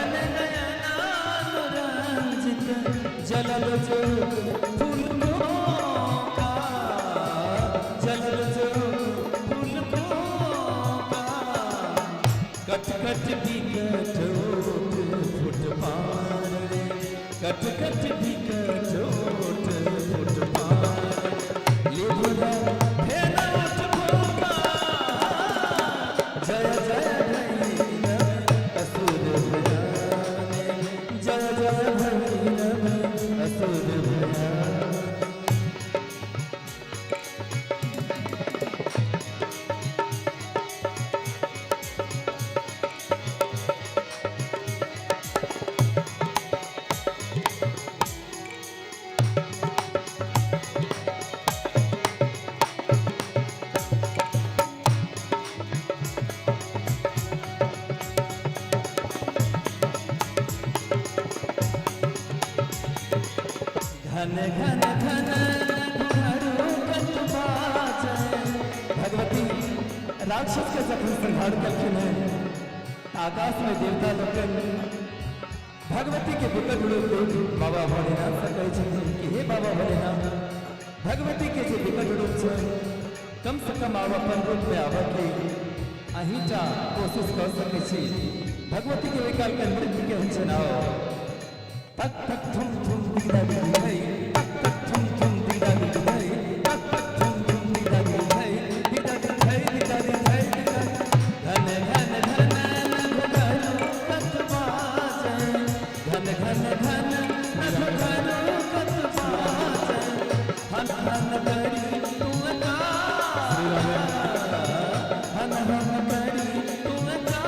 भरन नयनानुरंजित जलल जो फूल का, जलल जो फूल का। कट कट बिकट ओठ फुट पार रे, कट कट बिकट ओठ फुट पार लिभुरा फेन उठ भूखा। जय जय भैरव असुर भयाने, जय जय भैरव असुर भयाने। घन घन घन घुंघरू कत बाजै। भगवती राक्षस के जखन संहार कलखिन है, आकाश में देवता लोकनि भगवती के विकट रूप देख बाबा भोलेनाथ से कहै छथिन कि हे बाबा भोलेनाथ, भगवती के जे विकट रूप छै कम से कम आब अपन रूप में आबऽ के अहींटा कोशिश कऽ सकै छी। भगवती के ओहि काल के नृत्य केहन छै आओ। तक तक थुम थुम दिगदा दिग धै, तक तक थुम थुम दिगदा दिग धै, तक तक थुम थुम दिगदा दिग धै, दिगदा दिग धै, दिगदा दिग धै, दिगदा। घन घन घन घुंघरू कत बाजै, घन घन घन घुंघरू कत बाजै, हन हन करी तुम का, हन हन करी तुम का।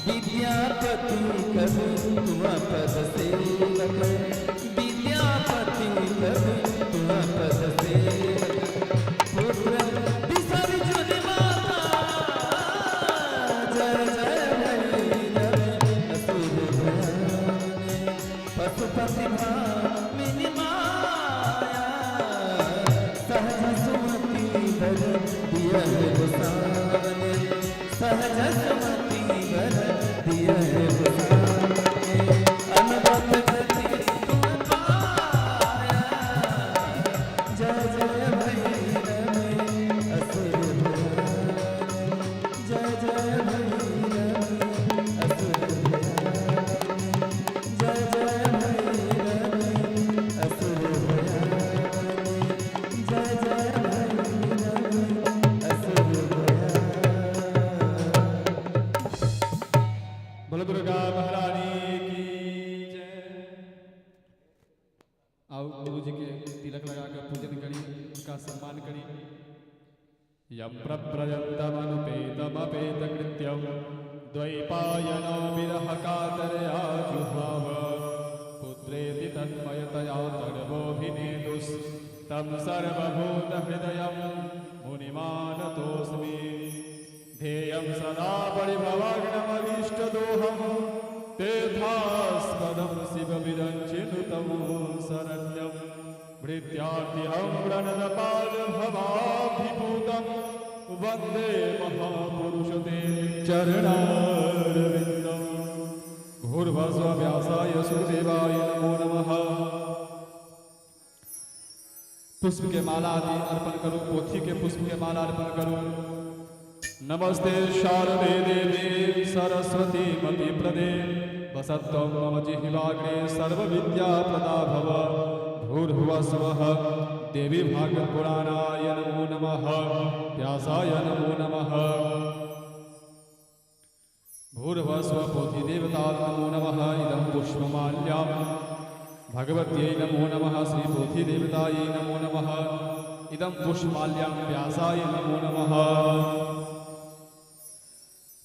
विद्यापति कवि तुम पद सेवक, विद्यापति कवि तुम पद सेवक, पुत्र विसर्जन माता। जय जय भैरव असुर भयाने, पशुपति भामिनी माया, सहज सुमति बर दियहि गोसाउनि, सहज सुमति बर दियहि गोसाउनि। अनवत गति तुम पाया। जय जय भैरव असुर भयाने, जय जय भैरव असुर भयाने, जय जय भैरव असुर भयाने, जय जय भैरव असुर भयाने। बोलो दुर्गा महारानी की जय। आओ गुरु जी के तिलक लगाकर पूजन करी, उनका सम्मान करी। यं प्रव्रजन्तमनुपेतमपेतकृत्यं द्वैपायनो विरहकातरया जुहाव पुत्रेति तन्मयतया तर्वोऽभिनेदुस्तं सर्वभूतहृदयं मुनिमानतोऽस्मि। ध्येयं सदा परिभवग्नमभीष्टदोहं तीर्थास्पदं शिवविरञ्चिनुतं शरण्यं भृत्यार्तिहं प्रणतपालभवाब्धिपूतं वन्दे महापुरुषते चरणारविन्दम्। भूर्भुवः व्यासाय सुखदेवाय नमो नमः। पुष्प के माला आदि अर्पण करो, पोथी के पुष्प के माला अर्पण करो। नमस्ते शारदे देवी सरस्वती मति प्रदे वसत्वं मम जिह्वाग्रे सर्वविद्या प्रदा भव। भूर्भुवः स्वः देवी भागवत पुराणाय नमो नमः, व्यासाय नमो नमः। भूर्भुवः स्वः पोथी देवता नमो नमः। इदं पुष्पमाल्यां भगवत्यै नमो नमः, श्री पोथी देवतायै नमो नमः। इदं पुष्पमाल्यां व्यासाय नमो नमः।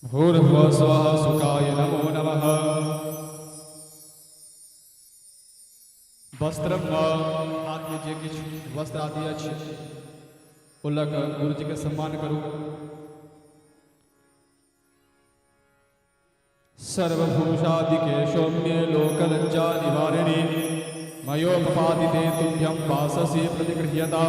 भूर्भुवः स्वः सुखाय नमो नमः। वस्त्रम हाथ में जे किछु वस्त्र आदि अछि ओ लऽ कऽ गुरुजी के सम्मान करू। सर्वभूषादिके सौम्ये लोकलज्जा निवारिणि मयोपपादिते तुभ्यं वाससि प्रतिगृह्यता।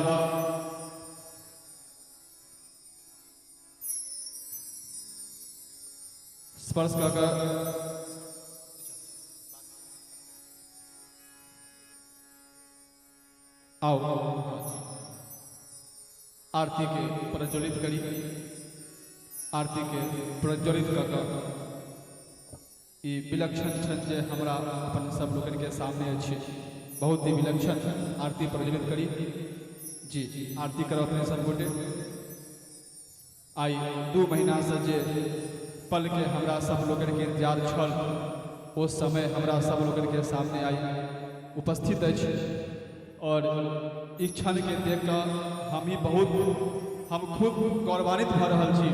स्पर्श कऽ कऽ आउ, आरती के प्रज्वलित करी। आरती के प्रज्वलित कऽ कऽ ई विलक्षण क्षण जे हमरा अपन सब लोकनि के सामने अछि, बहुत ही विलक्षण। आरती प्रज्वलित करी जी। आरती करब अपने सब गोटे। आइ 2 महीनासँ जे पलके हमरा सब लोकनि के इंतजार छल, ओ समय हमरा सब लोकनि के सामने आइ उपस्थित अछि और ई क्षण के देख कऽ हम ही बहुत, हम खूब गौरवान्वित भऽ रहल छी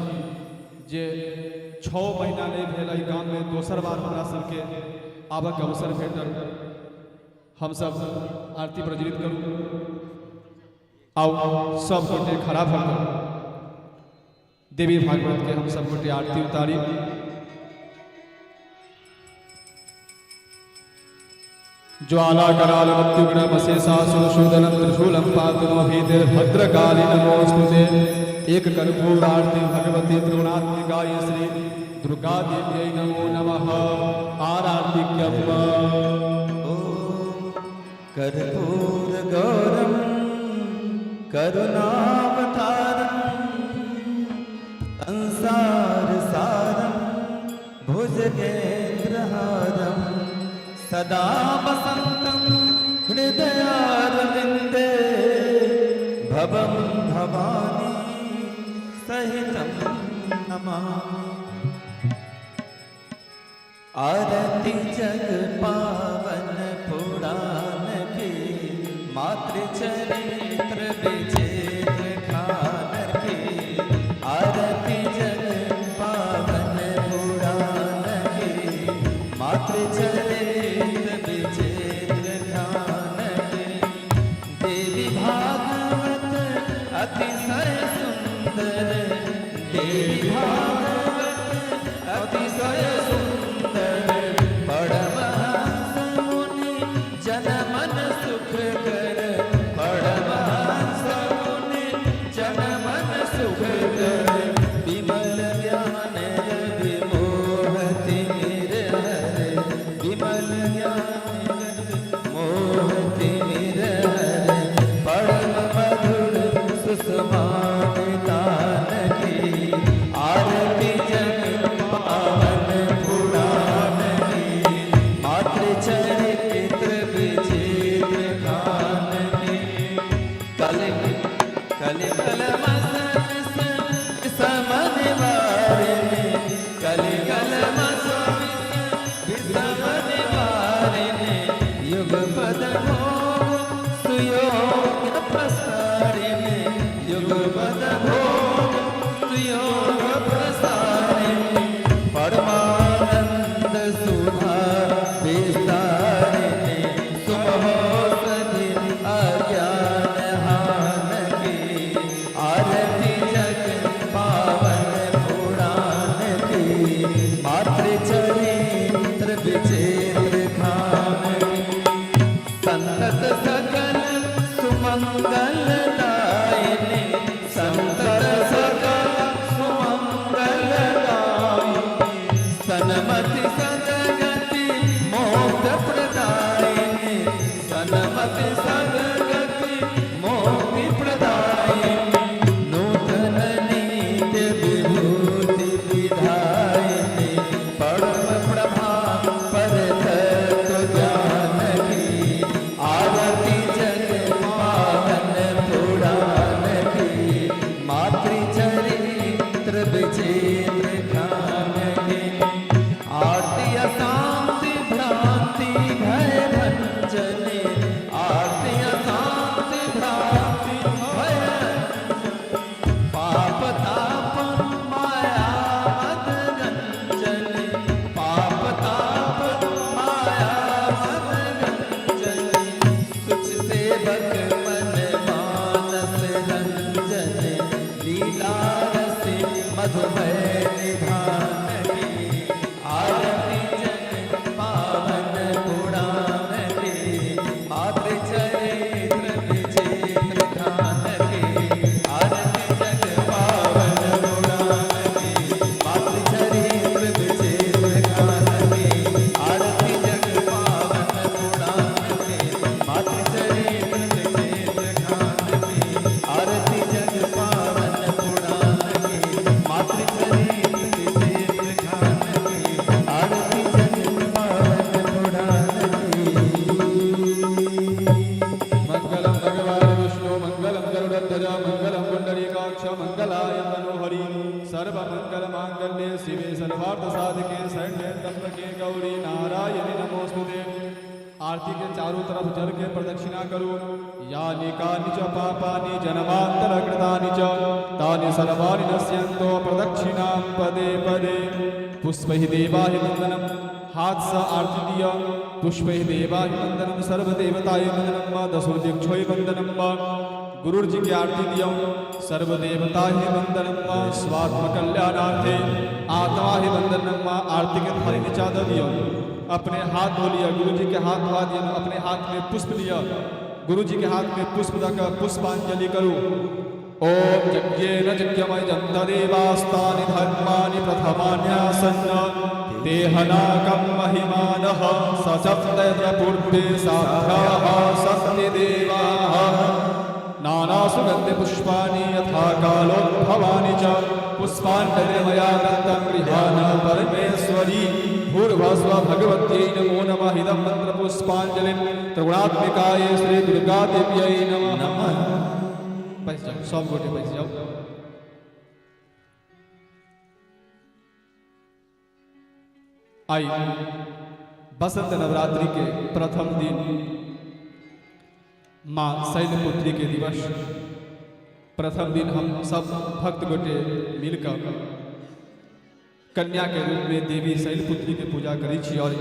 जे 6 महीना नहि भेल, एहि गाममे दोसर बार हमरा सबके आबऽके अवसर भेटल। हमसब आरती प्रज्वलित करू। आउ, सब गोटे खड़ा भऽ कऽ देवी भागवत के हम सब गोटे आरती उतारी। ज्वाला कराल मत्युग्रम अशेषासुरशूदनं त्रिशूलं पातु नो भीतिर्भद्रकाली नमोस्तुते। एक कर्पूरारती भगवती त्रिगुणात्मिकाय श्री दुर्गा देव्यै नमो नमः। आरार्तिक्यम ॐ कर्पूर गौरम करुणावतारम संसार सारम भुजगेन्द्रहारम सदा वसन्तं हृदयारविन्दे भवं भवानी सहितं नमामि। आरती जग पावन पुराण की, मातृचरित्र विचित्र खान की। आरती जग पावन पुराण की, मातृचरित्र विचित्र खान की। देवी भागवत अतिशय सुंदर, देवी भागवत अतिशय सुंदर। परमहंस मुनि जन मन सुख कर, परमहंस मुनि जन मन सुख कर। विमल ज्ञान रवि मोह तिमिर हरे, विमल ज्ञान रवि मोह तिमिर हरे। परम मधुर सुषमान तान की, आरती जग पावन पुराण की, मातृचरित्र विचित्र खान की। कल कल कल समनिवारिणि, कल कल विषमनिवारिणि। युग पद भोग सुयोग प्रसारिणि, युग पद भोग सुयोग प्रसारिणि। परमानंद सुधा विस्तारिणि, सुमहोषधि अज्ञान हान की। आरती जग पावन पुराण की, मातृचरित्र विचित्र खान की। संतत सकल सुमंगल दायिनी, संतत सकल सुमंगल दायिनी। सन्मति सदगति मोक्ष प्रदायिनी, सन्मति सदगति मुक्ति प्रदायिनी। नूतन नित्य विभूति विधायिनी, परम प्रभा पर तत्व ज्ञान की। आरती जग पावन पुराण की, मातृचरित्र विचित्र खान की। आरती असा त्र्यम्बके गौरी नारायणि नमोस्तुते। आरती के चारों तरफ जल के प्रदक्षिणा करू। यानि कानि च पापानि जन्मांतर कृतानि च तानि सर्वाणि नश्यन्तो प्रदक्षिणां पदे पदे। पुष्पैः देवाभिवन्दनं, हाथ से आरती दिया। पुष्पैः देवाभिवन्दनं, सर्वदेवताय वन्दनं, दशो दीक्षोय वन्दनं। गुरुजी के आरती दियो। सर्वदेवता ही वंदनम, स्वात्म कल्याणार्थे आत्मा ही वंदनम। आरती के थाली नीचा दऽ दियो, अपने हाथ धो लिया, गुरु जी के हाथ धोआ दिया, अपने हाथ में पुष्प लिया, गुरु जी के हाथ में पुष्प दऽ पुष्पांजलि करू। ओम यज्ञेन यज्ञमय देवास्तानि धर्माणि प्रथमान्यासन्न देहनाकं महिमानः सचप्तयत्र पूर्वे साध्याः सन्ति देवाः। नानासुगन्धि पुष्पाणि यथा कालोद्भवानि च पुष्पाञ्जलिर्मया दत्तं गृहाण परमेश्वरी। भूर्भुवः भगवत्यै नमो नमः। इदं मंत्र पुष्पाञ्जलिं त्रिगुणात्मिकाय श्री दुर्गा देव्यै नमः। बैस जाओ, सब गोटे बैस जाओ। आई बसंत नवरात्रि के प्रथम दिन माँ शैलपुत्री के दिवस प्रथम दिन हम सब भक्त गोटे मिलकर कन्या के रूप में देवी शैलपुत्री के पूजा करै छी। और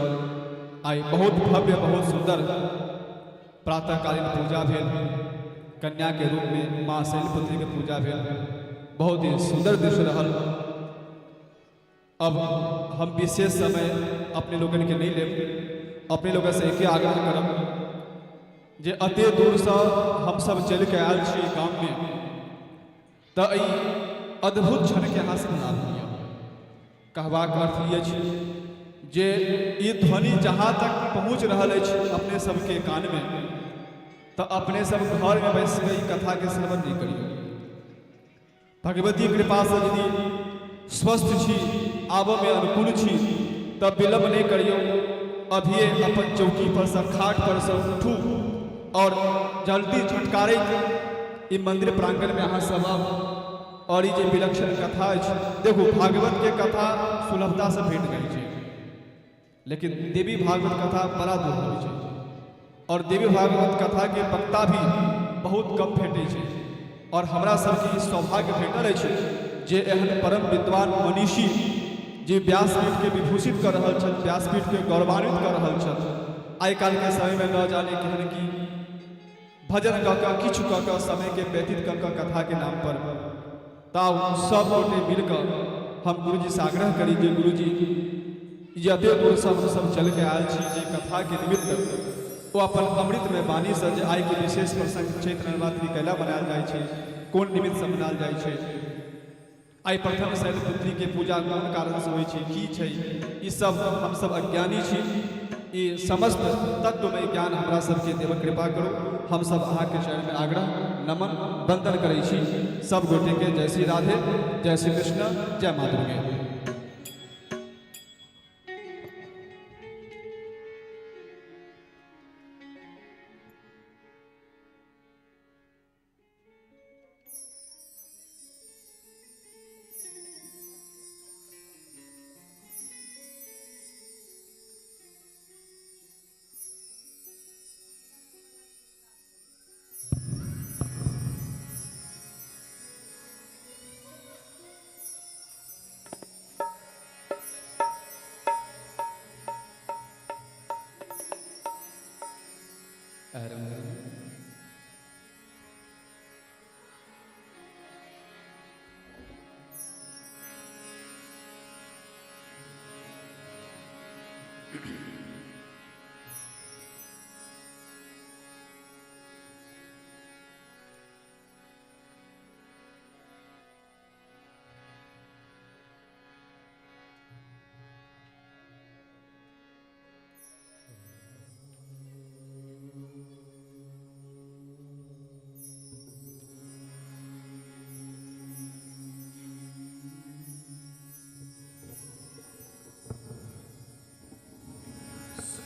आइ बहुत भव्य, बहुत सुंदर प्रातःकालीन पूजा भेल। कन्या के रूप में माँ शैलपुत्री के पूजा भेल, बहुत ही सुंदर दृश्य रहल। अब हम विशेष समय अपने लोगन के नहीं लेब। अपने लोगन से एके आग्रह करब जे अते दूरसँ हमसब चलि के आयल छी गाममे, तऽ एहि अद्भुत क्षणके अहाँ सब लाभ लिअ। कहबाक अर्थ ई अछि जे ई ध्वनि जहाँ तक पहुँच रहल अछि अपने सबके कानमे, तऽ अपने सब घरमे बैस कऽ ई कथाके श्रवण नहि करियौ। भगवती कृपासँ यदि स्वस्थ छी, आबऽमे अनुकूल छी, तऽ विलम्ब नहि करियौ। अभिये अपन चौकी परसँ, खाट परसँ उठू और जल्दी झटकारैत ई मंदिर प्रांगणमे अहाँ सब आउ और ई जे विलक्षण कथा अछि। देखू, भागवतके कथा सुलभतासँ भेट जाइ छै, लेकिन देवी भागवत कथा बड़ा दुर्लभ छै और देवी भागवत कथाके वक्ता भी बहुत कम भेटै छै। और हमरा सबके ई सौभाग्य भेटल अछि जे एहन परम विद्वान मनीषी जे व्यासपीठके विभूषित कऽ रहल छथि, व्यासपीठके गौरवान्वित कऽ रहल छथि। आइ काल्हिके समयमे न जाने केहन की भजन कऽ कऽ, किछु कऽ कऽ समयके व्यतीत कऽ कऽ कथाके नामपर। तऽ सब गोटे मिलकऽ हम गुरुजीसँ आग्रह करी जे गुरुजी, जते दूरसँ हमसब चलिके आयल छी जे कथाके निमित्त, ओ अपन अमृतमय वाणीसँ जे आइके विशेष प्रसंग चैत्र नवरात्रि कैला मनायल जाइ छै, कोन निमित्तसँ मनायल जाइ छै, आइ प्रथम शैलपुत्रीके पूजा कोन कारणसँ होइ छै, की छै ई सब, हमसब अज्ञानी छी। ई समस्त तत्वमय ज्ञान हमरा सबके देवक कृपा करू। हमसब अहाँके चरणमे आग्रह, नमन, वंदन करै छी। सब गोटेके जय श्री राधे, जय श्री कृष्ण, जय माँ दुर्गे।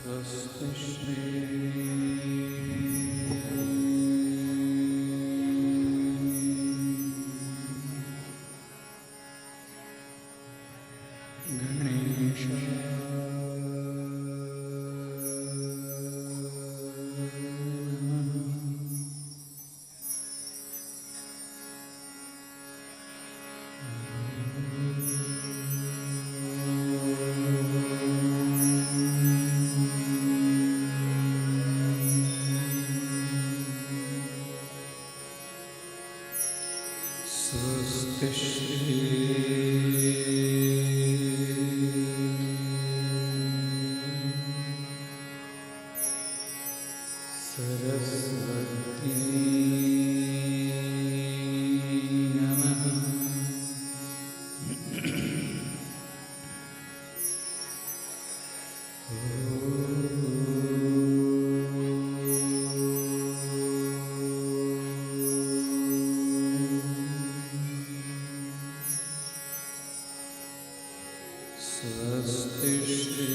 स्वस्ति श्री गणेश। स्वस्ति श्री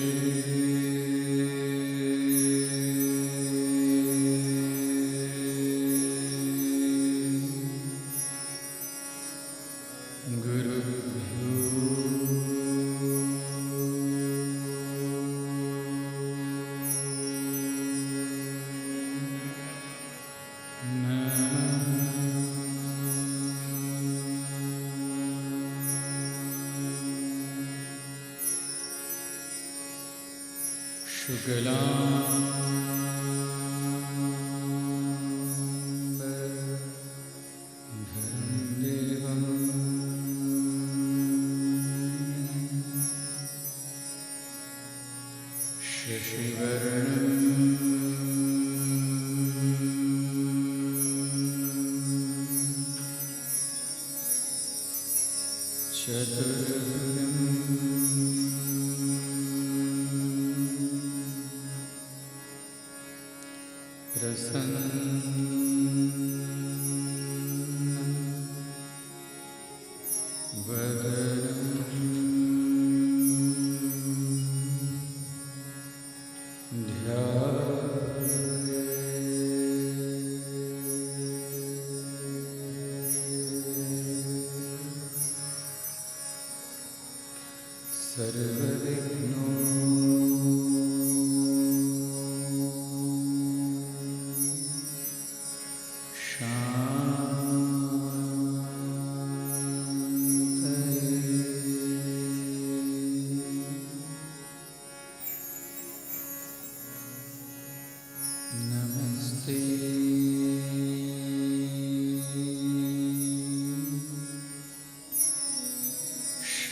शुक्लाम्बरधरं देवं शशिवर्णं चतुर्भुजम् प्रसन्न वदनं ध्याये सर्वविघ्नो शान्तये। नमस्ते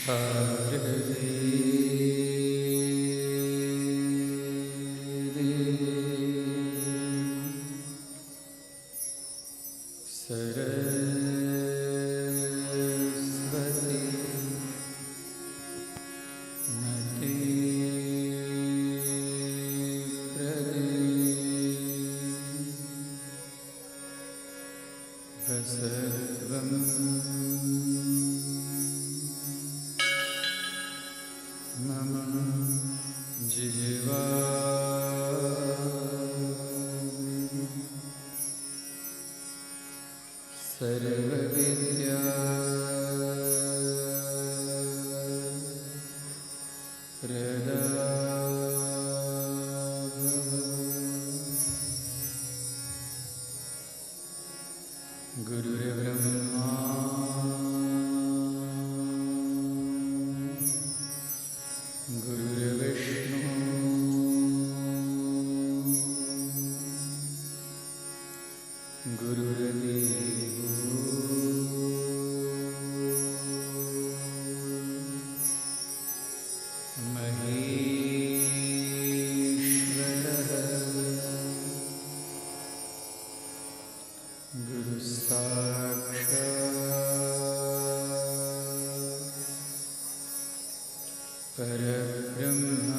शारदे सरस्वती मते प्रदे वसत्वं मम जिह्वा सर्वविद्या प्रदा भव। गुरुर्ब्रह्मा गुरुर्विष्णु गुरुर्देवो महेश्वरः गुरुसाक्षात् परब्रह्म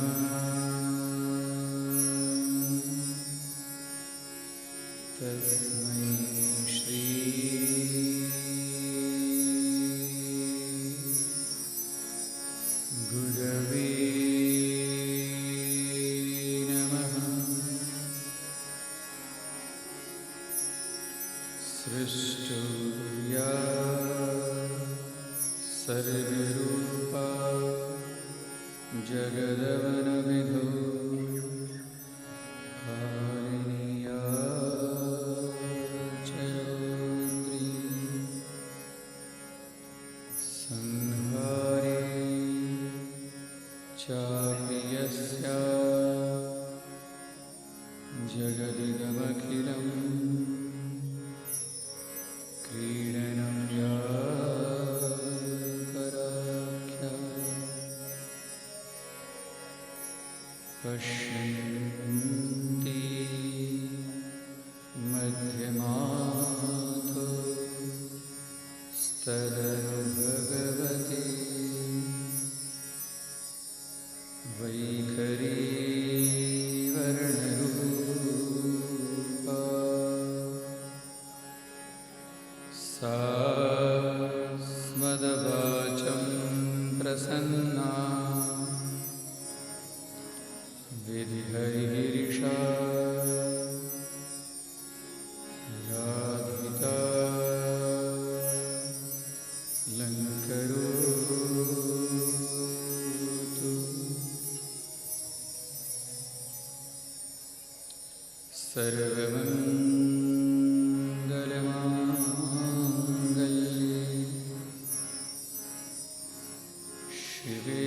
तस्मै श्री गुरवे नमः। सृष्टौ या सर्गरूपा जगदवनविधौ हारिण्या चरोत्री संहारे चापि यस्या जगदिदमखिलम् क्रीडनं या कराख्या पश्यन्ति मध्यमाथो स्तदनु भगवती वैखरी वर्णरूपा सा स्मद्वाचं प्रसन्ना विधिहरिगिरिशा राधिता लङ्करोतु। सर्वमङ्गलमाङ्गल्ये शिवे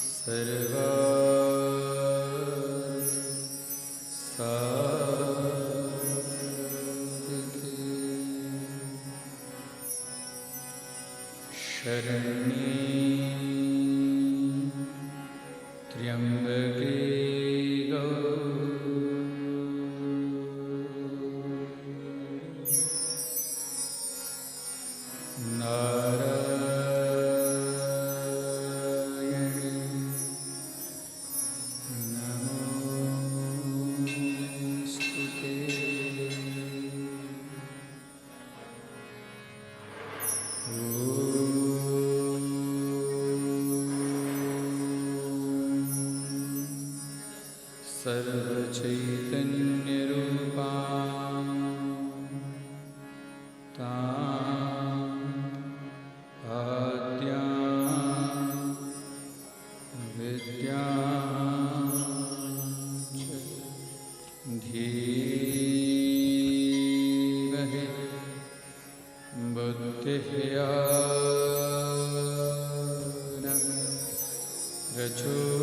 सर्वार्थ साधिके शरण्ये त्र्यम्बके गौरी नारायणी नमोऽस्तु ते। सर्वचैतन्यरूपां तां आद्यां विद्यां च धीमहि बुद्धिः नः प्रचोदयात्।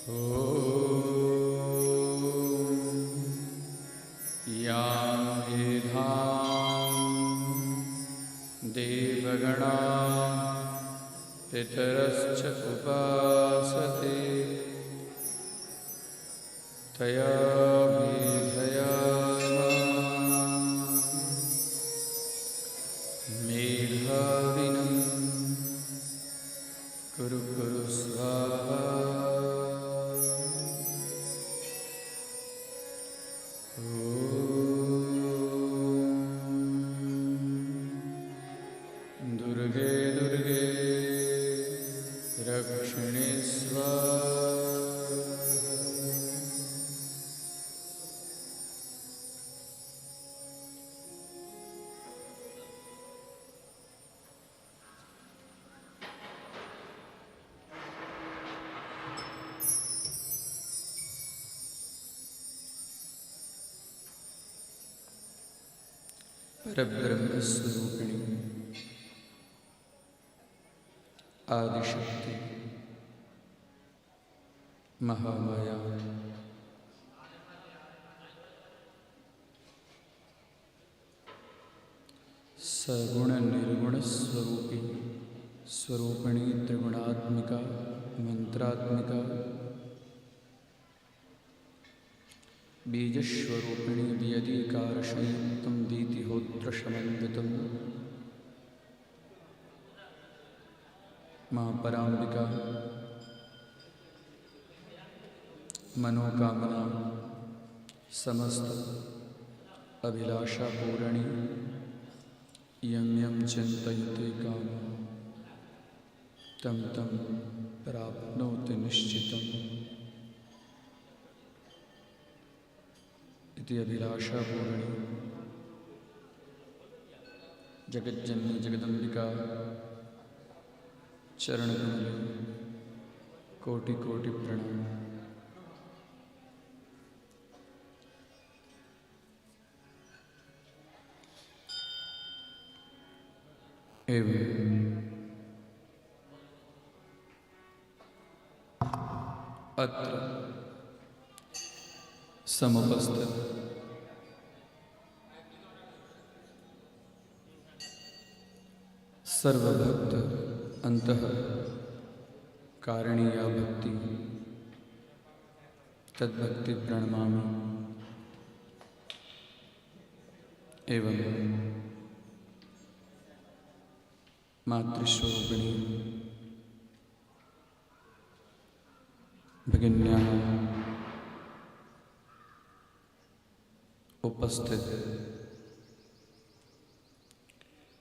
ॐ यां मेधां देवगणा पितरश्च उपासते तया मेधया मेधाविनं कुरु कुरु स्वाहा। ॐ दुर्गे दुर्गे रक्षिणे स्वाहा। परब्रह्मस्वरूपिणी आदिशक्ति महामाया सगुण निर्गुण स्वरूपी स्वरूपिणी त्रिगुणात्मिका मंत्रात्मिका बीजस्वरूपिणी व्यधिकारसंयुक्तं वीतिहोत्रसमन्वितं माँ पराम्बिका मनोकामना समस्त अभिलाषा पूरणी यं यं चिन्तयते कामं तं तं प्राप्नोति निश्चितम् इति अभिलाषा पूरणी जगज्जननी जगदम्बिका चरणकमले कोटि कोटि प्रणाम। एवं अत्र समुपस्थित सर्वभक्त अंतः कारणीया भक्ति तद्भक्ति प्रणमामि। एवं मातृस्वरूपिणी भगिन्याः उपस्थित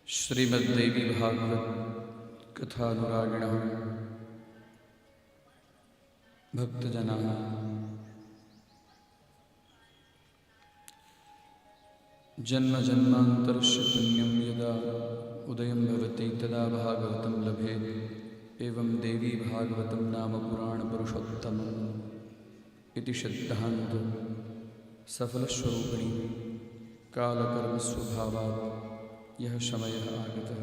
श्रीमद्देवी भागवत कथानुरागिणः भक्तजनाः, जन्म जन्मान्तरस्य पुण्यं यदा उदयं भवति तदा भागवतं लभेत्। एवं देवी भागवतं नाम पुराणपुरुषोत्तमम् इति सिद्धान्त सफलस्वरूपिणी कालकर्मस्वभावात् यः समयः आगतः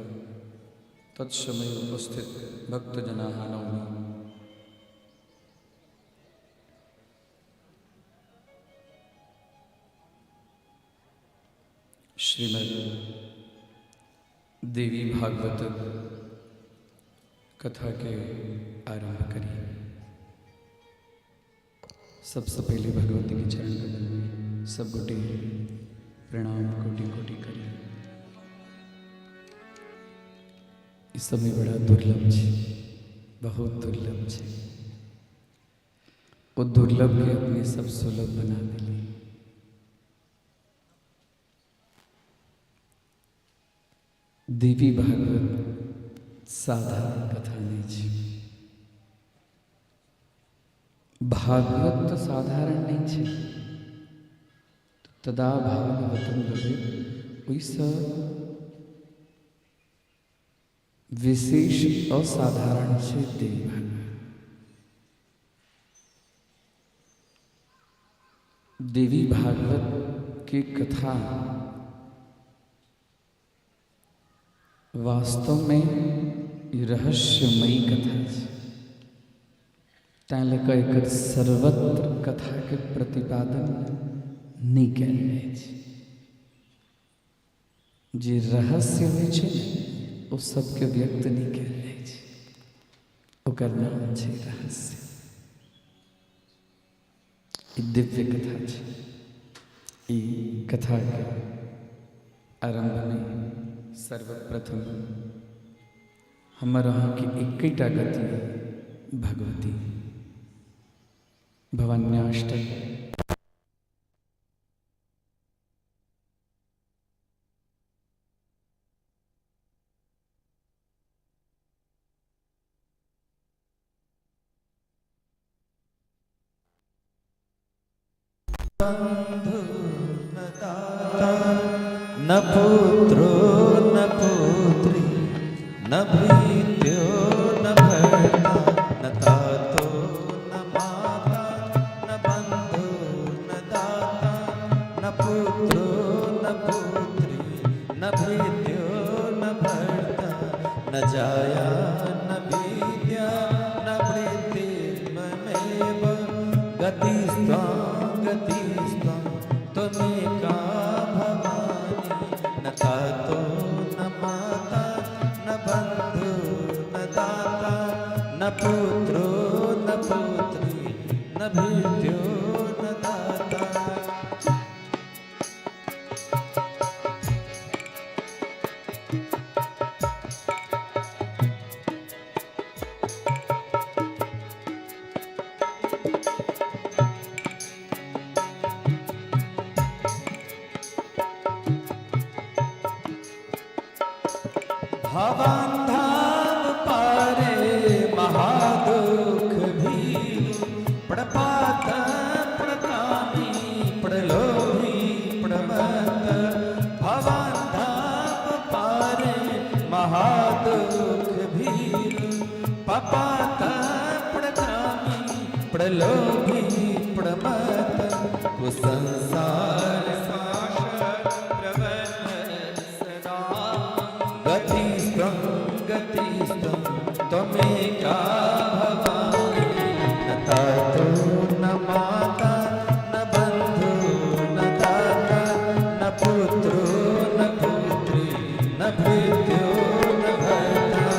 तत्समये उपस्थित भक्तजनाः नौमि। श्रीमद् देवी भागवत कथा के आरंभ करी। सबसे पहले भगवती के चरण कमल में सब गोटे प्रणाम कोटि कोटि करी। इस समय बड़ा दुर्लभ छे, बहुत दुर्लभ छे। वो दुर्लभ के अपने सब सुलभ बना दिली। देवी भागवत साधारण कथा नहीं छे। भागवत तो साधारण नहीं छे। तदा भागवतम लभेत ओहिसँ विशेष असाधारण छे देवी भागवत। देवी भागवत के कथा वास्तव में रहस्यमयी कथा है। तैं लऽ कऽ एकर सर्वत्र कथा के प्रतिपादन नहि कयल जाइ छै। जे रहस्य होइ छै ने ओ सबके व्यक्त नहि कयल जाइ छै, ओकर नाम छै रहस्य। ई दिव्य कथा छै। ई कथा के आरंभ में सर्वप्रथम हमर अहाँके एकेटा गति भगवती भवान्याष्टक बंधु न दाता न पुत्रो न पुत्री न भृत्यो न भर्ता न तातो न माता न बंधु न दाता न पुत्रो न पुत्री न भृत्यो न भर्ता न जाया न विद्या न वृत्तिर्ममेव गतिस्त्वां गतिस्त्वां त्वमेका भवानी न तातो न माता न बंधु न दाता न पुत्रो न पुत्री न भृत्यो न दाता। भवान धाम पारे महादुख भी प्रपात प्रकामी प्रलोभी प्रमत। भवान धाम पारे महादुख भी पपात प्रकामी प्रलोभी प्रमत। कुसंसार गतिस्त्वं गतिस्त्वं त्वमेका भवानी न तातो न माता न बंधु न दाता न पुत्रो न पुत्री न भृत्यो न भर्ता।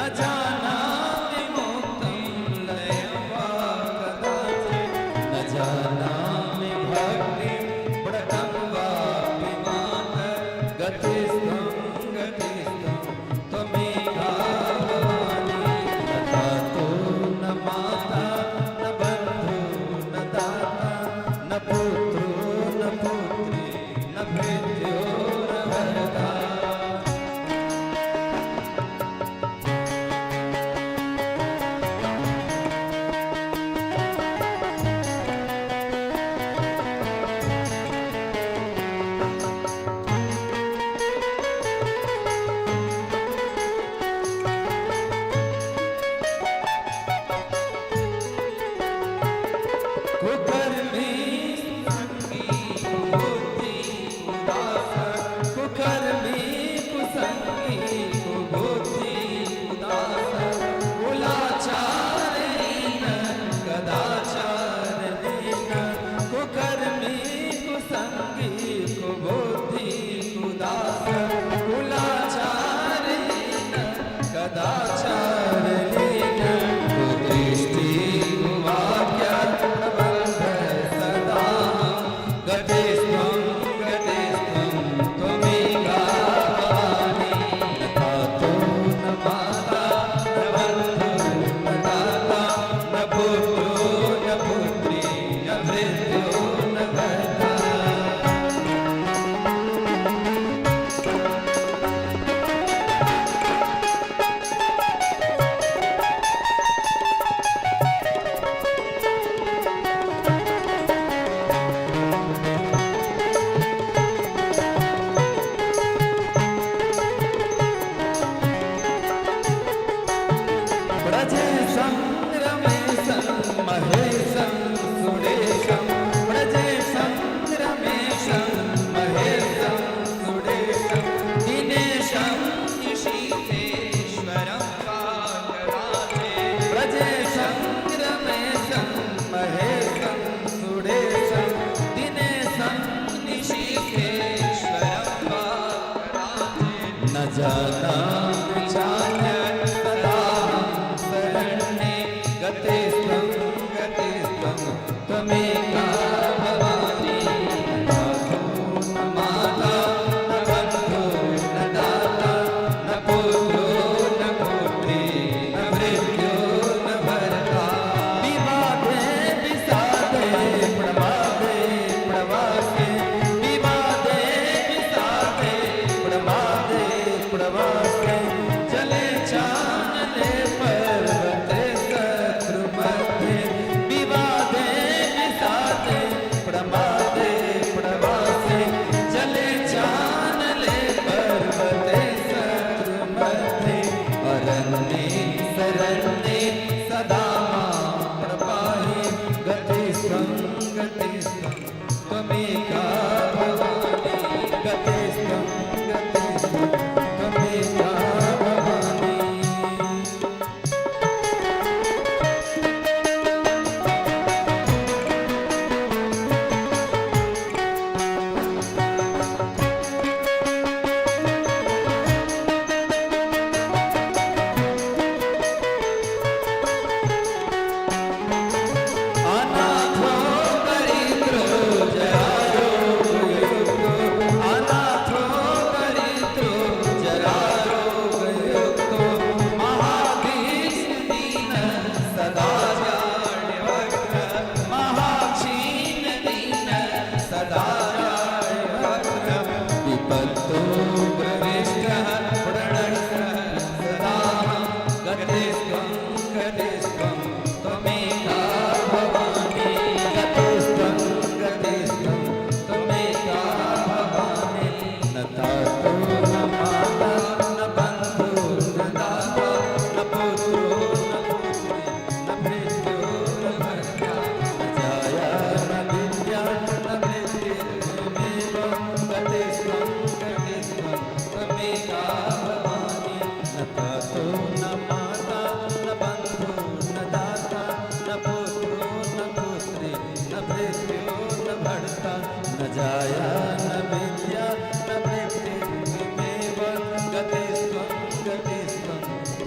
न जानामि मुक्तिं लयं वा कदाचित् न जानामि भक्तिं व्रतं वापि मातः गतिस्त्वं गतिस्त्वं त्वमेका भवानी न तातो न माता न बन्धु न दाता न पुत्रो न पुत्री न भृत्यो न भर्ता। कुकर्मी कुसंगी कुबुद्धि उदास कुकर्मी कुसंगी कुबुद्धि उदास कुलाचारहीन कदाचारहीन कुकर्मी कुसंगी कुबुद्धि उदास कुलाचारहीन कदाचारहीन कुदृष्टि कुवाक्य प्रबन्ध सदा गतिस्त्वं गतिस्त्वं त्वमेका भवानी न तातो न माता न बन्धु न दाता न पुत्रो न पुत्री न भृत्यो न भर्ता। व्रजेशं रमेशं महेशं सुरेशं व्रजेशं रमेशं महेशं सुरेशं दिनेशं निशीथेश्वरं काकराचे व्रजेशं रमेशं महेशं सुरेशं दिनेशं निशीथेश्वरं काकराचे न जानामि चान्य सदाहं शरण्ये गतेस्त्वं गतेस्त्वं त्वमेका भवानी न तातो न माता न बन्धो न दाता न पुत्रो न पुत्री न भृत्यो न भर्ता। विवादे विषादे प्रमादे प्रवासे विवादे विषादे प्रमादे प्रवासे चले चानने पर्वते शत्रुमध्ये विवादे विषादे प्रमादे प्रवासे चले चानले पर्वते शत्रुमध्ये अरण्ये शरण्ये सदा मां प्रपाहि गतिस्त्वं गतिस्त्वं त्वमेका भवानी गतिस्त्वं गतिस्त्वं त्वमेका भवानी।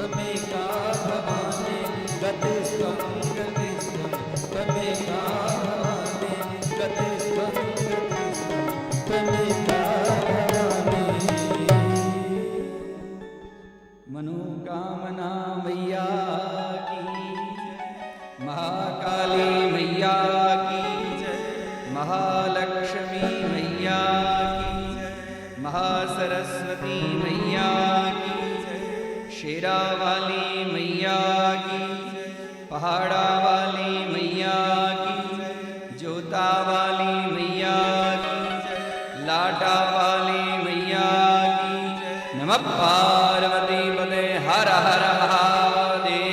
त्वमेका भवानी गतिस्त्वं गतिस्त्वं त्वमेका भवानी गतिस्त्वं गतिस्त्वं त्वमेका भवानी। मनोकामना मैया की, महाकाली मैया की, महालक्ष्मी मैया की, महासरस्वती मैया की, शेरा वाली मैया की, पहाड़ा वाली मैया की, जोता वाली मैया की, लाटा वाली मैया की। नमः पार्वती पते हर हर महादेव।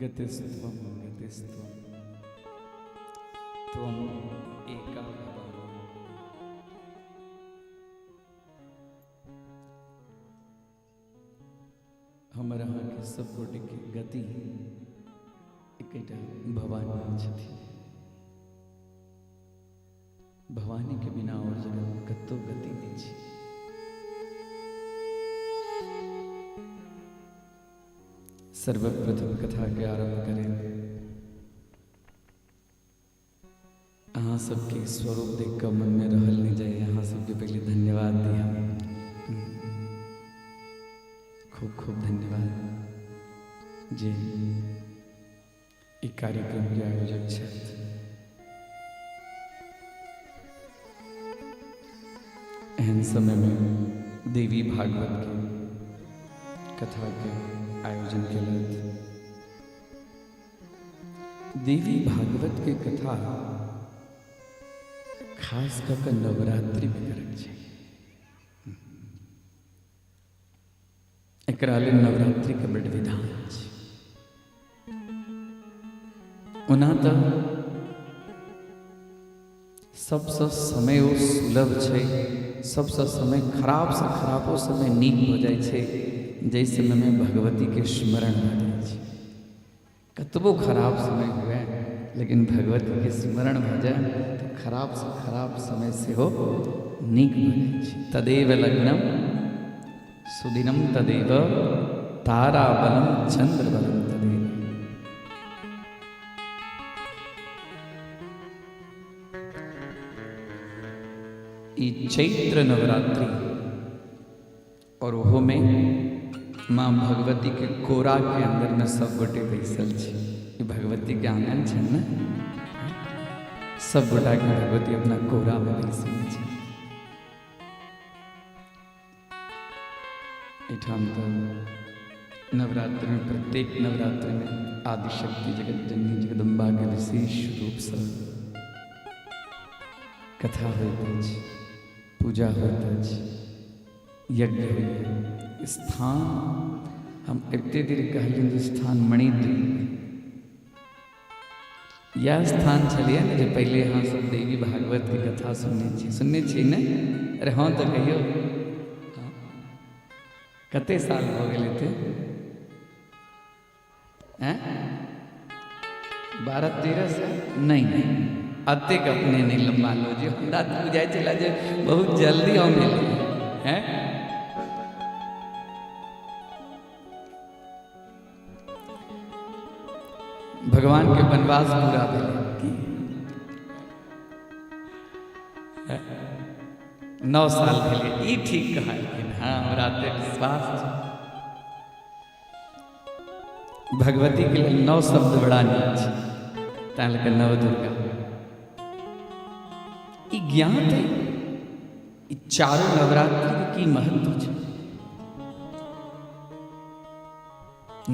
गतिस्त्वं गतिस्त्वं त्वं एका भवानी। हमर अहाँके सब गोटेके गति एकेटा भवानी छथिन। भवानी के बिना और जगह कतौ गति नहीं छै। सर्वप्रथम कथा के आरंभ करें अहाँ सबके स्वरूप देख कऽ मन में रहल नहीं जाए। अहाँ सबके पहले धन्यवाद दिया, खूब खूब धन्यवाद जे ई कार्यक्रम के आयोजक छथि। एहन समय में देवी भागवत के कथा के आयोजन केलथि। देवी भागवत के कथा खास कऽ कऽ नवरात्रि में करक चाही। एकरा लेल नवरात्रि के बड विधान छै। ओना तऽ सबसँ समय ओ सुलभ छै, सबसँ समय खराबसँ खराबो समय नीक भऽ जाइ छै जाहि समयमे भगवतीके स्मरण भऽ जाइ छै। कतबो खराब समय हुए लेकिन भगवतीके स्मरण भऽ जाय तऽ खराबसँ खराब समय सेहो नीक भऽ जाइ छै। तदेव लग्नम सुदिनम तदेव ताराबलम चंद्रबलम तदेव। ई चैत्र नवरात्रि और ओहो में माँ भगवती के कोरा के अंदर में सब गोटे बैसल छी। ई भगवती के आंगन छै ने, सब गोटा के भगवती अपना कोरा में बैसल छै। एहिठाम तऽ नवरात्रि में प्रत्येक नवरात्रि में आदिशक्ति जगत जननी जगदम्बा के विशेष रूप से कथा होइत अछि, पूजा होइत अछि, यज्ञ होइए। स्थान हम एते देर कहलियनि जे स्थान मणिद्वीप, इएह स्थान छलियै ने जे पहिले अहाँ सब देवी भागवत के कथा सुनने छी, सुनने छी ने? अरे हाँ तऽ कहियौ, हाँ। कते साल भऽ गेल हेतै? हैं 12-13 साल? नहीं नहीं, अतेक अपने नहीं लम्बा लो जे हमरा तऽ बुझाइ छलै जे बहुत जल्दी हम एलियै हैं। भगवान के वनवास पूरा भेलै की 9 साल भेलै, ई ठीक कहलखिन। हाँ, हमरा तऽ विश्वास छै भगवती के लेल 9 शब्द बड़ा नीक छै, तैं लऽ कऽ नव दुर्गा। ई ज्ञात है ई चारू नवरात्रि के की महत्व छै।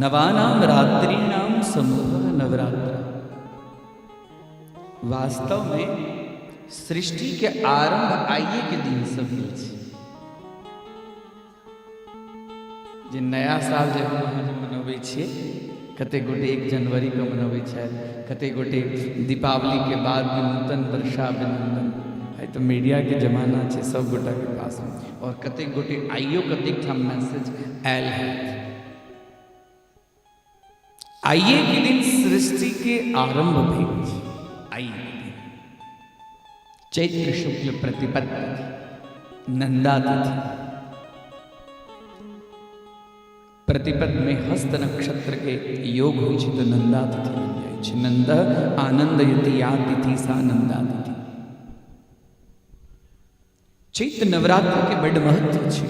नवानाम रात्रिणाम समूह नवरात्र। वास्तव में सृष्टि के आरंभ आइए के दिन से भेल छै। जे नया साल जे हम अहाँ जे मनबै छियै, कते गोटे 1 जनवरी के मनबै छथि, कते गोटे दीपावली के बाद में नूतन वर्षाभिनंदन। आइ तऽ मीडिया के जमाना छै सब गोटा के पास में, और कते गोटे आइयो कतेक ठाम मैसेज आयल है। आइए के दिन सृष्टि के आरंभ भेल छै, आइए के दिन। चैत्र शुक्ल प्रतिपद तिथि, नंदा तिथि, प्रतिपद में हस्त नक्षत्र के योग होइ छै तऽ नंदा तिथि बनि जाइ छै। नंद आनंदयति या तिथि सा नंदा तिथि। चैत्र नवरात्र के बड्ड महत्व छै,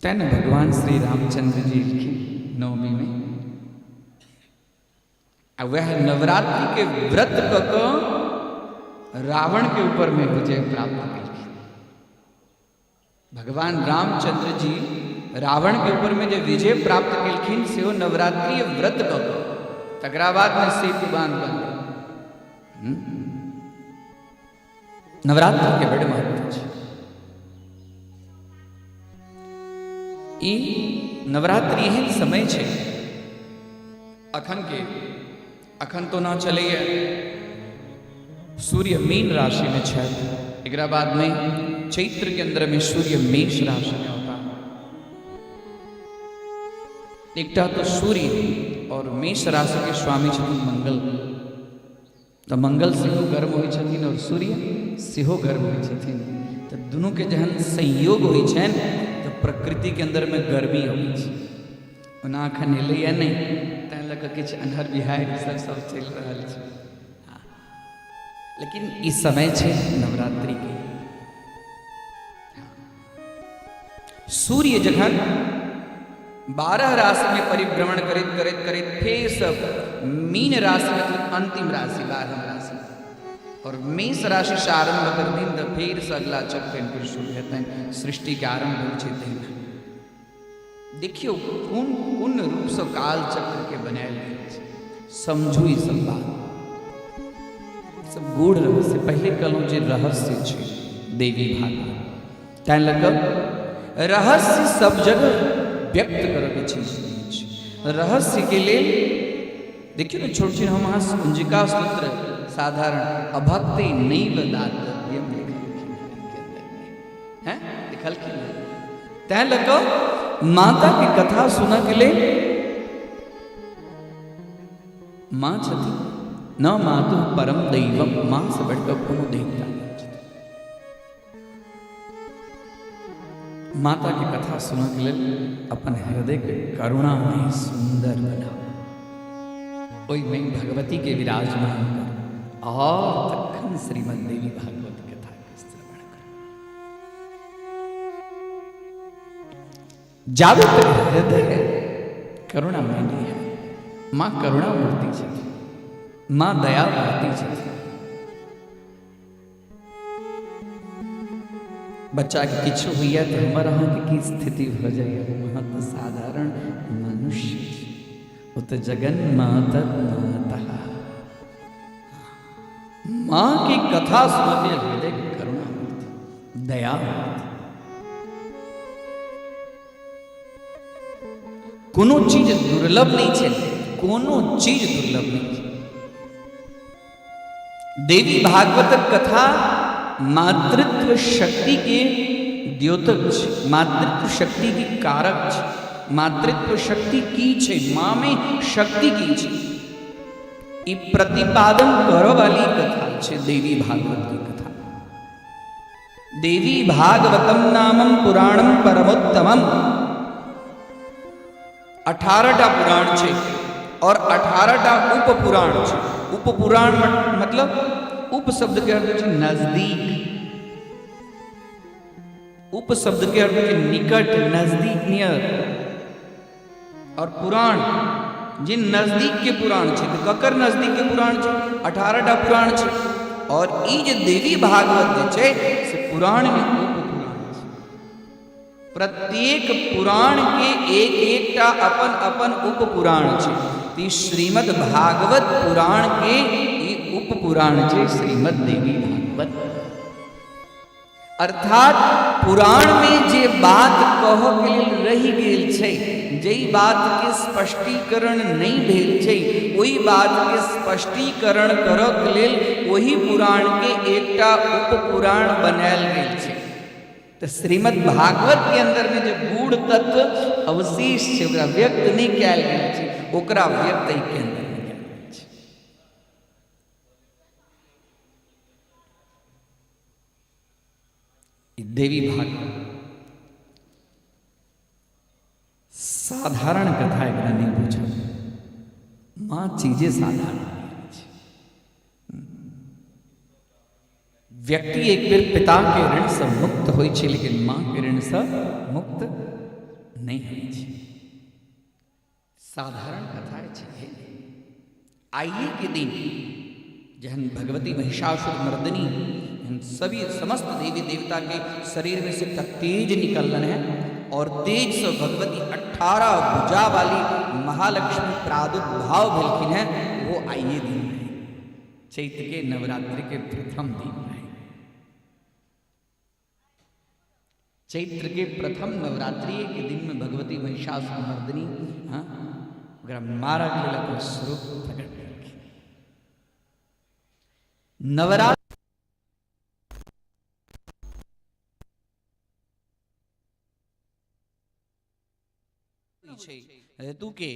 तैं ने भगवान श्री रामचंद्र जी एलखिन नवमी में, आ वह नवरात्रि के व्रत कऽ कऽ रावण के ऊपर में विजय प्राप्त केलखिन। भगवान रामचंद्र जी रावण के ऊपर में जे विजय प्राप्त केलखिन सेहो नवरात्रि व्रत कऽ कऽ, तकरा बाद में सेतु बांध बनलै। नवरात्रि के बड़ महत्व छै। ई नवरात्रि एहन समय छै अखन के, अखन तो ना चलैए, सूर्य मीन राशि में छथि, एकरा बाद में चैत्र के अंदर में सूर्य मेष राशि में होता। एकटा तो सूर्य और मेष राशि के स्वामी छथिन मंगल, तऽ मंगल सेहो गर्म होइ छथिन और सूर्य सेहो गर्म होइ छथिन, तऽ दुनू के जहन संयोग होइ छनि तऽ प्रकृति के अंदर में गर्मी अबै छै। ओना अखन एलैए नहि, तैं लऽ कऽ किछु अन्हर बिहाड़ि सब सब चलि रहल छै, लेकिन ई समय छै नवरात्रि के। सूर्य जखन 12 राशि में परिभ्रमण करैत करैत करैत फेर सब मीन राशि मतलब अंतिम राशि 12 राशि और मेष राशि से आरंभ करथिन तऽ फेर से अगला चक्र हिनकर शुरू हेतनि, सृष्टि के आरंभ होइ छै तहिना। देखियौ कोन कोन रूपसँ काल चक्र के बनायल गेल छै, समझू ई सब बात, सब गूढ़ रहस्य। पहिले कहलहुँ जे रहस्य छै देवी भागवत, तैं लऽ कऽ रहस्य सब जगह व्यक्त करऽके चीज नहि छै। रहस्य के लेल देखियौ ने छोट छिन हम अहाँ कुंजिका सूत्र साधारण अभक्ति नैव दातव्यम लिखलखिन हैं, लिखलखिन हैं। तैं लऽ कऽ माता के कथा सुनऽ के लेल माँ छथिन न मातु परम दैवम, माँ से बढ़िकऽ कोनो देवता नहि छथिन। माता के कथा सुनऽ के लेल अपन हृदय के करुणामय सुंदर बनाउ, ओहिमे भगवती के विराजमान करू और तखन श्रीमद देवी भागवत कथा के श्रवण करू। जाबे तक हृदय करुणामय नहीं है, माँ करुणा मूर्ति छथिन, माँ दया मूर्ति छथिन। बच्चा के किछु होइए तऽ हमर अहाँके की स्थिति भऽ जाइए? अहाँ तऽ साधारण मनुष्य छी, ओ तऽ जगन मातर माता। माँ की कथा सुनते हृदय के करुणा होती, दया होती। कोनो चीज दुर्लभ नहीं छै, कोनो चीज दुर्लभ नहीं छै। देवी भागवतक कथा मातृत्व शक्ति के द्योतक छै, मातृत्व शक्ति के कारक छै। मातृत्व शक्ति की छै, माँ में शक्ति की छै, ई प्रतिपादन करऽ वाली कथा छै देवी भागवत की कथा। देवी भागवतम नामम पुराणम परमोत्तमम। 18टा पुराण छै और 18टा उपपुराण छै। उपपुराण मतलब उप शब्द के अर्थ छै नजदीक, उप शब्द के अर्थ छै निकट, नजदीक, नियर। और पुराण जे नजदीक के पुराण छै, तऽ ककर नजदीक के पुराण छै? 18टा पुराण छै। और ई जे देवी भागवत जे छै से पुराण में उपपुराण छै। प्रत्येक पुराण के एक एकटा अपन अपन उपपुराण छै। तऽ ई श्रीमद् भागवत पुराण के ई उपपुराण छै श्रीमद् देवी भागवत। अर्थात पुराण में जे बात कहऽ के लेल रहि गेल छै, जाहि बात के स्पष्टीकरण नहि भेल छै, ओहि बात के स्पष्टीकरण करऽ के लेल ओहि पुराण के एकटा उपपुराण बनायल गेल छै। तऽ श्रीमद् भागवत के अंदर में जे गूढ़ तत्व अवशेष छै, ओकरा व्यक्त नहि कयल गेल छै, ओकरा व्यक्त एहि के अंदर में कयल गेल छै। देवी भागवत साधारण कथा एकरा नहि बुझब। माँ चीजे साधारण नहि छै। व्यक्ति एक बेर पिता के ऋण से मुक्त होइ छै, लेकिन माँ के ऋण से मुक्त नहि होइ छै। साधारण कथा छै। आइए के दिन जहन भगवती महिषासुर मर्दिनी जहन सभी समस्त देवी देवता के शरीर में से एकटा तेज निकललन है और तेज से भगवती 18 भुजा वाली महालक्ष्मी प्रादुर्भाव भेलखिन है, वो आइए दिन है, चैत्र के नवरात्रि के प्रथम दिन है। चैत्र के प्रथम नवरात्रि के दिन में भगवती महिषासुर मर्दिनी हाँ ओकरा मारक लेल अपन स्वरूप प्रकट केलखिन। नवरात्र ऋतु के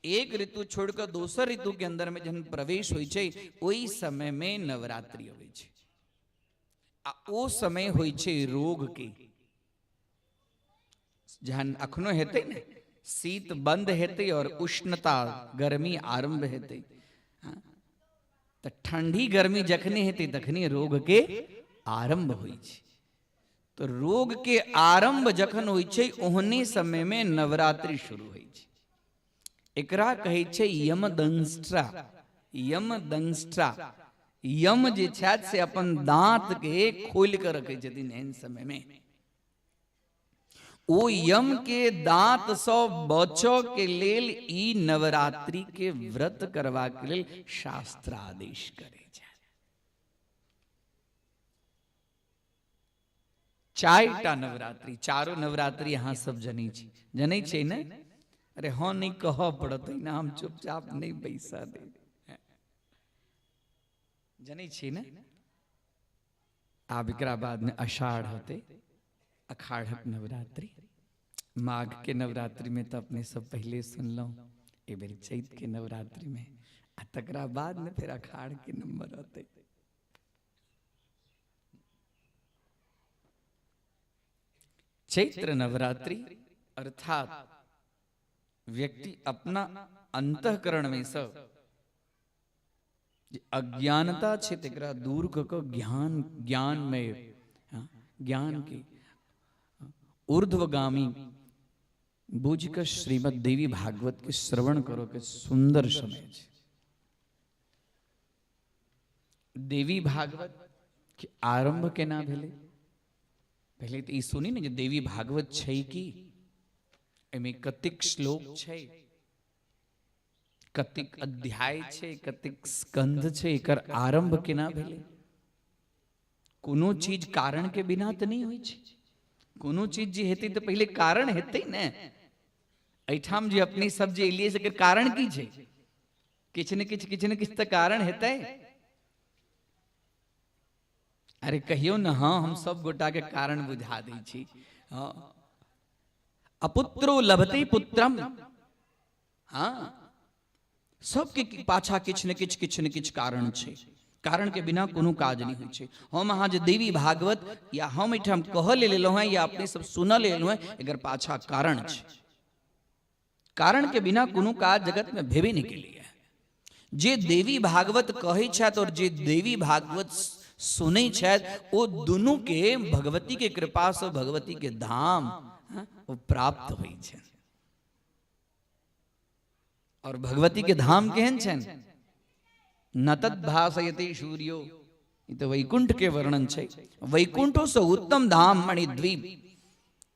एक ऋतु छोड़कर दोसर ऋतु के अंदर में जहन प्रवेश होइ छै, ओहि समय में नवरात्रि अबै छै आ ओ समय होइ छै रोग के। जहन अखनो हेतै ने, शीत बंद हेतै और उष्णता गर्मी आरंभ हेतै, हाँ, तऽ ठंडी गर्मी जखने हेतै तखने रोग के आरंभ होइ छै। तो रोग के आरंभ जखन होइ छै ओहने समय में नवरात्रि शुरू होइ छै। एकरा कहै छै यमदंष्ट्रा। यमदंष्ट्रा, यम जे छथि से अपन दांत के खोलि कऽ रखै छथिन एहन समय में। ओ यम के दांत सँ बचऽ के लेल ई नवरात्रि के व्रत करबा के लेल शास्त्र आदेश करै छै। चारिटा नवरात्रि, चारो नवरात्रि अहाँ सब जनै छी, जनै छियै ने? अरे हँ नहि कहऽ पड़त ने, हम चुपचाप नहि बैसऽ देब। जनै छियै ने? आब एकरा बादमे आषाढ़ होतै, अखाढ़क नवरात्रि, माघ के नवरात्रि में तऽ अपने सब पहिले सुनलहुँ, एहि बेर चैत के नवरात्रि में, आ तकरा बाद में फेर अखाढ़ के नंबर होतै। चैत्र नवरात्रि अर्थात व्यक्ति अपना अंतःकरण में से जे अज्ञानता छै तकरा दूर कऽ कऽ ज्ञान, ज्ञानमय, हाँ, ज्ञान के ऊर्ध्वगामी बुझि कऽ श्रीमद् देवी भागवत के श्रवण करऽ के सुंदर समय छै। देवी भागवत के आरंभ केना भेलै? पहिले तऽ ई सुनी ने जे देवी भागवत छै की, एहिमे कतेक श्लोक छै, कतेक अध्याय छै, कतेक स्कंध छै, एकर आरंभ केना भेलै। कोनो चीज कारण के बिना तऽ नहि होइ छै। कोनो चीज जे हेतै तऽ पहिले कारण हेतै ने। एहिठाम जे अपने सब जे एलियै से एकर कारण की छै? किछु ने किछु, किछु ने किछु तऽ कारण हेतै। अरे कहियौ ने, हाँ हम सब गोटा के कारण बुझा दै छी। हाँ, अपुत्रो लभते पुत्रम। हाँ, सबके पाछा किछु ने किछु, किछु ने किछु कारण छै। कारण के बिना कोनो काज नहि होइ छै। हम अहाँ जे देवी भागवत या हम एहिठाम कहऽ ले लेलहुँ हेँ या अपने सब सुनऽ ले लेलहुँ हेँ, एकर पाछा कारण छै। कारण के बिना कोनो काज जगत में भेबे नहि केलैए। जे देवी भागवत कहै छथि और जे देवी भागवत सुनै छथि, ओ दुनू के भगवती के कृपा से भगवती के धाम, हाँ, ओ प्राप्त होइ छनि। और भगवती के धाम केहन छनि? न तद्भासयते सूर्यो, ई तऽ वैकुंठ के वर्णन छै। वैकुंठो से उत्तम धाम मणिद्वीप,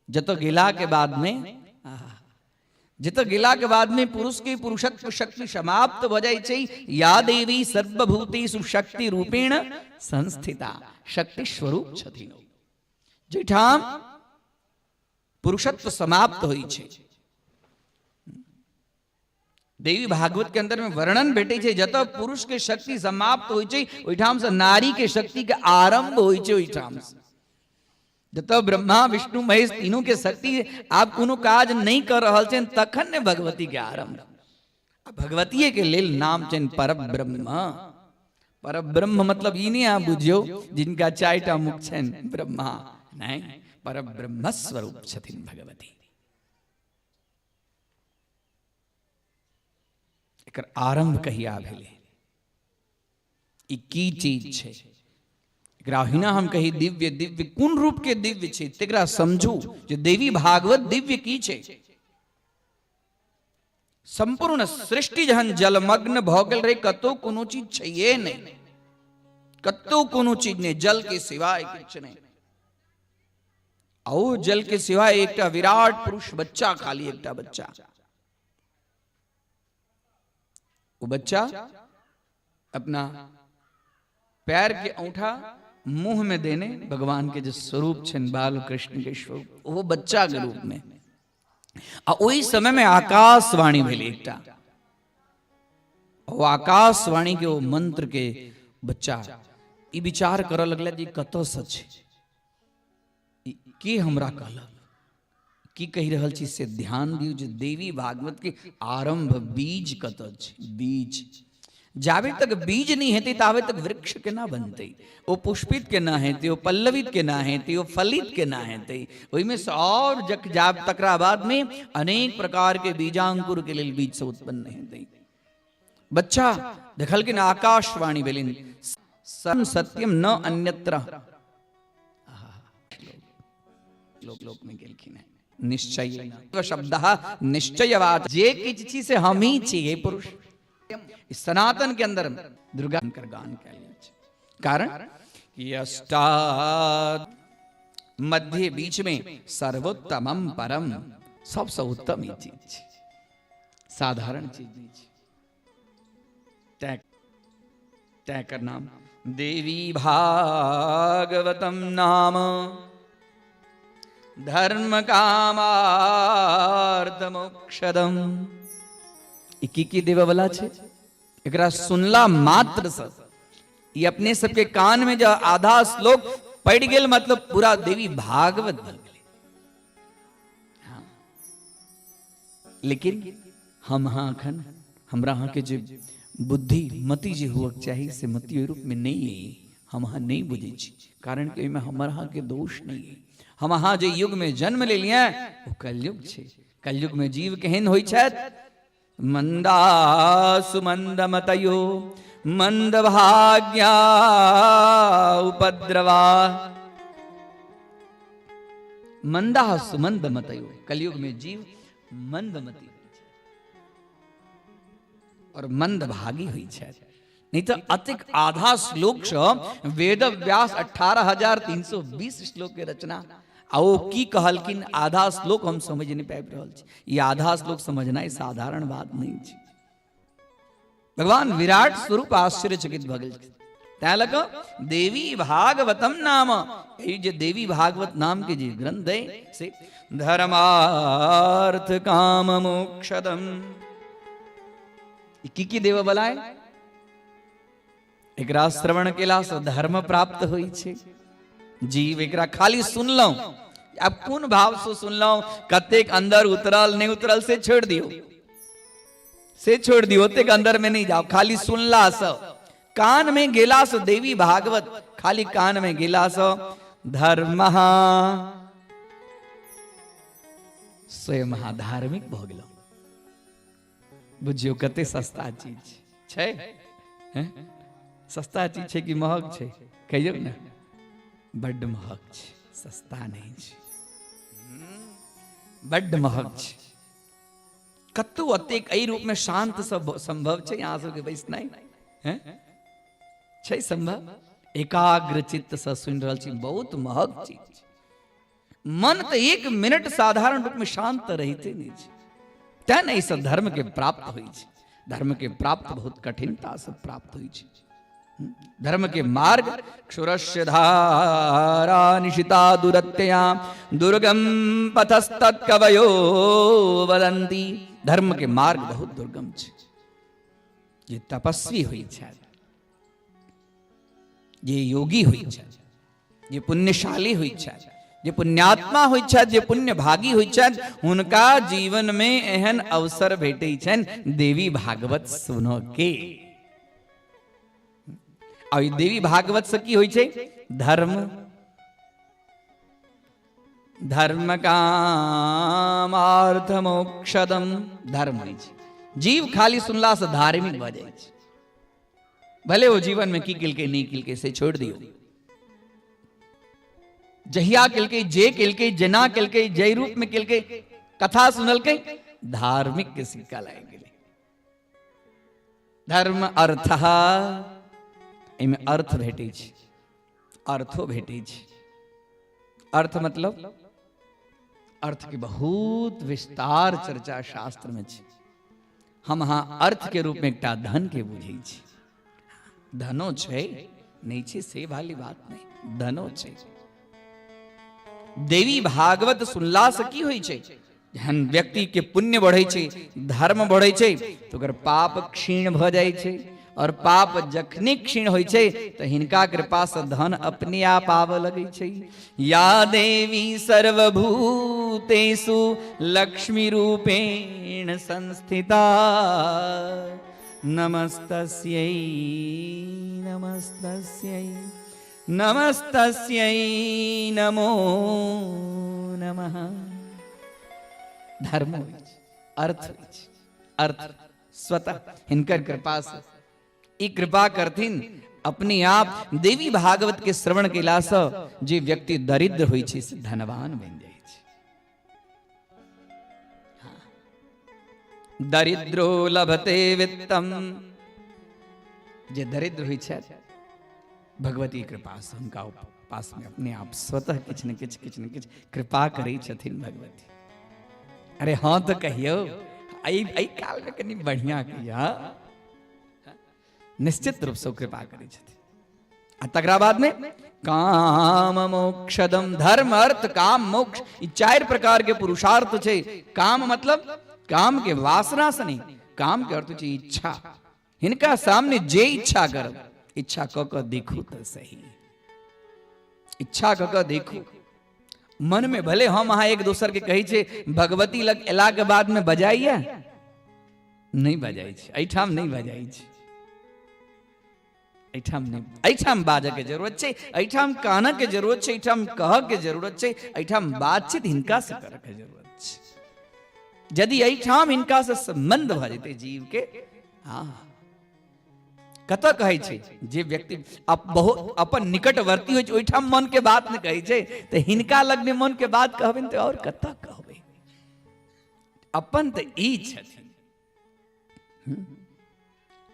जतऽ गेला के बाद में, जतऽ गेला के बाद में पुरुष के पुरुषत्व शक्ति समाप्त भऽ जाइ छै। या देवी सर्वभूतेषु शक्ति रूपेण संस्थिता, शक्ति स्वरूप छथिन। जाहिठाम पुरुषत्व समाप्त होइ छै, देवी भागवत के अंदर में वर्णन भेटै छै, जतऽ पुरुष के शक्ति समाप्त होइ छै ओहिठाम से नारी के शक्ति के आरंभ होइ छै। ओहिठाम से जतऽ ब्रह्मा विष्णु महेश तीनों के शक्ति आब कोनो काज नहि कर रहल छनि, तखन ने भगवती के आरंभ। आ भगवतीये के लेल नाम छनि परब्रह्म। परब्रह्म मतलब ई नहि अहाँ बुझियौ जिनका चारिटा मुख छनि ब्रह्मा। नहि, पर ब्रह्म स्वरूप छथिन भगवती। एकर आरंभ कहिया भेलै, ई की चीज छै, एकरा ओहिना हम कही दिव्य, दिव्य कोन रूप के दिव्य छै तकरा समझू जे देवी भागवत दिव्य की छै। संपूर्ण सृष्टि जहन जलमग्न भऽ गेल रहे, कतौ कोनो चीज छैहे नहि, कतौ कोनो चीज नहि, जल के सिवाय किछु नहि। आ ओ जल के सिवाय एकटा विराट पुरुष बच्चा, खाली एकटा बच्चा, ओ बच्चा अपना पैर के औंठा मुंह में देने भगवान के जो स्वरूप छनि, बाल कृष्ण के स्वरूप, वो बच्चा के रूप में। आ ओहि समय में आकाशवाणी भेल एकटा, ओ आकाशवाणी के ओ मंत्र के बच्चा ई विचार करऽ लगला जे कतऽ से छै, ई के हमरा कहलक, की कहि रहल छी से ध्यान दियौ जे देवी भागवत के आरंभ बीज कतऽ छै। बीज जाबे तक बीज नहीं हेतै ताबे तक वृक्ष केना बनतै, ओ पुष्पित केना हेतै, ओ पल्लवित केना हेतै, ओ फलित केना हेतै। ओहिमे से और जक जाब तकरा बाद में अनेक प्रकार के बीजांकुर के लेल बीज से उत्पन्न हेतै। बच्चा देखलखिन आकाशवाणी भेलिन, सत्यम न अन्यत्र। लोक में गेलखिन हैं निश्चय शब्द निश्चयवाद, जे किछु छी से हम ही छी हे पुरुष। सनातन के अंदर दुर्गा कर गान कयल गेल छै, कारण कि अष्टा मध्य बीच में सर्वोत्तमम परम, सबसे उत्तम ई चीज छै, साधारण चीज नहीं छै। तय कर नाम देवी भागवतम नाम धर्म कामार्थ मोक्षदम। ई की की देवे वाला छै, एकरा सुनला मात्र से ई अपने सबके कान में जो आधा श्लोक पड़ गेल, मतलब पूरा देवी भागवत बन गेलै। हाँ। लेकिन हम अहाँ अखन हमरा अहाँके जे बुद्धि मति जे हुअक चाही से मति ओहि रूपमे नहि अइ, हम अहाँ नहि बुझै छी, कारण कि ओहिमे हमर अहाँके दोष नहि अइ। हम अहाँ जे युगमे जन्म लेलियै ओ कलयुग छै। कलयुगमे जीव केहन होइ छथि? मंदा सुमंदमतयो मंद भाग्या उपद्रवा। मंदा सुमंदमतयो, कलयुग में जीव मंदमती और मंदभागी होइ छथि। नहीं तो अतिक आधा श्लोक सँ वेद व्यास 18,320 श्लोक के रचना, आ ओ की कहलखिन आधा श्लोक हम समझ नहीं पाबि रहल छी। ई आधा श्लोक समझनाइ साधारण बात नहीं छै। भगवान विराट स्वरूप आश्चर्यचकित भऽ गेल। तैं लऽ कऽ देवी भागवतम नाम, ई जे देवी भागवत नाम के जे ग्रंथ है से धर्मार्थ काम मोक्षदम, ई की की देवऽ बला है? एकरा श्रवण केलासँ धर्म प्राप्त होइ छै। जीव एकरा खाली सुनलहुँ, आब कोन भावसँ सुनलहुँ, कतेक अंदर उतरल नहि उतरल से छोड़ि दियौ, से छोड़ि दियौ, ओतेक अंदर में नहि जाओ। खाली सुनलासँ, कान में गेलासँ देवी भागवत खाली कान में गेलासँ धर्म स्वयं महाधार्मिक भऽ गेलहुँ। बुझियौ कते सस्ता चीज छै, हैं? सस्ता चीज छै कि महग छै कहियौ ने? बड्ड महग छै, सस्ता नहि छै, बड्ड महग छै। कतौ एतेक एहि रूपमे शान्त सब सम्भव छै अहाँ सबके बैसनाइ? हैं? छै सम्भव? एकाग्र चित्त से सुनि रहल छी, बहुत महग चीज छै। मन तऽ एक मिनट साधारण रूप में शांत तऽ रहिते नहि छै, तें ने एहिसँ धर्म के प्राप्त होइ छै। धर्म के प्राप्त बहुत कठिनता से प्राप्त होइ छै। धर्म के मार्ग क्षुरस्य धारा निशिता दुरत्यया दुर्गम पथस्तत्कवयो वदन्ति। धर्म के मार्ग बहुत दुर्गम छै। जे तपस्वी होइ छथि, जे योगी होइ छथि, जे पुण्यशाली होइ छथि, जे पुण्यात्मा होइ छथि, जे पुण्यभागी होइ छथि, हुनका जीवन में एहन अवसर भेटै छनि देवी भागवत सुनऽ के। आ ई देवी भागवत से की होइ छै? धर्म धर्म काम अर्थ मोक्षदम। धर्म होइ छै, जीव खाली सुनलासँ धार्मिक भऽ जाइ छै। भले ओ जीवनमे की केलकै नहि केलकै से छोड़ि दियौ, जहिया केलकै, जे केलकै, जेना केलकै, जाहि रूपमे केलकै, कथा सुनलकै, धार्मिक के सिक्का लागि गेलै। धर्म अर्थ, एहिमे अर्थ भेटै छै, अर्थो भेटै छै। अर्थ मतलब अर्थ के बहुत विस्तार चर्चा शास्त्र में छै। हम अहाँ अर्थ के रूप में एकटा धन के बुझै छी। धनो छै, नहीं छै से वाली बात नहीं, धनो छै। देवी भागवत सुनला से की होइ छै? जहन व्यक्ति के पुण्य बढ़ै छै, धर्म बढ़ै छै, तऽ ओकर पाप क्षीण भऽ जाइ छै। और पाप जखने क्षीण होइ छै तऽ हिनका कृपा से धन अपने आप आबऽ लगै छै। या देवी सर्वभूतेषु लक्ष्मी रूपेण संस्थिता नमस्तस्यै नमस्तस्यै नमस्तस्यै नमो नमः। धर्म होइ छै, अर्थ होइ छै। अर्थ स्वतः हिनकर कृपा से, ई कृपा करथिन अपने आप। देवी भागवत के श्रवण केलासँ जे व्यक्ति दरिद्र होइ छै से धनवान बनि जाइ छै। दरिद्रो लभते वित्तम, जे दरिद्र होइ छथि भगवती कृपा से हुनका पास में अपने आप स्वतः किछु ने किछु किछु ने किछु कृपा करै छथिन भगवती। अरे हाँ तऽ कहियौ, एहि एहि कालमे कनि बढ़िआँ कहियौ। हाँ, निश्चित रूपसँ ओ कृपा करै छथिन। आ तकरा बादमे काम मोक्षदम, धर्म अर्थ काम मोक्ष, ई चारि प्रकार के पुरुषार्थ छै। काम मतलब काम के वासना से नहीं, काम के अर्थ छै इच्छा। हिनका सामने जे इच्छा करब, इच्छा कऽ कऽ देखू तऽ सही, इच्छा कऽ कऽ देखू मन में। भले हम अहाँ एक दोसर के कहै छै, भगवती लग एला के बाद में बजाइए नहि बजाइ छै, एहिठाम नहि बजाइ छै, एहिठाम नहि, एहिठाम बाजऽ के जरूरत छै, एहिठाम कानऽ के जरूरत छै, एहिठाम कहऽ के जरूरत छै, एहिठाम बातचीत हिनका से करऽ के जरूरत छै। यदि एहिठाम हिनका से संबंध भऽ जेतै जीव के, हाँ, कतऽ कहै छै जे व्यक्ति बहुत अपन निकटवर्ती होइ छै ओहिठाम मन के बात नहि कहै छै, तऽ हिनका लगमे मन के बात कहबै तऽ आओर कतऽ कहबै? अपन तऽ ई छथिन,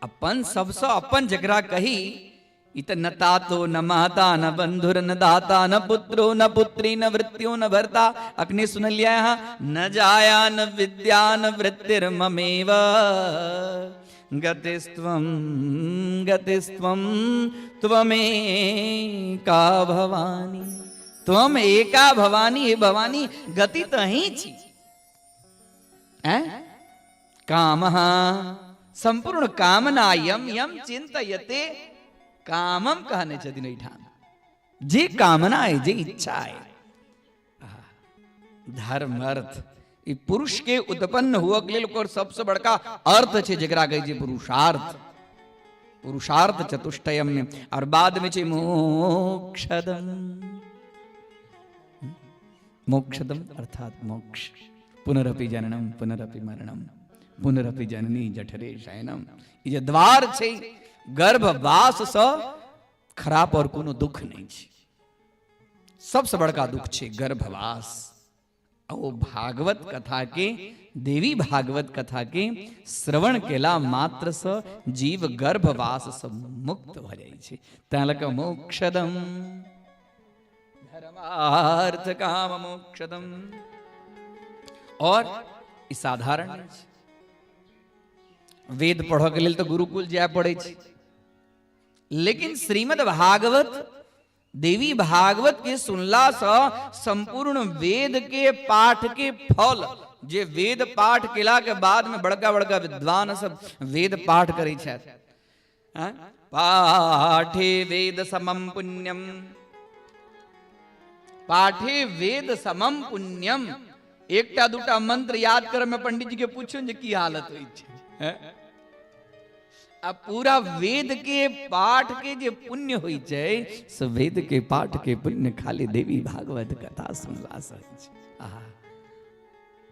अपन सबसँ अपन जकरा कही, ई तऽ न तातो न माता न बंधुर न दाता न पुत्रो न पुत्री न वृत्तियो न भर्ता। अखने सुनलियै अहाँ, न जाया न विद्या न वृत्तिर्ममेव गतिस्त्वं गतिस्त्वं त्वमेका भवानी। त्वम एका भवानी, हे भवानी गति तऽ अहीं छी। काम संपूर्ण कामना यम यम चिंतयते कामम कहने छथिन एहिठाम, जे कामना है, जे इच्छा है। धर्म अर्थ ई पुरुष के उत्पन्न हुअ के लेल ओकर सबसे बड़का अर्थ छै, जकरा कहै छै पुरुषार्थ, पुरुषार्थ चतुष्टयम में। और बाद में छै मोक्षदम, मोक्षदम अर्थात मोक्ष। पुनरपि जननम पुनरपि मरणम पुनरपि जननी जठरे शयनम। ई जे द्वार छै गर्भवास सँ खराब और कोनो दुख नहि छै। सबसे बड़का दुख छै गर्भवास। ओ भागवत कथा के, देवी भागवत कथा के श्रवण केला मात्र सँ जीव गर्भवास सँ मुक्त भऽ जाइ छै। तैं लऽ कऽ मोक्षदम धर्मार्थ काम मोक्षदम। और ई साधारण नहि छै। वेद पढ़ऽ के लेल तऽ गुरुकुल जाय पड़ै छै, लेकिन श्रीमद् भागवत देवी भागवत के सुनला सँ संपूर्ण वेद के पाठ के फल, जे वेद पाठ केला के बाद में बड़का बड़का विद्वान सब वेद पाठ करै छथि। पाठे वेद समम पुण्यम, पाठे वेद समम पुण्यम। एकटा दूटा मंत्र याद करे में पंडित जी के पूछो जे की हालत होइ छै। आ पूरा वेद के पाठ के जे पुण्य होइ छै से वेद के पाठ के पुण्य खाली देवी भागवत कथा सुनला से होइ छै। आहा,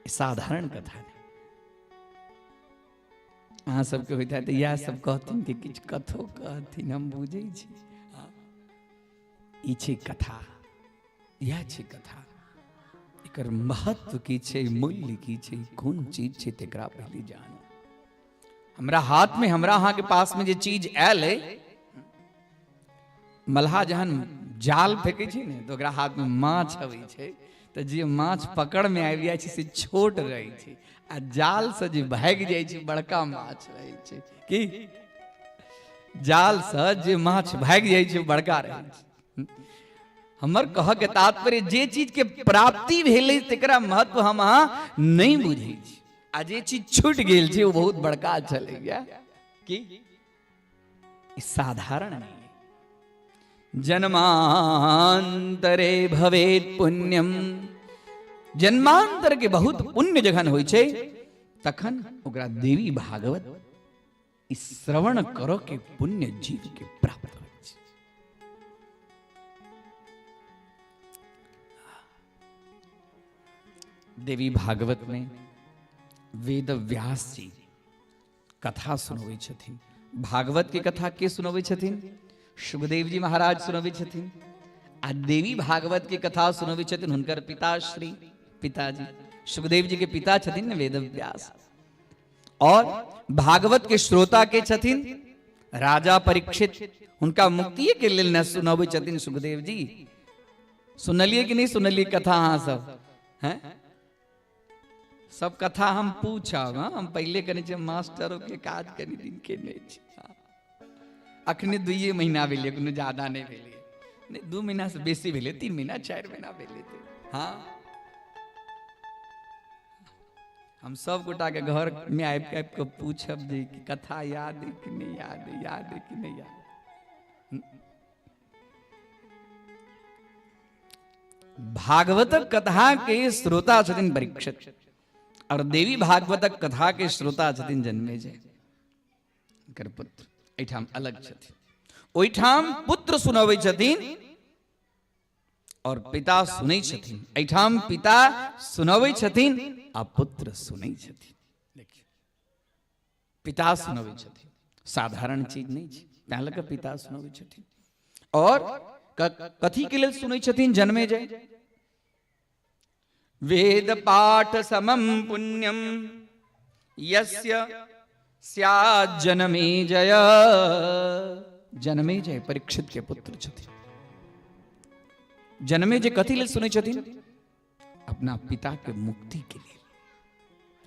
ई साधारण कथा नहि। अहाँ सबके होइत हैत इएह सब कहथिन कि किछु कथो कहथिन, हम बुझै छी। ई छै कथा, इएह छै कथा। एकर महत्व की छै, मूल्य की छै, कोन चीज छै, तकरा पहिले जानू। हमरा हाथ में, हमरा अहाँ के पास में जे चीज आयल है, मल्हा जहन जाल फेंकै छै ने तऽ ओकरा हाथ में माछ अबै छै, तऽ जे माछ पकड़ में आबि जाइ छै से छोट रहै छै, आ जाल से जे भागि जाइ छै बड़का माछ रहै छै। की जाल से जे माछ भागि जाइ छै बड़का रहै छै। हमर कहऽ के तात्पर्य जे चीज के प्राप्ति भेलै तकरा महत्व हम अहाँ नहि बुझै छी, आ जे चीज छूटि गेल छै ओ बहुत बड़का छलैया। की ई साधारण नहि। जन्मांतरे भवेत पुण्यम, जन्मांतर के बहुत पुण्य जखन होइ छै तखन ओकरा देवी भागवत ई श्रवण करऽ के पुण्य जीव के प्राप्त होइ छै। देवी भागवत में वेद व्यास जी कथा सुनबै छथिन। भागवत के कथा के सुनबै छथिन? सुखदेव जी महाराज सुनबै छथिन। आ देवी भागवत के कथा सुनबै छथिन हुनकर पिताश्री, पिताजी सुखदेव जी के पिता छथिन ने वेद व्यास। और भागवत के श्रोता के छथिन राजा परीक्षित, हुनका मुक्तिये के लेल ने सुनबै छथिन सुखदेव जी। सुनलिए कि नहीं सुनलिए कथा अहाँ सब? हैं सब कथा हम पूछब। हाँ, हम पहले कहने छियै मास्टरों के काज कनि दिन के नहि छै। अखने 2 महीना भेलै, कोनो ज्यादा नहि भेलै, नहि 2 महीना से बेसी भेलै, 3 महीना 4 महीना भेलै। हाँ, हम सब गोटा के घर में आबि के आबि के पूछब जे कि कथा याद है कि नहीं याद है, याद है कि नहीं याद। भागवतक कथा के श्रोता छथिन परीक्षित, और देवी भागवतक कथा के श्रोता छथिन जन्मेजय कर पुत्र। एहिठाम अलग छथिन, ओहिठाम पुत्र सुनबै छथिन और पिता सुनै छथिन। एहिठाम पिता सुनबै छथिन आ पुत्र सुनै छथिन। देखियौ, पिता सुनबै छथिन, साधारण चीज नहि छै, तैं लऽ कऽ पिता सुनबै छथिन। और कथी के लेल सुनै छथिन जन्मेजय? वेद पाठ समम पुण्यम यस्य स्यात् जनमेजय। जनमेजय परीक्षित के पुत्र छथिन। जनमेजय कथी लेल सुनै छथिन? अपना पिता के मुक्ति के लेल।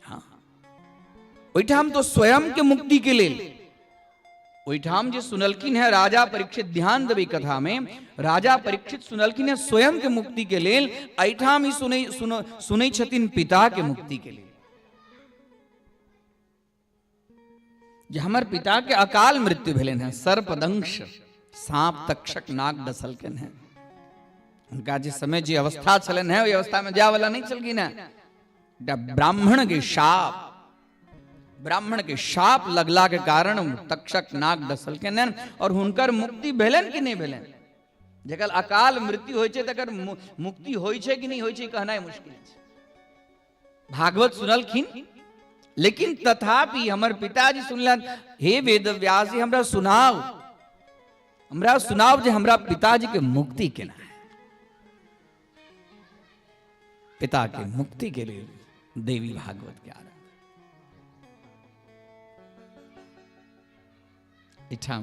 हाँ, ओहिठाम तो स्वयं के मुक्ति के लेल। ओहिठाम जे सुनलखिन है राजा परीक्षित, ध्यान देबै कथा में, राजा परीक्षित सुनलखिन है स्वयं के मुक्ति के लेल, एहिठाम ही सुनै सुन सुनै छथिन पिता के मुक्ति के लेल। जे हमर पिता के अकाल मृत्यु भेलनि हैं, सर्पदंश सांप तक्षक नाग डसलकनि हैं, हुनका जे समय जे अवस्था छलनि हैं ओहि अवस्था में जाय वाला नहीं छलखिन हैं। एकटा ब्राह्मण के शाप, ब्राह्मण के शाप लगला के कारण तक्षक नाग डसलकनि हैं और हुनकर मुक्ति भेलनि कि नहीं भेलनि? जकर अकाल मृत्यु होइ छै तकर मुक्ति होइ छै कि नहीं होइ छै कहनाइ मुश्किल छै। भागवत सुनलखिन, लेकिन तथापि हमर पिताजी सुनलन, हे वेद व्यास जी हमरा सुनाउ, हमरा सुनाउ जे हमरा पिताजी के मुक्ति केना है। पिता के मुक्ति के लिए देवी भागवत के आरंभ। एठाम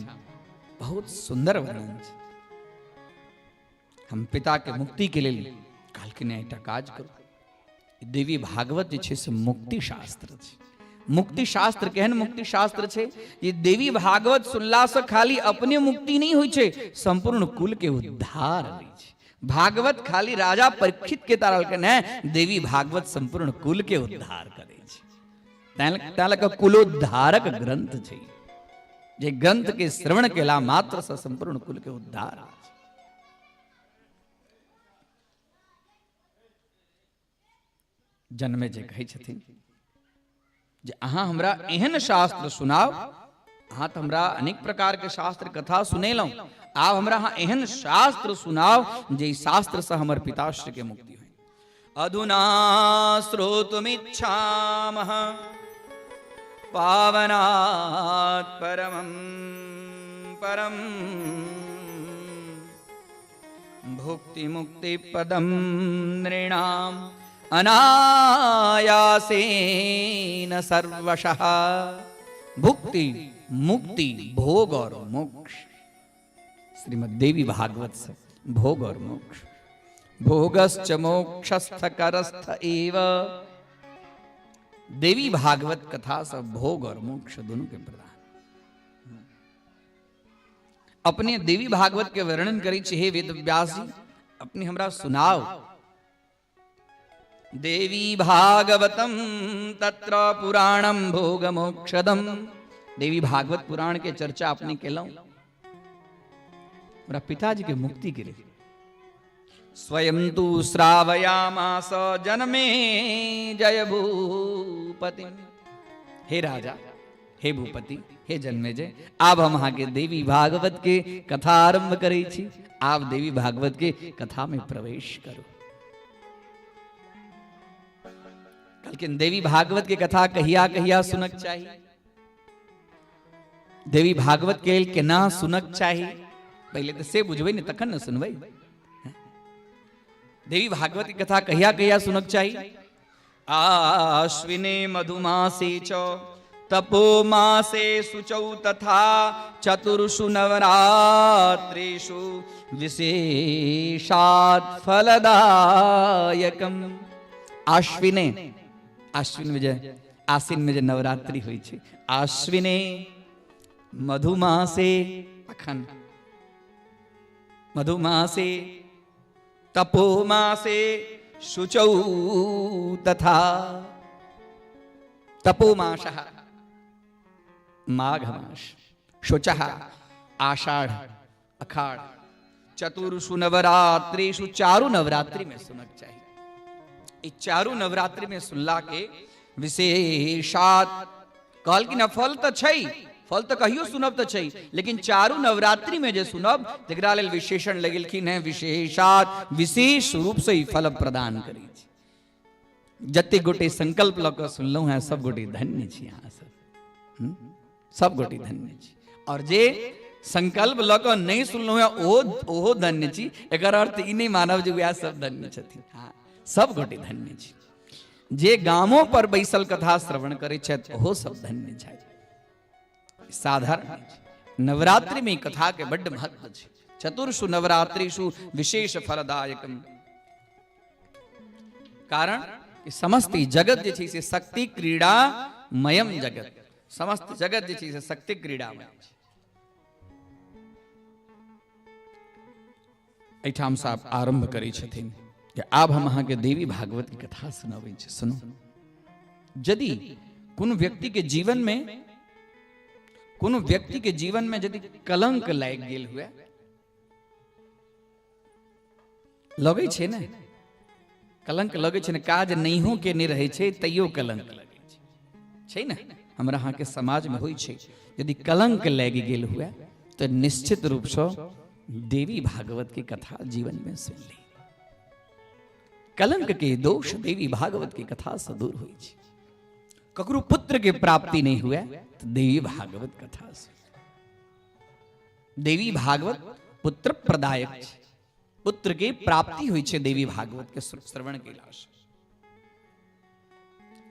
बहुत सुंदर वर्णन छै। हम पिता के मुक्ति के लेल कहलखिन एकटा काज करू। देवी भागवत जे छै से मुक्ति शास्त्र छै। मुक्ति शास्त्र केहन मुक्ति शास्त्र छै जे देवी भागवत सुनला से खाली अपने मुक्ति नहीं होइ छै, संपूर्ण कुल के उद्धार होइ छै। भागवत खाली राजा परीक्षित के तारलकन है, देवी भागवत संपूर्ण कुल के उद्धार करै छै। तैं लऽ कऽ कुलोद्धारक ग्रंथ छै, जे ग्रंथ के श्रवण केला मात्र से संपूर्ण कुल के उद्धार होइ छै। जन्मे जे कहै छथिन जे अहाँ हमरा एहन शास्त्र सुनाउ, अहाँ तऽ हमरा अनेक प्रकार के शास्त्र कथा सुनेलहुँ, आब हमरा अहाँ एहन शास्त्र सुनाउ जे ई शास्त्रसँ हमर पिताश्री के मुक्ति होइ। अधुना श्रोतुमिच्छामः पावनात् परमं परम भुक्तिमुक्तिपदं नृणाम् अनायासेन सर्वशः। भुक्ति मुक्ति भोग और मोक्ष, श्रीमद देवी भागवत से भोग और मोक्ष। भोगश्च मोक्षस्थ करस्थ एव। देवी भागवत कथा सब भोग और मोक्ष दोनों के प्रदान। अपने देवी भागवत के वर्णन करै छी, हे वेद व्यास जी अपने हमरा सुनाओ। देवी भागवतम तत्र पुराणम भोग मोक्षदम। देवी भागवत पुराण के चर्चा अपने केलहुं हमरा पिताजी के मुक्ति के लिए। स्वयं तु श्रावयामास जनमे जय भूपति। हे राजा, हे भूपति, हे जन्मेजय, आब हम अहाँ के देवी भागवत के कथा आरंभ करै छी। आब देवी भागवत के कथा में प्रवेश करू। कहलखिन देवी भागवत के कथा कहिया कहिया सुनक चाही, देवी भागवत के लेल केना सुनक चाही, पहिले तऽ से बुझबै ने तखन ने सुनबै। देवी भागवत के कथा कहिया कहिया सुनक चाही? आश्विने मधुमासे च तपोमासे शुचौ तथा चतुर्षु नवरात्रेषु विशेषात् फलदायकम। आश्विने, आश्विन में जे आश्विन में जे नवरात्रि होइ छै, आश्विने मधुमासे, अखन मधुमासे तपोमासे शुचौ तथा, तपोमासः माघ मास, शुचः आषाढ़ अखाड़, चतुर्षु नवरात्रिषु, चारू नवरात्रि में सुनक चाही। ई चारू नवरात्रि में सुनला के विशेषात कहलखिन हँ, फल तऽ छै, फल तऽ कहियो सुनब तऽ छै, लेकिन चारू नवरात्रि में जे सुनब तकरा लेल विशेषण लगेलखिन हैं विशेषात, विशेष रूप से ई फल प्रदान करै छै। जते गोटे संकल्प लऽ कऽ सुनलहुँ हैं सब गोटे धन्य छी अहाँ सब, सब गोटे धन्य छी। और जे संकल्प लऽ कऽ नहि सुनलहुँ हैं ओहो धन्य छी। एकर अर्थ ई नहि मानब जे वएह सब धन्य छथिन, हाँ सब गोटे धन्य छी। जे गामो पर बैसल कथा श्रवण करै छथि ओहो सब धन्य छथि। साधारण नवरात्रि में कथा के बड्ड महत्व छै। चतुर्षु नवरात्रिषु विशेष फलदायकम, कारण कि समस्त जगत जे छै से शक्ति क्रीड़ा मयम जगत, समस्त जगत जे छै से शक्ति क्रीड़ामय छै। एहिठाम से आप आरंभ करै छथिन जे आब हम अहाँके देवी भागवत के कथा सुनाबै छी, सुनू। यदि कोनो व्यक्ति के जीवन में, कोनो व्यक्ति के जीवन में यदि कलंक लागि गेल हुए, लगै छै ने कलंक लगै छै ने, काज नहियो केने रहै छै तैयो कलंक लगै छै, छै ने हमरा अहाँके समाजमे होइ छै। यदि कलंक लागि गेल हुए तऽ निश्चित रूपसँ देवी भागवत के कथा जीवन में सुन ली। कलंक के दोष देवी भागवत के कथा से दूर होइ छै। ककरो पुत्र के प्राप्ति नहीं हुए तो देवी भागवत कथा सुन। देवी भागवत पुत्र प्रदायक छै, पुत्र के प्राप्ति होइ छै देवी भागवत के श्रवण केला से।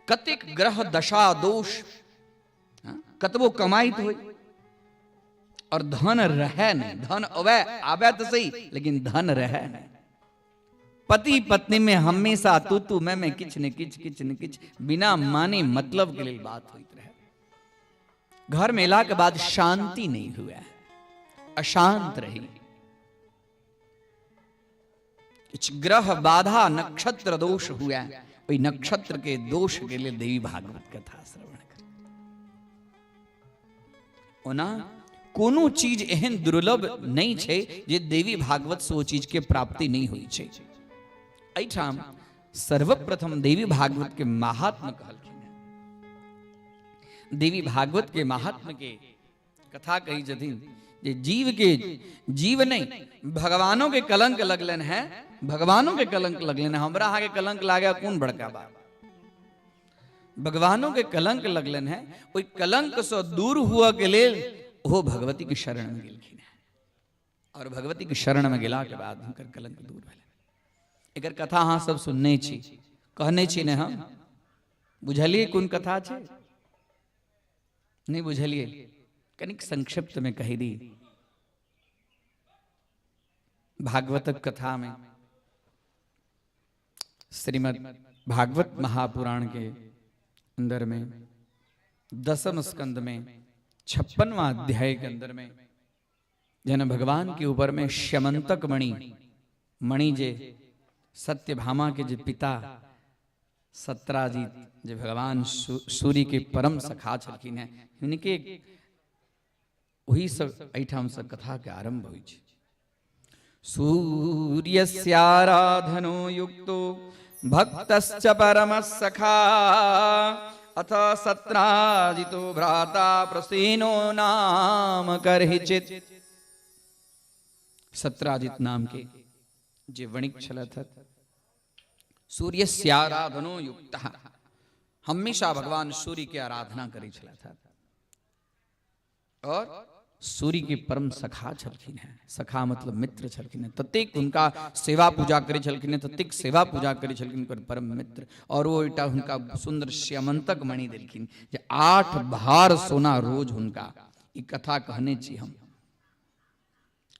कतेक ग्रह दशा दोष, हाँ, कतबो कमाइत होय और धन रहे नहीं, धन अवे आवे तो सही लेकिन धन रहे नहीं। पति पत्नी में हमेशा तू तू मैं मैं किछ ने किछ किछ ने किछ बिना माने मतलब के लिए बात होइत रहे। घर में एला के बाद शांति नहीं हुआ, अशांत रही। किछ ग्रह बाधा नक्षत्र दोष हुआ, ओहि नक्षत्र के दोष के लिए देवी भागवत कथा श्रवण कर। ओना कोनो चीज एहन दुर्लभ नहीं छै जे देवी भागवत से ओ चीज के प्राप्ति नहीं हुई छै। एहिठाम सर्वप्रथम देवी भागवत के महात्म कहलखिन हैं। देवी भागवत के महात्म के कथा कहै छथिन जे जीव के जीव नहीं भगवानों के कलंक लगलन है, भगवानों के कलंक लगलन है। हमरा अहाँ के कलंक लागे कोन बड़का बात, भगवानों के कलंक लगलन है। ओहि कलंक से दूर हुआ के लेल ओहो भगवती के शरण में गेलखिन है और भगवती के शरण में गेला के बाद हुनकर कलंक दूर भेलनि। एकर कथा अहाँ सब सुनने छी, कहने छी ने हम, बुझलियै कोन कथा छै? नहीं बुझलियै? कनिक संक्षिप्त में कहि दी। भागवतक कथा में श्रीमद् भागवत महापुराण के अंदर में दसम स्कंद में 56वां अध्याय के अंदर में जन भगवान के ऊपर में शमंतक मणि, मणि जे सत्यभामा के जे पिता सत्राजीत जे भगवान सूर्य के परम सखा छलखिन हैं, हिनके वही सब एहिठाम से कथा के आरंभ होइ छै। सूर्यस्याराधनो युक्तो भक्तश्च परमः सखा अथ सत्राजितो भ्राता प्रसेनो नाम करहिचित। सत्राजित नाम के जे वणिक छलथि, सूर्यस्याराधनो युक्त, हमेशा भगवान सूर्य के आराधना करै छलथि और सूर्य के परम सखा छलखिन हैं। सखा मतलब मित्र छलखिन हैं। ततेक हुनका सेवा पूजा करै छलखिन हैं, ततेक सेवा पूजा करै छलखिन हुनकर परम मित्र। और वो एकटा हुनका सुंदर श्यमंतक मणि देलखिन जे 8 भार सोना रोज हुनका। ई कथा कहने छी हम,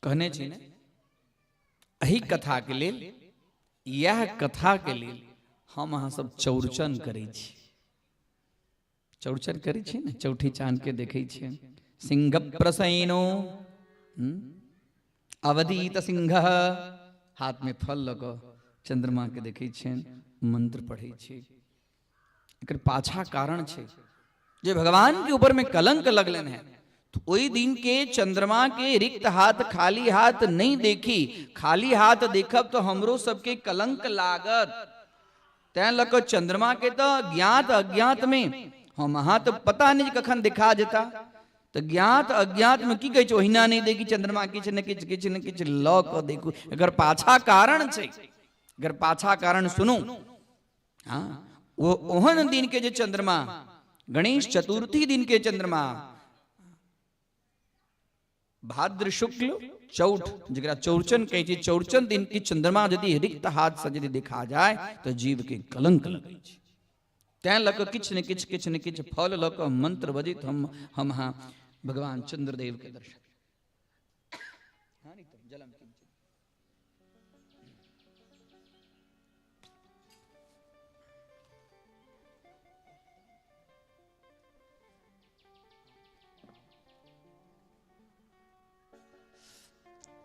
कहने छी ने? एहि कथा के लेल, यह कथा के लेल हम अहाँ सब चौरचन करै छी। चौरचन करै छी ने, चौठी चांद के देखै छियै। सिंह प्रसैनो अवधीत सिंह, हाथ में फल लऽ कऽ चंद्रमा के देखै छियनि, मंत्र पढ़ै छी। एकर पाछा कारण छै जे भगवान के ऊपर में कलंक लगलन है तो ओहि दिन के चंद्रमा के रिक्त हाथ खाली हाथ नहीं देखी, खाली हाथ देखब तो हमरो सबके कलंक लागत। तैं लऽ कऽ चंद्रमा के तो ज्ञात अज्ञात में हम अहाँ तो पता नहीं कखन दिखा जेता, तो ज्ञात अज्ञात में की कहै छै, ओहिना नहीं देखी चंद्रमा, किछु ने किछु किछु ने किछु लऽ कऽ देखू। एकर पाछा कारण छै, एकर पाछा कारण सुनू। हाँ, वो ओहन दिन के जे चंद्रमा, गणेश चतुर्थी दिन के चंद्रमा, भाद्र शुक्ल चौठ जरा चौरचन कहै छै, चौरचन दिन के चंद्रमा यदि रिक्त हाथ से यदि देखा जाए तो जीव के कलंक लगै छै। तैं लऽ कऽ किछु ने किछु किछु ने किछु फल लऽ कऽ मंत्र बजैत हम हाँ भगवान चंद्रदेव के दर्शन।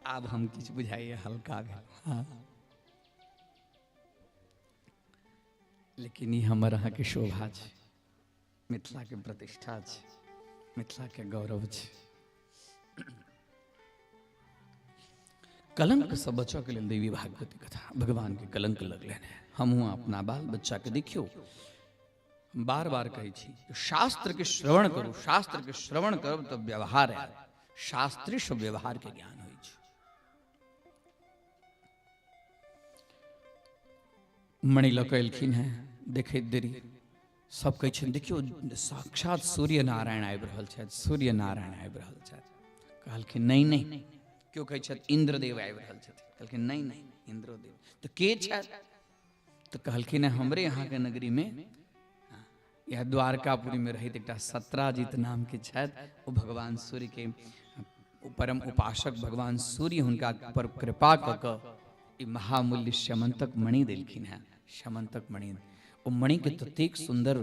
आब हम किछु बुझाइए हल्का भेल। हाँ, लेकिन ई हमर अहाँके शोभा छै, मिथिलाके प्रतिष्ठा छै, मिथिलाके गौरव छै। कलंक से बचऽ के लेल देवी भागवती कथा, भगवान के कलंक लगलनि हैं। हमहूँ अपना बाल बच्चा के देखियौ बार बार कहै छी, शास्त्र के श्रवण करू, शास्त्र के श्रवण करब तब व्यवहार आयत, शास्त्रीय व्यवहार के ज्ञान होइ छै। मणि लऽ कऽ एलखिन हैं, देखैत देरी सब कहै छथिन देखियौ साक्षात सूर्य नारायण आबि रहल छथि, सूर्य नारायण आबि रहल छथि। कहलखिन नहीं नहीं, केओ कहै छथि इंद्रदेव आबि रहल छथिन, कहलखिन नहीं नहीं इंद्रदेव तो के छथि? तो कहलखिन हमरे अहाँके नगरी में यह द्वारकापुरी में रहैत एकटा सत्राजित नाम के छथि, ओ भगवान सूर्य के परम उपासक भगवान सूर्य हुनका पर कृपा कऽ कऽ ई महामूल्य शमंतक मणि देलखिन हैं। शमंतक मणि, ओ मणि के ततेक सुंदर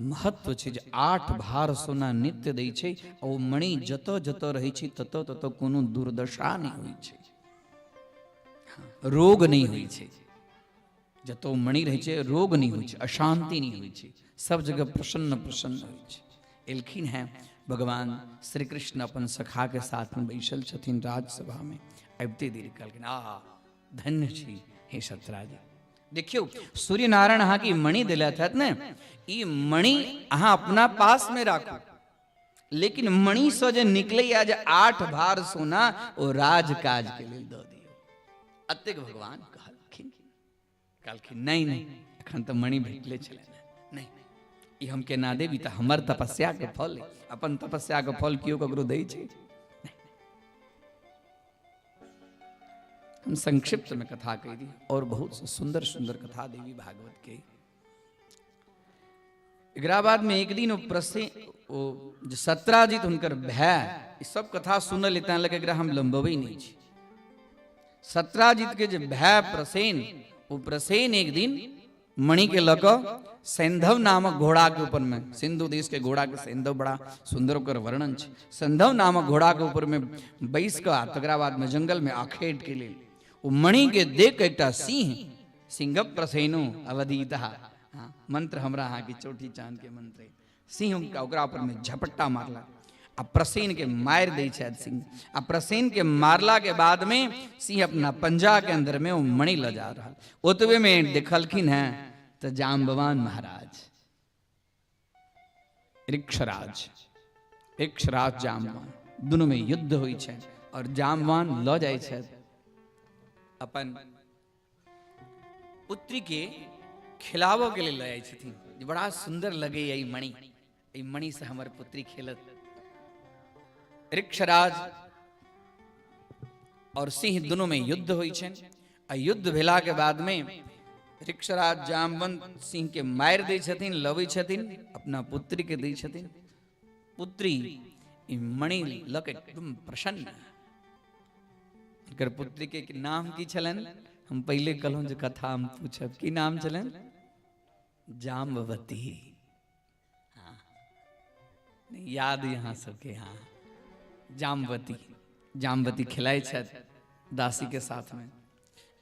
महत्व छै जे 8 भार सोना नित्य दै छै, आ ओ मणि जतऽ जतऽ रहै छै ततऽ ततऽ कोनो दुर्दशा नहि होइ छै, रोग नहि होइ छै। जतऽ मणि रहै छै रोग नहि होइ छै, अशांति नहि होइ छै, सब जगह प्रसन्न प्रसन्न होइ छै। एलखिन हैं भगवान श्री कृष्ण अपन सखा के साथ में बैसल छथिन राजसभा में। आबिते देरी कहलखिन आ धन्य छी हे सत्राजी। देखियौ सूर्य नारायण अहाँके ई मणि देलथि हत ने, ई मणि अहाँ अपना पास में राखू, लेकिन मणिसँ जे निकलैया जे 8 भार सोना ओ राज काज के लेल दऽ दियौ। अतेक भगवान कहलखिन। कहलखिन नहि नहि, एखन तऽ मणि भेटले छलै, नहि ई हम केना देब, ई तऽ हमर तपस्या के फल है। अपन तपस्या के फल केओ ककरो दै छै? हम संक्षिप्त में कथा कह दी और बहुत सुंदर सुंदर कथा देवी भागवत के। एकरा बाद में एक दिन ओ जे सत्राजित हुनकर भाय ई सब कथा सुनल, तैं लऽ कऽ एकरा हम लम्बबै नहि छी। सत्राजित के जे भाय प्रसेन, ओ प्रसेन एक दिन मणि के लऽ कऽ सैंधव नामक घोड़ा के ऊपर में, सिंधु देश के घोड़ा के सैंधव, बड़ा सुंदर ओकर वर्णन छै, सैंधव नामक घोड़ा के ऊपर में बैस कऽ आ तकरा बाद में जंगल में आखेट के लेल ओ मणि के देख कऽ एकटा सिंह, सिंह प्रसेनो अवधीता, हाँ, मंत्र हमरा अहाँके चौठी चांद के मंत्र है। सिंह हुनका ओकरा ऊपर में झपट्टा मारला आ प्रसेन के मारि दै छथि सिंह। आ प्रसेन के मारला के बाद में सिंह अपना पंजा के अंदर में ओ मणि लऽ जा रहल, ओतबे में देखलखिन हैं तऽ जाम्बवान महाराज ऋक्षराज, ऋक्षराज जाम्बवान दुनू में युद्ध होइ छै और जाम्बवान लऽ जाइ छथि अपन पुत्री के खिलाबऽ के लेल लऽ जाइ छथिन जे बड़ा सुंदर लगैया ई मणि, एहि मणि से हमर पुत्री खेलत। ऋक्षराज और सिंह दुनू में युद्ध होइ छनि आ युद्ध भेला के बाद में ऋक्षराज जामवंत सिंह के मारि दै छथिन, लबै छथिन, अपना पुत्री के दै छथिन। पुत्री ई मणि लऽ के एकदम प्रसन्न। एकर पुत्री के नाम की छलनि? हम पहिले कहलहुँ जे कथा हम पूछब, की नाम छलनि? जाम्बवती। हाँ, नहीं याद यहाँ सबके। हाँ, जाम्बवती, जाम्बवती खिलाइ छथि दासी के साथ में।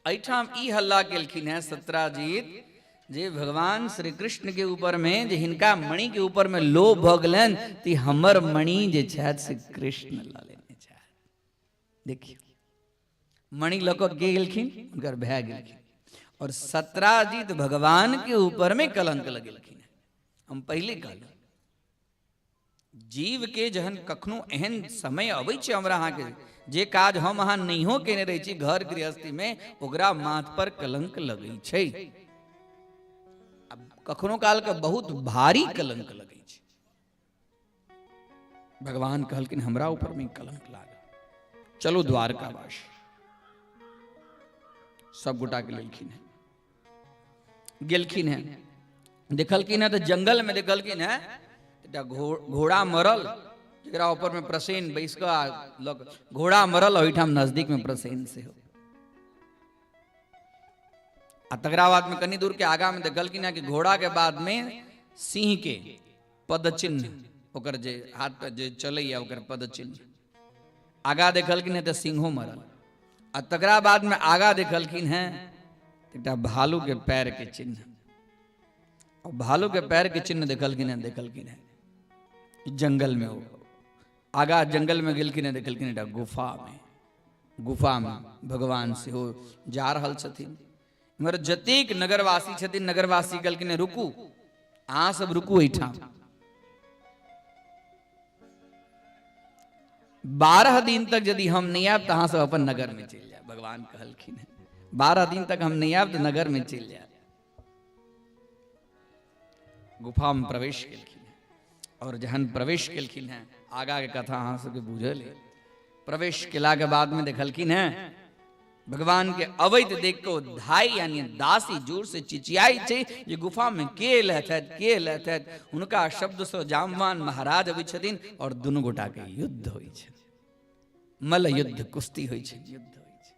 एहिठाम ई हल्ला केलखिन हैं सत्राजीत जे भगवान श्री कृष्ण के ऊपर में जे हिनका मणि के ऊपर में लोभ भऽ गेलनि तऽ हमर मणि जे छथि से कृष्ण लऽ लेने छथि। देखियौ मणि लऽ कऽ के गेलखिन? हुनकर भए गेलखिन और सत्राजीत भगवान के ऊपर में कलंक लगेलखिन। हम पहिले कहलहुँ जीव के जहन कखनो एहन समय अबै छै हमरा अहाँके जे काज हम अहाँ नहियो केने रहै छी घर गृहस्थी में, ओकरा माथ पर कलंक लगै छै। अब कखनो काल के बहुत भारी कलंक लगै छै। भगवान कहलखिन हमरा ऊपर में कलंक लागल, चलो द्वारकावास। सब गोटा के लेलखिन है, गेलखिन है, देखलखिन है तऽ जंगल में देखलखिन है एकटा घोड़ा मरल, जकरा ऊपर में प्रसेन बैस कऽ लग घोड़ा मरल, ओहिठाम नजदीक में प्रसेन सेहो। आ तकरा बाद में कनी दूर के आगा में देखलखिन है कि घोड़ा के बाद में सिंह के पद चिन्ह, ओकर जे हाथ पर जे चलैया ओकर पद चिन्ह। आगा देखलखिन है तऽ सिंहो मरल। आ तकरा बाद में आगा देखलखिन है एकटा भालू के पैर के चिन्ह, और भालू के पैर के चिन्ह देखलखिन है, देखलखिन है जंगल में। वो आगा जंगल में गेलखिन है, देखलखिन एकटा गुफा में, गुफा में भगवान सेहो जा रहल छथिन। मगर जतेक नगरवासी छथिन, नगरवासी कहलखिन रुकू, अहाँ सब रुकू एहिठाम। 12 दिन तक यदि हम नहीं आयब तऽ अहाँ सब अपन नगर में चलि जायब। भगवान कहलखिन 12 दिन तक हम नहीं आयब तऽ नगर में चलि जायब। गुफा में प्रवेश केलखिन और जहन प्रवेश केलखिन हैं, आगा के कथा अहाँ सबके बुझल है। प्रवेश केला के बाद में देखलखिन हैं भगवान के अवैध देख के धाई यानी दासी जोर से चिचियाई छै जे गुफा में के एलथि, के एलथि। हुनका शब्द से जामवान महाराज अबै छथिन और दुनू गोटा के युद्ध होइ छै, मल्ल युद्ध, कुश्ती होइ छै, युद्ध होइ छै।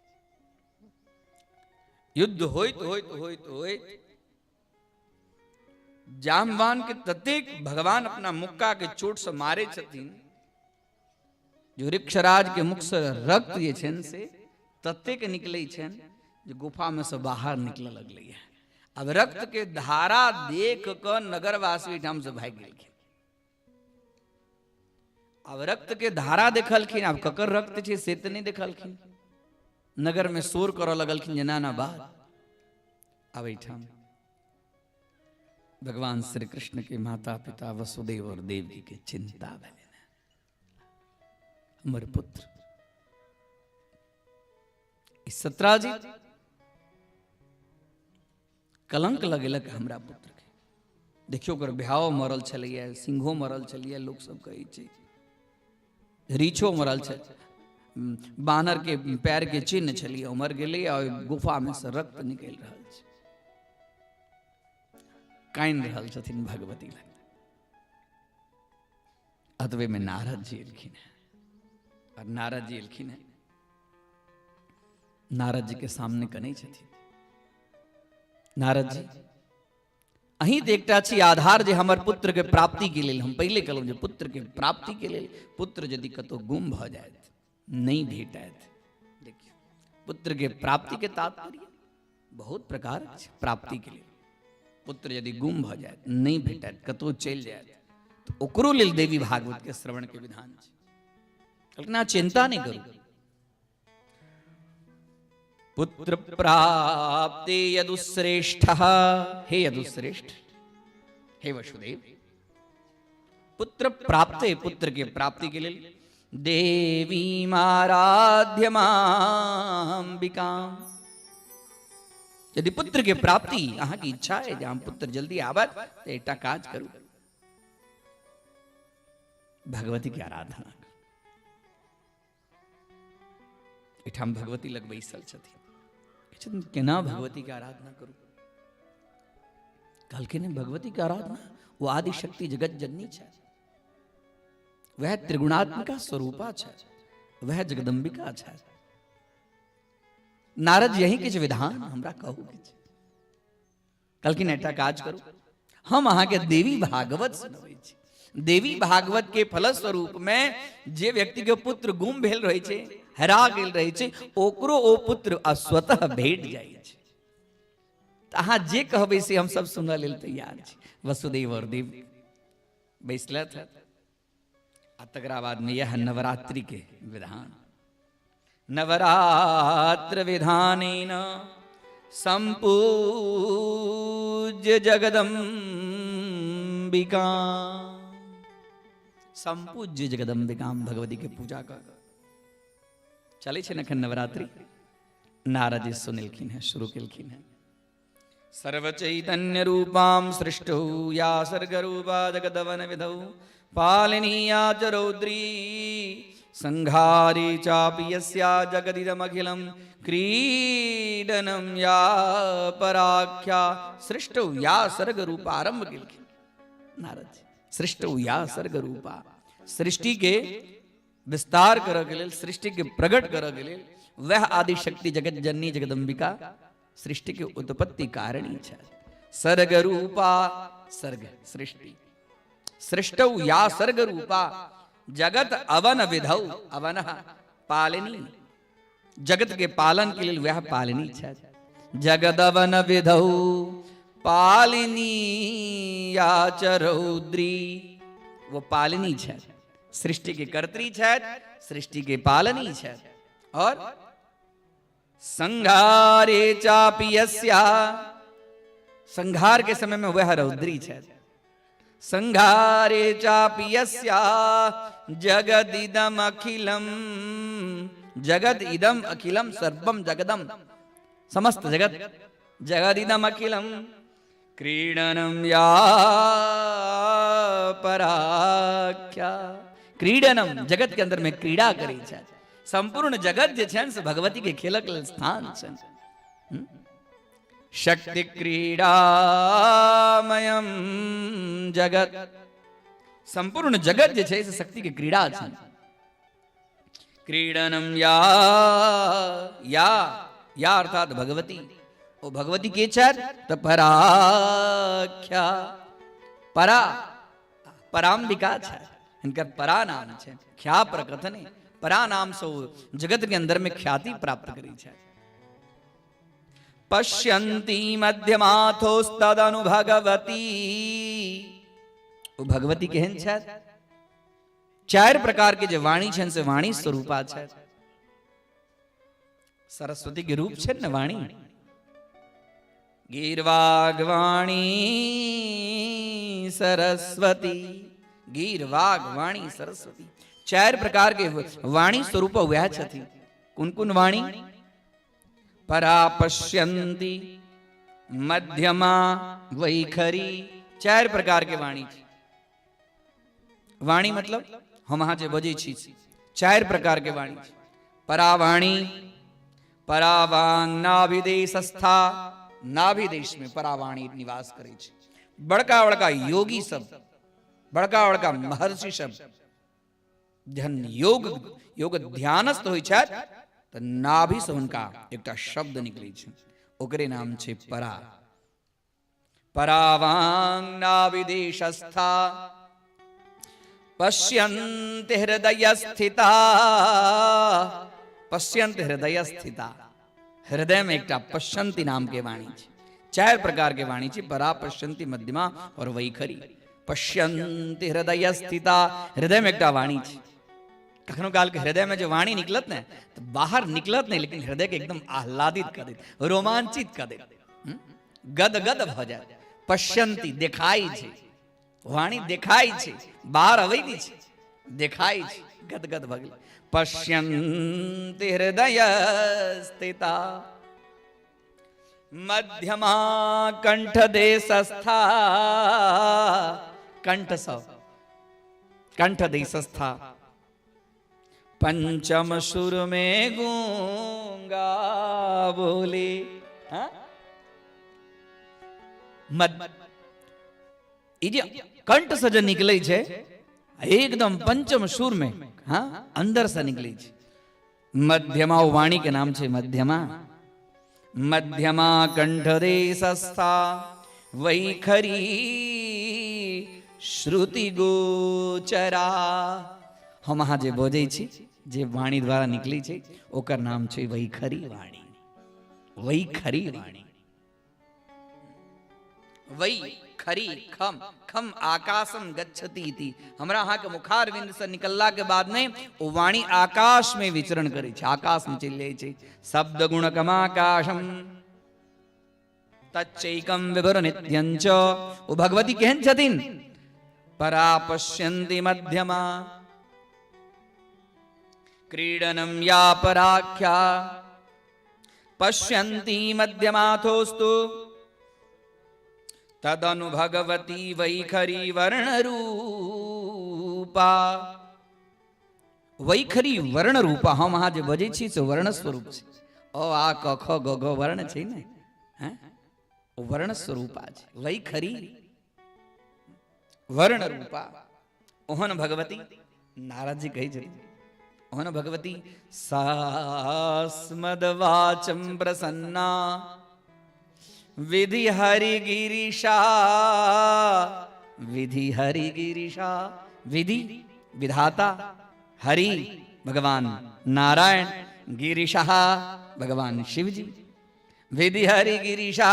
युद्ध होइत होइत होइत होइत जामवान के ततेक भगवान अपना मुक्का के चोट से मारे छथिन जो ऋक्षराज के मुख से रक्त जे छनि से ततेक निकलै छनि जे गुफा में से बाहर निकलऽ लगलै। अब रक्त के धारा देख कऽ नगरवासी ओहिठाम से भागि गेलखिन। अब रक्त के धारा देखलखिन, आब ककर रक्त छै से तऽ नहि देखलखिन। नगर में शोर करऽ लगलखिन जे नाना बात। अब एहिठाम भगवान श्री कृष्ण के माता पिता वसुदेव और देवकी के चिंता भेलनि। हमर पुत्र ई सत्राजित कलंक लगेलक हमरा पुत्र के। देखियौ ओकर भाओ मरल छलैया, सिंहो मरल छलैया, लोक सब कहै छै रीछो मरल छै, बानर के पैर के चिन्ह छलैया, मर गेलै आ ओहि गुफा में से रक्त निकलि रहल छै। कानि रहल छथिन भगवती लग। अतबे में नारद जी एलखिन हैं और नारद जी एलखिन हैं, नारद जी के सामने कनै छथिन। नारद जी अहीं तऽ एकटा छी आधार जे हमर पुत्र के प्राप्ति के लेल, हम पहिले कहलहुँ जे पुत्र के प्राप्ति के लेल पुत्र यदि कतौ गुम भऽ जायत, नहि भेटत, देखियौ पुत्र के प्राप्ति के तात्पर्य बहुत प्रकार छै। प्राप्ति के लेल पुत्र यदि गुम भऽ जायत, नहि भेटत, कतौ चलि जायत, तऽ ओकरो लेल देवी भागवत के श्रवण के विधान छै। कहलखिन अहाँ चिंता नहि करू, पुत्र प्राप्ति यदुश्रेष्ठ, हे यदुश्रेष्ठ, हे वसुदेव, पुत्र प्राप्ति, पुत्र के प्राप्ति के लेल देवी आराध्यमाम्बिका, यदि पुत्र के प्राप्ति अहाँ की इच्छा है जे हम पुत्र जल्दी आबत तऽ एकटा काज करू, भगवती के आराधना करू। एहिठाम भगवती लग बैसल छथिन, केना भगवती के आराधना करू? कहलखिन भगवती के आराधना वो आदि शक्ति जगत जननी छै, वह त्रिगुणात्मिका स्वरूपा छै, वह जगदम्बिका छै। नारद यही किछु विधान हमरा कहू किछु। कहलखिन एकटा काज करू, हम अहाँके देवी भागवत सुनबै छी। देवी भागवत के फलस्वरूप में जे व्यक्ति के पुत्र गुम भेल रहै छै, हेरा गेल रहै छै, ओकरो ओ पुत्र स्वतः भेट जाइ छै। तऽ अहाँ जे कहबै से हम सब सुनऽ लेल तैयार छी। वसुदेव और देव बैसलथि आ तकरा बाद में यह नवरात्रि के विधान, नवरात्र विधानेन संपूज्य जगदम्बिका, संपूज्य जगदम्बिका भगवती के पूजा कर चलै छै ने एखन नवरात्रि। नारद जी सुनलखिन हैं, शुरू केलखिन हैं। सर्वचैतन्य रूपां सृष्टौ या सर्गरूपा जगदवन विधौ पालनीया च रौद्री संहारे चापि यस्या जगदिदमखिलं क्रीडनं या पराख्या। सृष्टौ या सर्गरूपा आरंभ केलखिन नारद जी। सृष्टौ या सर्गरूपा, सृष्टि के विस्तार करऽ के लेल, सृष्टि के प्रकट करऽ के लेल वह आदि शक्ति जगत जननी जगदम्बिका सृष्टि के उत्पत्ति कारणी छै। सर्ग रूपा, सर्ग सृष्टि, सृष्टौ या सर्ग रूपा जगत अवन विधौ, अवन पालिनी, जगत के पालन के लेल वह पालिनी छै। जगदवन विधौ पालिनी या च रौद्री, वो पालिनी छै, सृष्टि के कर्त्री छै, सृष्टि के पालनी छै। और संहारे चापि यस्या, संहार के समय में वह रौद्री छै। संहारे चापि यस्या जगदिदम अखिलम, जगद इदम अखिलम सर्वम जगदम, समस्त जगत, जगदिदम अखिलम क्रीडनम या पराख्या। क्रीडनम जगत के अंदर में क्रीड़ा करै छै। संपूर्ण जगत जे छै से भगवती के खेलक लेल स्थान छै। शक्ति क्रीड़ामयम जगत, संपूर्ण जगत जे छै से शक्ति के क्रीड़ा छै। क्रीडनम या, या या अर्थात भगवती, ओ भगवती के छथि तऽ पराख्या, परा पराम्बिका छथि, हिनकर परा नाम छै, ख्या प्रकथने, परा नाम से ओ जगत के अंदर में ख्याति प्राप्त करै छथि। पश्यन्ति मध्यमाथोस्तदनु भगवती, ओ भगवती केहन छथि? चारि प्रकार के जे वाणी छनि से वाणी स्वरूपा छथि। सरस्वती के रूप छनि ने वाणी, गीर्वाग्वाणी सरस्वती, गीर्वाग्वाणी सरस्वती, चारि प्रकार के वाणी स्वरूप वएह छथिन। कोन कोन वाणी? परा पश्यन्ति, मध्यमा, वैखरी, चारि प्रकार के वाणी छै। वाणी मतलब हम अहाँ जे बजै छी, चारि प्रकार के वाणी छै। परावाणी, परावांग नाभिदेशस्था, नाभिदेश में परावाणी निवास करै छै। बड़का बड़का योगी सब, बड़का बड़का महर्षि सब जहन योग योग ध्यानस्थ होइ छथि तऽ नाभिसँ हुनका एकटा शब्द निकलै छै, ओकरे नाम छै परा। परावांग नाभिदेशस्था पश्यन्ति हृदय स्थिता, पश्यन्ति हृदय स्थिता, हृदय में एकटा पश्यन्ति नाम के वाणी छै। चारि प्रकार के वाणी छै, परा, पश्यन्ति, मध्यमा और वैखरी। पश्यन्ति हृदय स्थिता, हृदय में एकटा वाणी छै। कखनो काल के हृदय में जो वाणी निकलत ने तो बाहर निकलत नहीं, लेकिन हृदय के एकदम आह्लादित कर देत, रोमांचित कर देत, गद गद भ जाए। पश्यन्ति देखाई छै, वाणी देखाई छै, बाहर अबै नहि छै, देखाई छै, गद गद भ गेल। पश्यन्ति हृदय स्थिता मध्यमा कंठ देशस्था, कंठ सँ कंठ देशस्था, पंचम सुर में गूंगा बोले। हाँ? ई जे कंठ से जे निकलै छै एकदम पंचम सुर में, हाँ, अंदर से निकलै छै। मध्यमा, ओ वाणी के नाम छै मध्यमा। मध्यमा कंठ देशस्था वैखरी श्रुति गोचरा। हम अहाँ जे बजै छी, जे वाणी द्वारा निकलै छै, ओकर नाम छै वैखरी वाणी। वैखरी वाणी, वै खरी खम खम आकाशम गच्छति इति। हमरा अहाँके मुखारविंद से निकलला के बाद नहि ओ वाणी आकाश में विचरण करै छै, आकाश में चलि जाइ छै। शब्द गुणकमाकाशम तच्चैकम विभुर नित्यं च। ओ भगवती केहन छथिन? परा पश्यन्ति मध्यमा क्रीडनं या पराख्या पश्यन्ति मध्यमाथोस्तु तदनु भगवती वैखरी वर्णरूपा। वैखरी वर्ण रूपा, हम अहाँ जे बजै छी से वर्ण स्वरूप छै। अ आ क ख ग घ वर्ण छै ने, हैं? ओ वर्ण स्वरूपा छै, वैखरी वर्ण रूपा। ओहन भगवती नारद जी कहै छथिन, ओहन भगवती सास्मदवाचम प्रसन्ना विधि हरि गिरिशा, विधि हरि गिरिशा, विधि विधाता, हरि भगवान नारायण, गिरिशा भगवान शिवजी, विधि हरि गिरिशा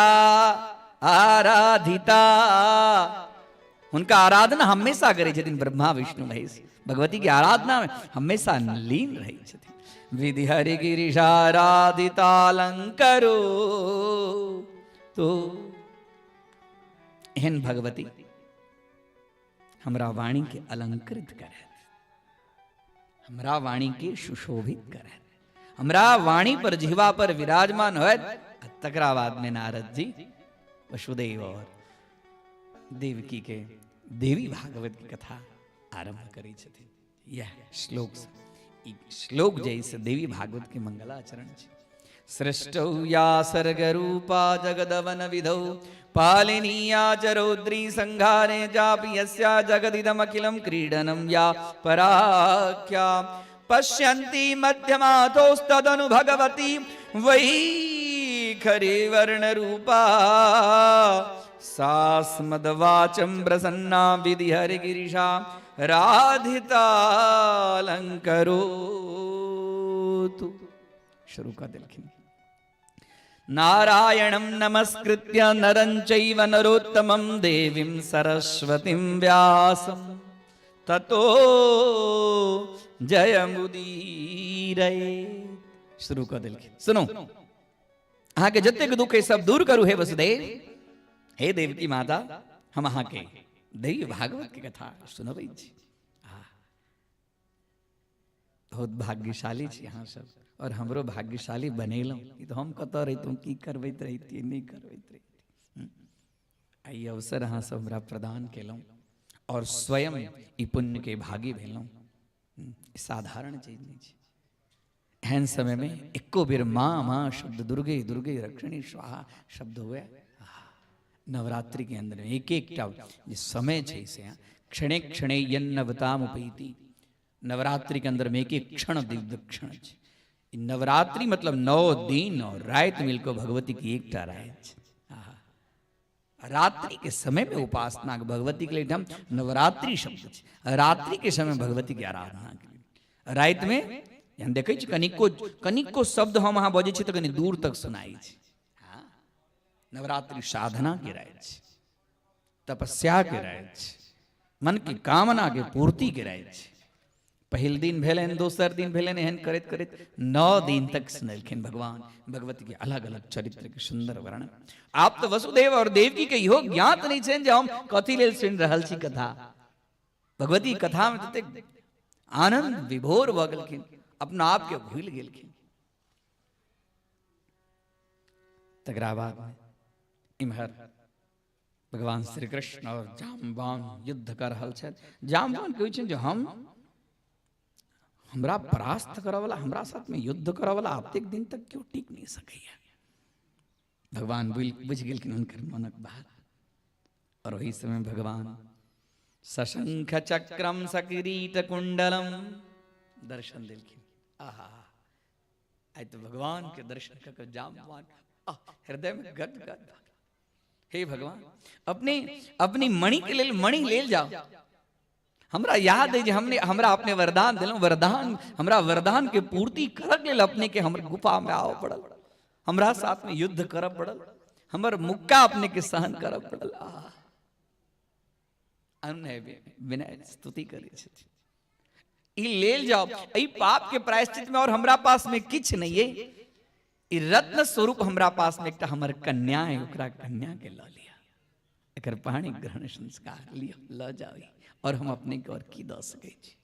आराधिता। हुनका आराधना हमेशा करै छथिन ब्रह्मा विष्णु महेश, भगवती के आराधना में हमेशा लीन रहै छथिन। विधि हरि गिरिशाराधिता अलंकरो तो एहन भगवती हमरा वाणी के अलंकृत करत, हमरा वाणी के सुशोभित करत, हमरा वाणी पर जिह्वा पर विराजमान होत। आ तकरा बाद में नारद जी वसुदेव और देवकी के देवी भागवत की कथा आरंभ करै छथिन। यह श्लोक से, ई श्लोक जैसे देवी भागवत के मंगलाचरण छै। सृष्टौ या सर्गरूपा जगदवन विधौ पालिनीया च रौद्री संहारे चापि यस्या जगदिदमखिलं क्रीडनं या पराख्या पश्यन्ति मध्यमातोस्तदनु भगवती वैखरी वर्णरूपा सास्मदवाचं प्रसन्ना विधि हरिगिरिशा राधितालङ्करोतु। शुरू कऽ देलखिन। नारायणं नमस्कृत्य नरं चैव नरोत्तमं देवीं सरस्वतीं व्यासं ततो जयमुदीरये। शुरू कऽ देलखिन। सुनू, अहाँके जतेक दुख है सब दूर करू हे वसुदेव, हे देवकी माता, हम अहाँके देवी भागवत के कथा सुनबै छी। बहुत भाग्यशाली छी अहाँ सब और हमरो भाग्यशाली बनेलहुँ। ई तऽ हम कतऽ रहितहुँ, की करबैत रहितियै, नहि करबैत रहितियै। आ ई अवसर अहाँ सब हमरा प्रदान केलहुँ और स्वयं ई पुण्यके भागी भेलहुँ। साधारण चीज नहि छै। एहन समयमे एको बेर माँ माँ शब्द, दुर्गे दुर्गे रक्षणी स्वाहा शब्द हुए नवरात्रि के अंदर एक एकटा जे समय छै से क्षणे क्षणे यन्नवतामुपैति। नवरात्रि के अंदर में एक एक क्षण दिव्य क्षण छै। नवरात्रि मतलब 9 दिन और राति मिलकर भगवती की एकटा राति। रात्रि के समय में उपासना भगवती के लिए हम नवरात्रि शब्द छै। रात्रि के समय भगवती के आराधना के लिए राति में हम देखै छी कनिको कनिको शब्द हम अहाँ बजै छी तऽ कनि दूर तक सुनाइ छै। हाँ, नवरात्रि साधना के राति छै, तपस्या के राति छै, मन की कामना के पूर्ति के राति छै। पहिल दिन भेलनि, दोसर दिन भेलनि, एहन करैत करैत 9 दिन तक सुनेलखिन भगवान भगवती के अलग अलग चरित्र के सुंदर वर्णन। आब तऽ वसुदेव और देवकी के इहो ज्ञात नहि छनि जे हम कथी लेल सुनि रहल छी कथा। भगवती कथा में ततेक आनंद विभोर भऽ गेलखिन, अपना आप के भूलि गेलखिन। तकरा बाद इम्हर भगवान श्री कृष्ण और जामवान युद्ध कर रहल छथि। जामवान कहै छनि जे हम हमरा परास्त करऽ वाला, हमरा साथ में युद्ध करऽ वाला एतेक दिन तक केओ टिक नहि सकैया। भगवान बुझि गेलखिन हुनकर मनक बात। और ओहि समय भगवान सशंख चक्रम सकिरीट कुंडलम दर्शन देलखिन। आहा, आइ तऽ भगवान के दर्शन कऽ के जामवान हृदय में गद गद। हे भगवान, अपने अपनी मणि के लेल मणि लेल जाओ। हमरा याद है जे हमने हमरा अपने वरदान दिलहुँ, वरदान हमरा वरदान के पूर्ति करक लेल अपने के हमर गुफा में आबऽ पड़ल, हमरा साथ में युद्ध करऽ पड़ल, हमर मुक्का अपने के सहन करऽ पड़ल। आ अनुनय विनय स्तुति करै छथिन। ई लेल जाओ, एहि पाप के प्रायश्चित में और हमरा पास में किछु नहीं है। ई रत्न स्वरूप हमरा पास में एकटा हमर कन्या है, ओकरा कन्या के लऽ लिअ, एकर पाणी ग्रहण संस्कार लिअ, लऽ जाओ, और हम अपने के और की दऽ सकै छी।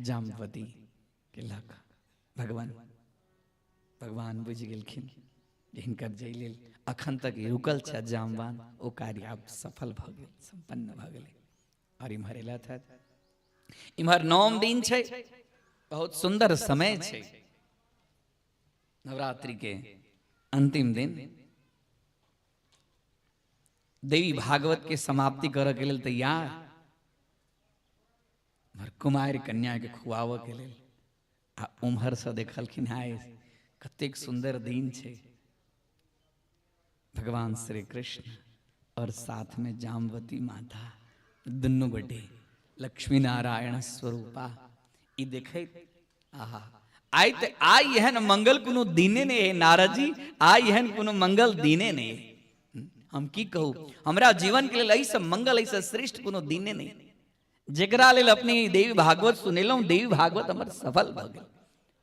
जामवती के लऽ कऽ भगवान भगवान बुझि गेलखिन जे हिनकर जाहि लेल अखन तक ई रुकल छथि जामवान, ओ कार्य आब सफल भऽ गेल, सम्पन्न भऽ गेलै। और इम्हर एलथि हँ, इम्हर नौम दिन छै, बहुत सुंदर समय छै, नवरात्रि के अंतिम दिन, देवी भागवत के समाप्ति करऽ के लेल तैयार, उम्हर कुमारि कन्या के खुआबऽ के लेल। आ उम्हरसँ देखलखिन, हाय कतेक सुंदर दिन छै, भगवान श्री कृष्ण और साथ में जामवती माता, दुनू गोटे लक्ष्मी नारायण स्वरूपा। ई देखैत आहा, आइ तऽ आइ एहन मंगल कोनो दिने नहि है नारद जी, आइ एहन कोनो मंगल दिने नहि है। हम की कहू, हमरा जीवन के लेल एहिसँ मंगल, एहिसँ श्रेष्ठ कोनो दिने नहि, जेकरा लेल अपने देवी भागवत सुनेलहुँ, देवी भागवत हमर सफल भऽ गेल।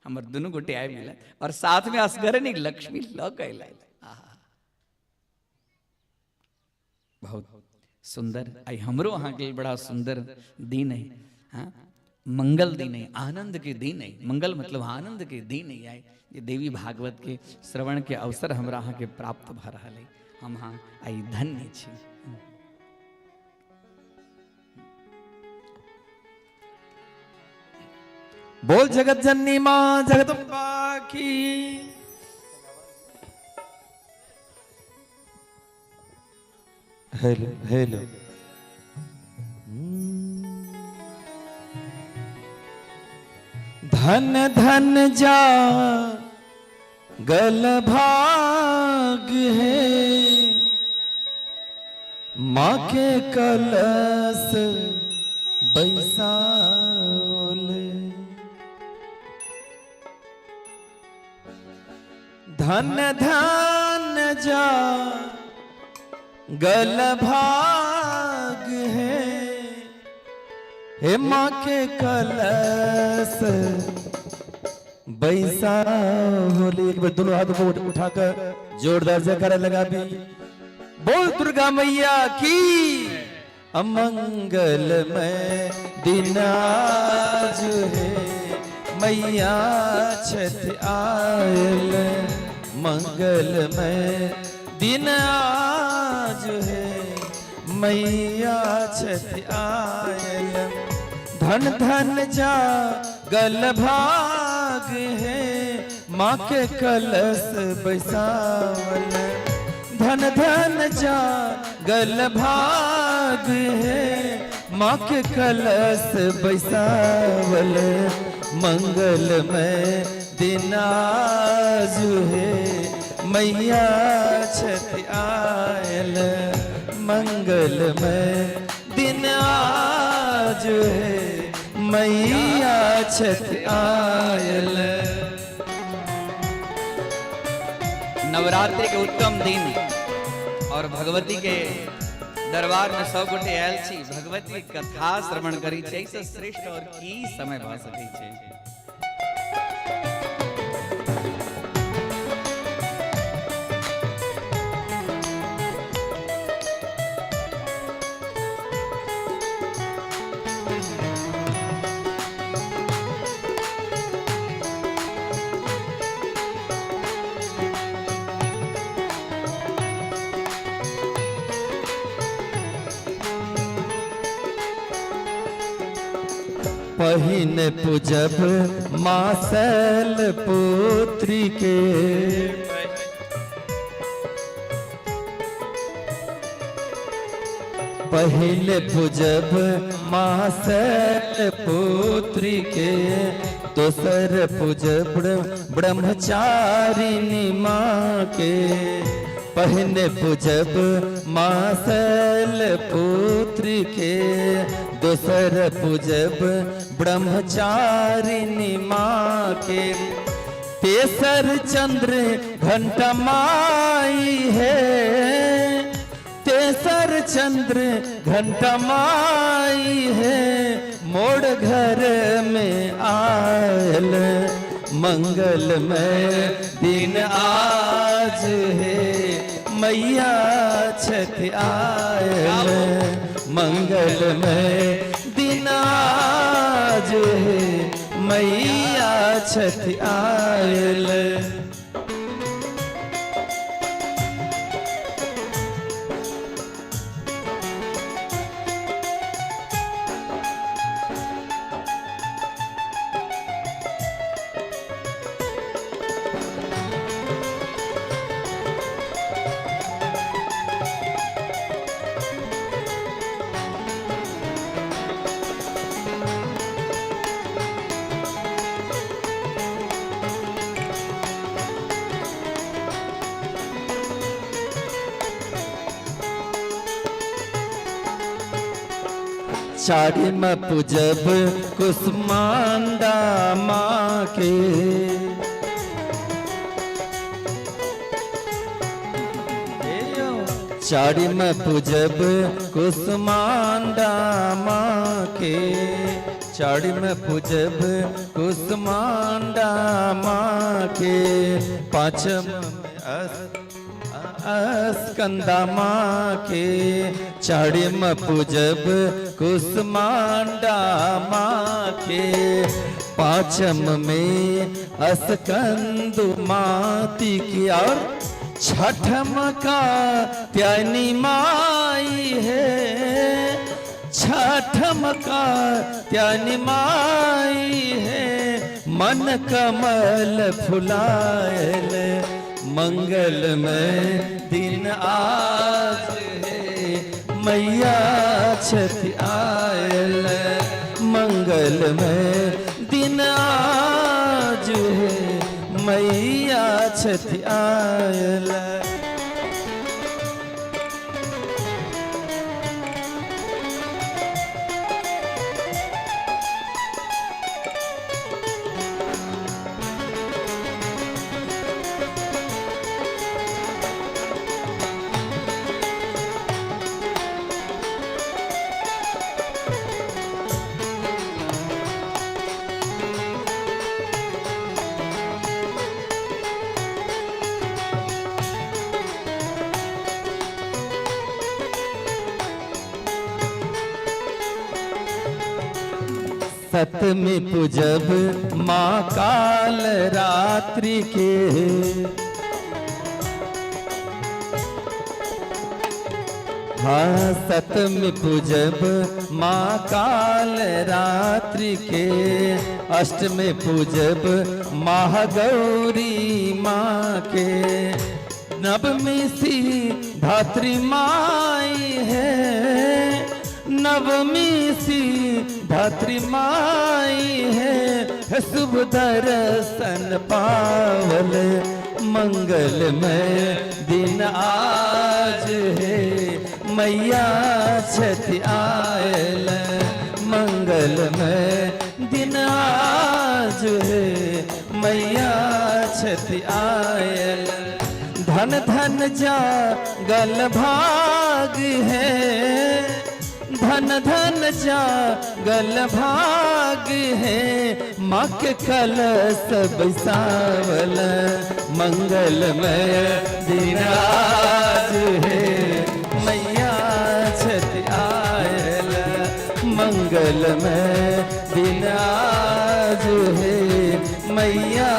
हमर दुनू गोटे आबि गेल और साथ में असगरे नहि, लक्ष्मी लऽ कऽ अयलथि। आहा, बहुत सुंदर। आइ हमरो अहाँके लेल बड़ा सुंदर दिन है। हाँ, मंगल दिन है, आनंद के दिन है। मंगल मतलब आनंद के दिन है आइ, जे देवी भागवत के श्रवण के अवसर हमरा अहाँके प्राप्त भऽ रहल है। हम अहाँ आइ धन्य छी। बोल जगत जननी माँ जगदम्बा की। हेलो हेलो, धन धन जा गल भाग है, माँ के कलश बैसाओल। धन धन जा गल भाग है, हे माँ के कलश बैसाओल। एक बार दोनों हाथ को उठाकर जोरदार जयकारा लगा भी, बोल दुर्गा मैया की। अमंगलमय दिन आज हे, मैया छथि आयल। मंगलमय दिन आज हे, मैया छथि आयल। धन धन जा गल भाग हे, माँ के कलश बैसावल। धन धन जा गल भाग हे, माँ के कलश बैसावल। मंगलमय दिन आज हे, मैया छथि आयल। मंगलमय दिन आज हे, मैया छथि आयल। नवरात्रि के उत्तम दिन और भगवती के दरबार में सब गोटे आयल छी, भगवती के कथा श्रवण करी छी, एहिसँ श्रेष्ठ और की समय भऽ सकै छै। पहिन पूजब माँ शैल पुत्री के, पहले पूजब माँ शैल पुत्री के, दोसर पूजब ब्रह्मचारिणी माँ के। पहले पूजब माँ शैल पुत्री के, दोसर पूजब ब्रह्मचारिणी माँ के। तेसर चंद्र घंटा माई है, तेसर चंद्र घंटा माई है, मोड़ घर में आयल। मंगलमय दिन आज है, मैया छथि आयल। मंगलमय दिन आज है, मैया छथि आयल। चारिम पूजब कुष्मांडा माँ के, चारिम पूजब कुष्मांडा माँ के, चारिम पूजब कुष्मांडा माँ के। पांचम स्कंदा माँ के, चारिम पूजब कुष्मांडा माँ के। पांचम में स्कंद माती की, और छठम का त्यानी माई है, छठम का त्यानी माई है, मन कमल फुलायल। मंगलमय दिन आज है, मैया छथि आयल। मंगलमय दिन आज है, मैया छथि आयल। सतमी पूजब माँ काल रात्रि के। हाँ सतमी पूजब माँ काल रात्रि के, अष्टमी पूजब महागौरी माँ के, नवमी सी धात्री माई है, नवमी सी धात्री माई है, शुभ दर्शन पावल मंगलमय दिन आज है, मैया छथि आयल, मंगलमय दिन आज है, मैया छथि आयल। धन धन जागल भाग है, धन धन जागल भाग है, माँ के कलश बैसावल, मंगलमय दिन आज है, मैया छथि आयल, मंगलमय दिन आज है, मैया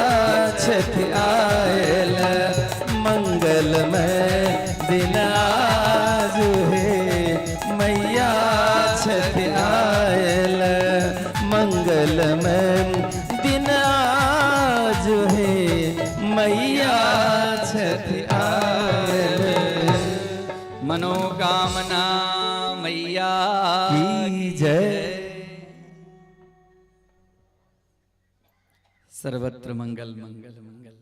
छथि आयल, मंगलमय दिन आज है, मैया छथि आयल, मंगलमय दिन आज है, मैया छथि आयल। मनोकामना मैया की जय। सर्वत्र मंगल मंगल मंगल।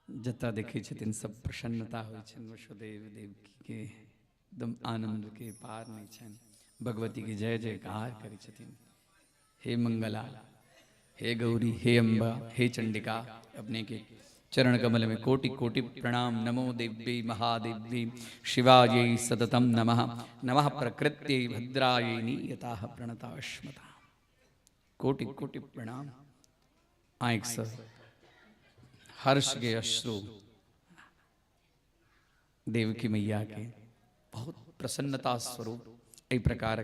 जतऽ देखै छथिन सब प्रसन्नता होइ छनि, वसुदेव देवकी के एकदम आनंद के पार नहीं छनि, भगवती के जय जयकार करै छथिन। हे मंगला, हे गौरी, हे अम्बा, हे चंडिका, अपने के चरण कमल में कोटि कोटि प्रणाम। नमो देव्यै महादेव्यै शिवायै सततम नमः, नमः प्रकृत्यै भद्रायै नियताः प्रणताश्मता। कोटि कोटि प्रणाम। आँखिसँ हर्ष के अश्रु देवकी मैया के बहुत प्रसन्नता स्वरूप। एहि प्रकार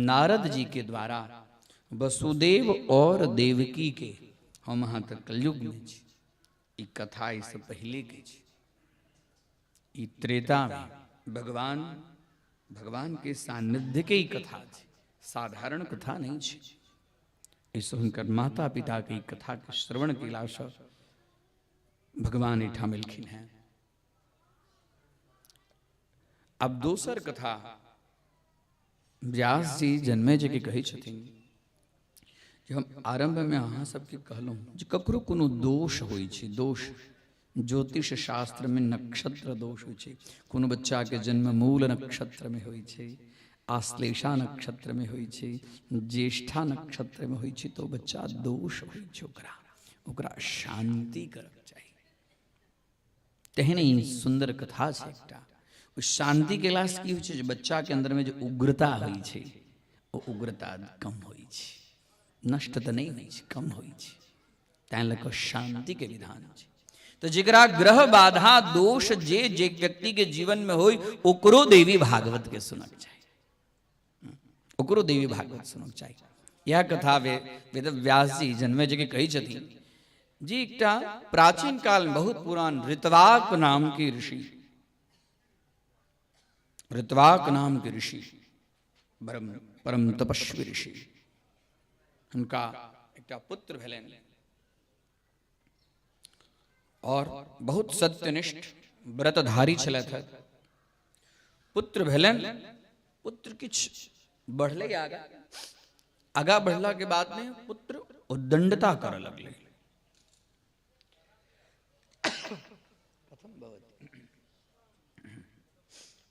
नारद जी के द्वारा वसुदेव और देवकी के, हम अहाँ तऽ कलयुग में छी, ई कथा एहिसँ पहिले के छी। ई त्रेता में भगवान भगवान के सान्निध्य के ही कथा छै, साधारण कथा नहीं छै। एहिसँ हुनकर माता पिता के ई कथा के श्रवण केलासँ भगवान एहिठाम एलखिन हेँ। अब दोसर कथा व्यास जी जन्मे जी के कहै छथिन जे हम आरंभ में अहाँ सबके कहलहुँ जे ककरो कोनो दोष होइ छै, दोष ज्योतिष शास्त्र में नक्षत्र दोष होइ छै। कोनो बच्चा के जन्म मूल नक्षत्र में होइ छै, आश्लेषा नक्षत्र में होइ छै, ज्येष्ठा नक्षत्र में होइ छै, तो बच्चा दोष होइ छै, ओकरा ओकरा शांति करक चाही। तेहने ही सुंदर कथा छै एकटा। ओ शांति केलासँ की होइ छै जे बच्चा के अंदर में जे उग्रता होइ छै ओ उग्रता कम होइ छै, नष्ट तऽ नहि होइ छै, कम होइ छै। तैं लऽ कऽ शांति के विधान छै। तऽ जकरा ग्रह बाधा दोष जे जे व्यक्ति के जीवन में होय ओकरो देवी भागवत के सुनक चाही, ओकरो देवी भागवत सुनक चाही। यह कथा वेद व्यास जी जन्मे जी के कहै छथिन जी एकटा प्राचीन काल में बहुत पुरान ऋतवाक नाम के ऋषि, ऋतवाक नाम के ऋषि परम परम तपस्वी ऋषि, हुनका एकटा पुत्र भेलनि और बहुत सत्यनिष्ठ व्रतधारी छलथि। पुत्र भेलनि, पुत्र किछु बढ़लै आगा, आगा बढ़ला के बाद में पुत्र उद्दंडता करऽ लगलै।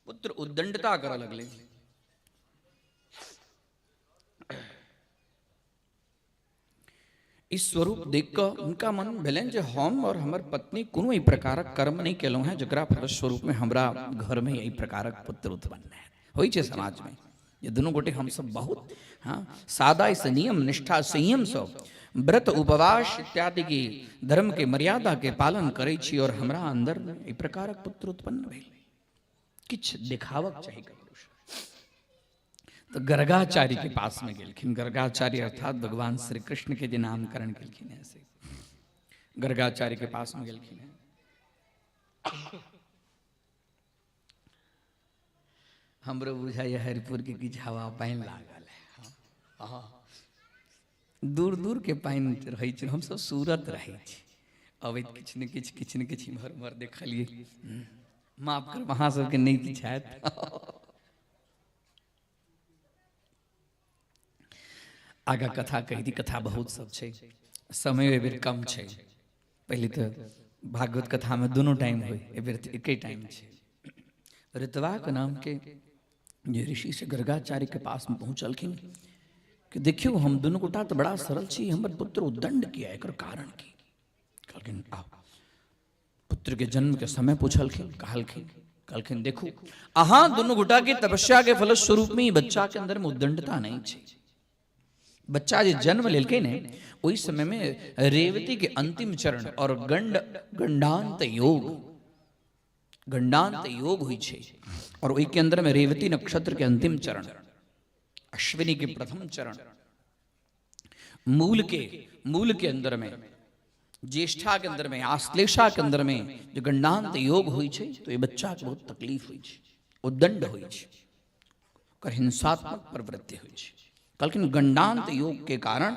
पुत्र उद्दंडता करऽ लगलै। ई स्वरूप देख कऽ हुनका मन भेलनि जे हम और हमर पत्नी कोनो एहि प्रकारक कर्म नहि केलहुँ हेँ जकरा फलस्वरूप में हमरा घरमे एहि प्रकारक पुत्र उत्पन्न है। होइ छै समाजमे जे दुनू गोटे हमसब बहुत हाँ सादा से नियम निष्ठा संयम से व्रत उपवास इत्यादि की धर्म के मर्यादा के पालन करै छी और हमरा अंदर एहि प्रकारक पुत्र उत्पन्न भेल, किछु देखावक चाही ककरो। तऽ गर्गाचार्य के पासमे गेलखिन। गर्गाचार्य अर्थात भगवान श्री कृष्ण के जे नामकरण केलखिन हैं से गर्गाचार्य के पासमे गेलखिन हैं। हमरो बुझाइए हरिपुर के किछु हवा पानि लागल है। हँ, दूर दूर के पानि रहै छै, हमसब सूरत रहै छी, अबैत किछु ने किछु किछु ने किछु इम्हर उम्हर देखलियै। माफ करब अहाँ सबके नहि किछु हैत। आगाँ कथा कहि दी, कथा बहुत सब छै, समय एहि बेर कम छै। पहिले तऽ भागवत कथामे दुनू टाइम होइ, एहि बेर तऽ एके टाइम छै। ऋतवाक नामके जे ऋषि से गर्गाचार्यके पासमे पहुँचलखिन कि देखियौ हम दुनू गोटा तऽ बड़ा सरल छी, हमर पुत्र उद्दंड किया, एकर कारण की? कहलखिन आउ। पुत्र के जन्म के समय पूछलखिन, कहलखिन कहलखिन देखू अहाँ दुनू गोटा के तपस्या के फलस्वरूप में बच्चा के अंदर में उद्दंडता नहीं छै। बच्चा जे जन्म लेलकै ने ओहि समय में रेवती के अंतिम चरण और गंड गंडांत योग, गंडांत योग होइ छै और ओहि के अंदर में रेवती नक्षत्र के अंतिम चरण, अश्विनी के प्रथम चरण, मूल के अंदर में, ज्येष्ठा के अंदर में, आश्लेषा के अंदर में जो गंडांत योग होइ छै तो ये बच्चा के बहुत तकलीफ होइ छै, उद्दंड होइ छै, ओकर हिंसात्मक प्रवृत्ति होइ छै। कहलखिन गंडांत योग के कारण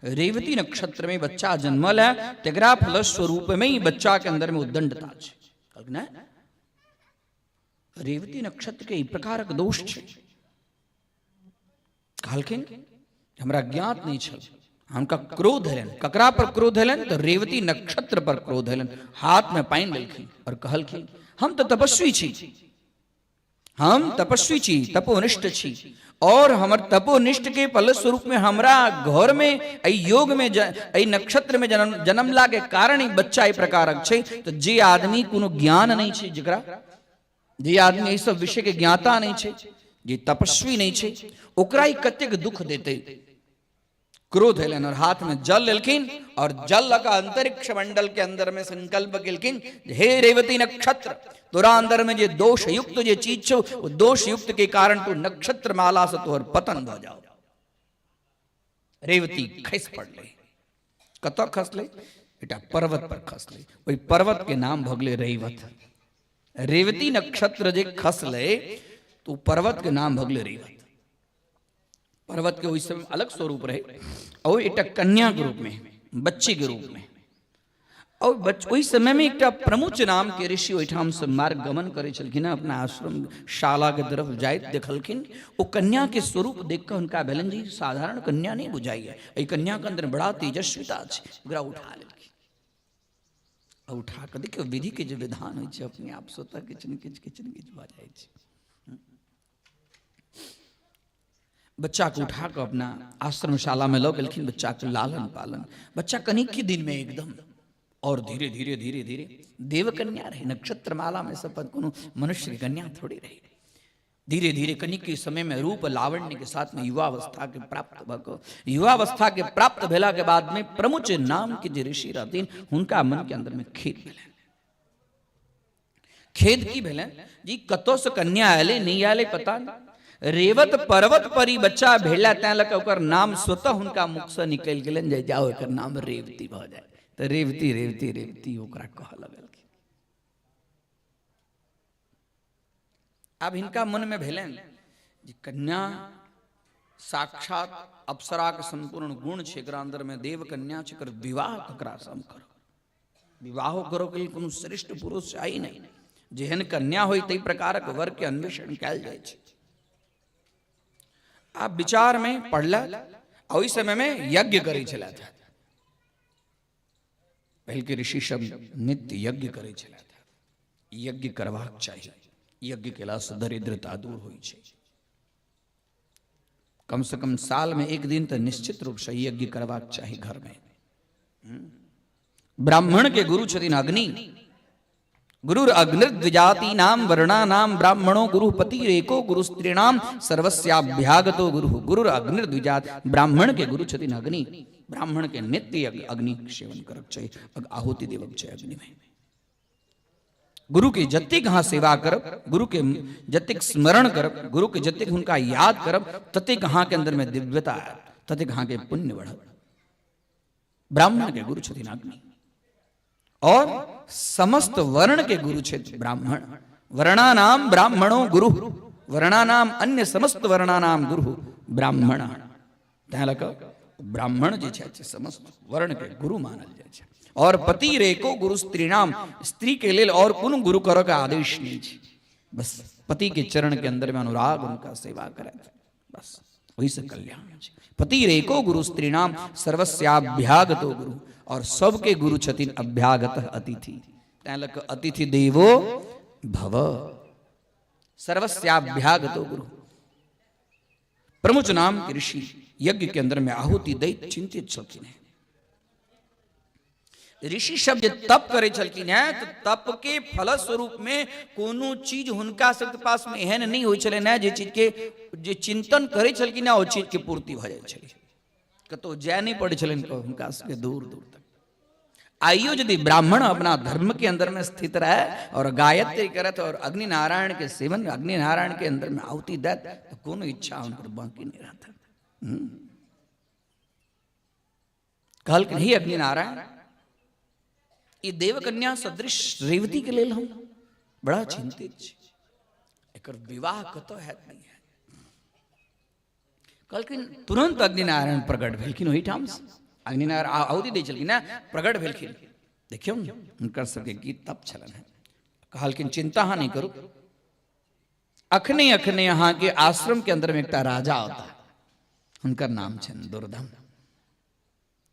रेवती नक्षत्र में बच्चा जन्मल है, तकरा फलस्वरूप में ही बच्चा के अंदर में उद्दंडता छै। कहलखिन रेवती नक्षत्र के ई प्रकारक दोष छै। कहलखिन हमरा ज्ञात नहीं छल। हुनका क्रोध हेलनि। ककरा पर क्रोध हेलनि? तऽ रेवती नक्षत्र पर क्रोध हेलनि। हाथ में पानि लेलखिन और कहलखिन हम तऽ तपस्वी छी, हम तपस्वी छी, तपोनिष्ठ छी और हमर तपोनिष्ठ के फलस्वरूप में हमरा घर में एहि योग में एहि नक्षत्र में जन्मला के कारण ई बच्चा एहि प्रकारक छै। तऽ जे आदमी कोनो ज्ञान नहीं छै, जकरा जे आदमी एहि सब विषय के ज्ञाता नहीं छै, जे तपस्वी नहीं छै, ओकरा ई कतेक दुख देतै। क्रोध एलनि और हाथ में जल लेलखिन और जल लऽ कऽ अंतरिक्ष मंडल के अंदर में संकल्प केलखिन, हे रेवती नक्षत्र, तोरा अंदर में जे दोष युक्त जे चीज छौ, ओ दोष युक्त के कारण तू नक्षत्र माला से तोहर पतन भऽ जाओ। रेवती खसि पड़लै। कतऽ खसलै? एकटा पर्वत पर खसलै। ओहि पर्वत के नाम भऽ गेलै रैवत। रेवती नक्षत्र जे खसलै तो पर्वत के नाम भऽ गेलै रैवत। पर्वत के ओहि समय अलग स्वरूप रहे और एकटा कन्या के रूप में, बच्ची के रूप में। और ओहि समय में एकटा प्रमुच नाम के ऋषि ओहिठाम से मार्ग गमन करै छलखिन, अपना आश्रम शाला के तरफ जाइत देखलखिन। ओ कन्या के स्वरूप देख कऽ हुनका भेलनि जे साधारण कन्या नहीं बुझाइए, एहि कन्या के अंदर बड़ा तेजस्विता छै। ओकरा उठा लेलखिन आ उठा कऽ देखियौ विधि के जे विधान होइ छै अपने आप स्वतः किछु ने किछु किछु ने किछु भऽ जाइ छै। बच्चा के उठा कऽ अपना आश्रमशाला में लऽ गेलखिन। बच्चा के लालन पालन, बच्चा कनिक ही दिन में एकदम और धीरे धीरे धीरे धीरे देवकन्या रहे, नक्षत्र माला में शपथ, कोनो मनुष्य के कन्या थोड़ी रहे। धीरे धीरे कनिक के समय में रूप लावण्य के साथ में युवावस्था के प्राप्त भऽ कऽ, युवावस्था के प्राप्त भेला के बाद में प्रमुच नाम के जे ऋषि रहथिन हुनका मन के अंदर में खेद भेलनि। खेद की भेलनि जी कतऽसँ कन्या आयलै नहि आयलै पता नहि, रेवत पर्वत पर ई बच्चा भेला तैं लऽ कऽ ओकर नाम स्वतः हुनका मुखसँ निकलि गेलनि जे जाओ एकर नाम रेवती भऽ जाय। तऽ रेवती रेवती रेवती ओकरा कहऽ लगलखिन। आब हिनका मनमे भेलनि जे कन्या साक्षात अप्सराके सम्पूर्ण गुण छै, एकरा अन्दरमे देव कन्या छै, एकर विवाह ककरासँ हम करब? विवाहो करऽ के लेल कोनो श्रेष्ठ पुरुष चाही नहि, जेहन कन्या होइ ताहि प्रकारक वर के अन्वेषण कयल जाइ छै। आब विचार मे पड़लथि आ ओहि समय मे यज्ञ करै छलथि। पहिलके ऋषि सब नित्य यज्ञ करै छलथि। यज्ञ करबाक चाही, यज्ञ केलासँ दरिद्रता दूर होइ छै। कम से कम साल में एक दिन तो निश्चित रूप से यज्ञ करबाक चाही घर में। ब्राह्मण के गुरु छथिन अग्नि। गुरुर अग्निर्द्विजाति नाम वर्णा नाम ब्राह्मणो गुरु पति रेको गुरु स्त्रीणाम सर्वस्याभ्यागतो गुरु। गुरुर अग्निर्द्विजात, ब्राह्मण के गुरु छथिन अग्नि। ब्राह्मण के नित्य अग्नि सेवन करक चाही, आहुति देवक चाही अग्नि में। गुरु के जतेक अहाँ सेवा करब, गुरु के जतेक स्मरण करब, गुरु के जतेक हुनका याद करब, ततेक अहाँके अंदर में दिव्यता आयत, ततेक अहाँके पुण्य बढ़त। ब्राह्मण के गुरु छथिन अग्नि, और समस्त वर्ण के गुरु छथि ब्राह्मण। वर्णानाम ब्राह्मणो गुरु, वर्णानाम अन्य समस्त वर्णानाम गुरु ब्राह्मण। तैं लऽ कऽ ब्राह्मण जे छथि समस्त वर्ण के गुरु मानल जाइ छै। और पति रेको गुरु स्त्रीनाम, स्त्री के लेल और कोनो गुरु करऽ के आदेश नहीं छै, बस पति के चरण के अंदर में अनुराग, उनका सेवा करत, बस ओहि से कल्याण छै। पति रेको गुरु स्त्रीनाम सर्वस्याभ्यागतो गुरु, और सबके गुरु छथिन अभ्यागत अतिथि। तैं लऽ कऽ अतिथि देवो भव, सर्वस्याभ्यागतो गुरु। प्रमुच नाम के ऋषि यज्ञ के अंदर में आहुति दैत चिंतित छलखिन हैं। ऋषि सब जे तप करे छलखिन हैं तो तप के फल स्वरूप में कोनो चीज हुनका सबके पास में एहन नहीं होइ छलनि हैं जे चीज के जे चिंतन करे छलखिन हैं ओ चीज के पूर्ति भऽ जाइ छलै, कतौ जाय नहीं पड़ै छलनि हुनका सबके दूर दूर तक। आइयो यदि ब्राह्मण अपना धर्म के अंदर में स्थित रहे और गायत्री करत और अग्नि नारायण के सेवन, अग्नि नारायण के अंदर में आहुति देत, तो कोनो इच्छा हुनकर बाकी नहीं रहता। कहलखिन हे अग्नि नारायण, ई देवकन्या सदृश रेवती के लेल हम बड़ा चिंतित छी, एकर विवाह कतऽ हैत नहीं हैत। कहलखिन तुरंत अग्निनारायण प्रकट भेलखिन ओहिठाम से। अग्निनारायण आहुति दै छलखिन ने, प्रकट भेलखिन। देखियौ ने हुनकर सबके की तप छलनि हेँ। कहलखिन चिंता अहाँ नहीं करू, अखने अखने अहाँके आश्रम के अंदर में एकटा राजा औता, हुनकर नाम छनि दुर्दम।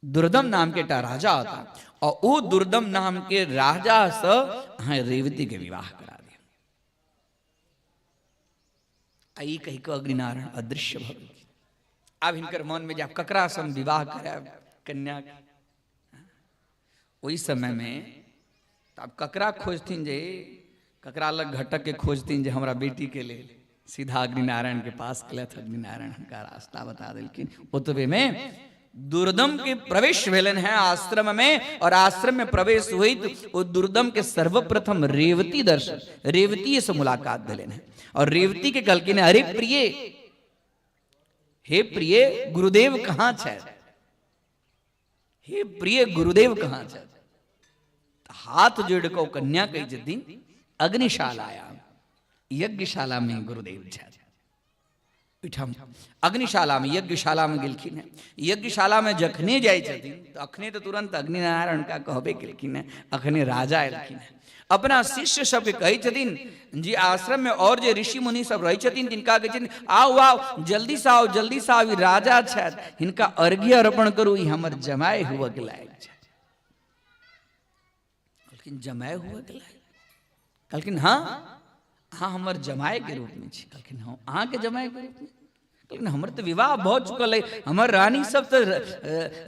दुर्दम नाम के एकटा राजा औता और ओ दुर्दम नाम के राजा से अहाँ रेवती के विवाह करा दियौ। आ ई कहि कऽ अग्निनारायण अदृश्य भऽ गेलखिन। आब हिनकर मन में जाब ककरा से हम विवाह करायब कन्या के। ओहि समय में तऽ आब ककरा खोजथिन, जे ककरा लग घटक के खोजथिन जे हमरा बेटी के लेल। सीधा अग्निनारायण के पास गेलथि, अग्निनारायण हुनका रास्ता बता देलखिन। ओतबे में दुर्दम के प्रवेश भेलनि हैं आश्रम में, और आश्रम में प्रवेश होइत ओ दुर्दम के सर्वप्रथम रेवती दर्शन, रेवती से मुलाकात भेलनि हैं। और रेवती के कहलखिन अरे प्रिय, हे प्रिय गुरुदेव कहाँ छथि, हे प्रिय गुरुदेव कहाँ छथि। हाथ जोड़ कऽ कन्या कहै छथिन अग्निशालाया, यज्ञशाला में गुरुदेव छथि। ओहिठाम अग्निशाला में, यज्ञशाला में गेलखिन हेँ। यज्ञशाला में जखने जाइ छथिन तऽ अखने तऽ तुरंत अग्निनारायण हुनका कहबे केलखिन हेँ, अखने राजा एलखिन हेँ। अपना शिष्य सबके कहै छथिन जे आश्रम में और जे ऋषि मुनि सब रहै छथिन तिनका कहै छथिन आउ आउ जल्दी से आउ, जल्दी से आउ, ई राजा छथि, हिनका अर्घ्य अर्पण करू, ई हमर जमाय हुअ के लायक छथि। कहलखिन जमाय हुअ के लायक? कहलखिन हाँ, अहाँ हमर जमाय के रूप में छी। कहलखिन हाँ, अहाँके जमाय के रूप में? कहलखिन हमर तऽ विवाह भऽ चुकल अइ, हमर रानी सब तऽ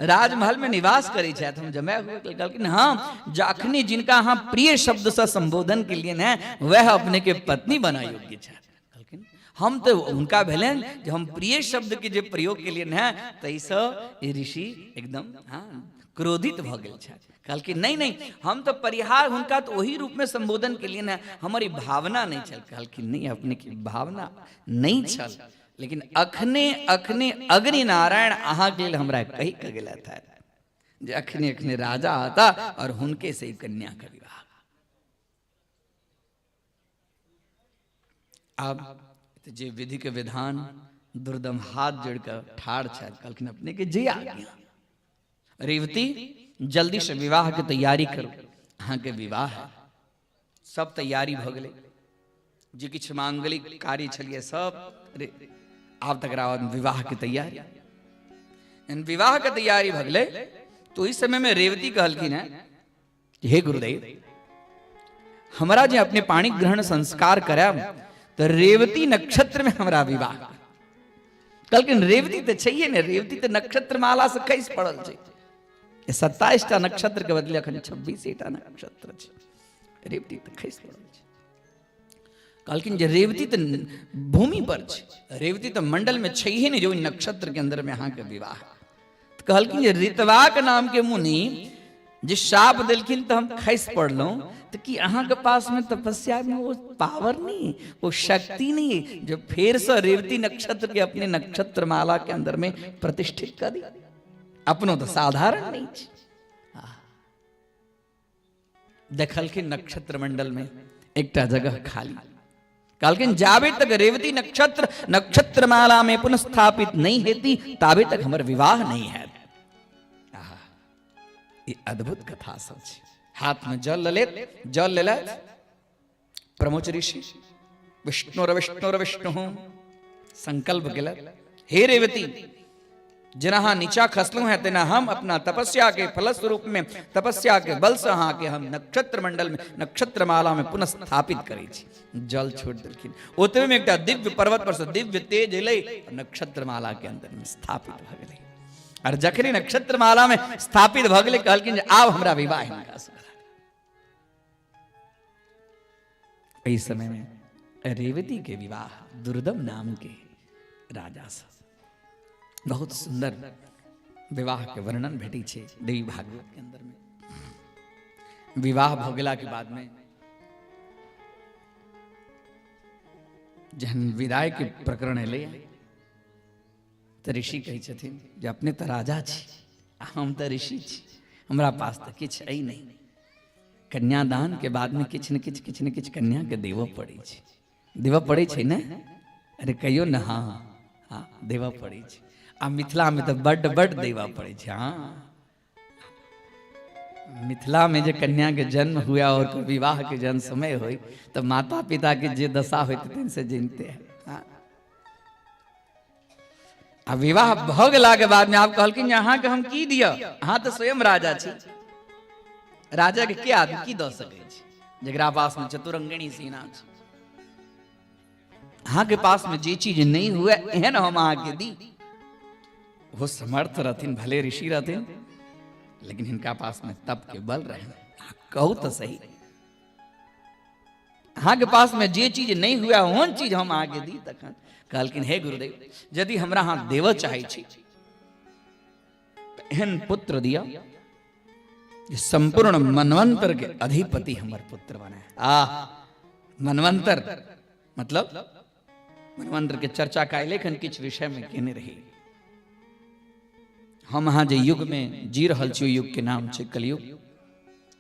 राजमहल में निवास करै छथि, हम जमाय हुअ के? कहलखिन हाँ, जखनी जिनका अहाँ प्रिय शब्दसँ संबोधन केलियनि हेँ वएह अपने के पत्नी बना योग्य छथि। कहलखिन हम तऽ हुनका भेलनि जे हम प्रिय शब्द के जे प्रयोग केलियनि हेँ ताहिसँ ई ऋषि एकदम हाँ क्रोधित भऽ गेल छथि। कहलखिन नहीं नहीं, हम तऽ परिहार हुनका तऽ ओही रूप में संबोधन केलियनि हेँ, हमर ई भावना नहीं छल। कहलखिन नहीं, अपने के भावना नहीं छल, लेकिन अखने अखने अग्नि नारायण अहाँके लेल हमरा कहि कऽ गेलथि हेँ जे अखने अखने राजा आता और हुनके से ई कन्या के विवाह। आब जे विधि के विधान दुर्दम हाथ जोड़ कऽ ठाढ़ छथि। कहलखिन अपने के जे आज्ञा। रेवती जल्दी से विवाह के तैयारी करू, अहाँके विवाह है। सब तैयारी भऽ गेलै, जे किछु मांगलिक कार्य छलियै सब। आब तकरा बाद विवाह के तैयारी, विवाह के तैयारी भऽ गेलै। तो ओहि समय में रेवती कहलखिन है हे गुरुदेव, हमरा जे अपने पाणी ग्रहण संस्कार करायब तो रेवती नक्षत्र में हमरा विवाह। कहलखिन रेवती तऽ छैहे ने, रेवती तऽ नक्षत्र माला से खसि पड़ल छै, 27 टा नक्षत्र के बदले अखन 26 टा नक्षत्र छै, रेवती तऽ खसि पड़ल छै। कहलखिन जे रेवती तऽ भूमि पर छै, रेवती तऽ मंडल में छैहे ने जे ओहि नक्षत्र के अंदर में अहाँके विवाह। कहलखिन जे ऋतवाक नाम के मुनि जे शाप देलखिन तऽ हम खसि पड़लहुँ, तऽ की अहाँके पासमे तपस्यामे ओ पावर नहीं, वो शक्ति नहीं जो फेरसँ रेवती नक्षत्र के अपने नक्षत्र माला के अंदर में प्रतिष्ठित कऽ दी? अपनो तऽ साधारण नहीं छै। देखलखिन नक्षत्र मंडल में एकटा जगह खाली। कहलखिन, जाबे तक रेवती नक्षत्र नक्षत्र माला में पुनः स्थापित नहीं हेती, ताबे तक हमर विवाह नहीं हैत। आहा, ई अद्भुत कथा सब छै। हाथ में जल लेत, जल लेलथि प्रमोच ऋषि, विष्णुर विष्णुर विष्णु संकल्प केलक, हे रेवती, जेना अहाँ नीचा खसलहुँ हैं, तेना हम अपना तपस्या के फलस्वरूप में, तपस्या के बल से अहाँ के हम नक्षत्र मंडल में, नक्षत्र माला में पुनः स्थापित करै छी। जल छोड़ि देलखिन। ओतबे में एकटा दिव्य पर्वत पर से दिव्य तेज एलै, नक्षत्र माला के अंदर में स्थापित भऽ गेलै। और जखने नक्षत्र माला में स्थापित भऽ गेलै, कहलखिन जे आब हमरा विवाह हिनका से करा। एहि समय में रेवती के विवाह दुर्दम नाम के राजा से। बहुत सुंदर विवाह के वर्णन भेटै छै देवी भागवत के अंदर में। विवाह भऽ गेला के बाद में जहन विदाई के प्रकरण एलै, तऽ ऋषि कहै छथिन जे अपने तऽ राजा छी आ हम तऽ ऋषि छी, हमरा पास तऽ किछु अइ नहि। कन्यादान के बाद में किछु ने किछु, किछु ने किछु कन्या के देबऽ पड़ै छै। देबऽ पड़ै छै ने? अरे कहियौ ने। हँ हँ, देबऽ पड़ै छै। आ मिथिलामे तऽ बड्ड बड्ड देबऽ पड़ै छै। हँ, मिथिलामे जे कन्याके जन्म हुए और विवाहके जहन समय होइ, तऽ माता पिताके जे दशा होइत हेतनि से जनिते है। हँ, आ विवाह भऽ गेलाके बादमे आब कहलखिन जे अहाँके हम की दिअ, अहाँ तऽ स्वयं राजा छी। राजाके के आदमी की दऽ सकै छै, जकरा पासमे चतुरंगिणी सेना छै? अहाँके पासमे जे चीज नहि हुए, एहन हम अहाँके दी? ओहो समर्थ रहथिन, भले ऋषि रहथिन, लेकिन हिनका पासमे तप के बल रहनि। अहाँ कहू तऽ सही, अहाँके पासमे जे चीज नहि हुए, ओहन चीज हम अहाँके दी? तखन कहलखिन, हे गुरुदेव, यदि हमरा अहाँ देबऽ चाहै छी तऽ एहन पुत्र दिअ जे संपूर्ण मनवंतर के अधिपति हमर पुत्र बने। आ मनवंतर मतलब, मनवंतर के चर्चा काल्हि एखन किछु विषय में केने रही हम। अहाँ जे युग में जी रहल छी, ओहि युग के नाम छै कलयुग।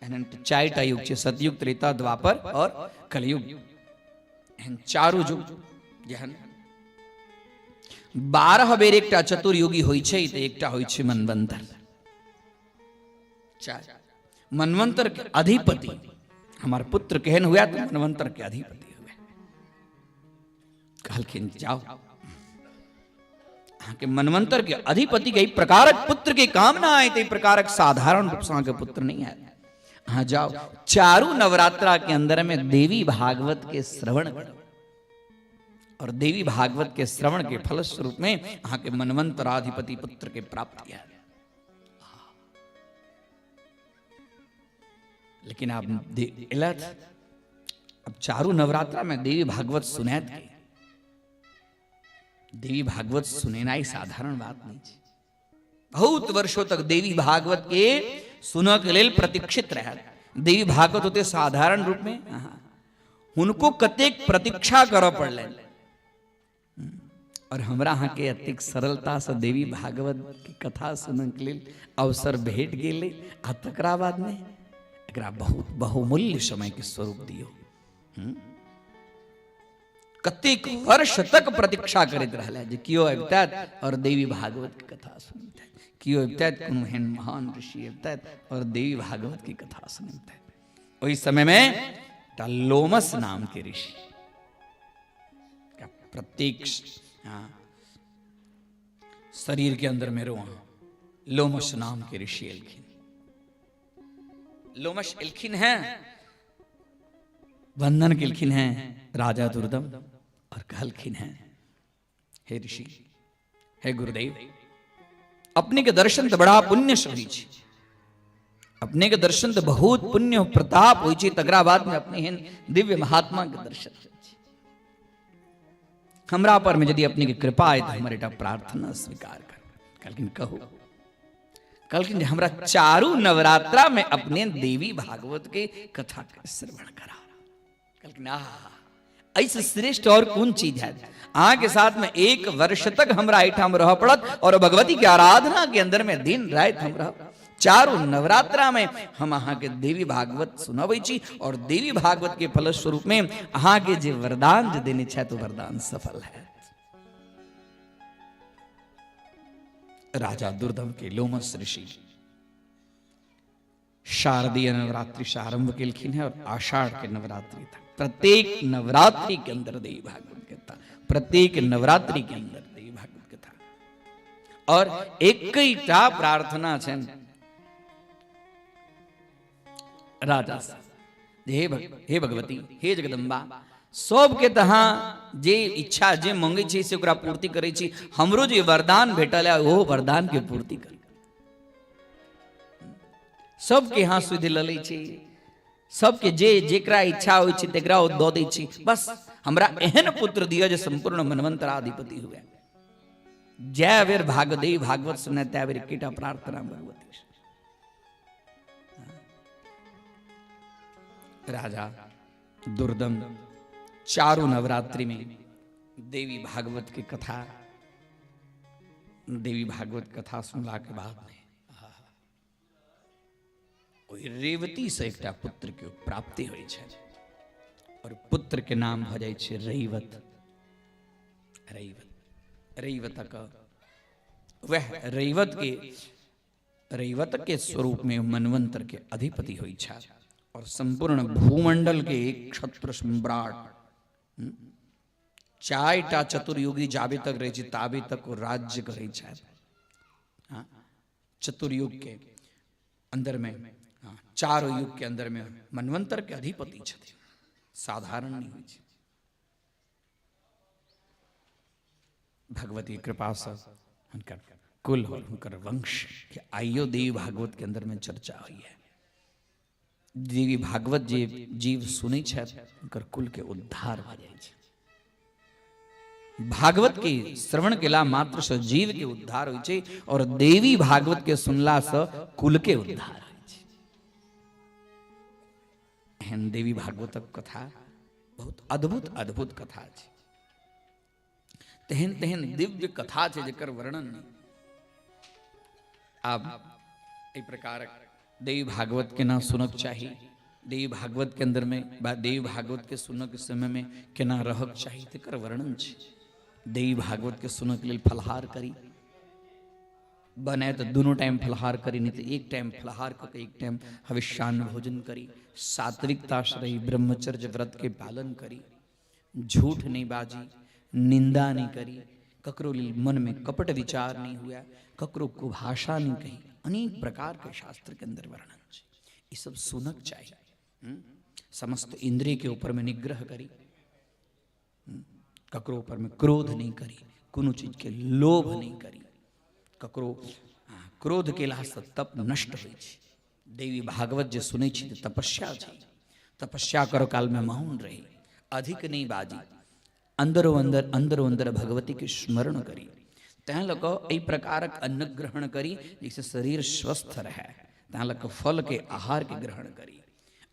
एहन चारिटा युग छै, सतयुग, त्रेता, द्वापर और कलयुग। एहन चारू युग जेहन 12 बेर एकटा चतुर्युगी होइ छै, तऽ एकटा होइ छै मनवंतर। चार मनवंतर के अधिपति हमार पुत्र केहन हुआ? तऽ मनवंतर के अधिपति हुआ। कहलखिन, जाओ, अहाँके मनवंतर के अधिपति के एहि प्रकारक पुत्र के कामना आय, तऽ एहि प्रकारक साधारण रूप से अहाँके पुत्र नहीं आयत। अहाँ जाओ, चारू नवरात्रा के अंदर में देवी भागवत के श्रवण करो और देवी भागवत के श्रवण के फलस्वरूप में अहाँके मनवंतराधिपति पुत्र के प्राप्ति आयत। लेकिन आब एलथि, अब चारू नवरात्रा में देवी भागवत सुनायत के? देवी भागवत सुनेनाइ साधारण बात नहीं छै। बहुत वर्षों तक देवी भागवत के सुनऽ के लेल प्रतीक्षित रहत। देवी भागवत होते साधारण रूप में हुनको कतेक प्रतीक्षा करऽ पड़लनि। और हमरा अहाँके एतेक सरलतासँ देवी भागवत के कथा सुनऽके लेल अवसर भेट गेलै, आ तकरा बादमे एकरा बहुत बहुमूल्य समयके स्वरूप दियौ। कतेक वर्ष तक प्रतीक्षा करैत रहलै जे केओ अबितथि और देवी भागवत के कथा सुनितथि, केओ अबितथि, कोनो एहन महान ऋषि अबितथि और देवी भागवत की कथा सुनितथि। ओहि समयमे एकटा लोमस नाम के ऋषि प्रत्येक शरीर के अंदर में रोआ, लोमस नाम के ऋषि एलखिन। लोमस एलखिन हैं, वंदन केलखिन हैं राजा दुर्दम और कहलखिन हैं, हे ऋषि, हे गुरुदेव, अपने के दर्शन तो बड़ा पुण्य से होइ छै, अपने के दर्शन तो बहुत पुण्य प्रताप होइ छै, तकरा बाद में अपने एहन दिव्य महात्मा के दर्शन होइ छै। हमरा पर में यदि अपने के कृपा आए तो हमर एकटा प्रार्थना स्वीकार कर। कहलखिन, कहू। कहलखिन जे हमरा चारू नवरात्रा में अपने देवी भागवत के कथा के श्रवण करा। कहलखिन आहा, एहिसँ श्रेष्ठ और कोन चीज है? अहाँके साथ में 1 वर्ष तक हमरा एहिठाम रह पड़त और भगवती के आराधना के अंदर में दिन राति हम रहब। चारू नवरात्रा में हम अहाँके देवी भागवत सुनबै छी और देवी भागवत के फलस्वरूप में अहाँके जे वरदान जे देने छथि ओ वरदान सफल है। राजा दुर्दम के लोमस ऋषि शारदीय नवरात्रि से आरंभ केलखिन है और आषाढ़ के नवरात्रि तक प्रत्येक नवरात्रि के अंदर देवी भागवत कथा, प्रत्येक नवरात्रि के अंदर देवी भागवत कथा और एकटा प्रार्थना छनि राजा से, हे भगवती, हे जगदम्बा, सबके तहाँ जे इच्छा जे मंगे छी से ओकरा पूर्ति करै छी, हमरो जे वरदान भेटल है ओहो वरदान के पूर्ति करू। सबके यहाँ सुधि लऽ लै छी, सबके जे जेकरा इच्छा होइ छै तेकरा ओ दऽ दै छी, बस हमरा एहन पुत्र दिअ जे संपूर्ण मनवंतराधिपति हुए। जय बेर भागदेव भागवत सुने तै बेर एकेटा प्रार्थना भगवती से। राजा दुर्दम चारों नवरात्रि में देवी भागवत की कथा, देवी भागवत कथा सुनला के बाद में ओहि रेवती से एकटा पुत्र के प्राप्ति होइ छै और पुत्र के नाम भऽ जाइ छै रैवत। रैवत, रैवतक वह रैवत के, रैवत के स्वरूप में मनवंतर के अधिपति होइ छै और संपूर्ण भूमंडल के एक क्षत्र सम्राट। चारिटा चतुर्युगी जाबे तक रहै छै ताबे तक ओ राज्य करै छै। हाँ, चतुर्युग के अंदर में, हाँ, चारों युग के अंदर में मनवंतर के अधिपति छथिन, साधारण नहीं होइ छै। भगवती कृपा से हुनकर कुल और हुनकर वंश के आइयो देवी भागवत के अंदर में चर्चा हुई है। देवी भागवत जे जीव सुनै छथि हुनकर कुल के उद्धार भऽ जाइ छै। भागवत के श्रवण केला मात्र से जीव के उद्धार होइ छै और देवी भागवत के सुनला से कुल के उद्धार होइ छै। एहन देवी भागवतक कथा बहुत अद्भुत अद्भुत कथा छै, तेहन तेहन दिव्य कथा छै जकर वर्णन नहि। आब एहि प्रकारक देवी भागवत केना सुनक चाही, देवी भागवत के अंदर में बा देवी भागवत के सुनक समय में केना रहक चाही तकर वर्णन छै। देवी भागवत के सुनक लेल फलहार करी, बने तो दोनों टाइम फलहार करी, नहीं तो एक टाइम फलहार करके एक टाइम हविष्यान्न भोजन करी, सात्विकता से रही, ब्रह्मचर्य व्रत के पालन करी, झूठ नहीं बाजी, निंदा नहीं करी, ककरो लेल मन में कपट विचार नहीं हुआ, ककरो कुभाषा नहीं कही, अनेक प्रकार के शास्त्र के अंदर वर्णन छै। ई सब सुनक चाही। समस्त इंद्रिय के ऊपर में निग्रह करी, ककरो ऊपर में क्रोध नहीं करी, कोनो चीज के लोभ नहीं करी, ककरो क्रोध केला से तप नष्ट होइ छै। देवी भागवत जे सुनै छी तऽ तपस्या छै, तपस्या करो काल में मौन रही, अधिक नहीं बाजी, अंदरो अंदर अंदरो अंदर भगवती के स्मरण करी। तैं लऽ कऽ एहि प्रकारक अन्न ग्रहण करी जाहिसँ शरीर स्वस्थ रहै, तैं लऽ कऽ फल के आहार के ग्रहण करी।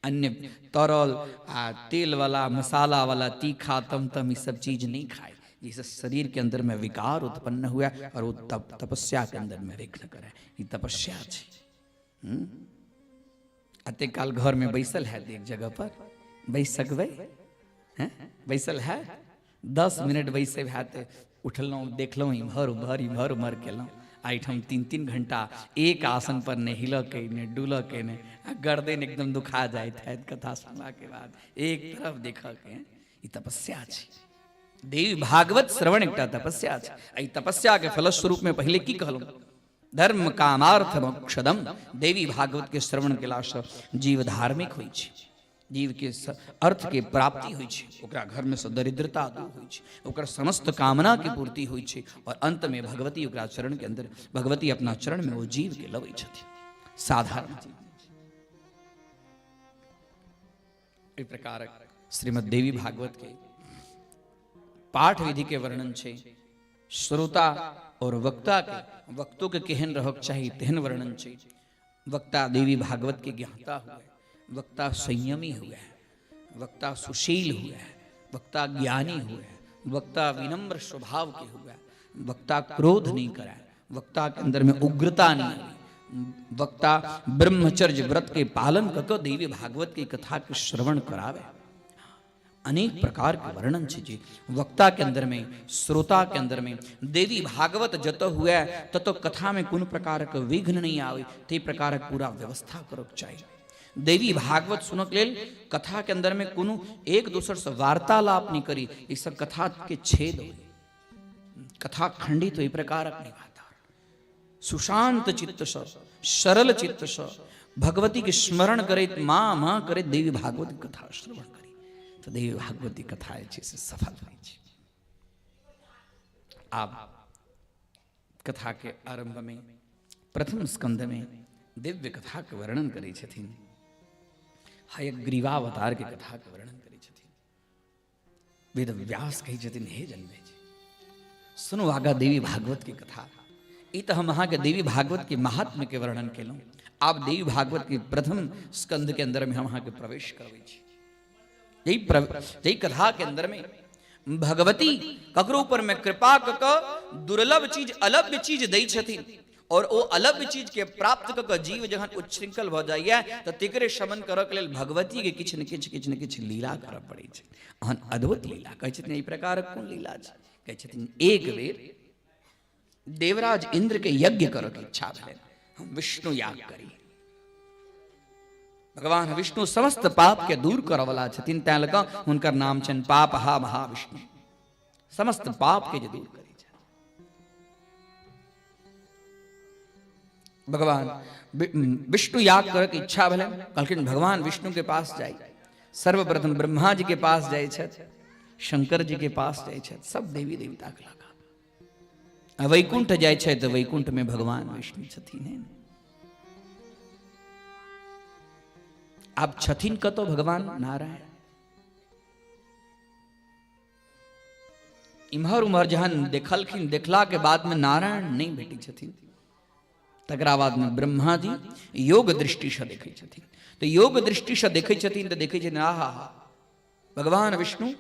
अन्य तरल आ तेल वाला मसाला वाला तीखा तमतम ई सब चीज नहीं खाए, जिससे शरीर के अंदर में विकार उत्पन्न हुआ और वो तपस्या के अंदर में विघ्न करे। ई तपस्या छै। अते काल घर में बैसल है एक जगह पर बैस सकबै? हैं? बैसल है 10 मिनट बैसे हैत, उठलहुँ देखलहुँ इम्हर उम्हर इम्हर उम्हर केलहुँ। एहिठाम 3-3 घंटा एक आसन पर नहि हिलऽ के नहि डुलऽ के नहि, आ गर्दन एकदम दुखा जाइत हैत कथा सुनला के बाद, एक तरफ देखऽ के। ई तपस्या छै। देवी भागवत श्रवण एकटा तपस्या छै। एहि तपस्या के फलस्वरूप में पहिले की कहलहुँ, धर्म कामार्थ मोक्षदम। देवी भागवत के श्रवण केलासँ जीव धार्मिक होइ छै, जीव के अर्थ के प्राप्ति होइ छै, ओकरा घर में से दरिद्रता दूर होइ छै, ओकर समस्त कामना के पूर्ति होइ छै और अंत में भगवती ओकरा चरण के अंदर, भगवती अपना चरण में ओ जीव के लबै छथिन। साधारण चीज। एहि प्रकारक श्रीमद् देवी भागवत के पाठ विधि के वर्णन छै। श्रोता और वक्ता के वक्तो के केहन रहक चाही तेहन वर्णन छै। वक्ता देवी भागवत के ज्ञाता हुए, वक्ता संयमी हुए, वक्ता सुशील हुए, वक्ता ज्ञानी हुए, वक्ता विनम्र स्वभाव के हुए, वक्ता क्रोध नहीं करे, वक्ता के अंदर में उग्रता नहीं आई, वक्ता ब्रह्मचर्य व्रत के पालन कऽ देवी भागवत की कथा के श्रवण करावे। अनेक प्रकार के वर्णन छै जे वक्ता के अंदर में, श्रोता के अंदर में देवी भागवत जत हुए तत कथा में कोनो प्रकार के विघ्न नहीं आवे, ते प्रकार के पूरा व्यवस्था करक चाही। देवी भागवत सुनक लेल कथा के अंदर में कोनो एक दोसर से वार्तालाप नहीं करी, ई सब कथा के छेद हो, कथा खंडित हो, प्रकार नहीं बात। सुशांत चित्त स, सरल चित्त स भगवती के स्मरण करैत माँ माँ करैत देवी भागवत कथा श्रवण करी तो देवी भागवती कथा जे छै से सफल होइ छै। आब कथा के आरंभ में प्रथम स्कंद में दिव्य कथा के वर्णन करै छथिन, हयग्रीवावतार के कथा के वर्णन करै छथिन। वेद व्यास कहै छथिन, हे जन्मेजय, सुनो आगा देवी भागवत के कथा। ई तऽ हम अहाँके देवी भागवत के महात्म्य के वर्णन केलहुँ। आब देवी भागवत के प्रथम स्कंद के अंदर में हम अहाँके प्रवेश करबै छी। यही कथा के अंदर में भगवती ककरो ऊपर में कृपा क कऽ दुर्लभ चीज अलभ्य चीज दै छथिन और ओ अलभ्य चीज के प्राप्त क कऽ जीव जखन उच्छृंखल भऽ जाइए तऽ तेकरे शमन करऽ के लेल भगवती के किछु ने किछु किछु ने किछु लीला करऽ पड़ै छै। अहन अद्भुत लीला कहै छथिन। एहि प्रकारक कोन लीला छै? कहै छथिन एक बेर देवराज इंद्र के यज्ञ करऽ के इच्छा भेलनि, हम विष्णु याग करी। भगवान विष्णु समस्त पाप के दूर करऽ वाला छथिन, तैं लऽ कऽ हुनकर नाम छनि पाप हा महाविष्णु, समस्त पाप के जे दूर करै छथि। भगवान विष्णु याग करऽ के इच्छा भेलनि, कहलखिन भगवान विष्णु के पास जाइ। सर्वप्रथम ब्रह्मा जी के पास जाइ छथि, शंकर जी के पास जाइ छथि, सब देवी देवता के लगा आ वैकुंठ जाइ छै तऽ वैकुंठ में भगवान विष्णु छथिन। है आब छथिन कतौ भगवान नारायण? इम्हर उम्हर जहन देखलखिन, देखला के बाद में नारायण नहीं भेटै छथिन। तकरा बाद में ब्रह्मा जी योग दृष्टि से देखै छथिन, तऽ योग दृष्टि से देखै छथिन तऽ देखै छथिन आहा हा भगवान विष्णु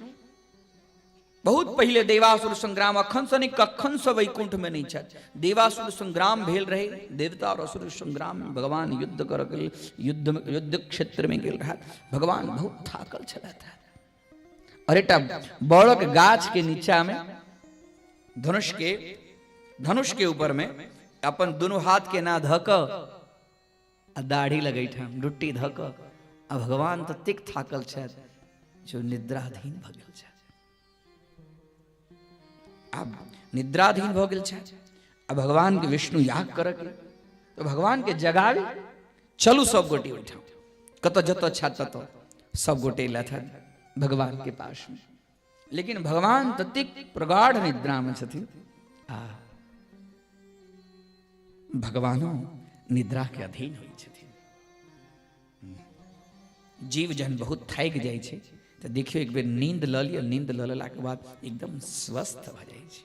बहुत पहिले देवासुर संग्राम अखन से नहीं कखन से वैकुंठ में नहीं छथि। देवासुर संग्राम भेल रहे, देवता और असुर संग्राम में भगवान युद्ध कर के युद्ध क्षेत्र में गेल रहा। भगवान बहुत थाकल छलथि और एकटा बड़क गाछ के नीचा में धनुष के ऊपर में अपन दोनों हाथ के ना धक आ दाढ़ी लगैठाम डुट्टी धऽ कऽ आ भगवान ततेक थाकल छथि जो निद्राधीन भऽ गेल छथि। आब निद्राधीन भऽ गेल छथि आ भगवान के विष्णु याग करऽ के तऽ भगवान के जगाबी चलू सब गोटे ओहिठाम कतऽ जतऽ छथि ततऽ सब गोटे अयलथि भगवान के पास में। लेकिन भगवान ततेक प्रगाढ़ निद्रा में छथिन आ भगवानो निद्रा के अधीन होइ छथिन। जीव जहन बहुत थाकि जाइ छै तऽ देखियौ एक बेर नींद लऽ लिअ, नींद लऽ लेलाके बाद एकदम स्वस्थ भऽ जाइ छै,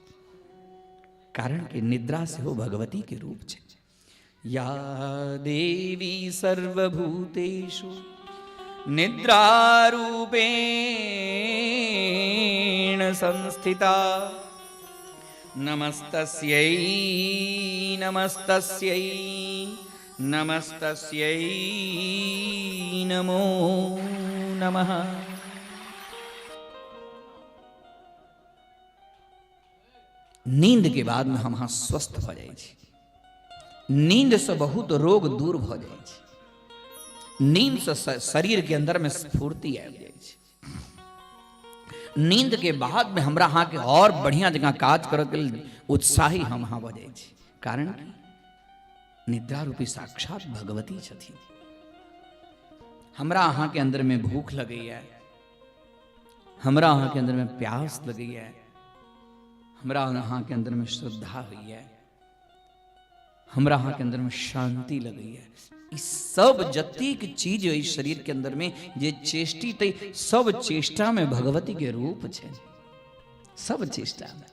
कारण कि निद्रा सेहो भगवती के रूप छै। या देवी सर्वभूतेषु निद्रारूपेण संस्थिता नमस्तस्यै नमस्तस्यै नमस्तस्यै नमो नमः। नींद के बाद में हम अहाँ स्वस्थ भऽ जाइ छी। नींद से बहुत रोग दूर भऽ जाइ छै। नींद से शरीर के अंदर में स्फूर्ति आबि जाइ छै। नींद के बाद में हमरा अहाँ के और बढ़िया जगह काज करऽ के लेल उत्साही हम अहाँ भऽ जाइ छी, कारण कि निद्रा रूपी साक्षात भगवती छथिन। हमरा अहाँ के अंदर में भूख लगैया, हमरा अहाँ के अंदर में प्यास लगैया, हमरा अहाँ के अंदर में श्रद्धा होइए, हमरा अहाँ के अंदर में शांति लगैए। ई सब जतेक चीज एहि शरीर के अंदर में जे चेष्टित अइ, सब चेष्टा में भगवती के रूप छै, सब चेष्टा में।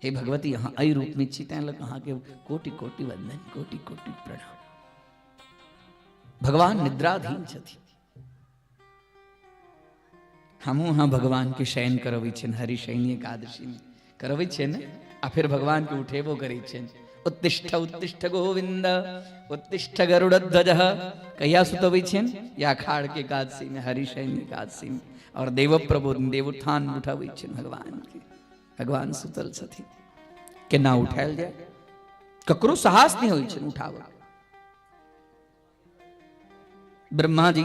हे भगवती, अहाँ एहि रूपमे छी, तैं लग अहाँके कोटि कोटि वंदन, कोटि कोटि प्रणाम। भगवान निद्राधीन छथिन। हमहूँ अहाँ भगवानके शयन करबै छियनि, हरिशयनी एकादशीमे करबै छियै ने, आ फेर भगवानके उठेबो करै छियनि। उत्तिष्ठ उत्तिष्ठ गोविंद उत्तिष्ठ गरुड़ध्वज। कहिया सुतबै छियनि? या अखाड़ के एकादशी में, हरिशयनी एकादशी में। और देव प्रबोधन देवोत्थान में उठाबै छियनि भगवान के। भगवान सुतल छथिन, केना उठायल जाय? ककरो साहस नहि होइ छनि उठाबऽ। ब्रह्मा जी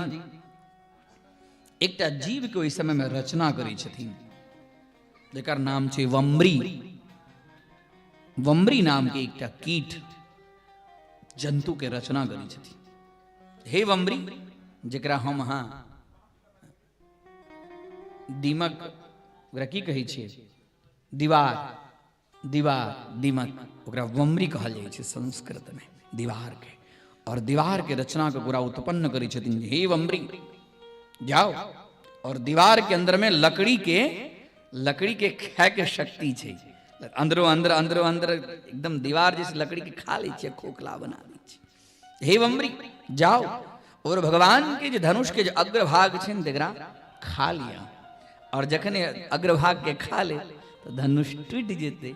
एकटा जीव के ओहि समय में रचना करै छथिन, जकर नाम छै वम्री। वम्री नाम के एकटा कीट जंतु के रचना करै छथिन। हे वम्री, जकरा हम अहाँ दीमक, ओकरा की कहै छियै? दीवार, दीवार, दीमक, ओकरा वम्री कहल जाइ छै संस्कृत में, दीवार के। और दीवार के रचना के ओकरा उत्पन्न करै छथिन, हे वम्री जाओ। और दीवार के अंदर में लकड़ी के खाय के शक्ति छै। अंदरो अंदर अंदरो अंदर एकदम दीवार जैसे लकड़ी के खा लै छै, खोखला बना दै छै। हे वम्री जाओ और भगवान के जे धनुष के जे अग्रभाग छै ने, तकरा खा लिया। और जखने अग्रभाग के खा ले तो धनुष टूटि जेतै।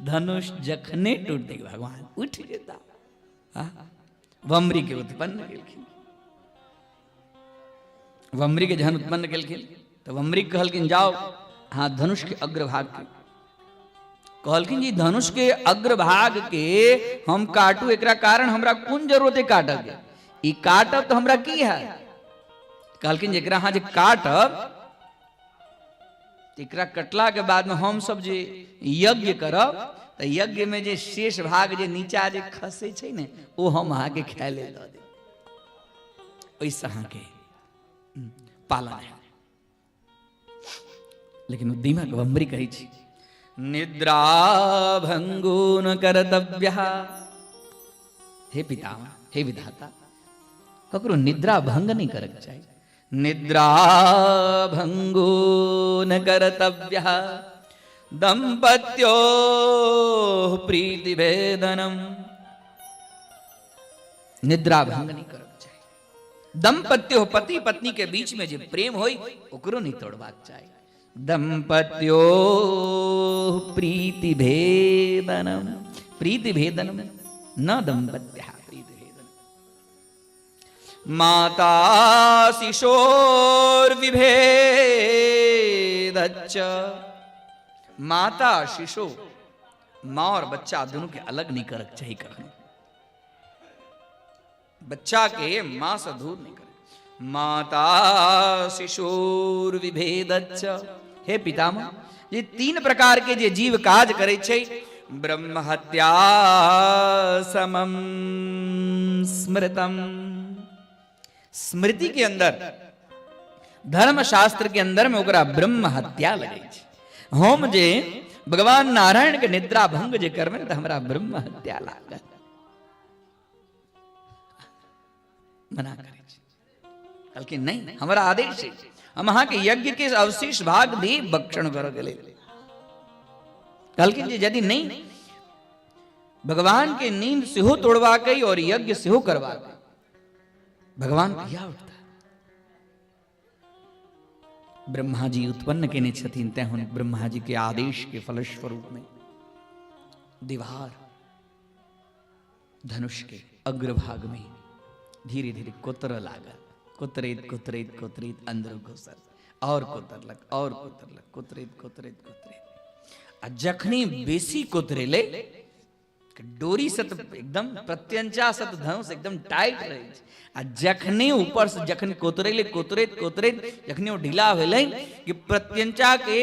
धनुष जखने टूटतै, भगवान उठि जेता। वम्री के उत्पन्न केलखिन। वम्री के जहन उत्पन्न केलखिन तऽ वम्री कहलखिन, जाओ हाँ धनुष के अग्रभाग के। कहलखिन जी धनुष के अग्रभाग के हम काटू, एकरा कारण हमरा कोन जरूरत है काटब के? ई काटब तऽ हमरा की है? कहलखिन जे एकरा अहाँ जे काटब, एकरा कटला के बाद में हम सब जे यज्ञ करब तऽ यज्ञ में जे शेष भाग जे नीचा जे खसै छै ने, ओ हम अहाँके खाय लेल दऽ देब। ओहिसँ अहाँके पालन है। लेकिन ओ दीमक बम्बरी कहै छी, निद्रा भंगो न कर्तव्य। हे पिता, हे विधाता, ककरो निद्रा भंग नहीं करक चाही। निद्रा भंगो न कर्तव्य दंपत्यो प्रीतिभेदनम। निद्रा भंग नहीं करक चाही। दंपत्यो, पति पत्नी के बीच में जे प्रेम होई, ओकरो नहीं तोड़बाक चाही। दंपत्यो प्रीतिभेदनम, प्रीतिभेदनम न दंपत्या प्रीतिभेदनम। माता शिशोर्विभेदच्च। माता शिशु, माँ और बच्चा दोनों के अलग नहीं करक चाही कखनो। बच्चा के माँ से दूर नहीं करे। माता शिशुर्विभेदच्च। हे पितामह, ये तीन प्रकार के जे जीव काज करे छै, ब्रह्म हत्या समम स्मृतम। स्मृति के अंदर, धर्म शास्त्र के अंदर में ओकरा ब्रह्म हत्या लगै छै। हम जे भगवान नारायण के निद्रा भंग जे करबै तऽ हमरा ब्रह्म हत्या लागत। मना करै छै। कहलखिन, नहि, हमरा आदेश छै, हम अहाँके यज्ञ के अवशेष भाग दी भक्षण करऽ के लेल। कहलखिन जे यदि नहि, भगवान के नींद सेहो तोड़बाक अइ और यज्ञ सेहो करबाक अइ, भगवान कहिया उठता? ब्रह्मा जी उत्पन्न केने छथिन, तैं हुन ब्रह्मा जी के आदेश के फलस्वरूप में दीवार धनुष के अग्रभाग में धीरे धीरे कोतर लागल। कोतरैत कोतरैत कोतरैत अंदर घुसल और कोतरलक और कोतरलक, कोतरैत कोतरैत कोतरैत, आ जखनी बेसी कोतरेले, डोरी से तऽ एकदम प्रत्यंचा से तऽ धनुष एकदम टाइट रहै छै, आ जखने ऊपर से जखन कोतरेले, कोतरैत कोतरैत जखने ओ ढीला भेलै कि प्रत्यंचा के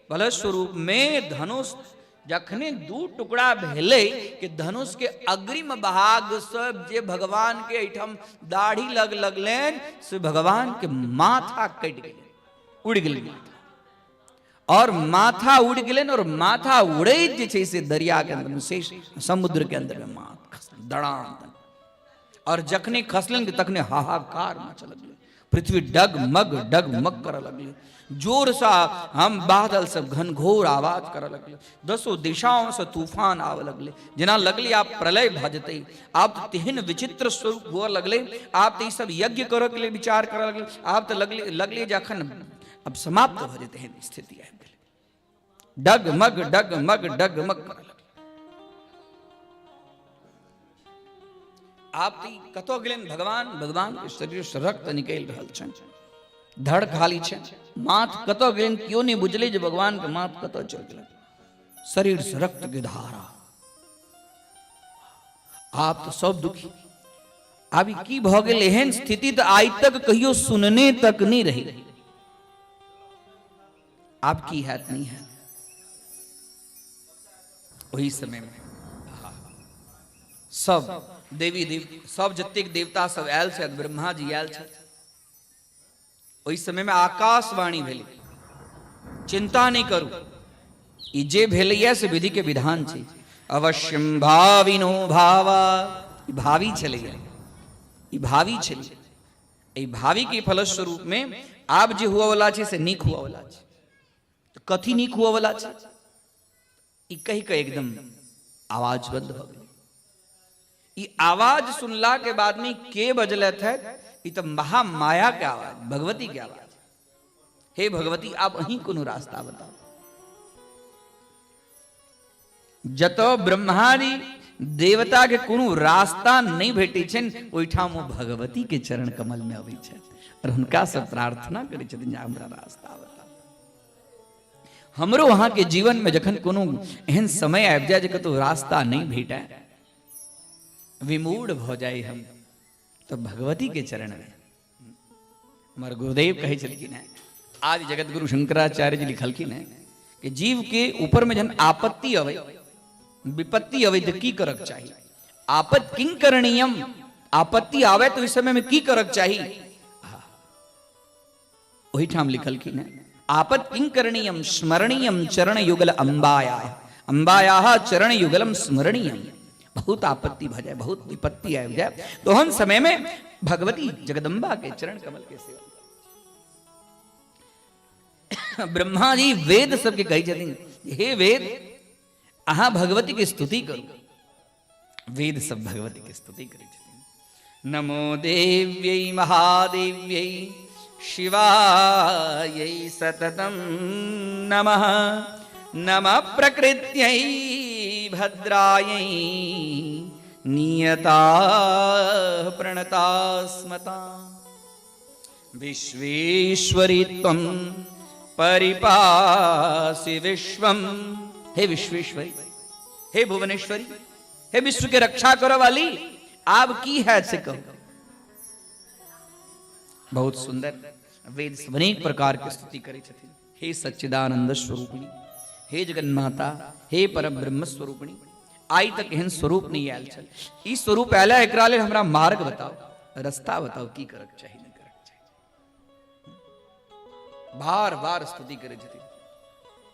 फलस्वरूप में धनुष जखने दू टुकड़ा भेलै कि धनुष के अग्रिम भाग सब जे भगवान के एहिठाम दाढ़ी लग लगलनि, से भगवान के माथा कटि गेलै, उड़ि गेलै माथा। और माथा उड़ि गेलनि और माथा उड़ैत जे छै से दरिया के अंदर में, शेष समुद्र के अंदर में माथ खसलनि दड़ाम। और जखने खसलनि तखने हाहाकार मचऽ लगलै। पृथ्वी डगमग डगमग करऽ लगलै। जोरसँ हम बादल सब घनघोर आवाज करऽ लगलै। दसो दिशाओं से तूफान आबऽ लगलै, जेना लगलै आब प्रलय भऽ जेतै। आब तऽ तेहन विचित्र स्वरूप हुअ लगलै। आब तऽ ई सब यज्ञ करऽ के लेल विचार करऽ लगलै। आब तऽ लगलै लगलै जे अखन अब समाप्त भऽ जेतै, एहन स्थिति आबि गेलै। डगमग डगमग डगमग करऽ लगलै। आब तऽ ई कतऽ गेलनि भगवान? भगवान के शरीर से रक्त निकलि रहल छनि, धड़ खाली छै, माथ कतऽ गेलनि केओ नहि बुझलै जे भगवान के माथ कतऽ चलि गेलनि। शरीर से रक्त के धारा। आब तऽ सब दुखी। आब ई की भऽ गेल? एहन स्थिति तऽ आइ तक कहियो सुनने तक नहि रही। आब की हैत नहि हैत? ओहि समय में सब देवी देव सब जतेक देवता सब आयल छथि, ब्रह्मा जी आयल छथि। ओहि समय में आकाशवाणी भेलै, चिंता नहि करू, ई जे भेलैया से विधि के विधान छै। अवश्यम भाविनो भावा, ई भावी छलैया, ई भावी छलै। एहि भावी के फलस्वरूप में आब जे हुअ वाला छै से नीक हुअ वाला छै। तऽ कथी नीक हुअ वाला छै? ई कहि कऽ एकदम आवाज बंद भऽ गेलै। ई आवाज सुनला के बाद में के बजलथि है? ई तऽ महामाया के आवाज, भगवती के आवाज। हे भगवती, आब अहीं कोनो रास्ता बताओ। जतऽ ब्रह्मादि देवता के कोनो रास्ता नहि भेटै छनि, ओहिठाम ओ भगवती के चरण कमल में अबै छथि और हुनका से प्रार्थना करै छथिन जे हमरा रास्ता बताओ। हमरो अहाँके जीवन में जखन कोनो एहन समय आबि जाय जे कतौ रास्ता नहि भेटय, विमूढ़ भऽ जाइ हम, तऽ भगवती के चरण में। हमर गुरुदेव कहै छलखिन हेँ, आज जगत गुरु शंकराचार्य जी लिखलखिन हेँ कि जीव के ऊपर में जहन आपत्ति अबै, विपत्ति अबै, तऽ की करक चाही? आपत किंग करणीयम? आपत्ति आवे तो इस समय में की करक चाही? ओहिठाम लिखलखिन हेँ, आपत किंग करणीयम स्मरणीयम चरण युगल अंबाया, अंबाया चरण युगलम स्मरणीयम। बहुत आपत्ति भऽ जाय, बहुत विपत्ति आबि जाय, तोहन समय में भगवती जगदम्बा के चरण कमल के सेवा। ब्रह्मा जी वेद सबके कहै छथिन, हे वेद, अहाँ भगवती के स्तुति करू। वेद सब भगवती के स्तुति करै छथिन। नमो देव्यै महादेव्यै शिवायै सततं नमः, नमः प्रकृत्यै भद्रायै नियता प्रणता स्मता। विश्वेश्वरी त्वं परिपासि विश्वम। हे विश्वेश्वरी, हे भुवनेश्वरी, हे विश्व के रक्षा करो वाली, आब की है से कहो। बहुत सुंदर वेद अनेक प्रकार के स्तुति करे छथिन। हे सच्चिदानंद स्वरूपिणी, हे जगन्माता, हे परम ब्रह्म स्वरूपिणी, आइ तक एहन स्वरूप नहीं आयल छल। ई स्वरूप आयल है, एकरा लेल हमरा मार्ग बताओ, रास्ता बताओ, की करक चाही नहीं करक चाही। बार बार स्तुति करे छथिन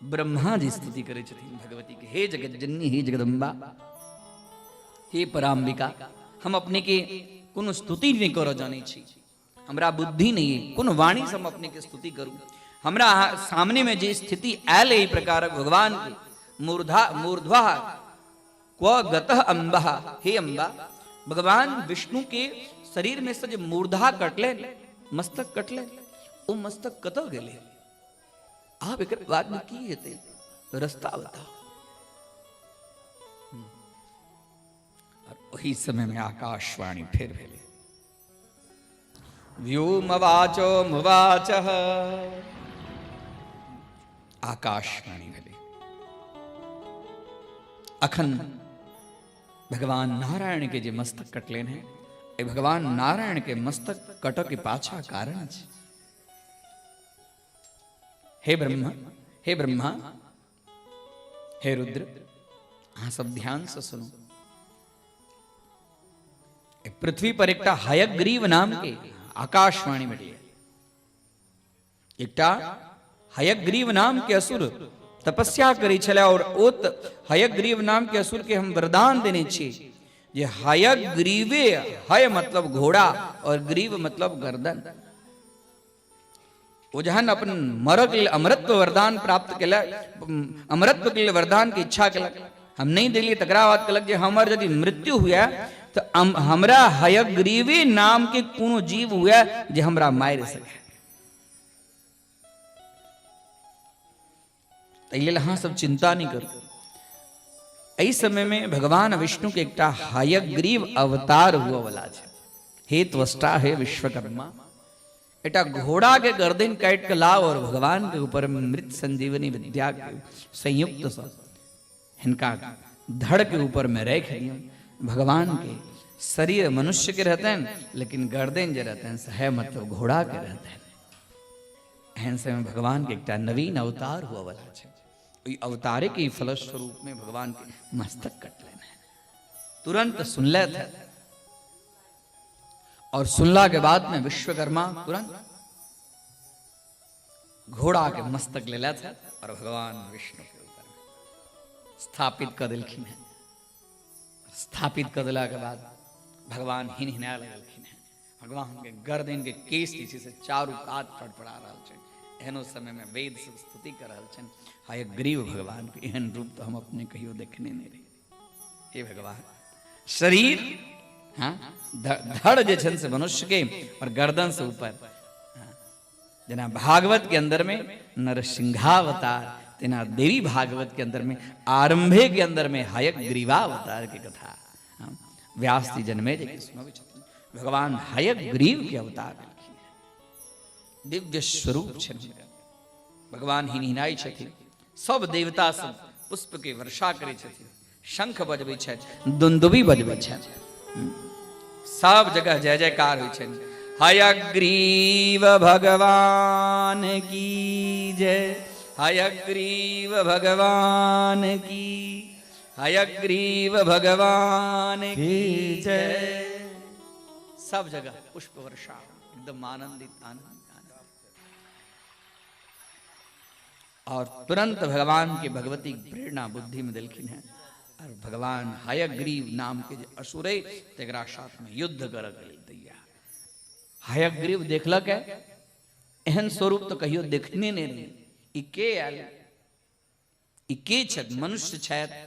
ब्रह्मा जी, स्तुति करे छथिन भगवती के। हे जगज्जननी, हे जगदम्बा, हे पराम्बिका, हम अपने के कोनो स्तुति नहीं करऽ जानै छी, हमरा बुद्धि नहीं है, कोनो वाणी से हम अपने के स्तुति करू। हमरा सामने में जे स्थिति आयल एहि प्रकारक, भगवान के मूर्धा मूर्ध्वा क्व गतः अम्बा, हे अम्बा, भगवान विष्णु के शरीर में से जे मूर्धा कटले, मस्तक कटले, ओ मस्तक कतऽ गेलै? आब एकर बाद में की हेतै? रास्ता बताओ। और ओही समय में आकाशवाणी फेर भेलै, व्योमवाचो मुवाच। आकाशवाणी भेलै, अखन भगवान नारायण के जे मस्तक कटलेन है, एहि भगवान नारायण के मस्तक कटऽ के पाछा कारण छै। हे ब्रह्मा, हे ब्रह्मा, हे रुद्र, अहाँ सब ध्यान से सुनू। पृथ्वी पर एकटा हयग्रीव नाम के आकाशवाणी भेटलै। एकटा हयग्रीव नाम के असुर तपस्या करै छलै और ओ हयग्रीव नाम के असुर के हम वरदान देने छी जे हयग्रीवे, हय मतलब घोड़ा और ग्रीव मतलब गर्दन। ओ जहन अपन मरक लेल अमरत्व वरदान प्राप्त केलक, अमरत्व के लेल वरदान के इच्छा केलक, हम नहीं देलियै, तकरा बाद कहलक जे हमर यदि मृत्यु हुए तऽ हमरा हयग्रीवी नाम के कोनो जीव हुए जे हमरा मारि सके। ताहि लेल अहाँ सब चिंता नहीं करू। एहि समय में भगवान विष्णु के एकटा हयग्रीव अवतार हुआ वाला छै। हे त्वष्टा, हे विश्वकर्मा, एकटा घोड़ा के गर्दन काटि के लाओ और भगवान के ऊपर मृत संजीवनी विद्या के संयुक्त से हिनका धड़ के ऊपर में रख दियौ। भगवान के शरीर मनुष्य के रहते हैं लेकिन गर्दन जे रहते हैं से है मतलब घोड़ा के रहते हैं। एहन समय भगवान के एकटा नवीन अवतार हुआ वाला छै। ओहि अवतारे के फलस्वरूप में भगवान के मस्तक कटलनि है। तुरंत सुनले थे और सुनला के बाद में विश्वकर्मा तुरंत घोड़ा के मस्तक ले थे और भगवान विष्णु के ऊपर स्थापित कर दिलखिन है। स्थापित कर दिला के बाद भगवान हिन हिना लगलखिन है। भगवान के गर्दन के केस जे छै से चारू कात फड़फड़ा रहल छै। एहनो समय में वेद सब स्तुति कर रहल छनि, हयग्रीव भगवान के एहन रूप तो हम अपने कहियो देखने नहीं रही। हे भगवान, शरीर हाँ धड़ जे छनि से मनुष्य के और गर्दन से ऊपर, हाँ, जेना भागवत के अंदर में नरसिंहावतार, तेना देवी भागवत के अंदर में आरंभे के अंदर में हयग्रीवावतार के कथा, हाँ, व्यास जी जन्मे जे सुनबै छथिन। भगवान हयग्रीव के अवतार भेलखिन, दिव्य स्वरूप छनि। भगवान हिनहिनाइ छथिन, सब देवता सब पुष्प के वर्षा करै छथिन, शंख बजबै छथि, दुंदुबी बजबै छथि, सब जगह जय जयकार होइ छनि। हयग्रीव भगवान की जय, हयग्रीव भगवान की, हयग्रीव भगवान की जय। सब जगह पुष्प वर्षा, एकदम आनंदित आनंदित आनंदित। और तुरंत भगवान के भगवती प्रेरणा बुद्धि में दिलखिन है और भगवान हयग्रीव नाम के जे असुर है तकरा साथ में युद्ध करऽ के लेल तैयार। हयग्रीव देखलक है एहन स्वरूप तो कहियो देखने नहीं रही। ई के आयल, ई के छथि, मनुष्य छथि,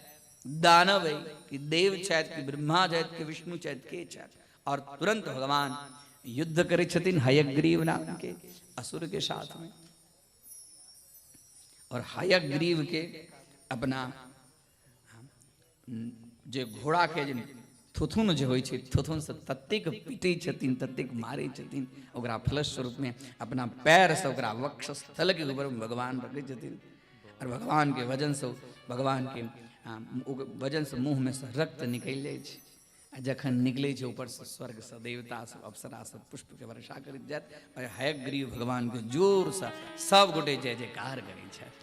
दानव है कि देव छथि कि ब्रह्मा छथि कि विष्णु छथि, के छथि। और तुरंत भगवान युद्ध करै छथिन हयग्रीव नाम के असुर के साथ में। और हयग्रीव के अपना जे घोड़ा के जे थुथुन जे होइ छै, थुथुन से ततेक पीटै छथिन, ततेक मारै छथिन, ओकरा फलस्वरूप में अपना पैर से ओकरा वक्षस्थल के ऊपर भगवान रखै छथिन। और भगवान के वजन से भगवान के वजन से मुँह में से रक्त निकलि जाइ छै। आ जखन निकलै छै ऊपर से स्वर्ग से देवता सब अप्सरा सब पुष्प के वर्षा करैत जायत और हयग्रीव भगवान के जोर से सब गोटे जय जयकार करै छथि।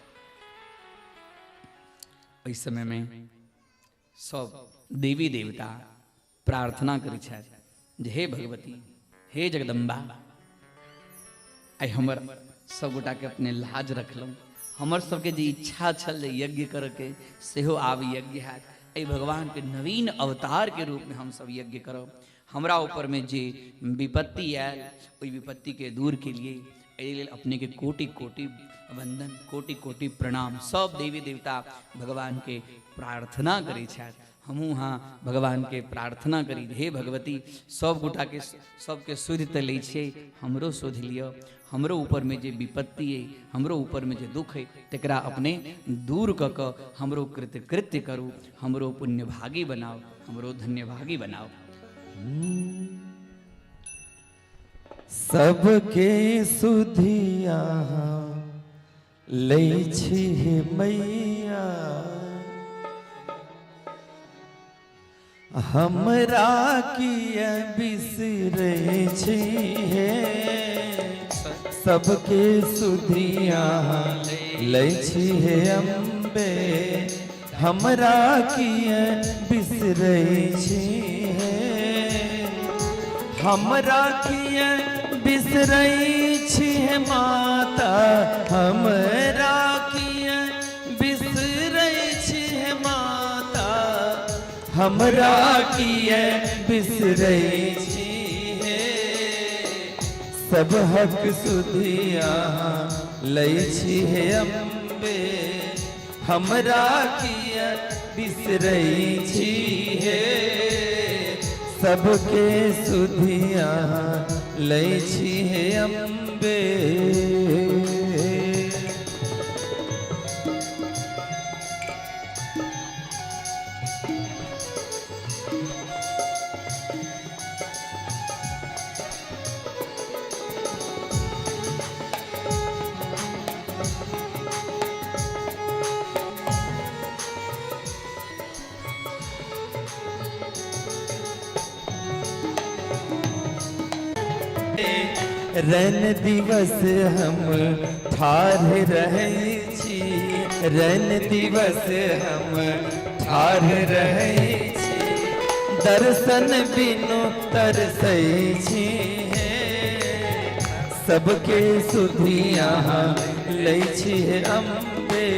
ओहि समय में सब देवी देवता प्रार्थना करै छथि जे हे भगवती, हे जगदम्बा, आइ हमर सब गोटा के अपने लाज रखलहुँ। हमर सबके जे इच्छा छल जे यज्ञ करके सेहो आब यज्ञ हैत। एहि भगवान के नवीन अवतार के रूप में हम सब यज्ञ करब। हमरा ऊपर में जे विपत्ति आयल ओहि विपत्ति के दूर के लिए एहि लेल अपने के कोटि कोटि वंदन, कोटि कोटि प्रणाम। सब देवी देवता भगवान के प्रार्थना करै छथि। हमहूँ हाँ भगवान के प्रार्थना करी, हे भगवती, सब गोटा के सबके सुधि तऽ लै छियै, हमरो सुधि लिअ। हमरो ऊपर में जे विपत्ति अइ, हमरो ऊपर में जे दुख अइ, तकरा अपने दूर कऽ कऽ हमरो कृतकृत्य करू, हमरो पुण्यभागी बनाउ, हमरो धन्यभागी बनाउ। सबके सुधिया लै छी हे मैया, हमरा किया बिसरै छी हे। सबके सुधिया लै छी हे अम्बे, हमरा किया बिसरै छी हे। हमरा किया बिसरै छी हे माता, हमरा किया बिसरै छी हे माता, हमरा किया बिसरै छी हे। सबहक सुधिया लै छी हे अम्बे, हमरा किया बिसरै छी हे। सबके सुधिया लै छी हे अम्बे। रन दिवस हम ठाढ़ रहै छी, रन दिवस हम ठाढ़ रहै छी, दर्शन बिनु तरसै छी हे। सबके सुधिया लै छी हे अम्बे।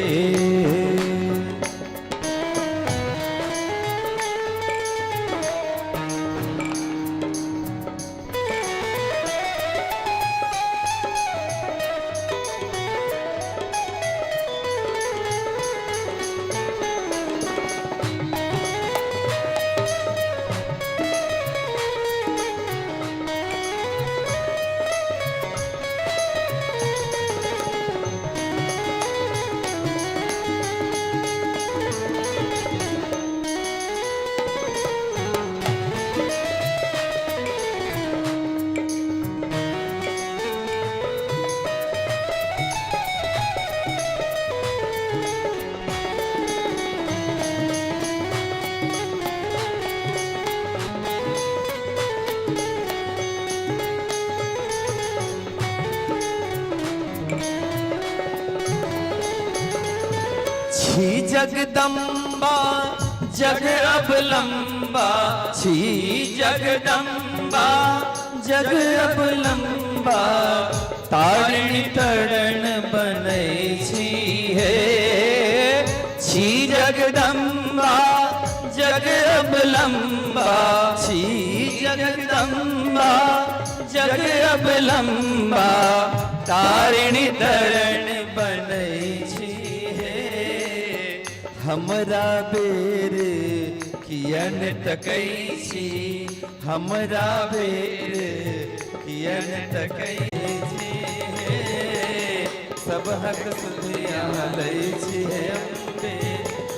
छी जगदम्बा जग अब लंबा, छी जगदम्बा जग अब लंबा, तारिणी तरण बनै छी हे। छी जगदम्बा जग अब लंबा, छी जगदम्बा जग अब लंबा, तारिणी तरण बनै छी हे। हमरा बेर किया ने तकै छी, हमरा बेर किया ने तकै छी हे। सबहक सुधिया लै छी हे अम्बे,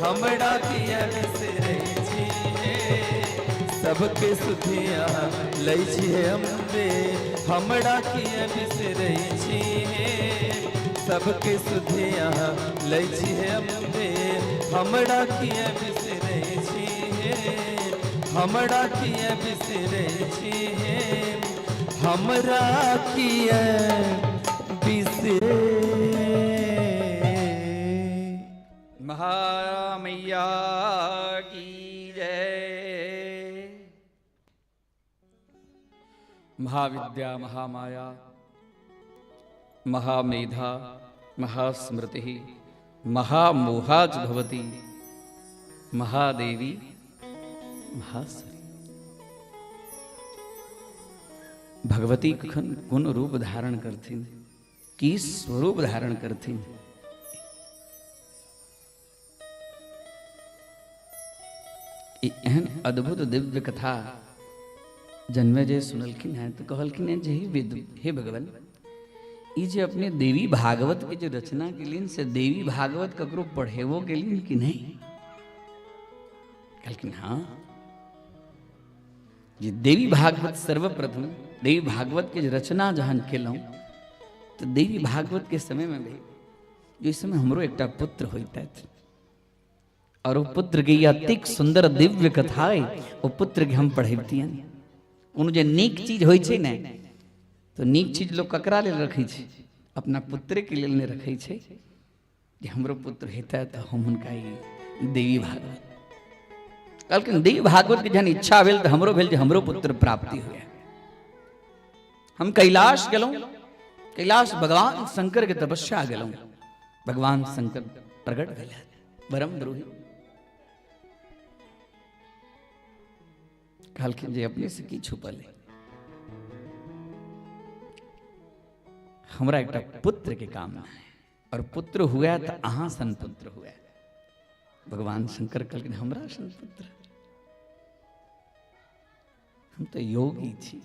हमरा किया बिसरै छी हे। सबके सुधिया लै छी हे अम्बे, हमरा किया बिसरै छी हे। सबके सुधिया लै छी हे अम्बे, हमरा किया बिसरै छी हे। हमरा किया बिसरै छी हे, हमरा किया बिसरै। महामैया की जय। महाविद्या महामाया महामेधा महास्मृति महामोहाज भवती महादेवी महासरी। भगवती कखन कोन रूप धारण करथिन, की स्वरूप धारण करथिन, एहन अद्भुत दिव्य कथा जन्मे जे सुनलखिन हैं तो कहलखिन हैं जे हे भगवान, ई जे अपने देवी भागवत के जो रचना केलिन से देवी भागवत ककरो पढ़ेबो केलिन कि नहीं? कहलखिन हाँ, जे देवी भागवत सर्वप्रथम देवी भागवत के रचना जहन केलहुँ तो देवी भागवत के समय में भी जो इस समय हमरो एकटा पुत्र होइतथि और वो पुत्र के अतिक सुंदर दिव्य कथा है, वो पुत्र के हम पढ़ैतियन। कोनो जे नीक चीज होइ छै ने तो नीक चीज लोग ककरा लेल रखै छै? अपना पुत्र के लेल नहि रखै छै जे हमरो पुत्र हेतै तऽ हम हुनका ई देवी भागवत। कहलखिन देवी भागवत के जहन इच्छा भेल तऽ हमरो भेल जे हमरो पुत्र प्राप्ति हुए। हम कैलाश गेलहुँ, कैलाश भगवान शंकर के तपस्या गेलहुँ, भगवान शंकर प्रकट भेल परम ब्रूहि। कहलखिन जे अपने से की छुपल है? हमरा एकटा पुत्र के कामना है और पुत्र हुए तो अहाँ सन पुत्र हुए। भगवान शंकर कहलखिन हमरा सन पुत्र, हम तो योगी छी।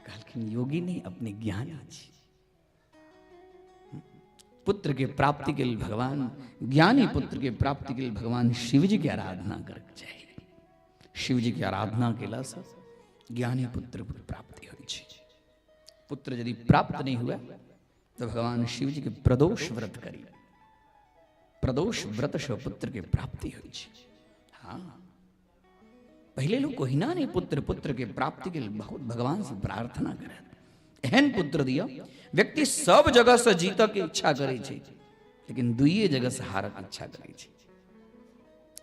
कहलखिन योगी नहीं, अपने ज्ञानी छी। पुत्र के प्राप्ति के लिए भगवान, ज्ञानी पुत्र के प्राप्ति के लिए भगवान शिव जी के आराधना करके चाहिए। शिव जी के आराधना केला से ज्ञानी पुत्र के प्राप्ति होइ छै। पुत्र यदि प्राप्त नहीं हुआ तो भगवान शिव जी के प्रदोष व्रत करी, प्रदोष व्रत से पुत्र के प्राप्ति होइ छै। हाँ, पहले लोग कोहिना नहीं पुत्र पुत्र के प्राप्ति के लिए बहुत भगवान से प्रार्थना करत, एहन पुत्र दिया। व्यक्ति सब जगह से जीत के इच्छा करे छै, लेकिन दुइये जगह से हारक इच्छा करे छै।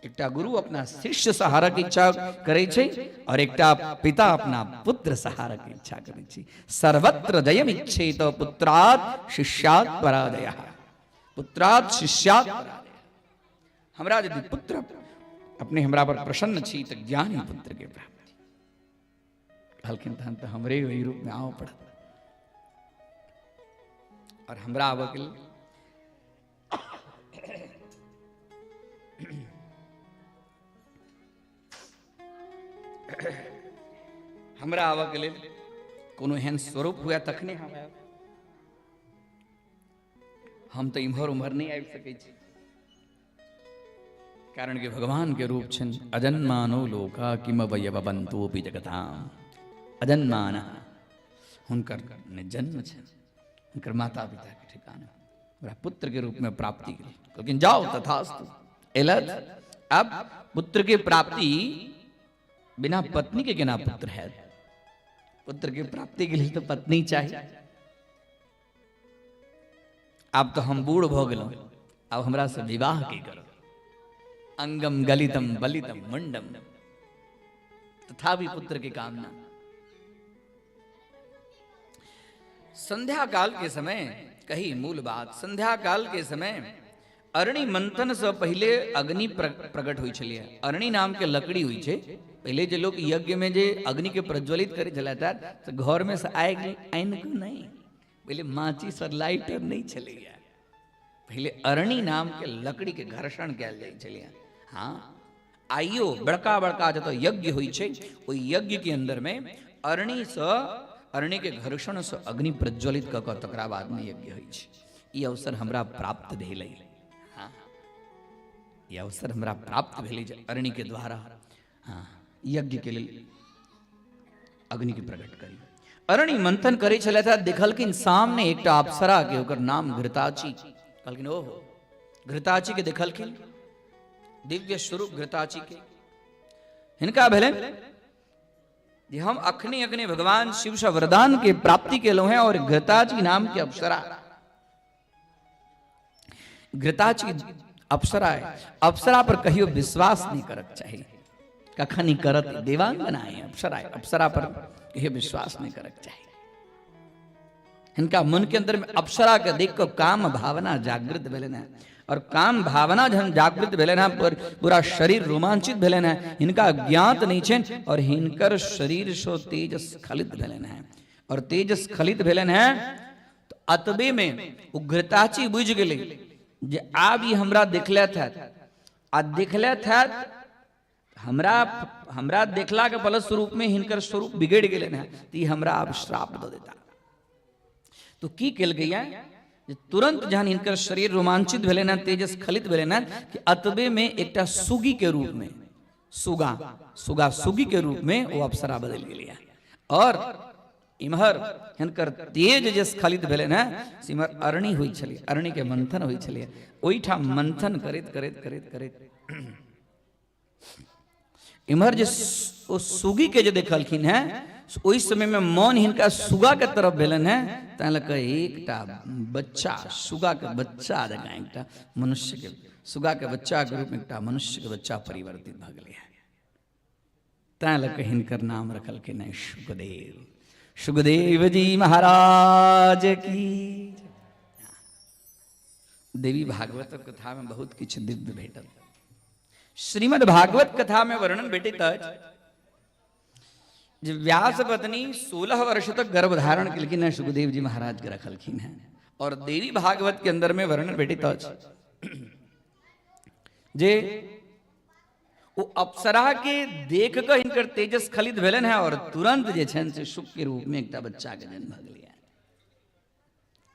एकटा गुरु अपना शिष्य से हारक इच्छा करे छै और एकटा पिता अपना पुत्र से हारक इच्छा करे छै। सर्वत्र जयम इच्छेत पुत्रात् शिष्यात् पराजयः, पुत्रात् शिष्यात् पराजयः। हमरा यदि पुत्र अपने हमरा पर प्रसन्न छी तो ज्ञानी पुत्र के प्राप्ति। कहलखिन तहन तो हमरे वही रूप में आव पड़त और हमरा आबऽ के लेल हमरा आबऽ के लेल कोनो एहन स्वरूप हुए तखने हम आयब। हम तो इम्हर उम्हर नहीं आबि सकै छी, कारण कि भगवान के रूप छनि अजन्मानो लोका किमवयवन्तोऽपि जगताम। अजन्मान हुनकर ने जन्म छनि, हुनकर माता पिता के ठिकाना हमरा पुत्र के रूप में प्राप्ति गेल। लेकिन जाओ तथास्तु एलथ। अब पुत्र के प्राप्ति बिना पत्नी के केना पुत्र है? पुत्र के प्राप्ति के लिए तो पत्नी चाहिए। अब तो हम बूढ़ भ गेलहुँ, अब हमरा से विवाह की करो। अंगम गलितम बलितम मुंडम, तथापि पुत्र की कामना। संध्या काल के समय कही मूल बात, संध्या काल के समय अरणि मंथन से पहले अग्नि प्रकट हुई छलिए। अरणि नाम के लकड़ी हुई छे। पहले जे लोग यज्ञ में जे अग्नि के प्रज्वलित करे छला तो घर में से आग आनि के नहीं, पहले माचिस और लाइटर नहीं छलैया। पहले अरणि नाम के लकड़ी के घर्षण कयल जाइ छलैया। हाँ, आइयो बड़का बड़का जतऽ यज्ञ होइ छै ओहि यज्ञ के अंदर में अरणि से, अरणि के घर्षण से अग्नि प्रज्वलित कऽ कऽ तकरा बाद में यज्ञ होइ छै। ई अवसर हमरा प्राप्त भेलै। हाँ, ई अवसर हमरा प्राप्त भेलै जे अरणि के द्वारा हाँ यज्ञ के लेल अग्नि के प्रकट करी। अरणि मंथन करै छलथि, देखलखिन सामने एकटा अप्सरा के, ओकर नाम घृताची। कहलखिन ओहो, घृताची के देखलखिन, दिव्य स्वरूप घृताची के। हिनका भेलनि जे हम अखनी अखनी भगवान शिव से वरदान के प्राप्ति केलहुं हैं और घृताची नाम के अप्सरा, घृताची अप्सरा है। अप्सरा पर कहियो विश्वास नहीं करक चाही, कखनी करत देवांगना है अप्सरा है, अप्सरा पर कहियो विश्वास नहीं करक चाही। हिनका मन के अंदर में अप्सरा के देख के काम भावना जागृत भेलनि है और काम भावना जहन जागृत भेलनि है पर पूरा शरीर रोमांचित भेलनि है। हिनका ज्ञात नहीं छनि और हिनकर शरीर से तेज स्खलित भेलनि है और तेज स्खलित भेलनि है तो अतबे में ओ घृताची बुझि गेलै जे आब ई हमरा देखलथि हैत आ देखलथि हैत हमरा हमरा देखला के फलस्वरूप में हिनकर स्वरूप बिगड़ गेलनि है तो ई हमरा आब श्राप दऽ देता। तो की केलकै जे तुरंत जहन हिनकर शरीर रोमांचित भेलनि हँ, तेजस खलित भेलनि हँ कि अतबे में एकटा सुगी के रूप में, सुगा सुगा सुगी के रूप में ओ अप्सरा बदलि गेलै और इम्हर हिनकर तेज जे स्खलित भेलनि हँ से इम्हर अरणि होइ छलै, अरणि के मंथन होइ छलै। ओहिठाम मंथन करैत करैत करैत करैत इम्हर जे ओ सुगी के जे देखलखिन हैं ओहि समय में मन हिनका सुगा के तरफ भेलनि हैं, तैं लऽ कऽ एकटा बच्चा, सुगा के बच्चा जकाँ एकटा मनुष्य के, सुगा के बच्चा के रूप में एकटा मनुष्य के बच्चा परिवर्तित भऽ गेलै हैं। तैं लऽ कऽ हिनकर नाम रखलखिन हैं सुखदेव। सुखदेव जी महाराज की। देवी भागवत कथा में बहुत किछु दिव्य भेटल। श्रीमद् भागवत कथा में वर्णन भेटैत अछि जे व्यास पत्नी 16 वर्ष तक गर्भ धारण केलखिन हेँ, सुखदेव जी महाराज के रखलखिन हेँ। और देवी भागवत के अंदर में वर्णन भेटैत अछि जे ओ अप्सरा के देख कऽ हिनकर तेजस खलित भेलनि हेँ और तुरंत जे छनि से सुख के रूप में एकटा बच्चा के जन्म भऽ गेलै।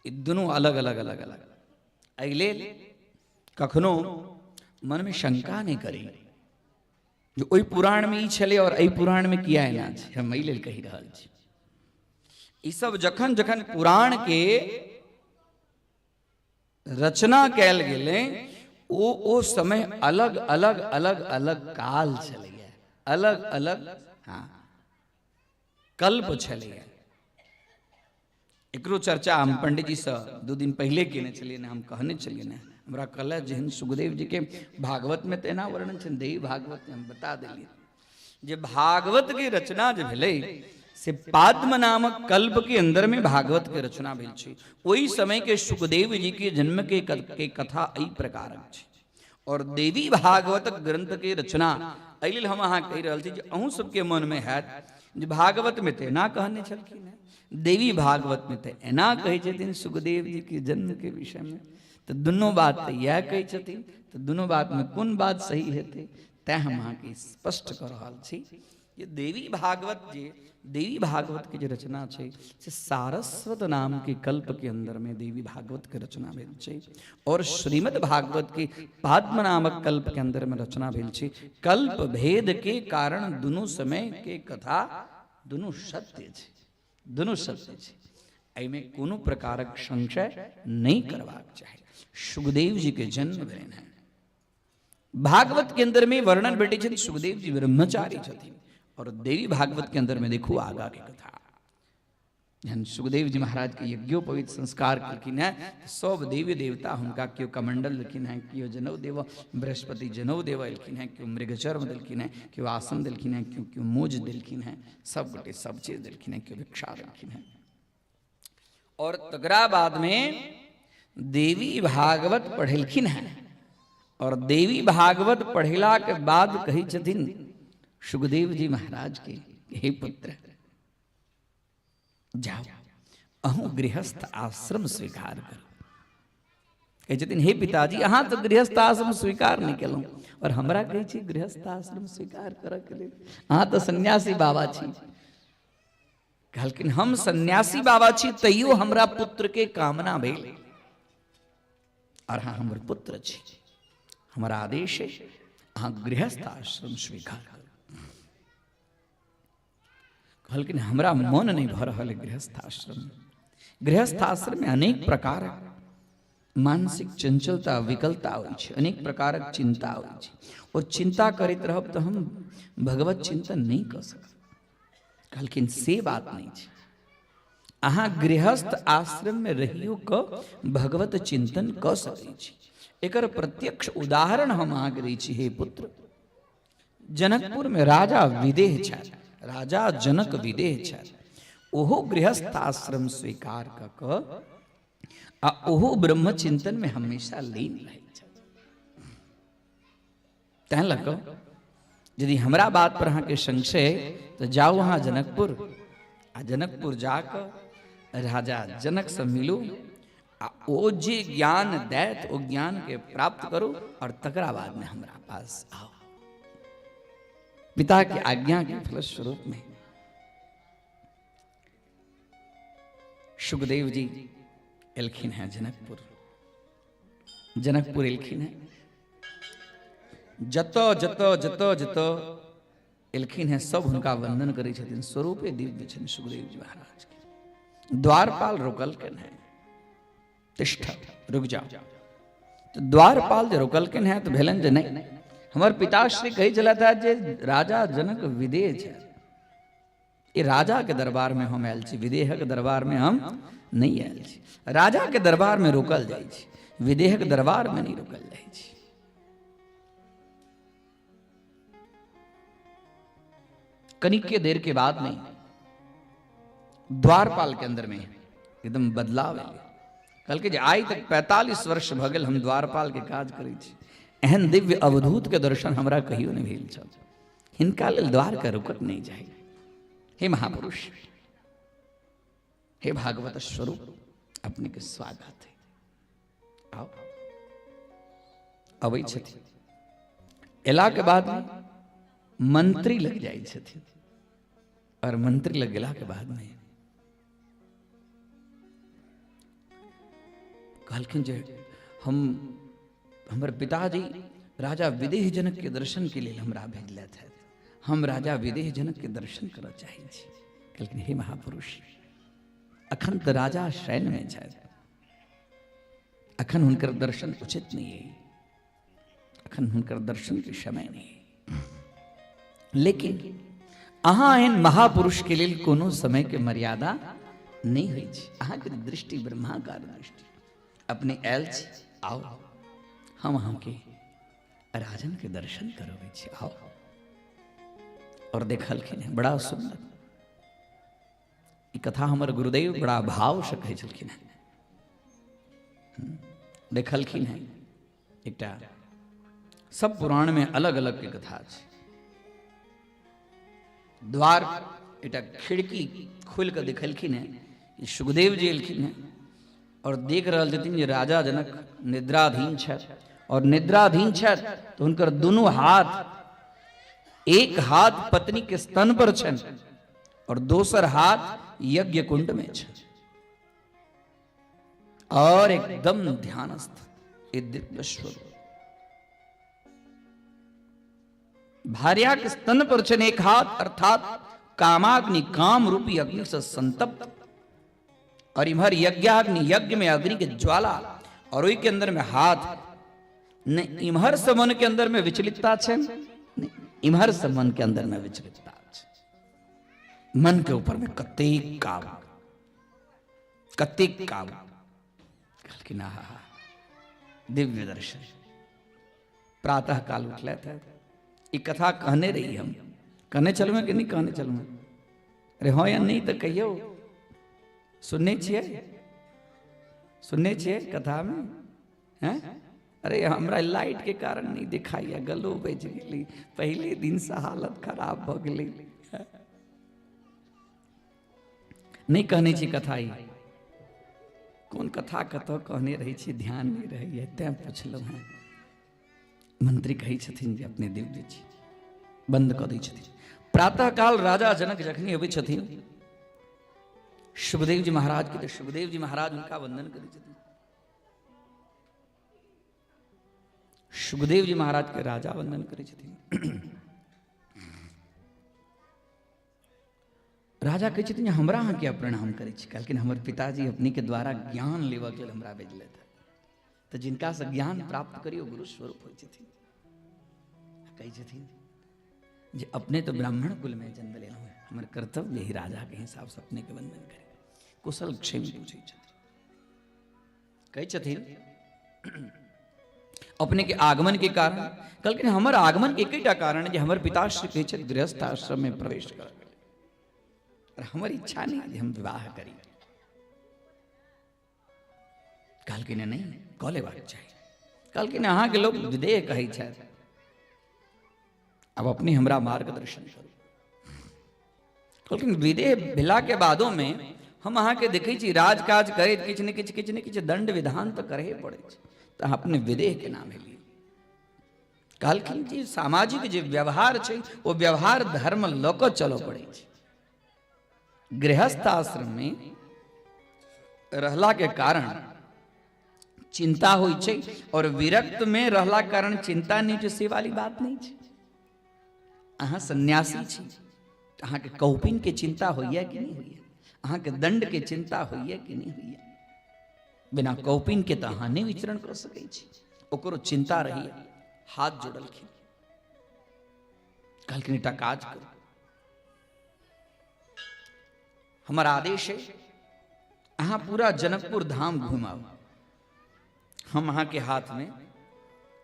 ई दुनू अलग अलग अलग अलग। एहि लेल कखनो मनमे शंका नहि करी जे ओहि पुराणमे ई छलै और एहि पुराणमे किया एना छै। हम एहि लेल कहि रहल छी, ई सब जखन जखन पुराण के रचना कयल गेलै ओ समय अलग अलग अलग अलग काल छलैया, अलग अलग हाँ कल्प छलैया। एकरो चर्चा हम पंडित जी से 2 दिन पहले केने छलियै, हम कहने छलियै ने, हमरा कहल जेहन सुखदेव जी के भागवत में तेना वर्णन छै, देवी भागवत में हम बता देलियै जे भागवत के रचना जे भेलै से पाद्म नामक कल्प के अंदर में भागवत के रचना भेल छै। ओहि समय के सुखदेव जी के जन्म के कथा एहि प्रकारक छै। और देवी भागवत ग्रंथ के रचना एहि लेल हम अहाँ कहि रहल छी जे अहूँ सबके मन में हैत जे भागवत में तऽ एना कहने छलखिन हेँ, देवी भागवत में तऽ एना कहै छथिन सुखदेव जी के जन्म के विषय में, तऽ दुनू बात तऽ इएह कहै छथिन, तऽ दुनू बात में कोन बात सही हेतै? तैं हम अहाँके स्पष्ट कऽ रहल छी जे देवी भागवत जे देवी भागवत के जे रचना छै से सारस्वत नाम के कल्प के अंदर में देवी भागवत के रचना भेल छै और श्रीमद् भागवत के पाद्म नामक कल्प के अंदर में रचना भेल छै। कल्प भेद के कारण दुनू समय के कथा दुनू सत्य छै, दुनू सत्य छै। एहिमे कोनो प्रकारक संशय नहीं करबाक चाही। सुखदेव जी के जन्म भेल है, भागवत के अंदर में वर्णन भेटै छथिन सुखदेव जी ब्रह्मचारी छथिन और देवी भागवत के अंदर में देखू आगा के कथा, जहन सुखदेव जी महाराज के यज्ञोपवीत संस्कार केलखिन हैं सब देवी देवता हुनका केओ कमंडल देलखिन हैं, केओ जनउ देव बृहस्पति जनउ देव एलखिन हैं, केओ मृगचर्म देलखिन हैं, केओ आसन देलखिन हैं, केओ केओ मोज देलखिन हैं, सब गोटे सब चीज देलखिन हैं, केओ भिक्षा देलखिन हैं। और तकरा बाद में देवी भागवत पढ़ेलखिन हैं और देवी भागवत पढ़ेला के बाद कहै छथिन सुखदेव जी महाराज के, हे पुत्र जाओ अहूँ गृहस्थ आश्रम स्वीकार करू। कहै छथिन हे पिताजी अहाँ तऽ गृहस्थ आश्रम स्वीकार नहि केलहुँ और हमरा कहै छी गृहस्थ आश्रम स्वीकार करऽ के लेल, अहाँ तऽ सन्यासी बाबा छी। कहलखिन हम सन्यासी बाबा छी तैयो हमरा पुत्र के कामना भेल और अहाँ हमर पुत्र छी, हमर आदेश है अहाँ गृहस्थ आश्रम स्वीकार करू। कहलखिन हमरा मन नहीं भऽ रहल है गृहस्थ आश्रम। गृहस्थ आश्रम में अनेक प्रकारक मानसिक चंचलता विकलता होइ छै, अनेक प्रकारक चिंता होइ छै और चिंता करैत रहब तऽ हम भगवत चिंतन नहीं कऽ सकब। कहलखिन से बात नहीं छै, अहाँ गृहस्थ आश्रम में रहियो कऽ भगवत चिंतन कऽ सकै छी। एकर प्रत्यक्ष उदाहरण हम अहाँके दै छी, हे पुत्र जनकपुर में राजा विदेह छथि, राजा जनक विदेह छथि, ओहो गृहस्थ आश्रम स्वीकार कऽ कऽ आ ओहो ब्रह्म चिंतन में हमेशा लीन रहै छथि। तैं लऽ कऽ यदि हमरा बात पर अहाँके संशय तऽ जाउ अहाँ जनकपुर आ जनकपुर जाकऽ राजा जनकसँ मिलू आ ओ जे ज्ञान दैत ओ ज्ञानके प्राप्त करू और तकरा बादमे हमरा पास आउ। पिता के आज्ञा के फलस्वरूप में सुखदेव जी एलखिन हैं जनकपुर। जनकपुर एलखिन हैं, जत जत जत जत एलखिन हैं सब हुनका वंदन करै छथिन। स्वरूपे दिव्य छनि सुखदेव जी महाराज के। द्वारपाल रोकलखिन हैं, तिष्ठ रुक जाओ। तो द्वारपाल जे रोकलखिन हैं तो भेलनि जे नहीं, हमर पिताश्री कहै छलथि हैं जे राजा जनक विदेह छथि, ये राजा के दरबार में हम आयल छी, विदेहक दरबार में हम नहीं आयल छी। राजा के दरबार में रोकल जाइ छी, विदेहक दरबार में नहीं रोकल जाइ छी। कनिके देर के बाद में द्वारपाल के अंदर में एकदम बदलाव एलै। कहलकै जे आइ तक 45 वर्ष भऽ गेल हम द्वारपाल के काज करै छी, एहन दिव्य अवधूत के दर्शन हमरा कहियो नहि भेल छल, हिनका लेल द्वार के रुकत नहीं जाय। हे महापुरुष, हे भागवत स्वरूप, अपने के स्वागत है। आओ। अबै छथिन। एला के बाद मंत्री लग जाइ छथिन और मंत्री लग गेला के बाद में कहलखिन जे हम हमर पिताजी राजा विदेह जनक के दर्शन के लेल हमरा भेजलथि हँ, हम राजा विदेह जनक के दर्शन करऽ चाहै छी। कहलखिन हे महापुरुष, अखन तऽ राजा शयन में छथि, अखन हुनकर दर्शन उचित नहीं है, अखन हुनकर दर्शन के समय नहीं है, लेकिन अहाँ एहन महापुरुष के लेल कोनो समय के मर्यादा नहीं होइ छै। अहाँके दृष्टि ब्रह्माकार दृष्टि, अपने आयल छी, आओ हम अहाँके राजन के दर्शन करबै छी, आओ। और देखलखिन हेँ बड़ा सुंदर ई कथा हमर गुरुदेव बड़ा भाव से कहै छलखिन हेँ। देखलखिन हेँ एकटा सब पुराण में अलग अलग के कथा छै। द्वार एकटा खिड़की खोलि कऽ देखलखिन हेँ, सुखदेव जी एलखिन हेँ और देख रहल छथिन जे राजा जनक निद्राधीन छथि और निद्राधीन छथि तऽ हुनकर दुनू हाथ, एक हाथ पत्नी के स्तन पर छनि और दोसर हाथ यज्ञ कुंड में छनि और एकदम ध्यानस्थ दिव्य स्वरूप। भार्या के स्तन पर छनि एक हाथ, अर्थात कामाग्नि काम रूपी अग्नि से संतप्त, और इम्हर यज्ञाग्नि यज्ञ में अग्नि के ज्वाला और ओहि के अंदर में हाथ न, इम्हर से मन के अंदर में विचलितता छै, इम्हर से मन के अंदर में विचलितता छै। मन के ऊपर में कतेक काम, कतेक काम। कहलखिन आहा दिव्य दर्शन। प्रातः काल उठले थे, ई कथा कहने रही हम, कहने चलूँ कि नहीं कहने चलूँ? अरे हाँ या नहीं तो कहियो। सुनने छियै, सुनने छियै कथा में हैं? अरे हमरा लाइट के कारण नहीं दिखाइया, गलो बच गेली, पहले दिन से हालत खराब भ गेली। नहीं कहने छी कथा ई, कोन कथा कतऽ कहने रहै छी ध्यान नहीं रहैया, तैं पुछलहुँ हेँ। मंत्री कहै छथिन जे अपने दिव्य छी, बंद कऽ दै छथिन। प्रातः काल राजा जनक जखनी अबै छथिन सुखदेव जी महाराज के, तऽ सुखदेव जी महाराज हुनका वंदन करै छथिन। सुखदेव जी महाराज के राजा वंदन करै छथिन। राजा कहै छथिन हमरा अहाँ किया प्रणाम करै छी? कहलखिन हमर पिताजी अपने के द्वारा ज्ञान लेबऽ के लेल हमरा भेजलथि, तऽ जिनका से ज्ञान प्राप्त करी ओ गुरु स्वरूप होइ छथिन। कहै छथिन जे अपने तऽ ब्राह्मण कुल में जन्म लेलहुँ हेँ, हमर कर्तव्य ही राजा के हिसाब से अपने के वंदन करी। कुशल क्षेम पूछै छथिन, कहै छथिन अपने के आगमन के कारण। कहलखिन हमर आगमन के एकेटा कारण जे हमर पिताश्री कहै छथि गृहस्थ आश्रम में प्रवेश कर, और हमर इच्छा नहीं जे हम विवाह करी। कहलखिन नहीं कऽ लेबाक चाही। कहलखिन अहाँके लोक विदेह कहै छथि, अब अपने हमरा मार्गदर्शन करू। कहलखिन विदेह भेला के बादो में हम अहाँके देखै छी राजकाज करैत किछु ने किछु किछु ने किछु दंड विधान तऽ करहे पड़ै छै, तऽ अहाँ अपने विदेह केना भेलियै? कहलखिन जे सामाजिक जे व्यवहार छै ओ व्यवहार धर्म लऽ कऽ चलऽ पड़ै छै। गृहस्थ आश्रम में रहला के कारण चिंता होइ छै और विरक्त में रहला के कारण चिंता नहीं छै, से वाली बात नहीं छै। अहाँ सन्यासी छी, अहाँके कौपिन के चिंता होइए कि नहीं होइए? अहाँके दंड के चिंता होइए कि नहीं होइए? बिना कौपिन के तऽ अहाँ नहि विचरण कऽ सकै छी, ओकरो चिंता रहैए। हाथ जोड़लखिन, कहलखिन एकटा काज करू, हमर आदेश है अहाँ पूरा जनकपुर धाम घुमाउ, हम अहाँके हाथमे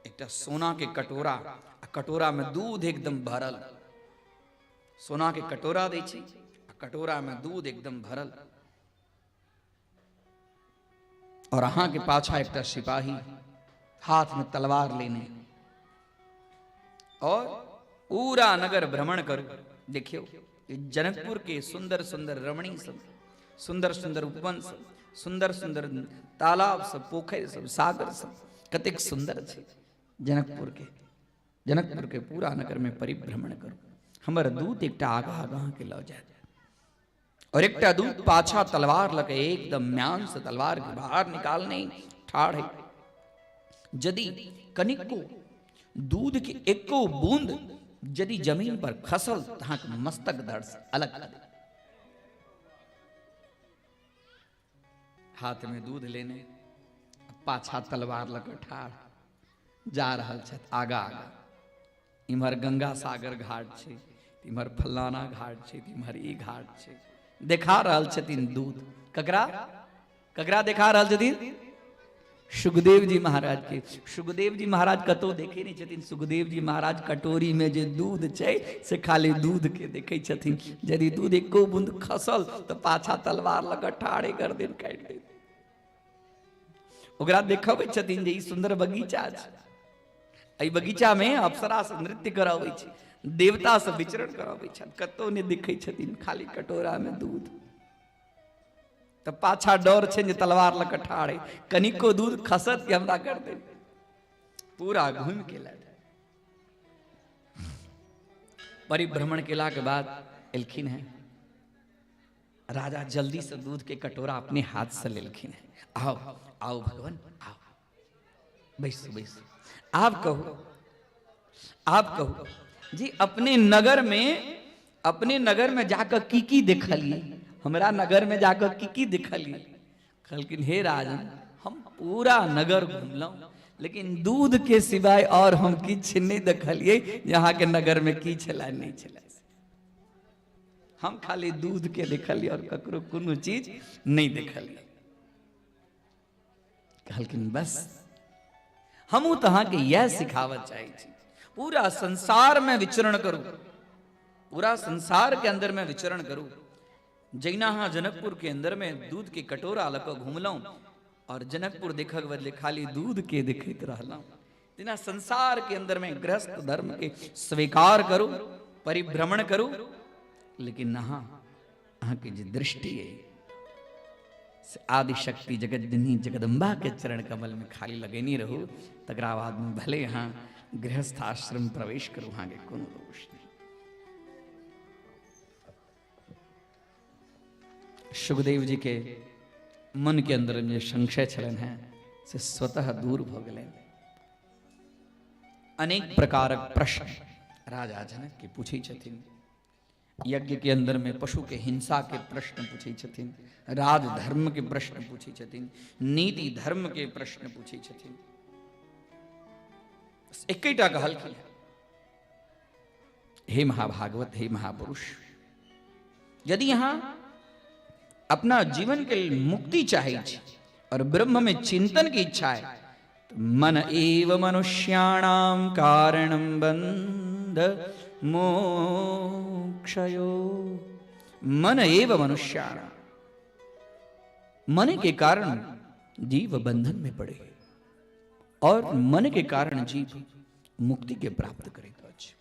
एकटा सोना के कटोरा आ कटोरा में दूध एकदम भरल, सोना के कटोरा दै छी आ कटोरा में दूध एकदम भरल, और अहाँ के पाछा एकटा सिपाही हाथ में तलवार लेने और पूरा नगर भ्रमण करू, देखियो जनकपुर के सुंदर सुंदर रमणी सब, सुंदर सुंदर उपवन सब, सुंदर सुंदर तालाब सब, पोखरि सब, सागर सब, कतेक सुंदर छै जनकपुर के। जनकपुर के पूरा नगर में परिभ्रमण करू, हमर दूत एकटा आगा आगा के लऽ जायत और एकटा दूत पाछा तलवार लऽ के एकदम म्यान से तलवार के बाहर निकालने ठाढ़ है। यदि कनिको दूध के एको बूंद यदि जमीन पर खसल तऽ अहाँके मस्तक धड़ से अलग कर देत। हाथ में दूध लेने पाछा तलवार लऽ कऽ ठाढ़ जा रहल छथि आगा आगा। इम्हर गंगा सागर घाट छै, इम्हर फलाना घाट छै, इम्हर ई घाट छै। देखा रहल छथिन दूध। ककरा ककरा देखा रहल छथिन? सुखदेव जी महाराज के। सुखदेव जी महाराज कतौ देखे नहीं छथिन। सुखदेव जी महाराज कटोरी में जे दूध छै से खाली दूध के देखे छथिन। यदि दूध एको बूंद खसल तो पाछा तलवार लग ठाढ़े गर्दन काटि देत। ओकरा देखबै छथिन जे ई सुंदर बगीचा छै, एहि बगीचा में अप्सरा सब नृत्य कराबै छै, देवता सब विचरण कराबै छथि। कतौ नहि देखै छथिन, खाली कटोरा में दूध। तऽ पाछा डर छै जे तलवार लऽ कऽ ठाढ़ है, कनिको दूध खसत कि हमरा कर दे। पूरा घूमि के लए परिभ्रमण केला के बाद एलखिन हैं राजा। जल्दी से दूध के कटोरा अपने हाथ से लेलखिन हैं। आओ आओ भगवान आओ, बैसू बैसू। आप कहू, आप कहू जी, अपने नगर में, अपने नगर में जाकर की की देखलिए? हमरा नगर में जाकर की की देखलिए? कहलखिन हे राजन, हम पूरा नगर घुमलहुँ, लेकिन दूध के सिवाय और हम किछु नहीं देखलिए। यहाँ के नगर में की छला नहीं छला, हम खाली दूध के देखलिए और ककरो कोनो चीज नहीं देखलिए। कहलखिन बस हमहूँ तऽ अहाँके इएह सिखाबऽ चाहै छी, पूरा संसार में विचरण करू, पूरा संसार के अंदर में विचरण करू। जहिना अहाँ जनकपुर के अंदर में दूध के कटोरा लऽ कऽ घुमलहुँ और जनकपुर देखक बदले खाली दूध के देखैत रहलहुँ, तेना संसार के अंदर में गृहस्थ धर्म के स्वीकार करू, परिभ्रमण करू, लेकिन अहाँ अहाँके जे दृष्टि अइ से आदिशक्ति जगत जननी जगदम्बा के चरण कमल में खाली लगेने रहू। तकरा बाद में भले अहाँ गृहस्थ आश्रम प्रवेश करू, अहाँके कोनो दोष नहीं। सुखदेव जी के मन के अंदर में जे संशय छलनि हैं से स्वतः दूर भऽ गेलनि। अनेक प्रकारक प्रश्न राजा जनक के पूछै छथिन। यज्ञ के अंदर में पशु के हिंसा के प्रश्न पूछै छथिन, राज धर्म के प्रश्न पूछै छथिन, नीति धर्म के प्रश्न पूछै छथिन। एकेटा कहलखिन, हे महाभागवत, हे महापुरुष, यदि यहाँ अपना जीवन के मुक्ति चाहे छी और ब्रह्म में चिंतन की इच्छा है तो मन एव मनुष्याणाम कारणम बंध मोक्षयो। मन एव मनुष्याणाम, मन के कारण जीव बंधन में पड़े और मन के कारण जीव मुक्ति के प्राप्त करैत अछि।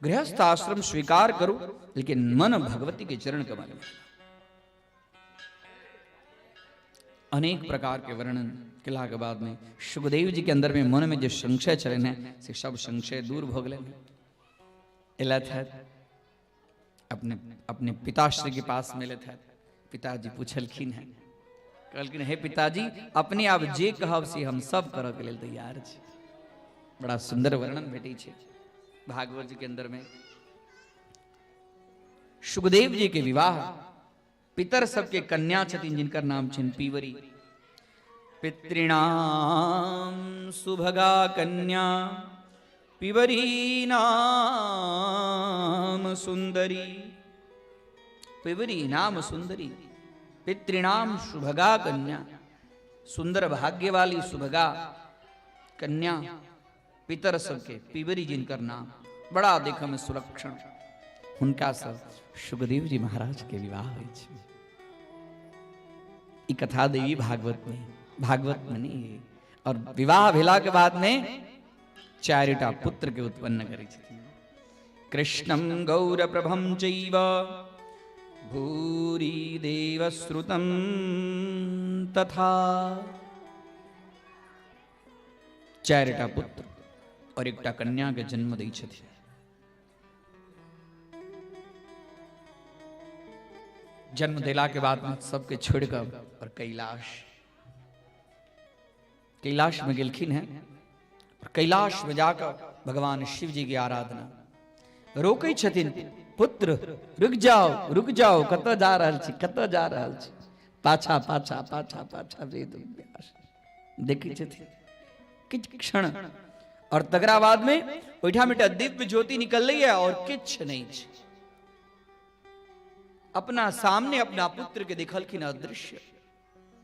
गृहस्थ आश्रम स्वीकार करू, लेकिन मन भगवती के चरण कमल में। अनेक प्रकार के वर्णन केला के बाद में सुखदेव जी के अंदर में मन में जो संशय चलन है से सब संशय दूर भऽ गेलनि। एलथि है अपने अपने पिताश्री के पास में एलथि है। पिताजी पूछलखिन हैं, कहलखिन हे पिताजी, अपने आप जे कहब से हम सब करऽ के लेल तैयार छी। बड़ा सुंदर वर्णन भेटै छै भागवत जी के अंदर में। सुखदेव जी के विवाह पितर सबके कन्या छथिन जिनकर नाम छनि पीवरी। पितृणाम सुभगा कन्या पिवरी नाम सुंदरी, पिवरी नाम सुंदरी, पितृणाम सुभगा कन्या, सुंदर भाग्य वाली सुभगा कन्या पितर सबके पिवरी जिनकर नाम, बड़ा देख में सुलक्षण, हुनका सब सुखदेव जी महाराज के विवाह होइ छै। ई कथा देवी भागवत में, भागवत में नहीं है। और विवाह भेला के बाद में चारिटा पुत्र के उत्पन्न करै छथिन। कृष्णं गौरप्रभं चैव भूरि देवश्रुतं तथा। चारिटा पुत्र और एकटा कन्या के जन्म दै छथिन। जन्म देला के बाद में सबके छोड़ कऽ और कैलाश कैलाश में गेलखिन हैं और कैलाश में जाकर भगवान शिव जी की आराधना रोकै छथिन, पुत्र रुक जाओ रुक जाओ, कतऽ जा रहल छी कतऽ जा रहल छी, पाछा पाछा पाछा पाछा वेद व्यास देखै छथिन किछु क्षण और तकरा बाद में ओहिठाम एकटा दिव्य ज्योति निकललै और किछु नहि छै। अपना सामने अपना पुत्र के देखलखिन अदृश्य,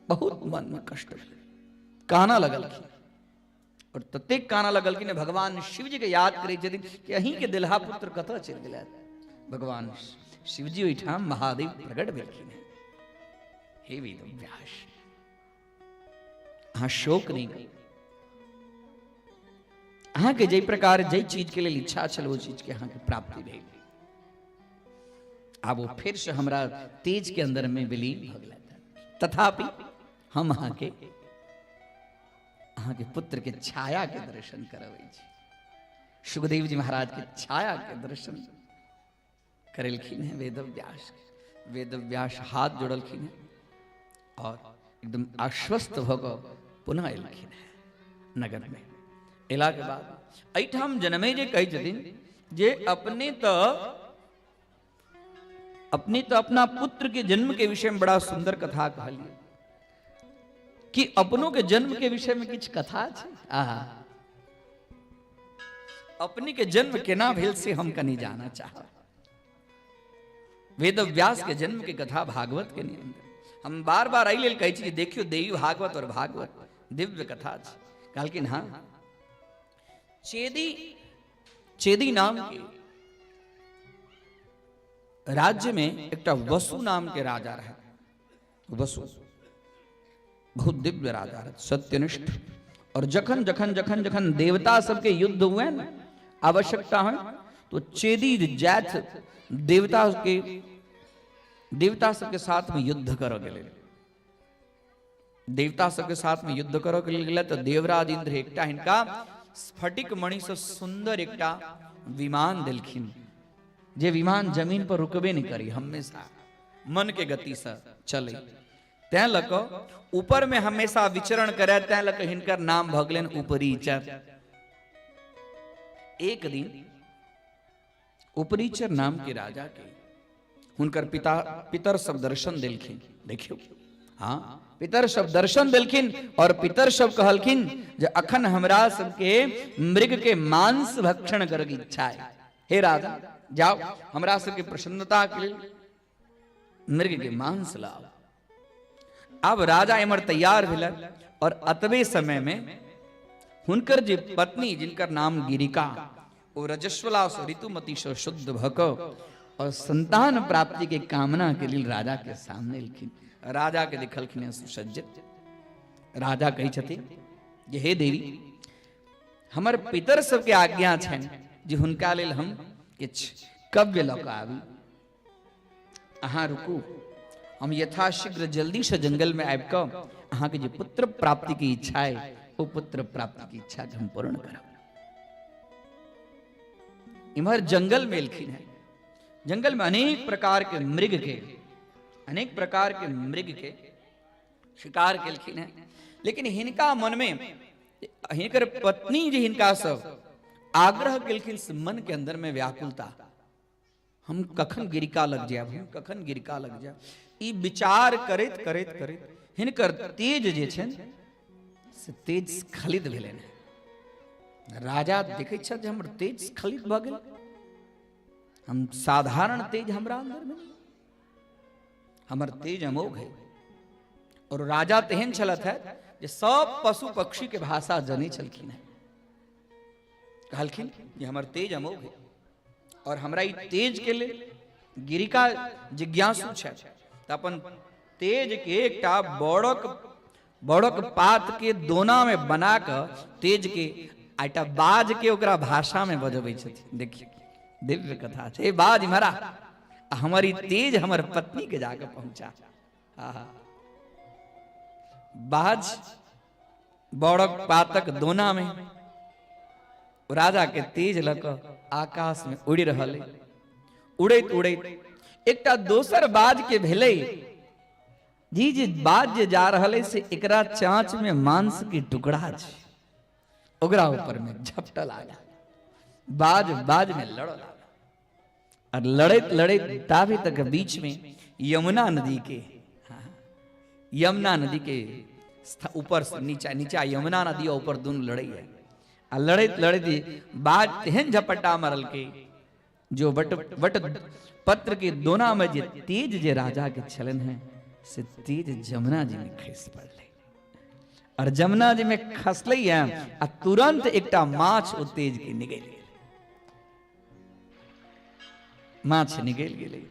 बहुत मन में कष्ट भेल, काना लगलखिन और ततेक काना लगलखिन भगवान शिव जी के याद करै छथिन कि अहीं के दिलहा पुत्र कतऽ चलि गेलै। भगवान शिवजी ओहिठाम महादेव प्रकट भेलखिन। हे वेद व्यास, अहाँ शोक नहि करू, अहाँके जाहि प्रकार जाहि चीज के लेल इच्छा छल ओ चीज के अहाँके प्राप्ति भेल। आब ओ फेर से हमरा तेज के अंदर में विलीन भऽ गेल, तथापि हम अहाँके पुत्र के छाया के दर्शन करबै छी। सुखदेव जी महाराज के छाया के दर्शन करेलखिन हैं वेदव्यास। वेदव्यास हाथ जोड़लखिन हैं और एकदम आश्वस्त भऽ कऽ पुनः एलखिन हैं नगर में। एला के बाद एहिठाम जनमे जे कहै छथिन जे अपने तो अपना पुत्र के जन्म के विषय में बड़ा सुंदर कथा कहलिए कि अपनों के जन्म के विषय में किछु कथा छै। आहा, अपने के जन्म केना भेल से हम कनी जाना चाहब। वेद व्यास के जन्म के कथा भागवत के अंदर हम बार बार एहि लेल कहै छी जे देखियौ देवी भागवत और भागवत दिव्य कथा छै। कहलखिन हाँ, चेदी चेदी नाम के राज्य में एकटा वसु नाम के राजा रहे। वसु बहुत दिव्य राजा रहे, सत्यनिष्ठ। और जखन जखन जखन जखन देवता सबके युद्ध हुए न, आवश्यकता है तो चेदी जात देवता सबके साथ में युद्ध करऽ के लेल, देवता सबके साथ में युद्ध करऽ के लेल गेलै तऽ देवराज इंद्र एकटा हिनका स्फटिक मणि से सुंदर एकटा विमान देलखिन, जे विमान जमीन पर रुकबे नहीं करी, हमेशा मन के गति से चले, तैं लऽ कऽ ऊपर में हमेशा विचरण करे, तैं लऽ कऽ हिनकर नाम भऽ गेलनि उपरीचर। एक दिन उपरीचर नाम के राजा के हुनकर पिता पितर सब दर्शन देलखिन। देखियौ, हाँ, पितर सब दर्शन देलखिन और पितर सब कहलखिन जे अखन हमरा सबके मृग के मांस भक्षण करे के इच्छा है, हे राजा जाओ हमरा सबके प्रसन्नता के लेल मृग के मांस लाओ। अब राजा एमर तैयार भेल और अतबे समय में हुनकर जे पत्नी जिनकर नाम गिरिका ओ रजस्वला से ऋतुमती से शुद्ध भक और संतान प्राप्ति के कामना के लिए राजा के सामने एलखिन। राजा के देखलखिन सुसज्जित। राजा कहै छथिन जे हे देवी, हमर पितर सबके आज्ञा छनि जे हुनका लेल हम किछु कव्य लऽ कऽ आबी, अहाँ रुकू, हम यथाशीघ्र जल्दी से जंगल में आबि कऽ अहाँके जे पुत्र प्राप्ति के इच्छा है ओ पुत्र प्राप्ति के इच्छा के हम पूर्ण करब। इम्हर जंगल में एलखिन है, जंगल में अनेक प्रकार के मृग के, अनेक प्रकार के मृग के शिकार केलखिन है, लेकिन हिनका मन में हिनकर पत्नी जे हिनका सब आग्रह केलखिन से मन के अंदर में व्याकुलता, हम कखन गिरिका लग जायब, हम कखन गिरिका लग जायब, ई विचार करैत करैत करैत हिनकर तेज जे छनि से तेज स्खलित भेलनि। राजा देखै छथि जे हमर तेज स्खलित भऽ गेल, हम साधारण तेज हमरा अंदर में, हमर तेज अमोघ है। और राजा तेहन छलथि है जे सब पशु पक्षी के भाषा जनै छलखिन है। कहलखिन जे हमर तेज अमोघ है और हमरा ई तेज के लेल गिरिका जिज्ञासु छै, तऽ अपन तेज के एकटा बड़क बड़क पात के दोना में बना कऽ तेज के आ एकटा बाज के ओकरा भाषा में बजबै छथिन। देखिए दिव्य कथा छै। हे बाज मरा, आ हमर ई तेज हमर पत्नी के जाके पहुंचा। आहा। बाज बड़क पातक दोना में राजा के तेज लऽ कऽ आकाश में उड़ि रहल अइ। उड़ैत उड़ैत एकटा दोसर बाज के भेलै जी जे बाज जे जा रहल अइ से एकरा चाँच में मांस के टुकड़ा छै, ओकरा ऊपर में झपटल आगा बाज बाज में लड़ल आगा। और लड़ैत लड़ैत ताबे तक बीच में यमुना नदी के, हाँ, यमुना नदी के ऊपर से नीचा, नीचा यमुना नदी और ऊपर दुनू लड़ैया। आ लड़ैत लड़ैत बाज तेहन झपट्टा मारलकै जो वट वट पत्र के दोना में जे तेज जे राजा के छलन है से तेज जमुना जी में खसि पड़लै। और जमुना जी में खसलै है आ तुरंत एकटा माछ ओ तेज के निगलि गेलै, माछ निगलि गेलै।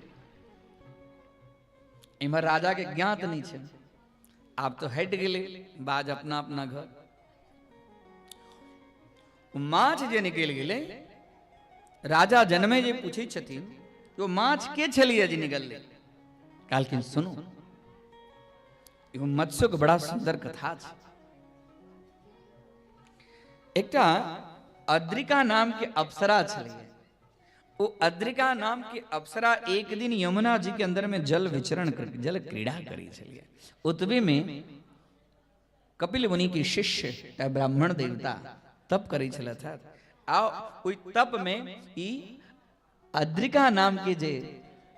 इम्हर राजा के ज्ञात नहीं छै, आब तो हटि गेलै बाज अपना अपना घर। माछ जे निकलि गेलै, राजा जनमे जे पूछै छथिन ओ माछ के छलियै जे निकललै? कहलखिन सुनू, एगो मत्स्यक बड़ा सुंदर कथा छै। एकटा अद्रिका नाम के अप्सरा छलियै। ओ अद्रिका नाम के अप्सरा एक दिन यमुना जी के अंदर में जल विचरण कर, जल क्रीड़ा करी छलियै। ओतबे में कपिल मुनि के शिष्य एकटा ब्राह्मण देवता तप करै छलथि। आ ओहि तप में ई अद्रिका नाम के जे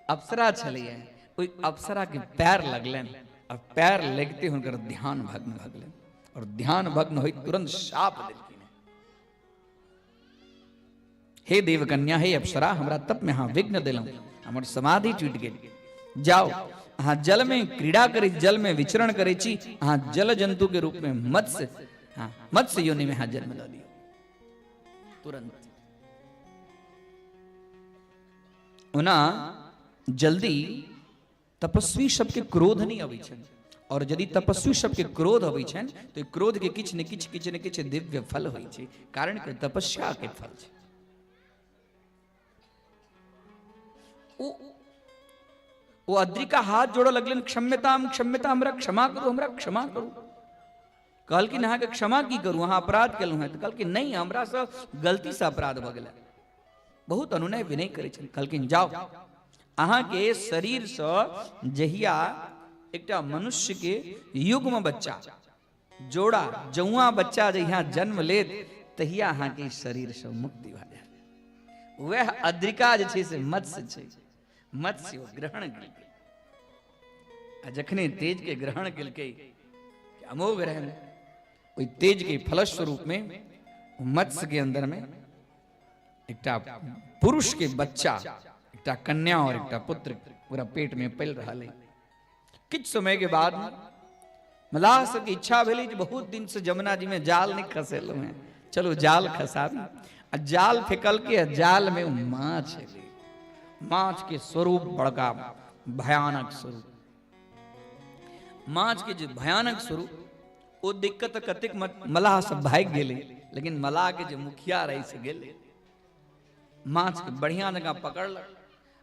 अप्सरा छलैया ओहि अप्सरा के पैर लगलनि आ पैर लगिते हुनकर ध्यान भग्न भऽ गेलनि और ध्यान भग्न होइत तुरंत शाप देलखिन, हे देवकन्या, हे अप्सरा, हमरा तप में अहाँ विघ्न देलहुँ, हमर समाधि टूटि गेल। जाओ, अहाँ जल में क्रीड़ा करै, जल में विचरण करै छी, अहाँ जल जंतु के रूप में मत्स्य, हाँ, मत्स्य योनि में अहाँ जन्म लऽ लियौ तुरंत। ओना जल्दी तपस्वी सबके क्रोध नहीं अबै छनि, और यदि तपस्वी सबके क्रोध अबै छनि तो क्रोध के किछु ने किछु, किछु ने किछु दिव्य फल होइ छै, कारण कि तपस्या के फल छै। ओ अद्रिका हाथ जोड़ऽ लगलनि, क्षम्यताम क्षम्यताम, हमरा क्षमा करू, हमरा क्षमा करू। कहलखिन अहाँके क्षमा की करू, अहाँ अपराध केलहुँ हेँ। तऽ कहलखिन नहि, हमरासँ गलतीसँ अपराध भऽ गेलै। बहुत अनुनय विनय करै छनि। कहलखिन जाओ, अहाँके शरीरसँ जहिया एकटा मनुष्य के युग्म बच्चा जोड़ा जौआ बच्चा जहिया जन्म लेत तहिया अहाँके शरीरसँ मुक्ति भऽ जायत। वएह अद्रिका जे छै से मत्स्य छै, मत्स्य ग्रहण केलकै आ जखने तेज के ग्रहण केलकै अमोघ रहन, ओहि तेज के फलस्वरूप में मत्स्य के अंदर में एकटा पुरुष के बच्चा, एकटा कन्या और एकटा पुत्र पूरा पेट में पल रहा है। किछु समय के बाद मलाह सबके इच्छा भेलै जे बहुत दिन से जमुना जी में जाल नहीं खसेलहुँ हैं, चलो जाल खसाबी। आ जाल फेकलकै आ जाल में माछ एलै। माछ के स्वरूप बड़का भयानक स्वरूप, माछ के जे भयानक स्वरूप ओ दिक्कत कतेक मलाह सब भागि गेलै, लेकिन मलाह के जे मुखिया रहै से गेलै, माछ के बढ़िया जकाँ पकड़लक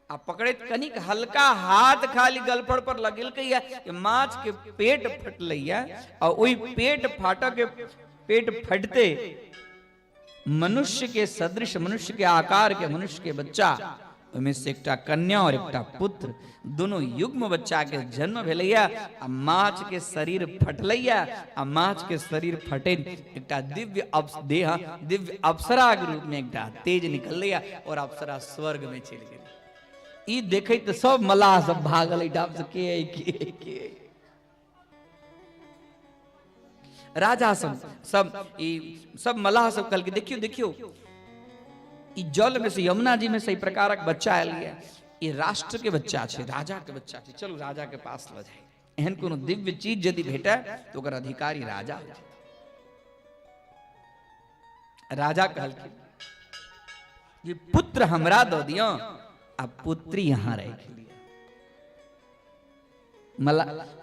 आ पकड़ैत कनिक हल्का हाथ खाली गलफड़ पर लगेलकैया कि माछ के पेट फटलैया आ ओहि पेट फाटऽ के पेट फटते मनुष्य के सदृश, मनुष्य के आकार के मनुष्य के बच्चा, ओहिमे से एकटा कन्या और एकटा पुत्र, दोनों युग्म बच्चा के जन्म भेलैया आ माछ के शरीर फटलैया आ माछ के शरीर फटे एकटा दिव्य देह, दिव्य अप्सरा के रूप में एकटा तेज निकलैया और अप्सरा स्वर्ग में चलि गेलै। ई देखैत सब मलाह सब भागल एहिठाम से, के अइ, के अइ, के अइ। राजा सब, सब ई सब मलाह सब कहलकै देखियौ देखियौ, ई जल में से यमुना जी में से ई प्रकारक बच्चा आयल ये, ई राष्ट्र के बच्चा छै, राजा के बच्चा छै, चलू राजा के पास लऽ जाय। एहन कोनो दिव्य चीज यदि भेटै तऽ ओकर अधिकारी राजा हो जेतै। राजा कहलखिन जे पुत्र हमरा दऽ दिअ आ पुत्री यहाँ राखि लिअ।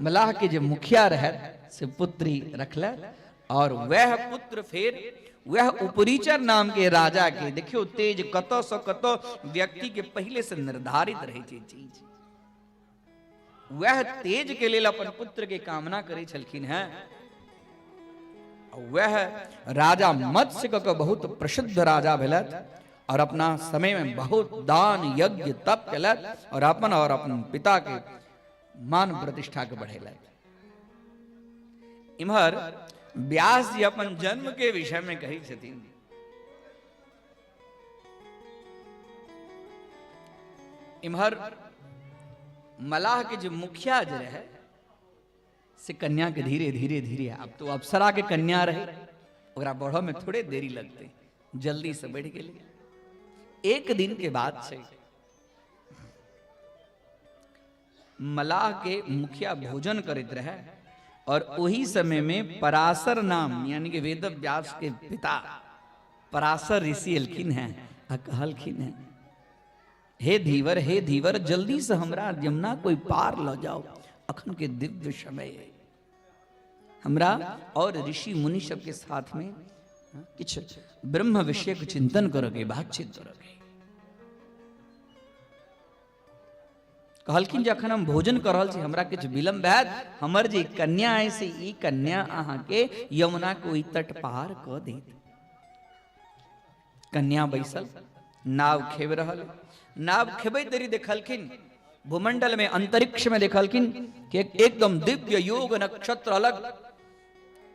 मलाह के जे मुखिया रहे से पुत्री रखले और वह पुत्र फेर वह उपरिचर नाम के राजा के, देखियो तेज कतौ से कतौ व्यक्ति के पहले से निर्धारित रहे छै चीज, वह तेज के लेल अपन पुत्र के कामना करे छलखिन हैं। वह राजा मत्स्य के बहुत प्रसिद्ध राजा भेलथि और अपना समय में बहुत दान यज्ञ तप केलथि और अपन पिता के मान प्रतिष्ठा के बढ़ेलथि। इम्हर व्यास जी अपन जन्म के विषय में कहै छथिन, इम्हर मलाह के जो मुखिया जे रहे से कन्या के धीरे धीरे धीरे, अब तो अप्सरा के कन्या रहे ओकरा बढ़ऽ में थोड़े देरी लगते, जल्दी से बढ़ गेलै। एक दिन के बाद छै मलाह के मुखिया भोजन करैत रहे और वही समय में पराशर नाम यानी कि वेद व्यास के पिता पराशर ऋषि एलखिन हैं आ कहलखिन हैं, हे धीवर हे धीवर, जल्दी से हमरा यमुना कोई पार ल जाओ, अखन के दिव्य समय है, हमरा और ऋषि मुनि सबके साथ में किछ ब्रह्म विषयक चिंतन करोगे, बातचीत करोगे। कहलखिन जे अखन हम भोजन कर रहल छी, हमरा किछु विलम्ब हैत, हमर जे कन्या है से ई कन्या अहाँ के यमुना के ओहि तट पार कऽ देत। कन्या बैसल नाव खेब रहल, नाव खेबैत देरी देखलखिन भूमंडल में अंतरिक्ष में देखलखिन कि एकदम दिव्य योग नक्षत्र अलग,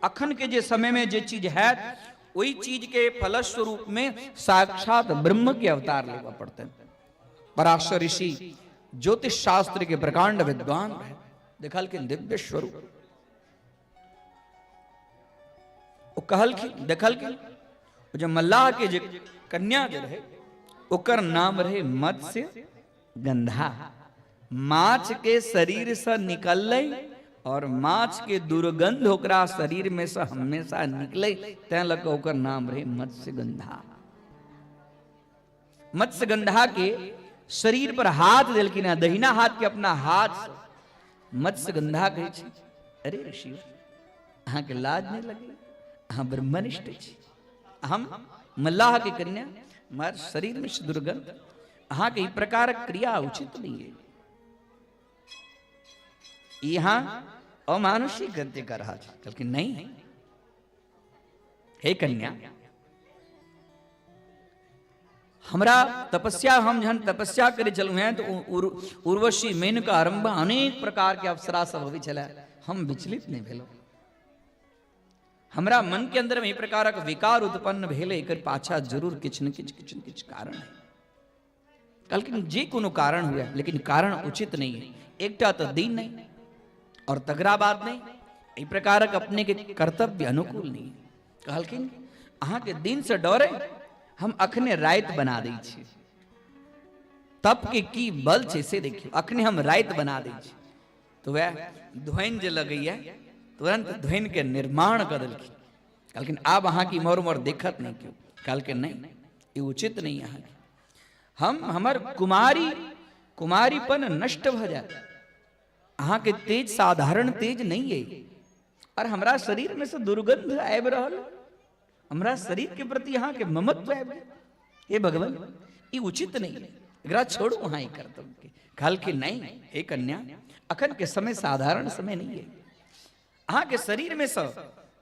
अखन के जे समय में जे चीज है वही चीज के फलस्वरूप में साक्षात ब्रह्म के अवतार लेवा पड़ते। पराशर ऋषि ज्योतिष शास्त्र के प्रकांड विद्वान रहे, देखलखिन दिव्य स्वरूप, ओ कहलखिन देखलखिन जे मल्लाह के जे कन्या जे रहे ओकर नाम रहे मत्स्य गंधा, माछ के शरीर से निकललै और माछ के दुर्गंध ओकरा शरीर में से हमेशा निकले, तैं लऽ कऽ ओकर नाम रहे मत्स्य गंधा। मत्स्य गंधा के शरीर पर हाथ देलखिन हैं, दहिना हाथ के अपना हाथ से मत्स्य गंधा कहै छै, अरे ऋषि अहाँ के लाज नहीं लगलै, अहाँ ब्रह्मनिष्ठ छी, हम मल्लाह के कन्या, हमार शरीर में से दुर्गंध, अहाँ के ई प्रकार क्रिया उचित नहीं है, यहाँ अमानुषिक गद्य कर रहा था। कहलखिन नहीं हे कन्या, हमरा तपस्या, हम जहन तपस्या करे चलू हैं तो उर्वशी मेनका आरंभ अनेक प्रकार के अप्सरा सब अबै छलै, हम विचलित नहीं भेलहुँ, हमरा मन के अंदर में एहि प्रकारक विकार उत्पन्न भेलै, एकर पाछा जरूर किछु न किछु किछु न किछु कारण है। कहलखिन जे कोनो कारण हुए लेकिन कारण उचित नहीं है, एकटा तो दिन नहीं और तगड़ा बात नहीं, एहि प्रकारक अपने के कर्तव्य अनुकूल नहीं है। कहलखिन अहाँ के दिन से डरे हम अखने राति बना दै छी, तप के की बल छै से देखियौ, अखने हम राति बना दै छी। तो वएह ध्वनि जे लगैया तुरंत ध्वनि के निर्माण कऽ देलखिन। कहलखिन आब अहाँके इम्हर उम्हर देखत नहीं केओ। कहलखिन नहीं ई उचित नहीं अहाँके, हम हमर कुमारी कुमारीपन नष्ट भऽ जायत, अहाँके तेज साधारण तेज नहीं अइ और हमरा शरीर में से दुर्गंध आबि रहल, हमरा शरीर के प्रति अहाँके ममत्व आबि गेल, हे भगवान ई उचित नहीं है, एकरा छोड़ू अहाँ ई कर्तव्य के। कहलखिन नहीं हे कन्या, अखन के समय साधारण समय नहीं है, अहाँके शरीर में से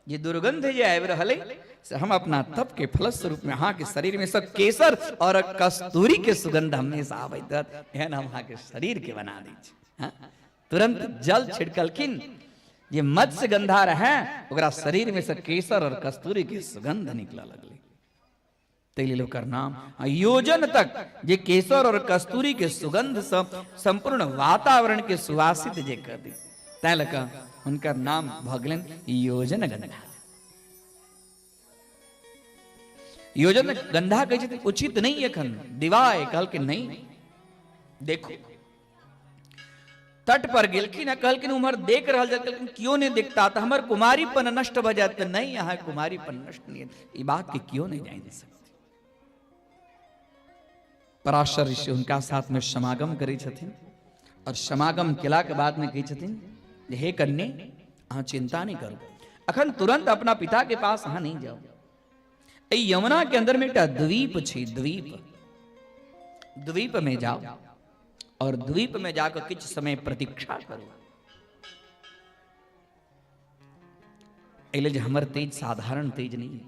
जे दुर्गंध जे आबि रहल है से हम अपना तप के फलस्वरूप में अहाँके शरीर में से केसर और कस्तूरी के सुगंध हमेशा आबैत रहत, एहन हम अहाँके शरीर के बना दै छी। हाँ? तुरंत जल छिड़कलखिन, जे मत्स्य गंधा रहे ओकरा शरीर में से केसर और कस्तूरी के सुगंध निकल लगलै, ताहि लेल ओकर नाम योजन तक जे केसर और कस्तूरी के सुगंध से संपूर्ण वातावरण के सुवासित जे कर दी, तैं लऽ कऽ हुनकर नाम भऽ गेलनि योजन गंधा। योजन गंधा कहै छथिन उचित नहीं एखन दिवाय। कहलखिन नहीं देखो, तट पर गेलखिन आ कहलखिन उम्हर देख रहल छथि, कहलखिन केओ नहि देखता तऽ हमर कुमारीपन नष्ट भऽ जायत। नहि अहाँ कुमारीपन नष्ट नहि हैत, ई बात के केओ नहि जानि सकत। पराशर ऋषि हुनका साथ में समागम करै छथिन और समागम केला के बाद में कहै छथिन जे हे कन्या अहाँ चिंता नहि करू, अखन तुरंत अपना पिता के पास अहाँ नहीं जाओ। एहि यमुना के अंदर में एकटा द्वीप छै, द्वीप, द्वीप में जाओ और द्वीप में जाकर किछु समय प्रतीक्षा करू। एहि लेल जे हमर तेज साधारण तेज नहीं है।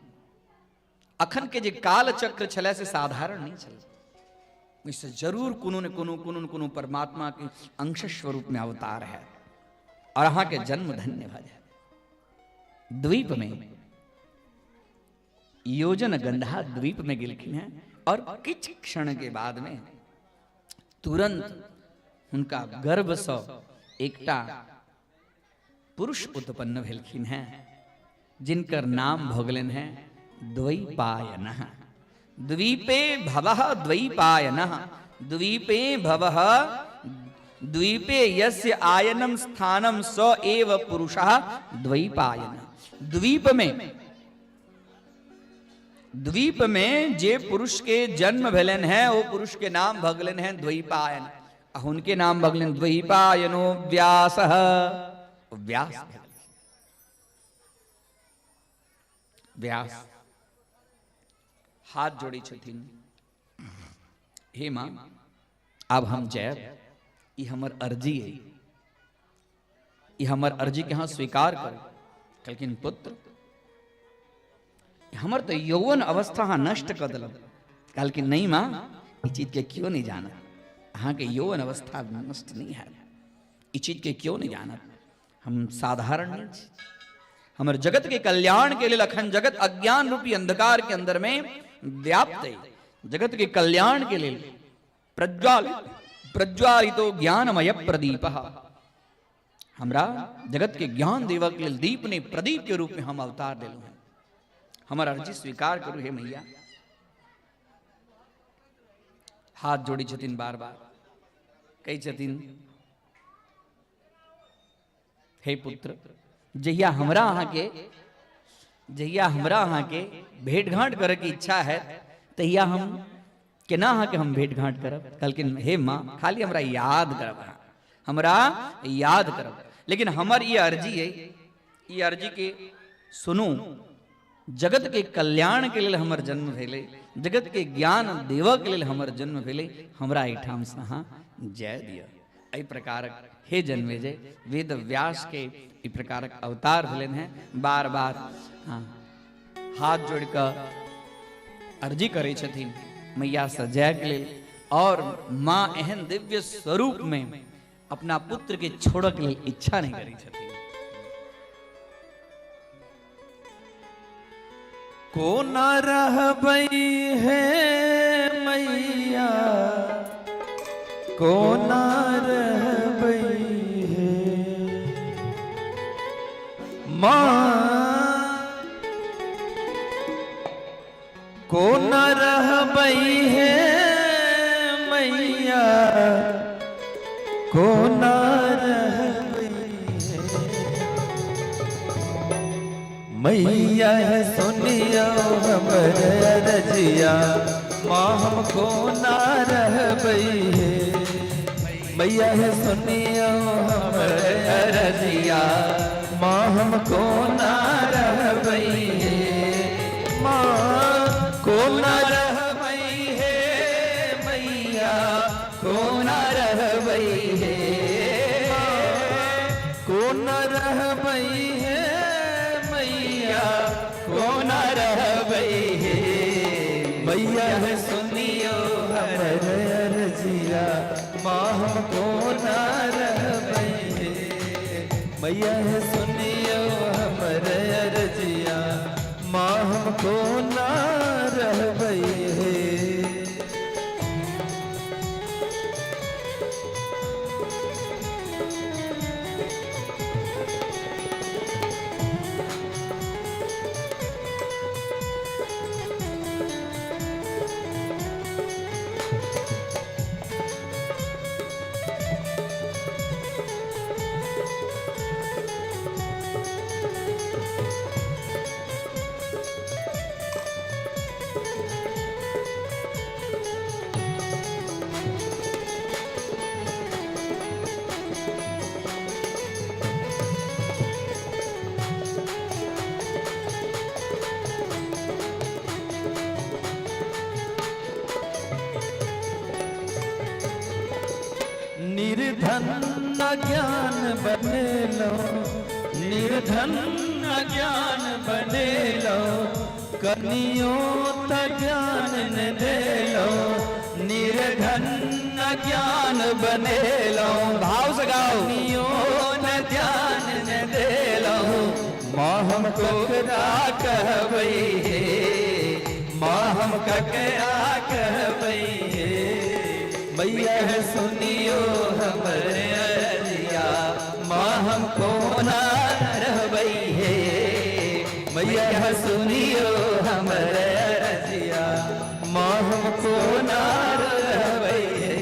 अखन के जे काल चक्र छलै से साधारण नहीं छलै, ओहिसँ जरूर कोनो ने कोनो कोनो ने कोनो परमात्मा के अंश स्वरूप में अवतार है और अहाँ के जन्म धन्य भऽ जायत। द्वीप में योजन गंधा द्वीप में गेलखिन हैं और किछु क्षण के बाद में तुरंत हुनका गर्भ सँ एकटा पुरुष उत्पन्न भेलखिन हैं, जिनकर नाम भऽ गेलनि हैं द्वैपायन। द्वीपे भवः द्वैपायनः, द्वीपे भवः द्वीपे यस्य आयनम स्थानम स एव पुरुषः द्वैपायन। द्वीप में, द्वीप में जे पुरुष के जन्म भेलनि हैं वो पुरुष के नाम भऽ गेलनि हैं द्वैपायन, आ हुनके नाम भऽ गेलनि द्वैपायनो व्यासः। व्यास भेल, व्यास हाथ जोड़ी छथिन, हे माँ आब हम जायब, ई हमर अर्जी है, ई हमर अर्जी के अहाँ स्वीकार करू। कहलखिन पुत्र हमर तो यौवन अवस्था अहाँ नष्ट कऽ देलहुँ। कहलखिन नहीं माँ, ई चीज के क्यों नहीं जानत, अहाँके यौवन अवस्था नष्ट नहीं है, ई चीज के क्यों नहीं जानत, हम साधारण नहीं छी, हमर जगत के कल्याण के लिए अखन जगत अज्ञान रूपी अंधकार के अंदर में व्याप्त है, जगत के कल्याण के लिए प्रज्वालित प्रज्वालितो ज्ञानमय प्रदीप, हमरा जगत के ज्ञान देवक लेल दीप ने प्रदीप के रूप में हम अवतार लेलहुँ हैं, हमर अर्जी स्वीकार करू हे मैया। हाथ जोड़ी छथिन बार बार, कहै छथिन हे पुत्र जहिया हमरा अहाँके, जहिया हमरा अहाँके भेंट घाट करैके इच्छा है तहिया हम केना अहाँके हम भेंट घाट करब। कहलखिन हे माँ खाली हमरा याद करब, अहाँ हमरा याद करब, लेकिन हमर ई अर्जी है, ई अर्जी के सुनू, जगत के कल्याण के लेल हमर जन्म भेलै, जगत के ज्ञान देवऽ के लेल हमर जन्म भेलै, हमरा एहिठाम से अहाँ जाय दिअ। एहि प्रकारक हे जन्मेजय वेद व्यास के एहि प्रकारक अवतार भेलनि हैं। बार बार हाँ हाथ जोड़ कऽ अर्जी करै छथिन मैया से जायके लेल, और माँ एहन दिव्य स्वरूप में अपना पुत्र के छोड़ऽ के लेल इच्छा नहीं करै छथिन। कोना रहबै हे मैया, कोना रहबै हे माँ, कोना रहबै हे मैया, कोना रहबै हे मैया, है सुनियो हमर अरजिया माँ, हम कोना रहबै हे मैया, है सुनियो हमर अरजिया माँ, हम कोना रहबै हे माँ, कोना रहबै हे मैया, कोना रहबै हे माँ, कोना रहबै हे मैया, कोना रहबै हे मैया, है सुनियो हमर अरजिया माँ, हम कोना रहबै हे मैया, है सुनियो हमर अरजिया माँ, हम कोना रहबै हे। निर्धन अज्ञान बनेलो, निर्धन अज्ञान बनेलो, कनियो त ज्ञान न देलो, निर्धन अज्ञान बनेलो, भाव से गाओ। कनियो न ज्ञान न देलो, माँ हम ककरा कहबै हे, माँ हम ककरा कहबै हे, मैया है सुनियो हमर अरजिया, माँ हम कोना रहबै हे, मैया है सुनियो हमर अरजिया, माँ हम कोना रहबै हे।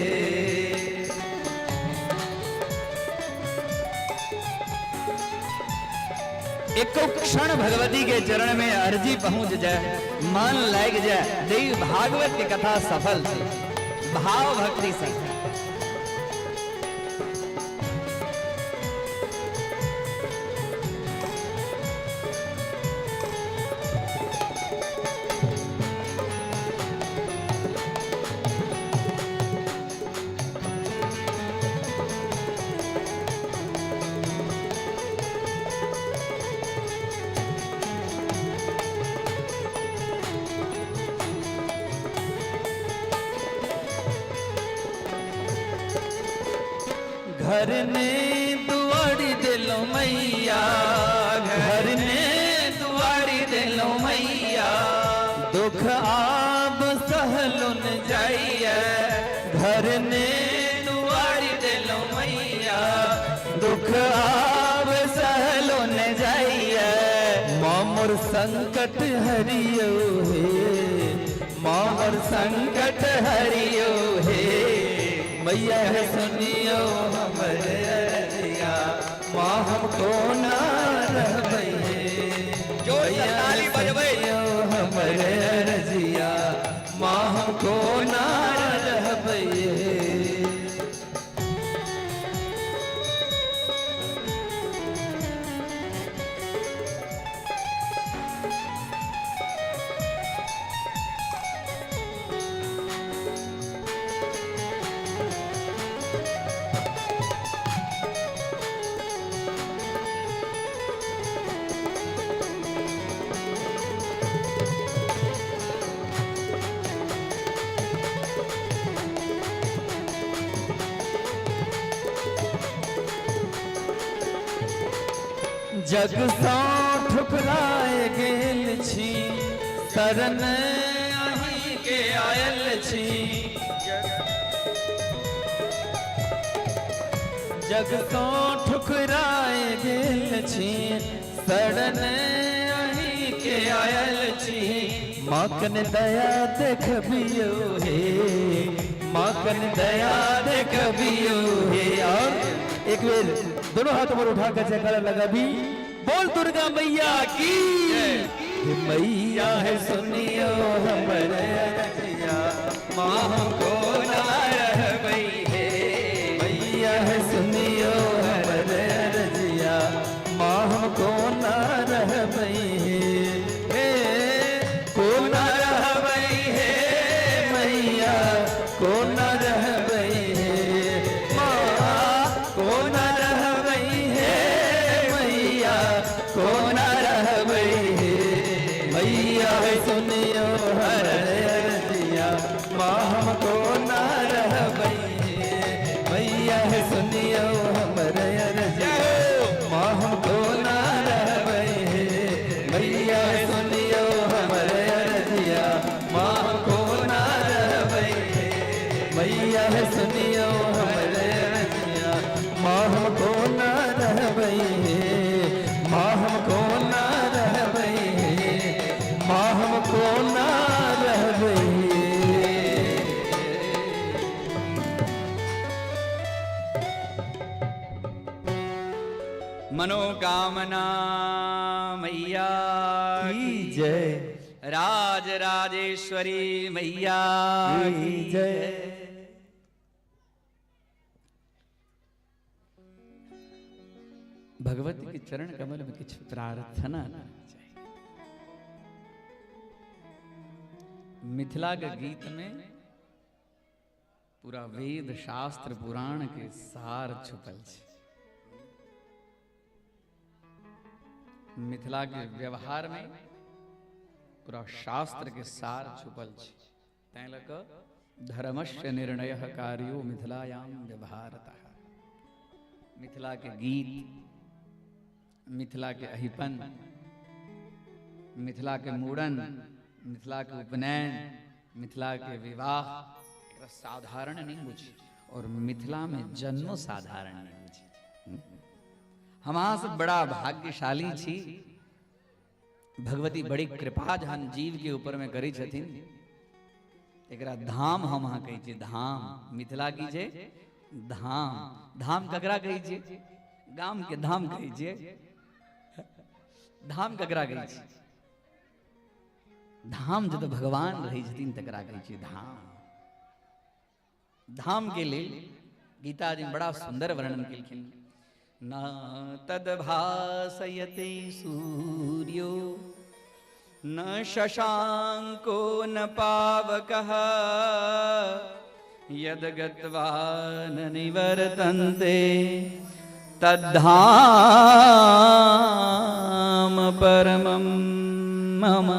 एको क्षण भगवती के चरण में अर्जी पहुंच जाए, मन लाग जाए, देवी भागवत की कथा सफल थी भाव भक्ति से। घर ने दुआरी दिलो मैया, घर ने दुआरी दिलो मैया, दुख आब सहलो न जाइए, घर ने दुआरी दिलो मैया, दुख आब सहलो न जाइए, माँ मोर संकट हरियो हे, माँ मोर संकट हरियो हे, मैया है सुनियो हमर अरजिया, माँ हम कोना रहबै हे, जोर से ताली बजबै। सुनियो हमर अरजिया, माँ हम कोना रहबै हे। जग सँ ठुकराए गेल छी, शरण अहीं के आयल छी, जग सँ ठुकराए गेल छी, शरण अहीं के आयल छी, माँ कन दया देखबियो हे, माँ कन दया देखबियो हे। और एक बेर दोनों हाथ ऊपर उठा कर जयकारा लगा भी, बोल दुर्गा मैया की। मैया है सुनियो हमर अरजिया, माँ हमको ना रहबै हे, मैया है सुनियो हमर अरजिया, माँ हमको ना रहबै हे, को ना रहबै हे मैया, को ना रहबै हे माँ, को ना रहबै हे मैया, को ना रहबै हे, मैया है सुनियो हर अरजिया, माँ हमको ना रहबै हे, मैया है सुनियो हमर अरजिया, माँ हमको ना रहबै हे, मैया है सुनियो हमर अरजिया, माँ हमको ना रहबै हे, मैया है सुनियो हमर अरजिया, माँ हमको ना रहबै हे, माँ हमको ना रहबै हे, माँ हमको ना रहबै हे। मनोकामना मैया की जय, राज राजेश्वरी मैया की जय। भगवती के चरण कमल में किछु प्रार्थना चाहिए। मिथिला के गीत में पूरा वेद शास्त्र पुराण के सार छुपल छै। मिथिला के व्यवहार में पूरा शास्त्र के सार छुपल छै। तैं लऽ कऽ धर्मस्य निर्णय कार्यो मिथिलायाम व्यवहारतः। मिथिला के गीत, मिथिला के अहिपन, मिथिला के मूड़न, मिथिला के उपनयन, मिथिला के विवाह एकरा साधारण नहीं बुझी और मिथिला में जन्मो साधारण नहीं बुझी। हम अहाँ सब बड़ा भाग्यशाली छी। भगवती बड़ी कृपा जहन जीव के ऊपर में करै छथिन, एकरा धाम हम अहाँ कहै छियै। धाम मिथिला की छै? धाम। धाम ककरा कहै छियै? गाम के धाम कहै छियै। धाम ककरा कहै छियै? धाम जतऽ भगवान रहै छथिन तकरा कहै छियै धाम। धाम के लेल गीता जी बड़ा सुंदर वर्णन केलखिन। न तद्भासयते सूर्यो न शशांको न पावकः यद गत्वा न निवर्तन्ते तद्धाम परमं मम।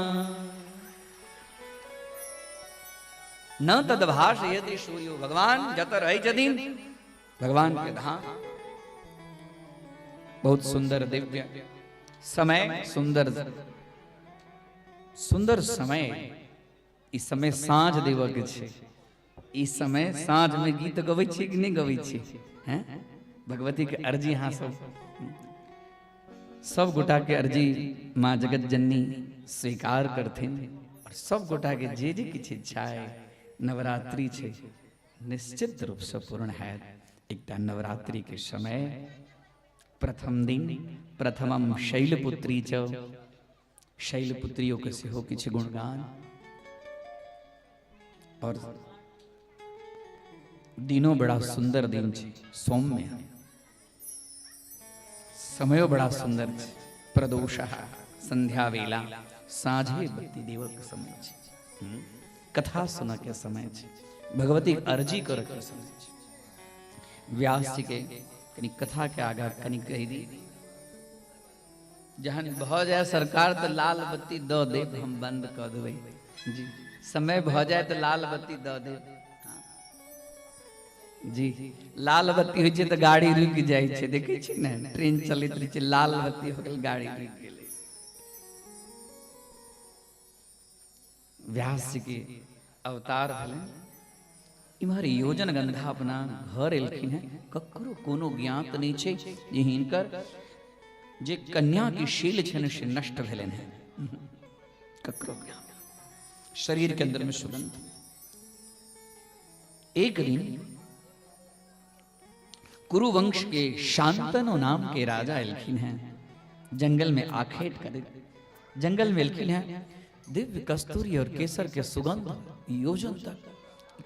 न तद्भासयते सूर्यो, भगवान जत रहै छथिन भगवान के धाम। बहुत सुंदर दिव्य समय, सुंदर सुंदर समय। इस समय साँझ देवऽ के छै। इस समय साँझ में गीत गबै छियै कि नहि गबै छियै? हैं, भगवती के अर्जी अहाँ सब सब गोटा के अर्जी माँ जगत जननी स्वीकार करथिन और सब गोटा के जे जे किछु इच्छा है नवरात्रि छै निश्चित रूप से पूर्ण हैत। एकटा नवरात्रि के समय प्रथम दिन प्रथमम शैलपुत्री च, शैलपुत्रियों के सेहो किछु गुणगान और दिनो बड़ा सुंदर दिन छै सौम्य, समयो बड़ा सुंदर छै प्रदोष, संध्या वेला, साँझे बत्ती देवक समय छै, कथा सुनऽ के समय छै, भगवती के अर्जी करऽ के समय छै। व्यास जी के कनि कथा के आगा कनि कहि दी, जहन भऽ जाय सरकार तऽ लाल बत्ती दऽ देब, हम बंद कऽ देबै जी। समय भऽ जाय तऽ लाल बत्ती दऽ देब जी। लाल बत्ती होइ छै तऽ गाड़ी रुकि जाइ छै, देखै छी ने ट्रेन चलैत रहै छै, लाल बत्ती हो गेल गाड़ी रुकि गेलै। व्यास जी के अवतार भेलनि। इम्हर योजन गंधा अपना घर एलखिन हैं, ककरो कोनो ज्ञात नहीं छै जे हिनकर जे कन्या के शील छनि से नष्ट भेलनि हैं, ककरो ज्ञात। शरीर के अंदर में सुगंध। एक दिन कुरुवंश के शांतनु नाम के राजा एलखिन हैं, जंगल में आखेट करे जंगल में एलखिन हैं। दिव्य कस्तूरी और केसर के सुगंध योजन तक,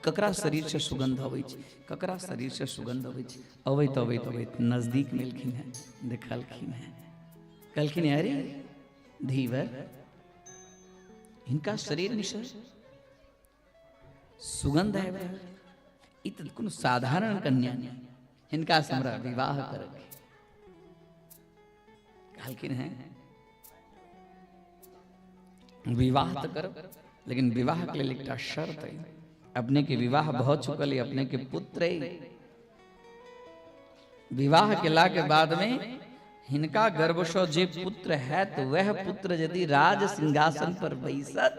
ककरा शरीर से सुगंध अबै छै, ककरा शरीर से सुगंध अबै छै। अबैत अबैत अबैत नजदीक में एलखिन हैं, देखलखिन हैं, कहलखिन अरे धीवर, हिनका शरीर में से सुगंध आबि रहल, ई तऽ कोनो साधारण कन्या नहि, हिनका से हमरा विवाह करके। कहलखिन हैं विवाह तऽ करब, लेकिन विवाह के लेल एकटा शर्त है। अपने के विवाह भऽ चुकल है, अपने के पुत्र है। विवाह केला के बाद में हिनका गर्भ से जे पुत्र है तो वह पुत्र यदि राज सिंहासन पर बैसत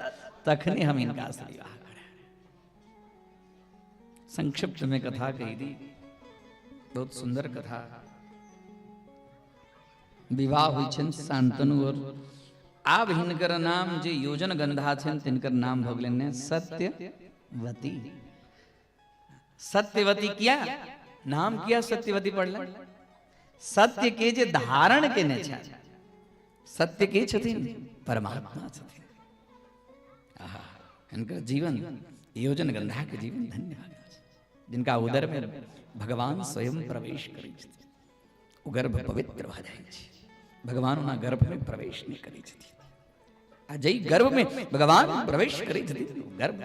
तखने हम हिनका से विवाह करब। संक्षिप्त में कथा कही दी, बहुत सुंदर कथा। विवाह होइ छनि शांतनु और आब हिनकर नाम जे योजन गंधा छनि तिनकर नाम भऽ गेलनि सत्यवती। सत्यवती किया नाम किया सत्यवती पड़लनि? सत्य के जे धारण केने छथि, सत्य के छथिन परमात्मा छथिन। आहा, हिनकर जीवन योजन गंधा के जीवन धन्य भऽ गेल, जिनका उदर में भगवान स्वयं प्रवेश करै छथिन ओ गर्भ पवित्र भऽ जाइ छै। भगवान ओना गर्भ में प्रवेश नहि करै छथिन, आ जै गर्भ में भगवान प्रवेश करै छथिन ओ गर्भ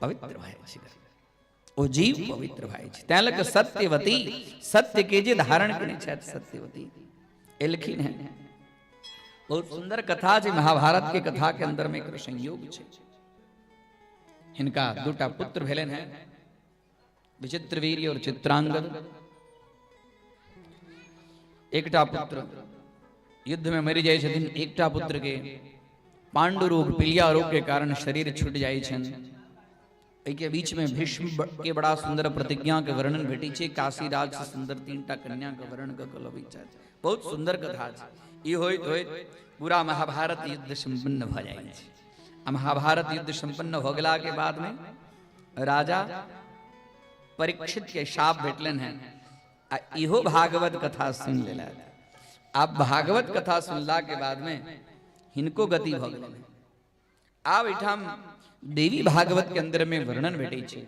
पवित्र भऽ जाइ छै। ओ जीव पवित्र भए छै। तैं लऽ कऽ सत्यवती सत्य के जे धारण केने छथि सत्यवती एलखिन हैं। बहुत सुंदर कथा छै महाभारत के कथा के अंदर में एकर संयोग छै। हिनका दूटा पुत्र भेलनि हैं, विचित्रवीर्य और चित्रांगद। एकटा पुत्र युद्ध में मरि जाइ छथिन, एकटा पुत्र के पांडु रोग पीलिया रोग के कारण शरीर छूट जाइ छनि। एहिके बीच में भीष्म के बड़ा सुंदर प्रतिज्ञा के वर्णन भेटै छै। काशीराज से सुंदर तीनटा कन्या के वर्णन कऽ कऽ लबै छथि। बहुत सुंदर कथा छै। ई होइत होइत पूरा महाभारत युद्ध संपन्न भऽ जाइ छै। आ महाभारत युद्ध संपन्न भऽ गेला के बाद में राजा परीक्षित के शाप भेटलनि हैं आ इहो भागवत कथा सुनि लेलथि। आब भागवत कथा सुनला के बाद में हिनको गति भऽ गेलनि। आब एहिठाम देवी भागवत के अंदर में वर्णन भेटै छै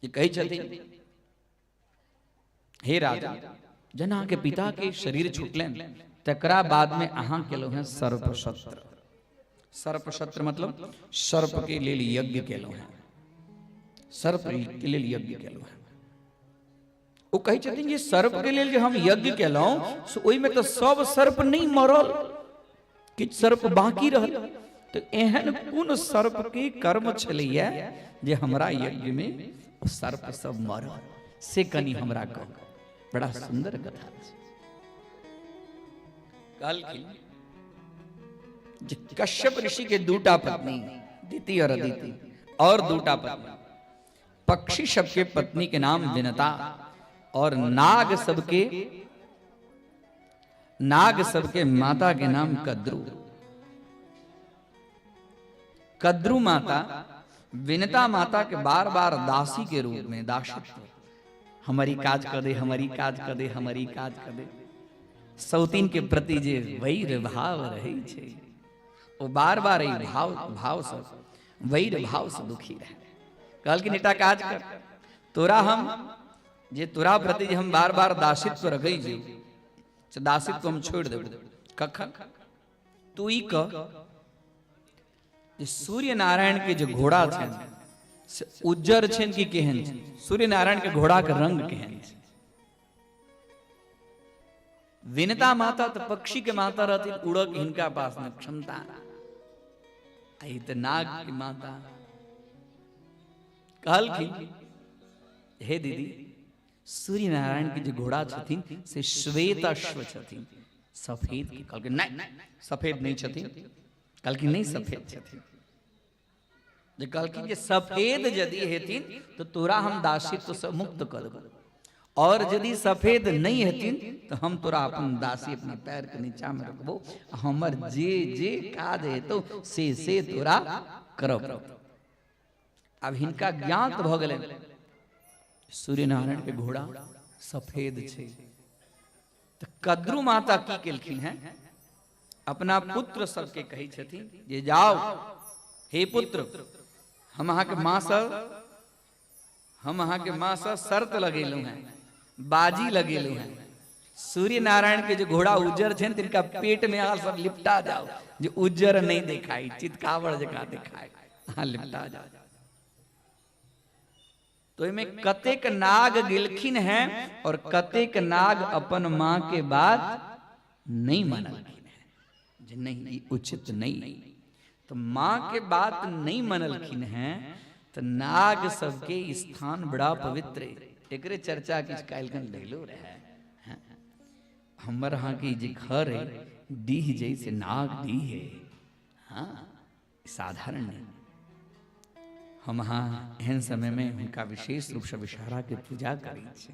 जे कहै छथिन, हे राजा, जहन अहाँके पिता के शरीर छुटलनि तकरा बाद में अहाँ केलहुँ हैं सर्पसत्र। सर्पसत्र मतलब सर्प के लेल यज्ञ केलहुँ हैं, सर्प के लेल यज्ञ केलहुँ हैं। ओ कहै छथिन जे सर्प के लेल जे हम यज्ञ केलहुँ से ओहिमे तऽ सब सर्प नहि मरल, किछु सर्प बाकी रहल। तऽ एहन कोन सर्प के कर्म छलैया जे हमरा यज्ञ में सर्प सब मरल, से कनि हमरा कहू। बड़ा सुंदर कथा छै। कहलखिन जे कश्यप ऋषि के दूटा पत्नी दिति और अदिति, और दूटा पत्नी पक्षी सबके पत्नी के नाम विनता, और नाग सबके माता के नाम कद्रू। कद्रू माता विनता माता के बार बार दासी के रूप में दासित्व, हमारी काज कर दे, हमारी काज कर दे, हमारी काज कर दे। सौतीन के प्रति जे वैर भाव रहे छै, ओ बार बार एहि भाव भाव से वैर भाव से दुखी रहे। कहलखिन एकटा काज कर, तोरा हम जे तोरा प्रति जे हम बार बार दासित्व रखै छी से दासित्व हम छोड़ि देबो। कखन? तू ई कह जे सूर्य नारायण के जे घोड़ा छनि से उज्जर छनि कि केहन छनि? सूर्य नारायण के घोड़ा के रंग केहन छै? विनता माता तो पक्षी के माता रहती, उड़क हिनका पास न क्षमता, आई तो नाग की माता। कहलखिन हे दीदी, सूर्य नारायण के जे घोड़ा छथिन से श्वेत अश्व छथिन, सफेद के। कहलखिन नहीं, सफेद नहीं छथिन। कहलखिन नहीं सफेद छथिन। जे कहलखिन जे सफेद यदि हेथिन तो तोरा हम दासित्व से मुक्त कर देबो, और यदि सफेद नहीं हेथिन तो हम तोरा अपन दासी अपना पैर के नीचा में रखबो, हमर जे जे काज हेतौ से तोरा करब। अब हिनका ज्ञात भऽ गेलनि सूर्य नारायण के घोड़ा सफेद छै। तऽ कद्रू माता की केलखिन हैं, अपना पुत्र सबके कहै छथिन जे जाओ हे पुत्र, हम अहाँके माँ से हम अहाँके माँ से शर्त लगेलहुँ हैं, बाजी लगेलहुँ हैं, सूर्य नारायण के जो घोड़ा उज्जर छनि तिनका पेट में अहाँ सब लिपटा जाओ, जे उज्जर नहीं देखाई, चितकावड़ जकाँ देखाई, अहाँ लिपटा जाओ। तो एहिमे कतेक नाग गेलखिन हैं और कतेक नाग अपन माँ के बात नहीं मानलखिन हैं जे नहीं ई उचित नहीं। तो माँ के बात नहीं मानलखिन हैं तो नाग सबके स्थान बड़ा पवित्र है। एकरे चर्चा किछु काल्हिखन भेलो रहे। हमर अहाँके जे घर है डीह जैसे नाग डीह है, हाँ साधारण नहीं। हम अहाँ एहन समय में हुनका विशेष रूप से विषहरा के पूजा करै छी।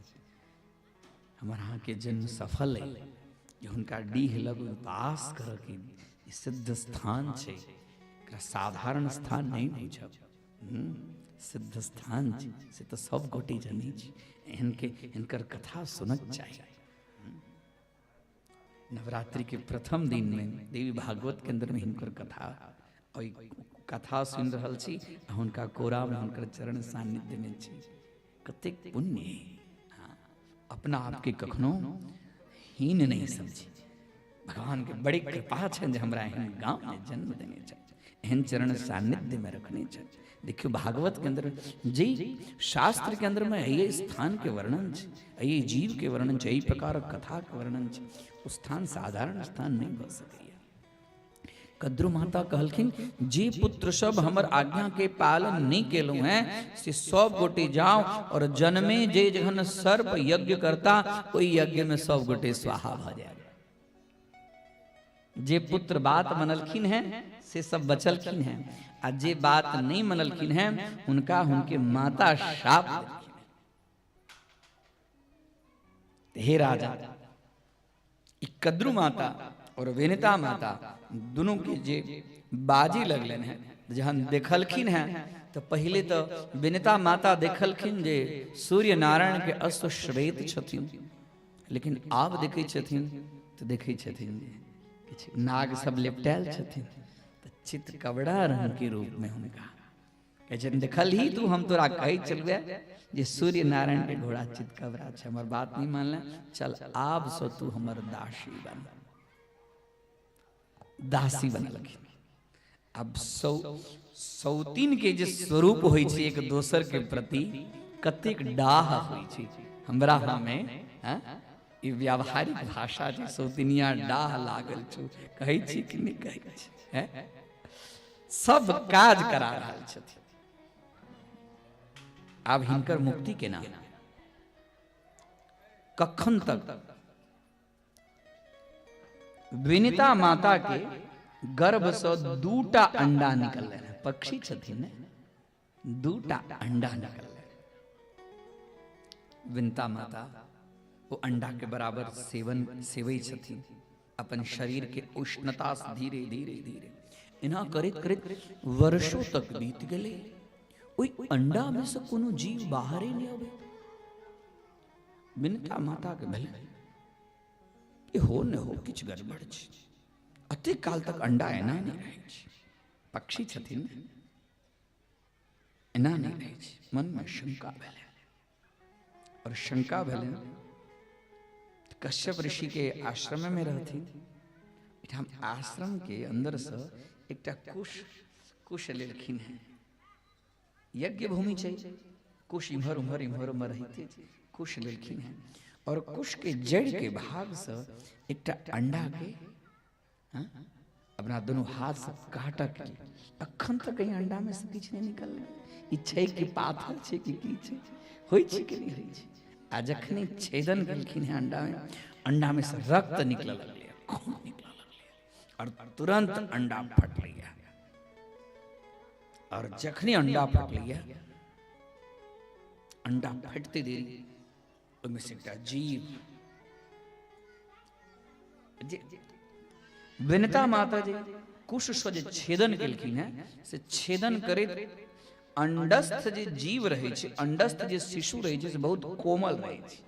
हमर अहाँके जन्म सफल है जे हुनका डीह लग वास करऽ के ई सिद्ध स्थान छै, एकरा साधारण स्थान नहीं बुझब, सिद्ध स्थान छै से तऽ सब गोटे जनै छी। एहन के हिनकर कथा सुनक चाही। नवरात्रि के प्रथम दिन में देवी भागवत के अंदर में हिनकर कथा, और कथा सुनि रहल छी आ हुनका कोरा में हुनकर चरण सान्निध्य में छी, कतेक पुण्य है। हाँ, अपना आपके कखनो हीन नहीं समझी। भगवान के बड़ी कृपा छनि जे हमरा एहन गाँव में जन्म देने छथि, एहन चरण सानिध्य में रखने छथि। देखियो भागवत के अंदर जे शास्त्र के अंदर में एहि स्थान के वर्णन छै, एहि जीव के वर्णन छै, एहि प्रकार कथा के वर्णन छै, ओ स्थान साधारण स्थान नहीं भऽ सकैया। कद्रू माता कहलखिन जे पुत्र सब हमर आज्ञा के पालन नहीं केलहुँ हैं से सब गोटे जाओ और जन्मे जे जखन सर्प यज्ञ करता ओहि यज्ञ में सब गोटे स्वाहा भऽ जाए। जे पुत्र बात मनलखिन हैं से सब बचलखिन हैं आ जे बात नहीं मनलखिन हैं उनका उनके माता शाप देलखिन हैं। हे राजा, ई कद्रू माता और विनिता माता दोनों के जे बाजी लगलन हैं, जहन देखलखिन हैं तो पहले तो विनिता माता देखलखिन जे सूर्य नारायण के अश्व श्वेत छथिन, लेकिन आब देखै छथिन तो देखै छथिन जे किछु नाग सब लिपटायल छथिन, तो चितकबड़ा रंग के रूप में हुनका कहै छथिन देखल ही तू, हम तोरा कहै छलुए जे सूर्य नारायण के घोड़ा चितकबरा छै, हमर बात नहीं मानले, चल आब से तू हमर दासी बन। दासी बनलखिन। अब सौतीन के जे स्वरूप होइ छै एक दोसर के प्रति कतेक डाह होइ छै, हमरा हमें ई व्यावहारिक भाषा जे सौतिनिया डाह लागल छौ कहै छी कि नहि कहै छी, सब काज करा रहल छथिन। आब हिनकर मुक्ति केना, कखन तक विनिता माता के गर्भ से दूटा अंडा निकललै, पक्षी छथिन ने, दूटा अंडा निकललै। विनिता माता वो अंडा के बराबर सेवन सेवै छथिन, अपन शरीर के उष्णता से धीरे धीरे धीरे एना करैत करैत वर्षों तक बीत गेलै, ओहि अंडा में से कोनो जीव बाहरे नहीं अबै। विनिता माता के भेलै कि हो न हो किछु गड़बड़ छै, अतेक काल तक अंडा एना नहीं रहै छै, पक्षी छथिन एना नहीं रहै छै। मन में शंका भेलै और शंका भेलै कश्यप ऋषि के आश्रम में रहथिन, एहिठाम आश्रम के अंदर से एकटा कुश कुश लेलखिन हैं, यज्ञ भूमि छै, कुश इम्हर उम्हर इम्हर उम्हर रहिते कुश लेलखिन हैं और कुश के जड़ के भाग से एकटा अंडा के अपना दोनों हाथ से काटक अखन तक कहीं अंडा में से किछु नहीं निकललै, ई छै कि पाथर छै कि की छै, होइ छै कि नहीं होइ छै। आ जखने छेदन केलखिन हैं अंडा में से रक्त निकल लगलै, खून निकल लगलै और तुरंत अंडा फटलै। और जखने अंडा फटलै, अंडा फटते देरी ओहिमे से एकटा जीव जे विनिता माता जी कुश से जे छेदन केलखिन हैं से छेदन करैत अंडस्थ जे जीव रहै छै, अंडस्थ जे शिशु रहै छै से बहुत कोमल रहै छै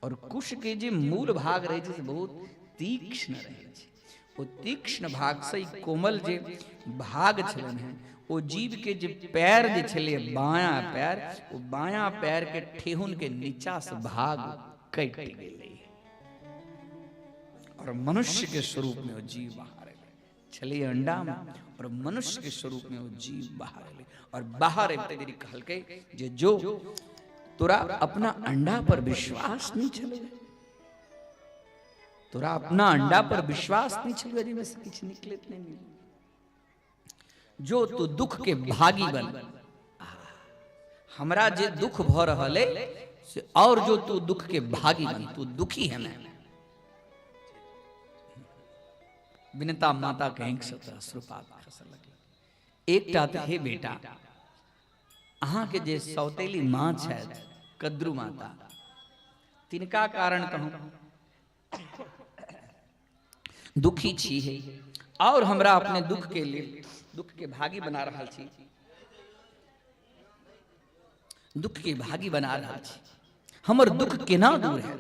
और कुश के जे मूल भाग रहै छै से बहुत तीक्ष्ण रहै छै। ओ तीक्ष्ण भाग से कोमल जे भाग छलनि हैं ओ जीव के जे पैर जे छलै बायां पैर, ओ बायां पैर के ठेहुन के नीचा से भाग कटि गेलै और मनुष्य के स्वरूप में वो जीव बाहर एलै। छलै अंडा में और मनुष्य के स्वरूप में वो जीव बाहर एलै और बाहर अबिते देरी कहलकै जे जो तोरा अपना अंडा पर विश्वास नहीं छलै, तोरा अपना अंडा पर विश्वास नहीं छलै, जाहिमे से किछु निकलैत नहीं, जो तू दुख के भागी बन, हमरा जे दुख भ रहल है से और जो तू दुख के भागी बन, तू दुखी है। मैं विनता माता के आँखि से तऽ अश्रुपात खसऽ लगलै। एकटा तऽ हे बेटा, अहाँ के जे सौतेली माँ छथि कद्रू माता, तिनका कारण तऽ हम दुखी छी हे और हमरा अपने दुख के लिए दुख के भागी बना रहल छी, दुख के भागी बना रहल छी, हमर दुख केना दूर है।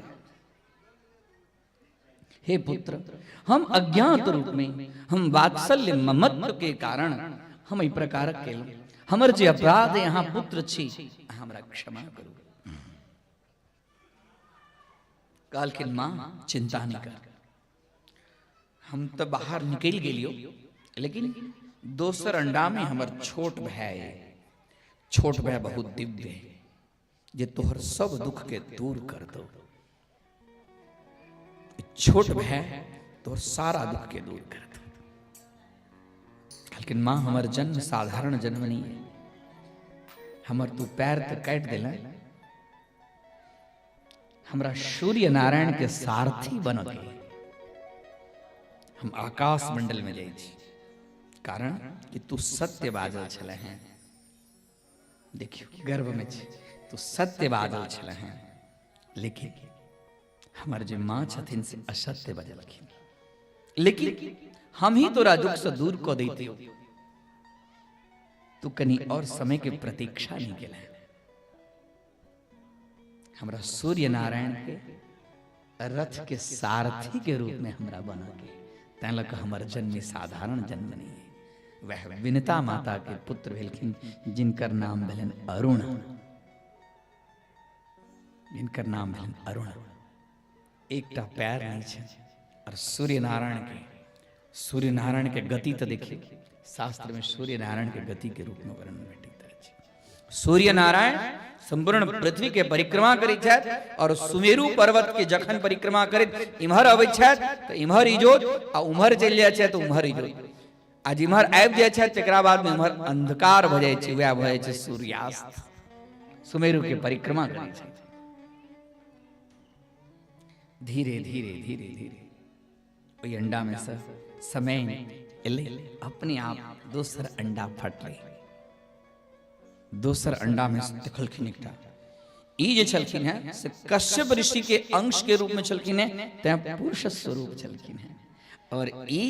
हे पुत्र, हम अज्ञात रूप में हम वात्सल्य ममत्व के कारण हम एहि प्रकार केलहुँ, हमर जे अपराध यहाँ पुत्र छी हमरा क्षमा करू। कहलखिन माँ चिंता नहीं कर, हम तो बाहर निकल गेलियो, लेकिन दोसर अंडा में हमर छोट भाई, छोट भाई बहुत दिव्य है, जे तोहर सब दुख के दूर कर दो। छोट भाई तोहर सारा दुख के दूर कर दो। लेकिन माँ हमर जन्म साधारण जन्म नहीं है, हमर तू पैर तो काट दिल, हमरा सूर्य नारायण के सारथी बन के हम आकाश मंडल में जाइ छी, कारण कि तू सत्य बाजल छले हैं। देखियो गर्भ में छी, तू सत्य बाजल छले हैं, लेकिन हमर जे माँ छथिन से असत्य बजलखिन, लेकिन हम ही तोरा दुख से दूर कऽ दैतियौ, तू कनी और समय के प्रतीक्षा नहीं केले। हमरा सूर्य नारायण के रथ के सारथी के रूप में हमरा बना के तैं लऽ कऽ हमर जन्म साधारण जन्म नहीं है। वह विनता माता के पुत्र भेलखिन जिनकर नाम भेलनि अरुण, जिनकर नाम भेलनि अरुण। एकटा पैर नहीं छै और सूर्य नारायण के गति तो देखिए, शास्त्र में सूर्य नारायण के गति के रूप में वर्णन भेटैत अछि। सूर्य नारायण संपूर्ण पृथ्वी के परिक्रमा करै छथि और सुमेरु पर्वत के जखन परिक्रमा करैत इम्हर अबै छथि तऽ इम्हर इजोत आ उम्हर चलि जाइ छथि तऽ उम्हर इजोत, आ जिम्हर आबि जाइ छथि तकरा बाद में इम्हर अंधकार भऽ जाइ छै, वएह भऽ जाइ छै सूर्यास्त। सुमेरु के परिक्रमा करै छथि धीरे धीरे धीरे धीरे ओहि अंडा में से समय एलै, अपने आप दोसर अंडा फटलै। दोसर अंडा में देखलखिन एकटा ई जे छलखिन हैं से कश्यप ऋषि के अंश के रूप में छलखिन हैं, तैं पुरुष स्वरूप छलखिन हैं, और ई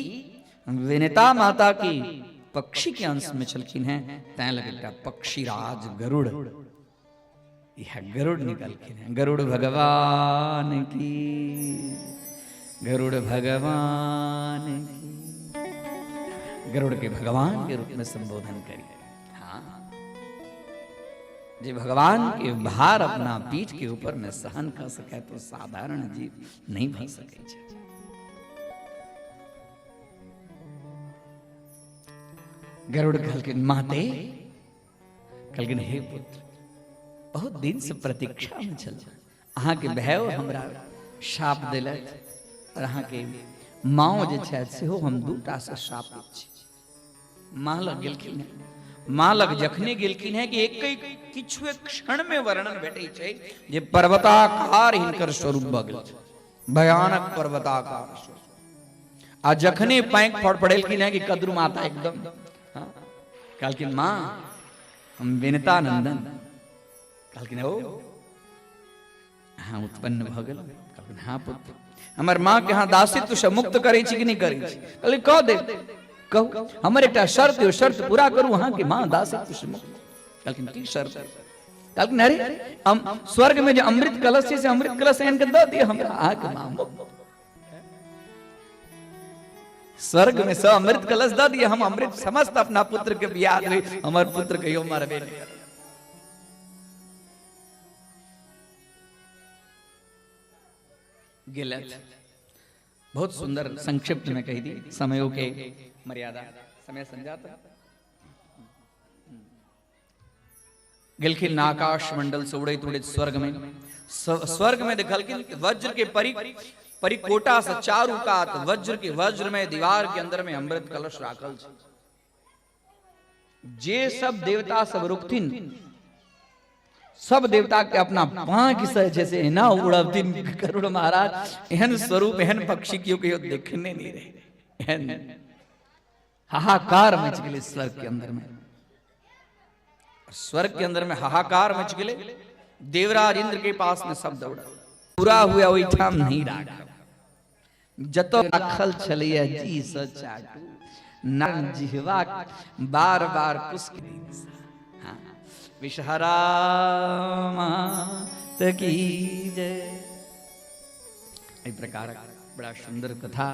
विनता माता की पक्षी के अंश में छलखिन हैं, तैं लग एकटा पक्षीराज गरुड़, यह गरुड़ निकलखिन हैं। गरुड़ भगवान की, गरुड़ भगवान की, गरुड़ के भगवान के रूप में संबोधन करिए। हाँ, जे भगवान के भार अपना पीठ के ऊपर में सहन कर सके तो साधारण जीव नहीं भर सके। गरुड़ कहलखिन माते, कहलखिन हे पुत्र, बहुत दिन से प्रतीक्षा में छल, अहाँ के भय हमरा शाप दिलथि और अहाँ के माओ जे छथि सेहो हम दूटा से शापित छी। माँ लग गेलखिन हैं, माँ लग जखने गेलखिन हैं कि एक किछु क्षण में वर्णन भेटै छै जे पर्वताकार हिनकर स्वरूप भऽ गेल छै, भयानक पर्वताकार स्वरूप। आ जखने पाँखि फड़फड़ेलखिन हैं कि कद्रू माता एकदम कहलखिन माँ हम विनता नंदन। कहलखिन ओ अहाँ उत्पन्न भऽ गेल। कहलखिन हाँ पुत्र, हमर माँ के अहाँ दासित्व से मुक्त करै छी कि नहि करै छी? कहलखिन कह दे, कहू, हमर एकटा शर्त यौ, शर्त पूरा करू अहाँ के माँ दासित्व से मुक्त। कहलखिन की शर्त? कहलखिन अरे हम स्वर्ग में जे अमृत कलश छै से अमृत कलश आनि के दऽ दिअ हमरा, अहाँ के माँ मुक्त। स्वर्ग में सब अमृत कलश दऽ दिअ, हम अमृत समस्त अपना पुत्र के बियाह देबै, हमर पुत्र कहियो मरबे नहि करत। गेलथि। बहुत सुंदर संक्षिप्त में कही दी, समयों के मर्यादा, समय समझाता। गेलखिन आकाश मंडल से उड़ैत उड़ैत स्वर्ग में, स्वर्ग में देखलखिन वज्र के परिकोटा से चारू कात वज्र के वज्र में दीवार के अंदर में अमृत कलश राखल छै। जे सब देवता सब रुकथिन सब देवता के अपना पाँख से जैसे एना उड़बथिन गरुड़ महाराज, एहन स्वरूप एहन पक्षी केओ कहियो देखने नहीं रहे, एहन हाहाकार मच गेलै स्वर्ग के अंदर में। स्वर्ग के अंदर में हाहाकार मच गेलै, देवराज इंद्र के पास में सब दौड़ा, पूरा हुआ ओहिठाम नहीं राखल, जतऽ राखल छलैया जी से चाटू ना जिहवा बार बार कुश। हाँ, विषहरा मात की जय। एहि प्रकार बड़ा सुंदर कथा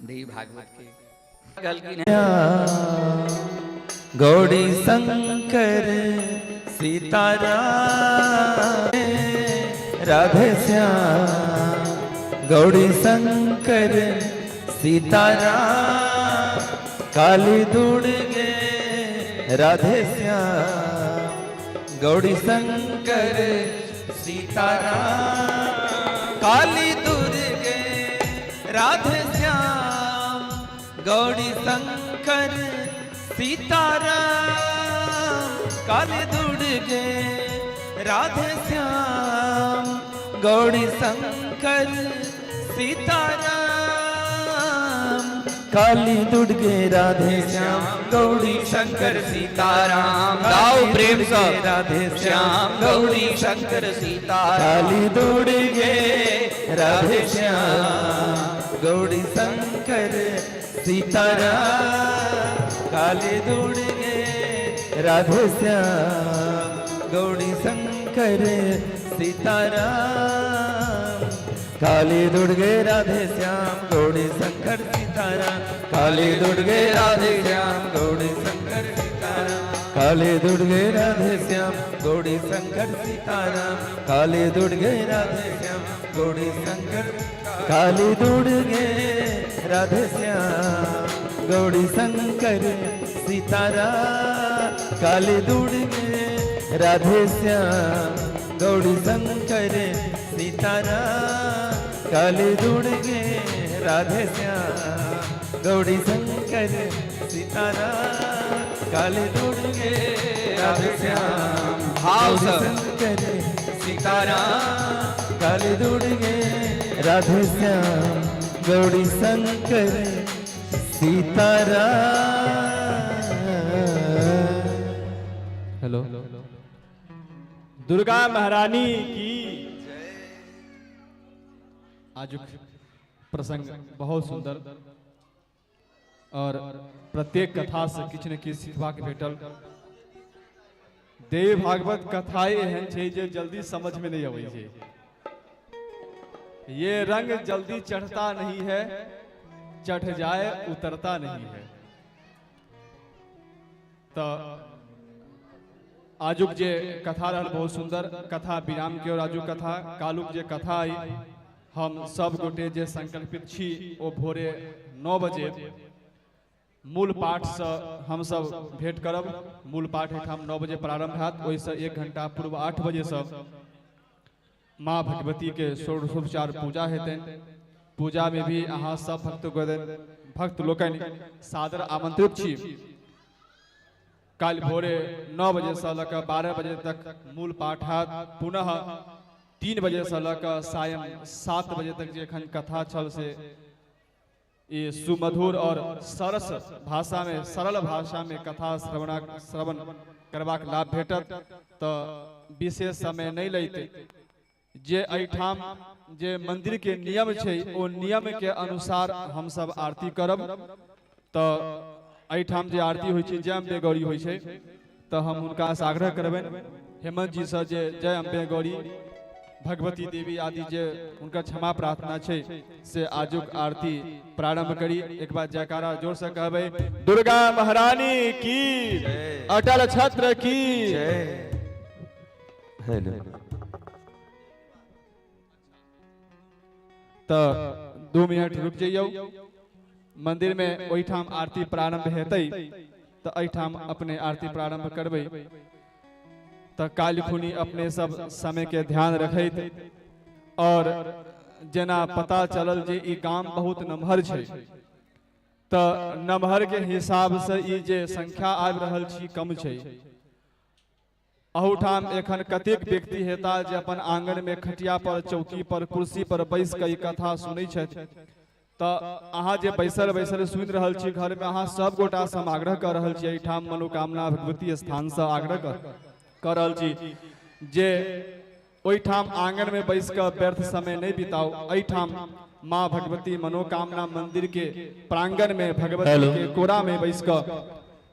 देवी भागवत के कहलखिन। गौरी शंकर सीताराम राधे श्याम, गौरी शंकर सीताराम, काली दुर्गे राधे श्याम गौरी शंकर सीताराम काली दुर्गे राधे श्याम गौरी शंकर सीताराम काली दुर्गे राधे श्याम गौरी शंकर सीताराम काली दुर्गे राधे श्याम गौरी शंकर सीताराम। गाओ प्रेम से। राधे श्याम गौरी शंकर सीताराम। काली दुर्गे राधे श्याम गौरी शंकर सीताराम काली दुर्गे राधे श्याम गौरी शंकर सीताराम काली दुर्गे राधे श्याम गौरी शंकर सीताराम काली दुर्गे राधे श्याम गौरी शंकर सीताराम काली दुर्गे राधे श्याम गौरी शंकर सीताराम काली दुर्गे राधे श्याम गौरी शंकर काली दुर्गे राधे श्याम गौरी शंकर सीताराम काली दुर्गे राधे श्याम गौरी शंकर सीताराम काली दुर्गे राधे श्याम गौरी शंकर सीताराम काली दुर्गे राधे श्याम भाव गौरी से। शंकर सीताराम काली दुर्गे राधे श्याम गौरी शंकर सीताराम। हेलो, दुर्गा महारानी की। आजुक प्रसंग बहुत सुंदर और प्रत्येक कथा से किछु ने किछु सिखबाक भेटल। देवी भागवत कथा एहन छै जे जल्दी समझ में नहीं अबै छै। ये रंग जल्दी चढ़ता नहीं है, चढ़ जाए उतरता नहीं है। तऽ आजुक जे कथा रहल बहुत सुंदर कथा विराम के और आजुक कथा कालुक जे कथा आई, हम सब गोटे जे संकल्पित छी ओ भोरे 9 बजे मूल पाठ से हम सब भेंट करब। मूल पाठ एहिठाम 9 बजे प्रारंभ हैत, ओहिसँ 1 घंटा पूर्व 8 बजे से माँ भगवती के षोडशोपचार पूजा हेतनि। पूजा में भी अहाँ सब भक्त लोकनि सादर आमंत्रित छी। काल्हि भोरे 9 बजे से लऽ कऽ 12 बजे तक मूल पाठ हैत। पुनः 3 बजे से लऽ कऽ सायं 7 बजे तक जे एखन कथा छल से ई सुमधुर और सरस भाषा में, सरल भाषा में कथा श्रवण करबाक लाभ भेटत। तऽ विशेष समय नहि लैते जे एहिठाम जे मंदिर के नियम छै ओ नियम के अनुसार हमसब आरती करब। तऽ एहिठाम जे आरती होइ छै जय अम्बे गौरी होइ छै, तऽ हम हुनकासँ आग्रह करबनि हेमंत जी से जे जय अम्बे गौरी भगवती देवी आदि जे हुनकर क्षमा प्रार्थना छै से आजुक आरती प्रारंभ करी। एक बार जयकारा जोर से कहबै, दुर्गा महारानी की, अटल छत्र की। हेलो। तऽ 2 मिनट रुक जइयौ। मंदिर में ओहिठाम आरती प्रारंभ हेतै तऽ एहिठाम अपने आरती प्रारंभ करबै। तऽ काल्हि खुनी अपने सब समय के ध्यान रखैत और जेना पता चलल जे ई गाम बहुत नमहर छै तऽ नमहर के हिसाब से ई जे संख्या आबि रहल छी कम छै। अहूठाम एखन कतेक व्यक्ति हेता जे अपन आंगन में खटिया पर, चौकी पर, कुर्सी पर बैस कऽ ई कथा सुनै छथि। तऽ अहाँ जे बैसल बैसल सुनि रहल छी घर में, अहाँ सब गोटा से हम आग्रह कऽ रहल छी, एहिठाम मनोकामना भगवती स्थान से आग्रह कऽ रहल छी जे ओहिठाम आंगन में बैस कऽ व्यर्थ समय नहीं बिताउ। एहिठाम माँ भगवती मनोकामना मंदिर के प्रांगण में भगवती के कोरा में बैस कऽ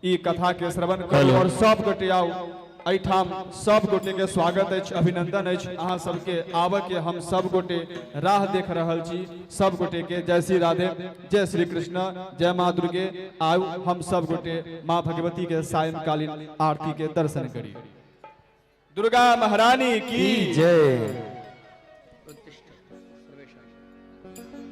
ई कथा के श्रवण करू और सब गोटे आउ। एहिठाम सब गोटे के स्वागत अछि, अभिनंदन अछि। अहाँ सबके आबऽ के हम सब गोटे राह देख रहल छी। सब गोटे के जय श्री राधे, जय श्री कृष्ण, जय माँ दुर्गे। आउ हम सब गोटे माँ भगवती के सायंकालीन आरती के दर्शन करी। दुर्गा महारानी की जय। उत्तिष्ठ सर्वेषां। सर्वेषां उत्तिष्ठ।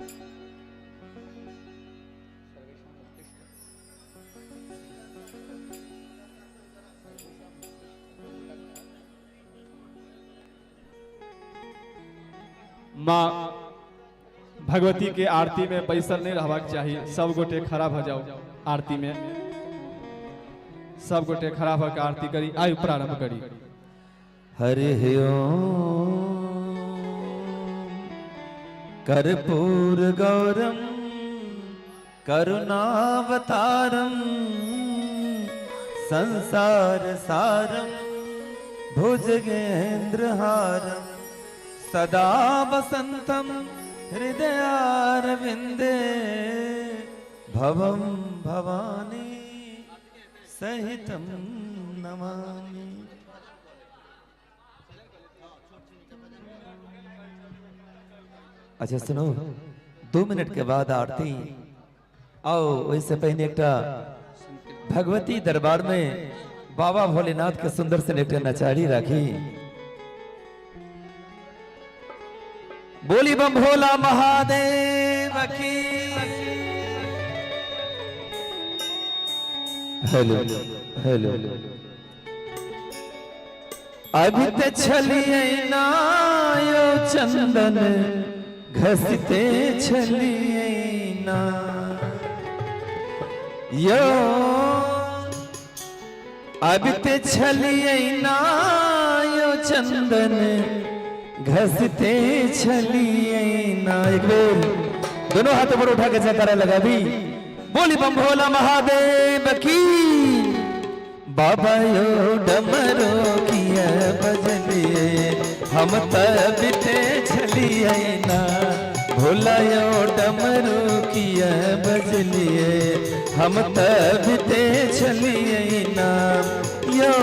माँ भगवती के आरती में बैसल नहीं रहबाक चाही। सब गोटे खड़ा भऽ जाउ आरती में, सब गोटे खड़ा भऽ के आरती करी। आयु प्रारंभ करी। हरि ओम। कर्पूर गौरम करुणावतारम संसार सारम भुजगेंद्रहारम सदा वसंतम हृदयारविंदे भवम भवानी सहितं नमामि। अच्छा सुनो, 2 मिनट के बाद आरती। आओ ओहिसे पहिने एकटा भगवती दरबार में बाबा भोलेनाथ के सुंदर से एकटा नचारी राखी। बोली बम भोला महादेव की। हेलो हेलो, अभी ते छलिए ना यो चंदन घसते छलिए ना यो, अभी ते छलिए ना यो चंदन घसते छलिए ना। एक बेर दोनों हाथ ऊपर उठा के जयकारा लगा भी। बोली बम भोला महादेव की। बाबा यो डमरो किया बजलिए हम तबिते छलिए ना, भोला यो डमरो किया बजलिए हम तबिते छलिए ना यो,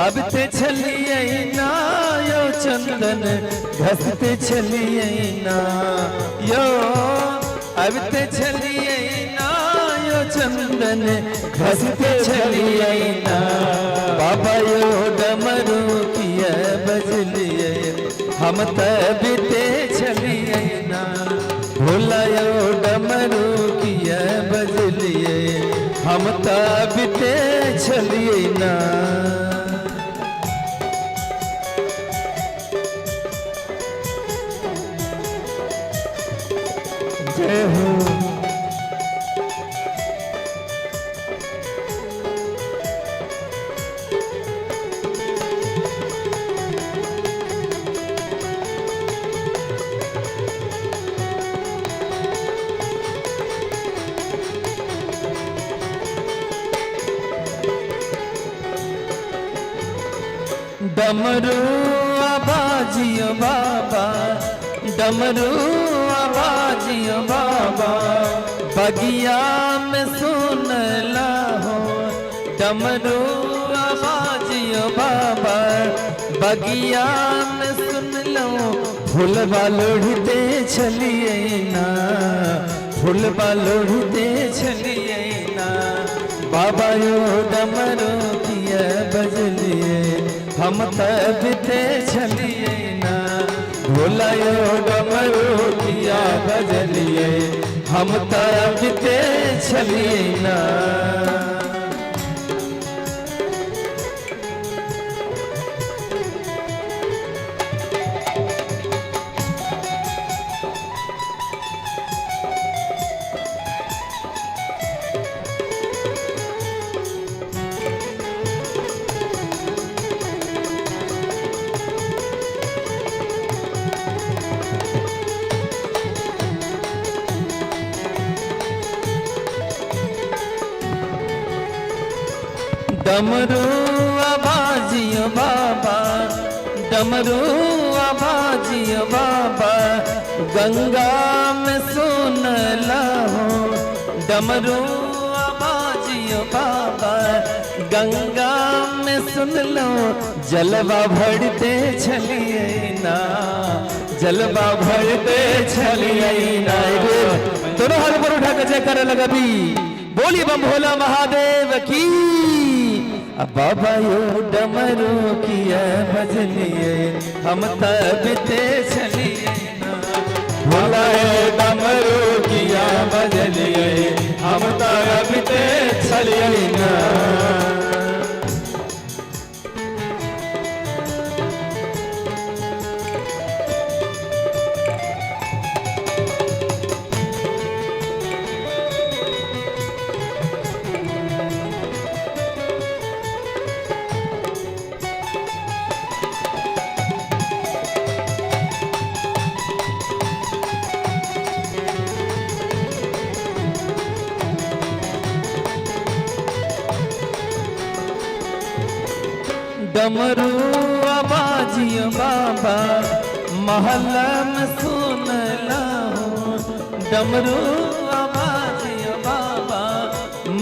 अब ते छलिए ना यो चंदन घसते छलिए ना यो, अब ते छलिए ना यो चंदन घसते छलिए ना। बाबा यो डमरू किया बजलिए हम तबिते छलिए ना, भोला यो डमरू किया बजलिए हम तबिते छलिए ना। जय हो। डमरू आबाजियो बाबा, डमरू आबाजियो बाबा, बगिया में सुन हो। डमरू आबाजियो बाबा, बगिया में सुन लो। फूलबा लोढ़ते छलिए ना, फूलबा लोढ़ते छलिए ना। बाबा यो डमरू किया बजलिए हम तबिते छलिए ना, भोला यो डमरू किया बजलिए हम तबिते छलिए ना। डमरू आबाजियो बाबा, डमरू आबाजियो बाबा, गंगा में सुन हो। डमरू आबाजियो बाबा, गंगा में सुन लो। जलवा भरते छलिए ना, जलवा भरते छलिए ना। दोनों हाथ ऊपर उठा के जयकारा लगा भी। बोली बम भोला महादेव की। अब बाबा यो डमरू किया बजलिए हम तबिते छलिए ना, भोला यो डमरू किया बजलिए हम तबिते छलिए ना। डमरू बाजियो बाबा महल में सुनलहुँ, डमरू बाजियो बाबा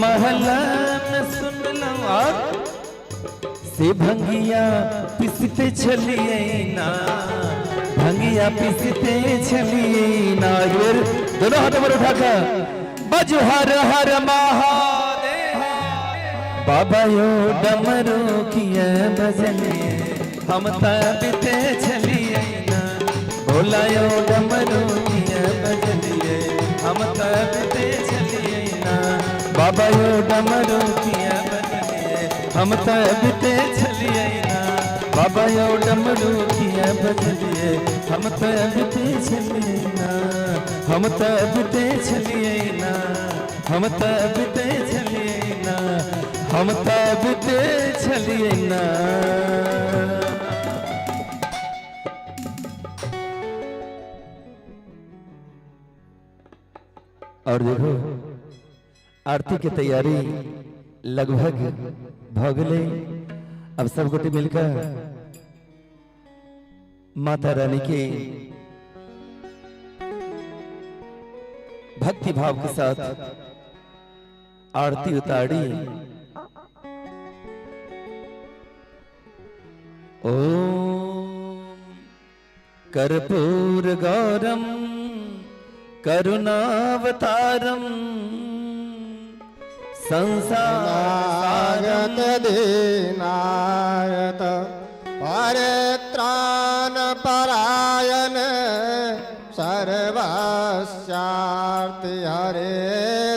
महल में सुनलहुँ। और से भंगिया पिसते छलिए ना, भंगिया पिसते छलिए ना। एक बेर दोनों हाथ ऊपर उठाकर बजो हर हर महादेव। बाबा यो डमरू किया बजलिए, हम तबिते छलिए ना। भोला यो डमरू किया बजलिए, हम तबिते छलिए ना। बाबा यो डमरू किया बजलिए, हम तबिते छलिए ना। बाबा यो डमरू किया बजलिए, हम तबिते छलिए ना। हम तबिते छलिए ना, हम तबिते छलिए ना, हम तबिते छलिए ना। और देखो आरती के तैयारी लगभग भ गेलै। अब सब गोटे मिलकर माता रानी के भक्ति भाव के साथ आरती उतारी। ओम कर्पूर गौरम करुणावतारम संसार नागत दीनायत परित्राण परायण सर्वस्यार्ति हरे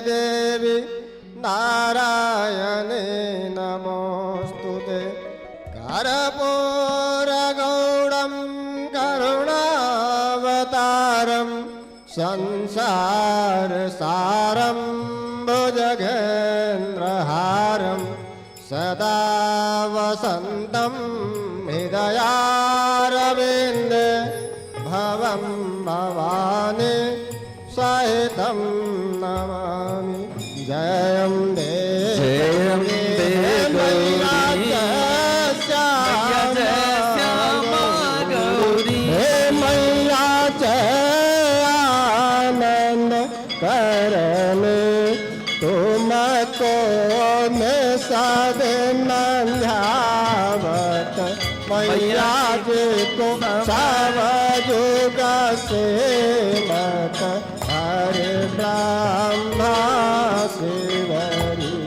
देवी नारायणे नमोस्तुते। कर्पूरगौरं करुणावतारं संसारसारं भुजगेन्द्रहारं सदा वसन्तं हृदयारविन्दे भवं भवानी सहितं नमामि। जयं देवी जय मैया गौरी। जय मैया जय श्यामा गौरी। हे मैया जय आनंद करने तुमको ने सदन ध्यावत मैया जी को सब जुग से मत हरे ब्रह्मा शिवरी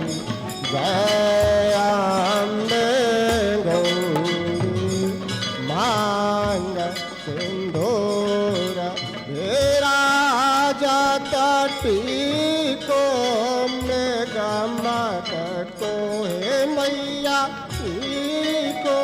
जय अम्बे गौरी। मांग सिंदूर विराजत टीको मृगमक को हे मैया टीको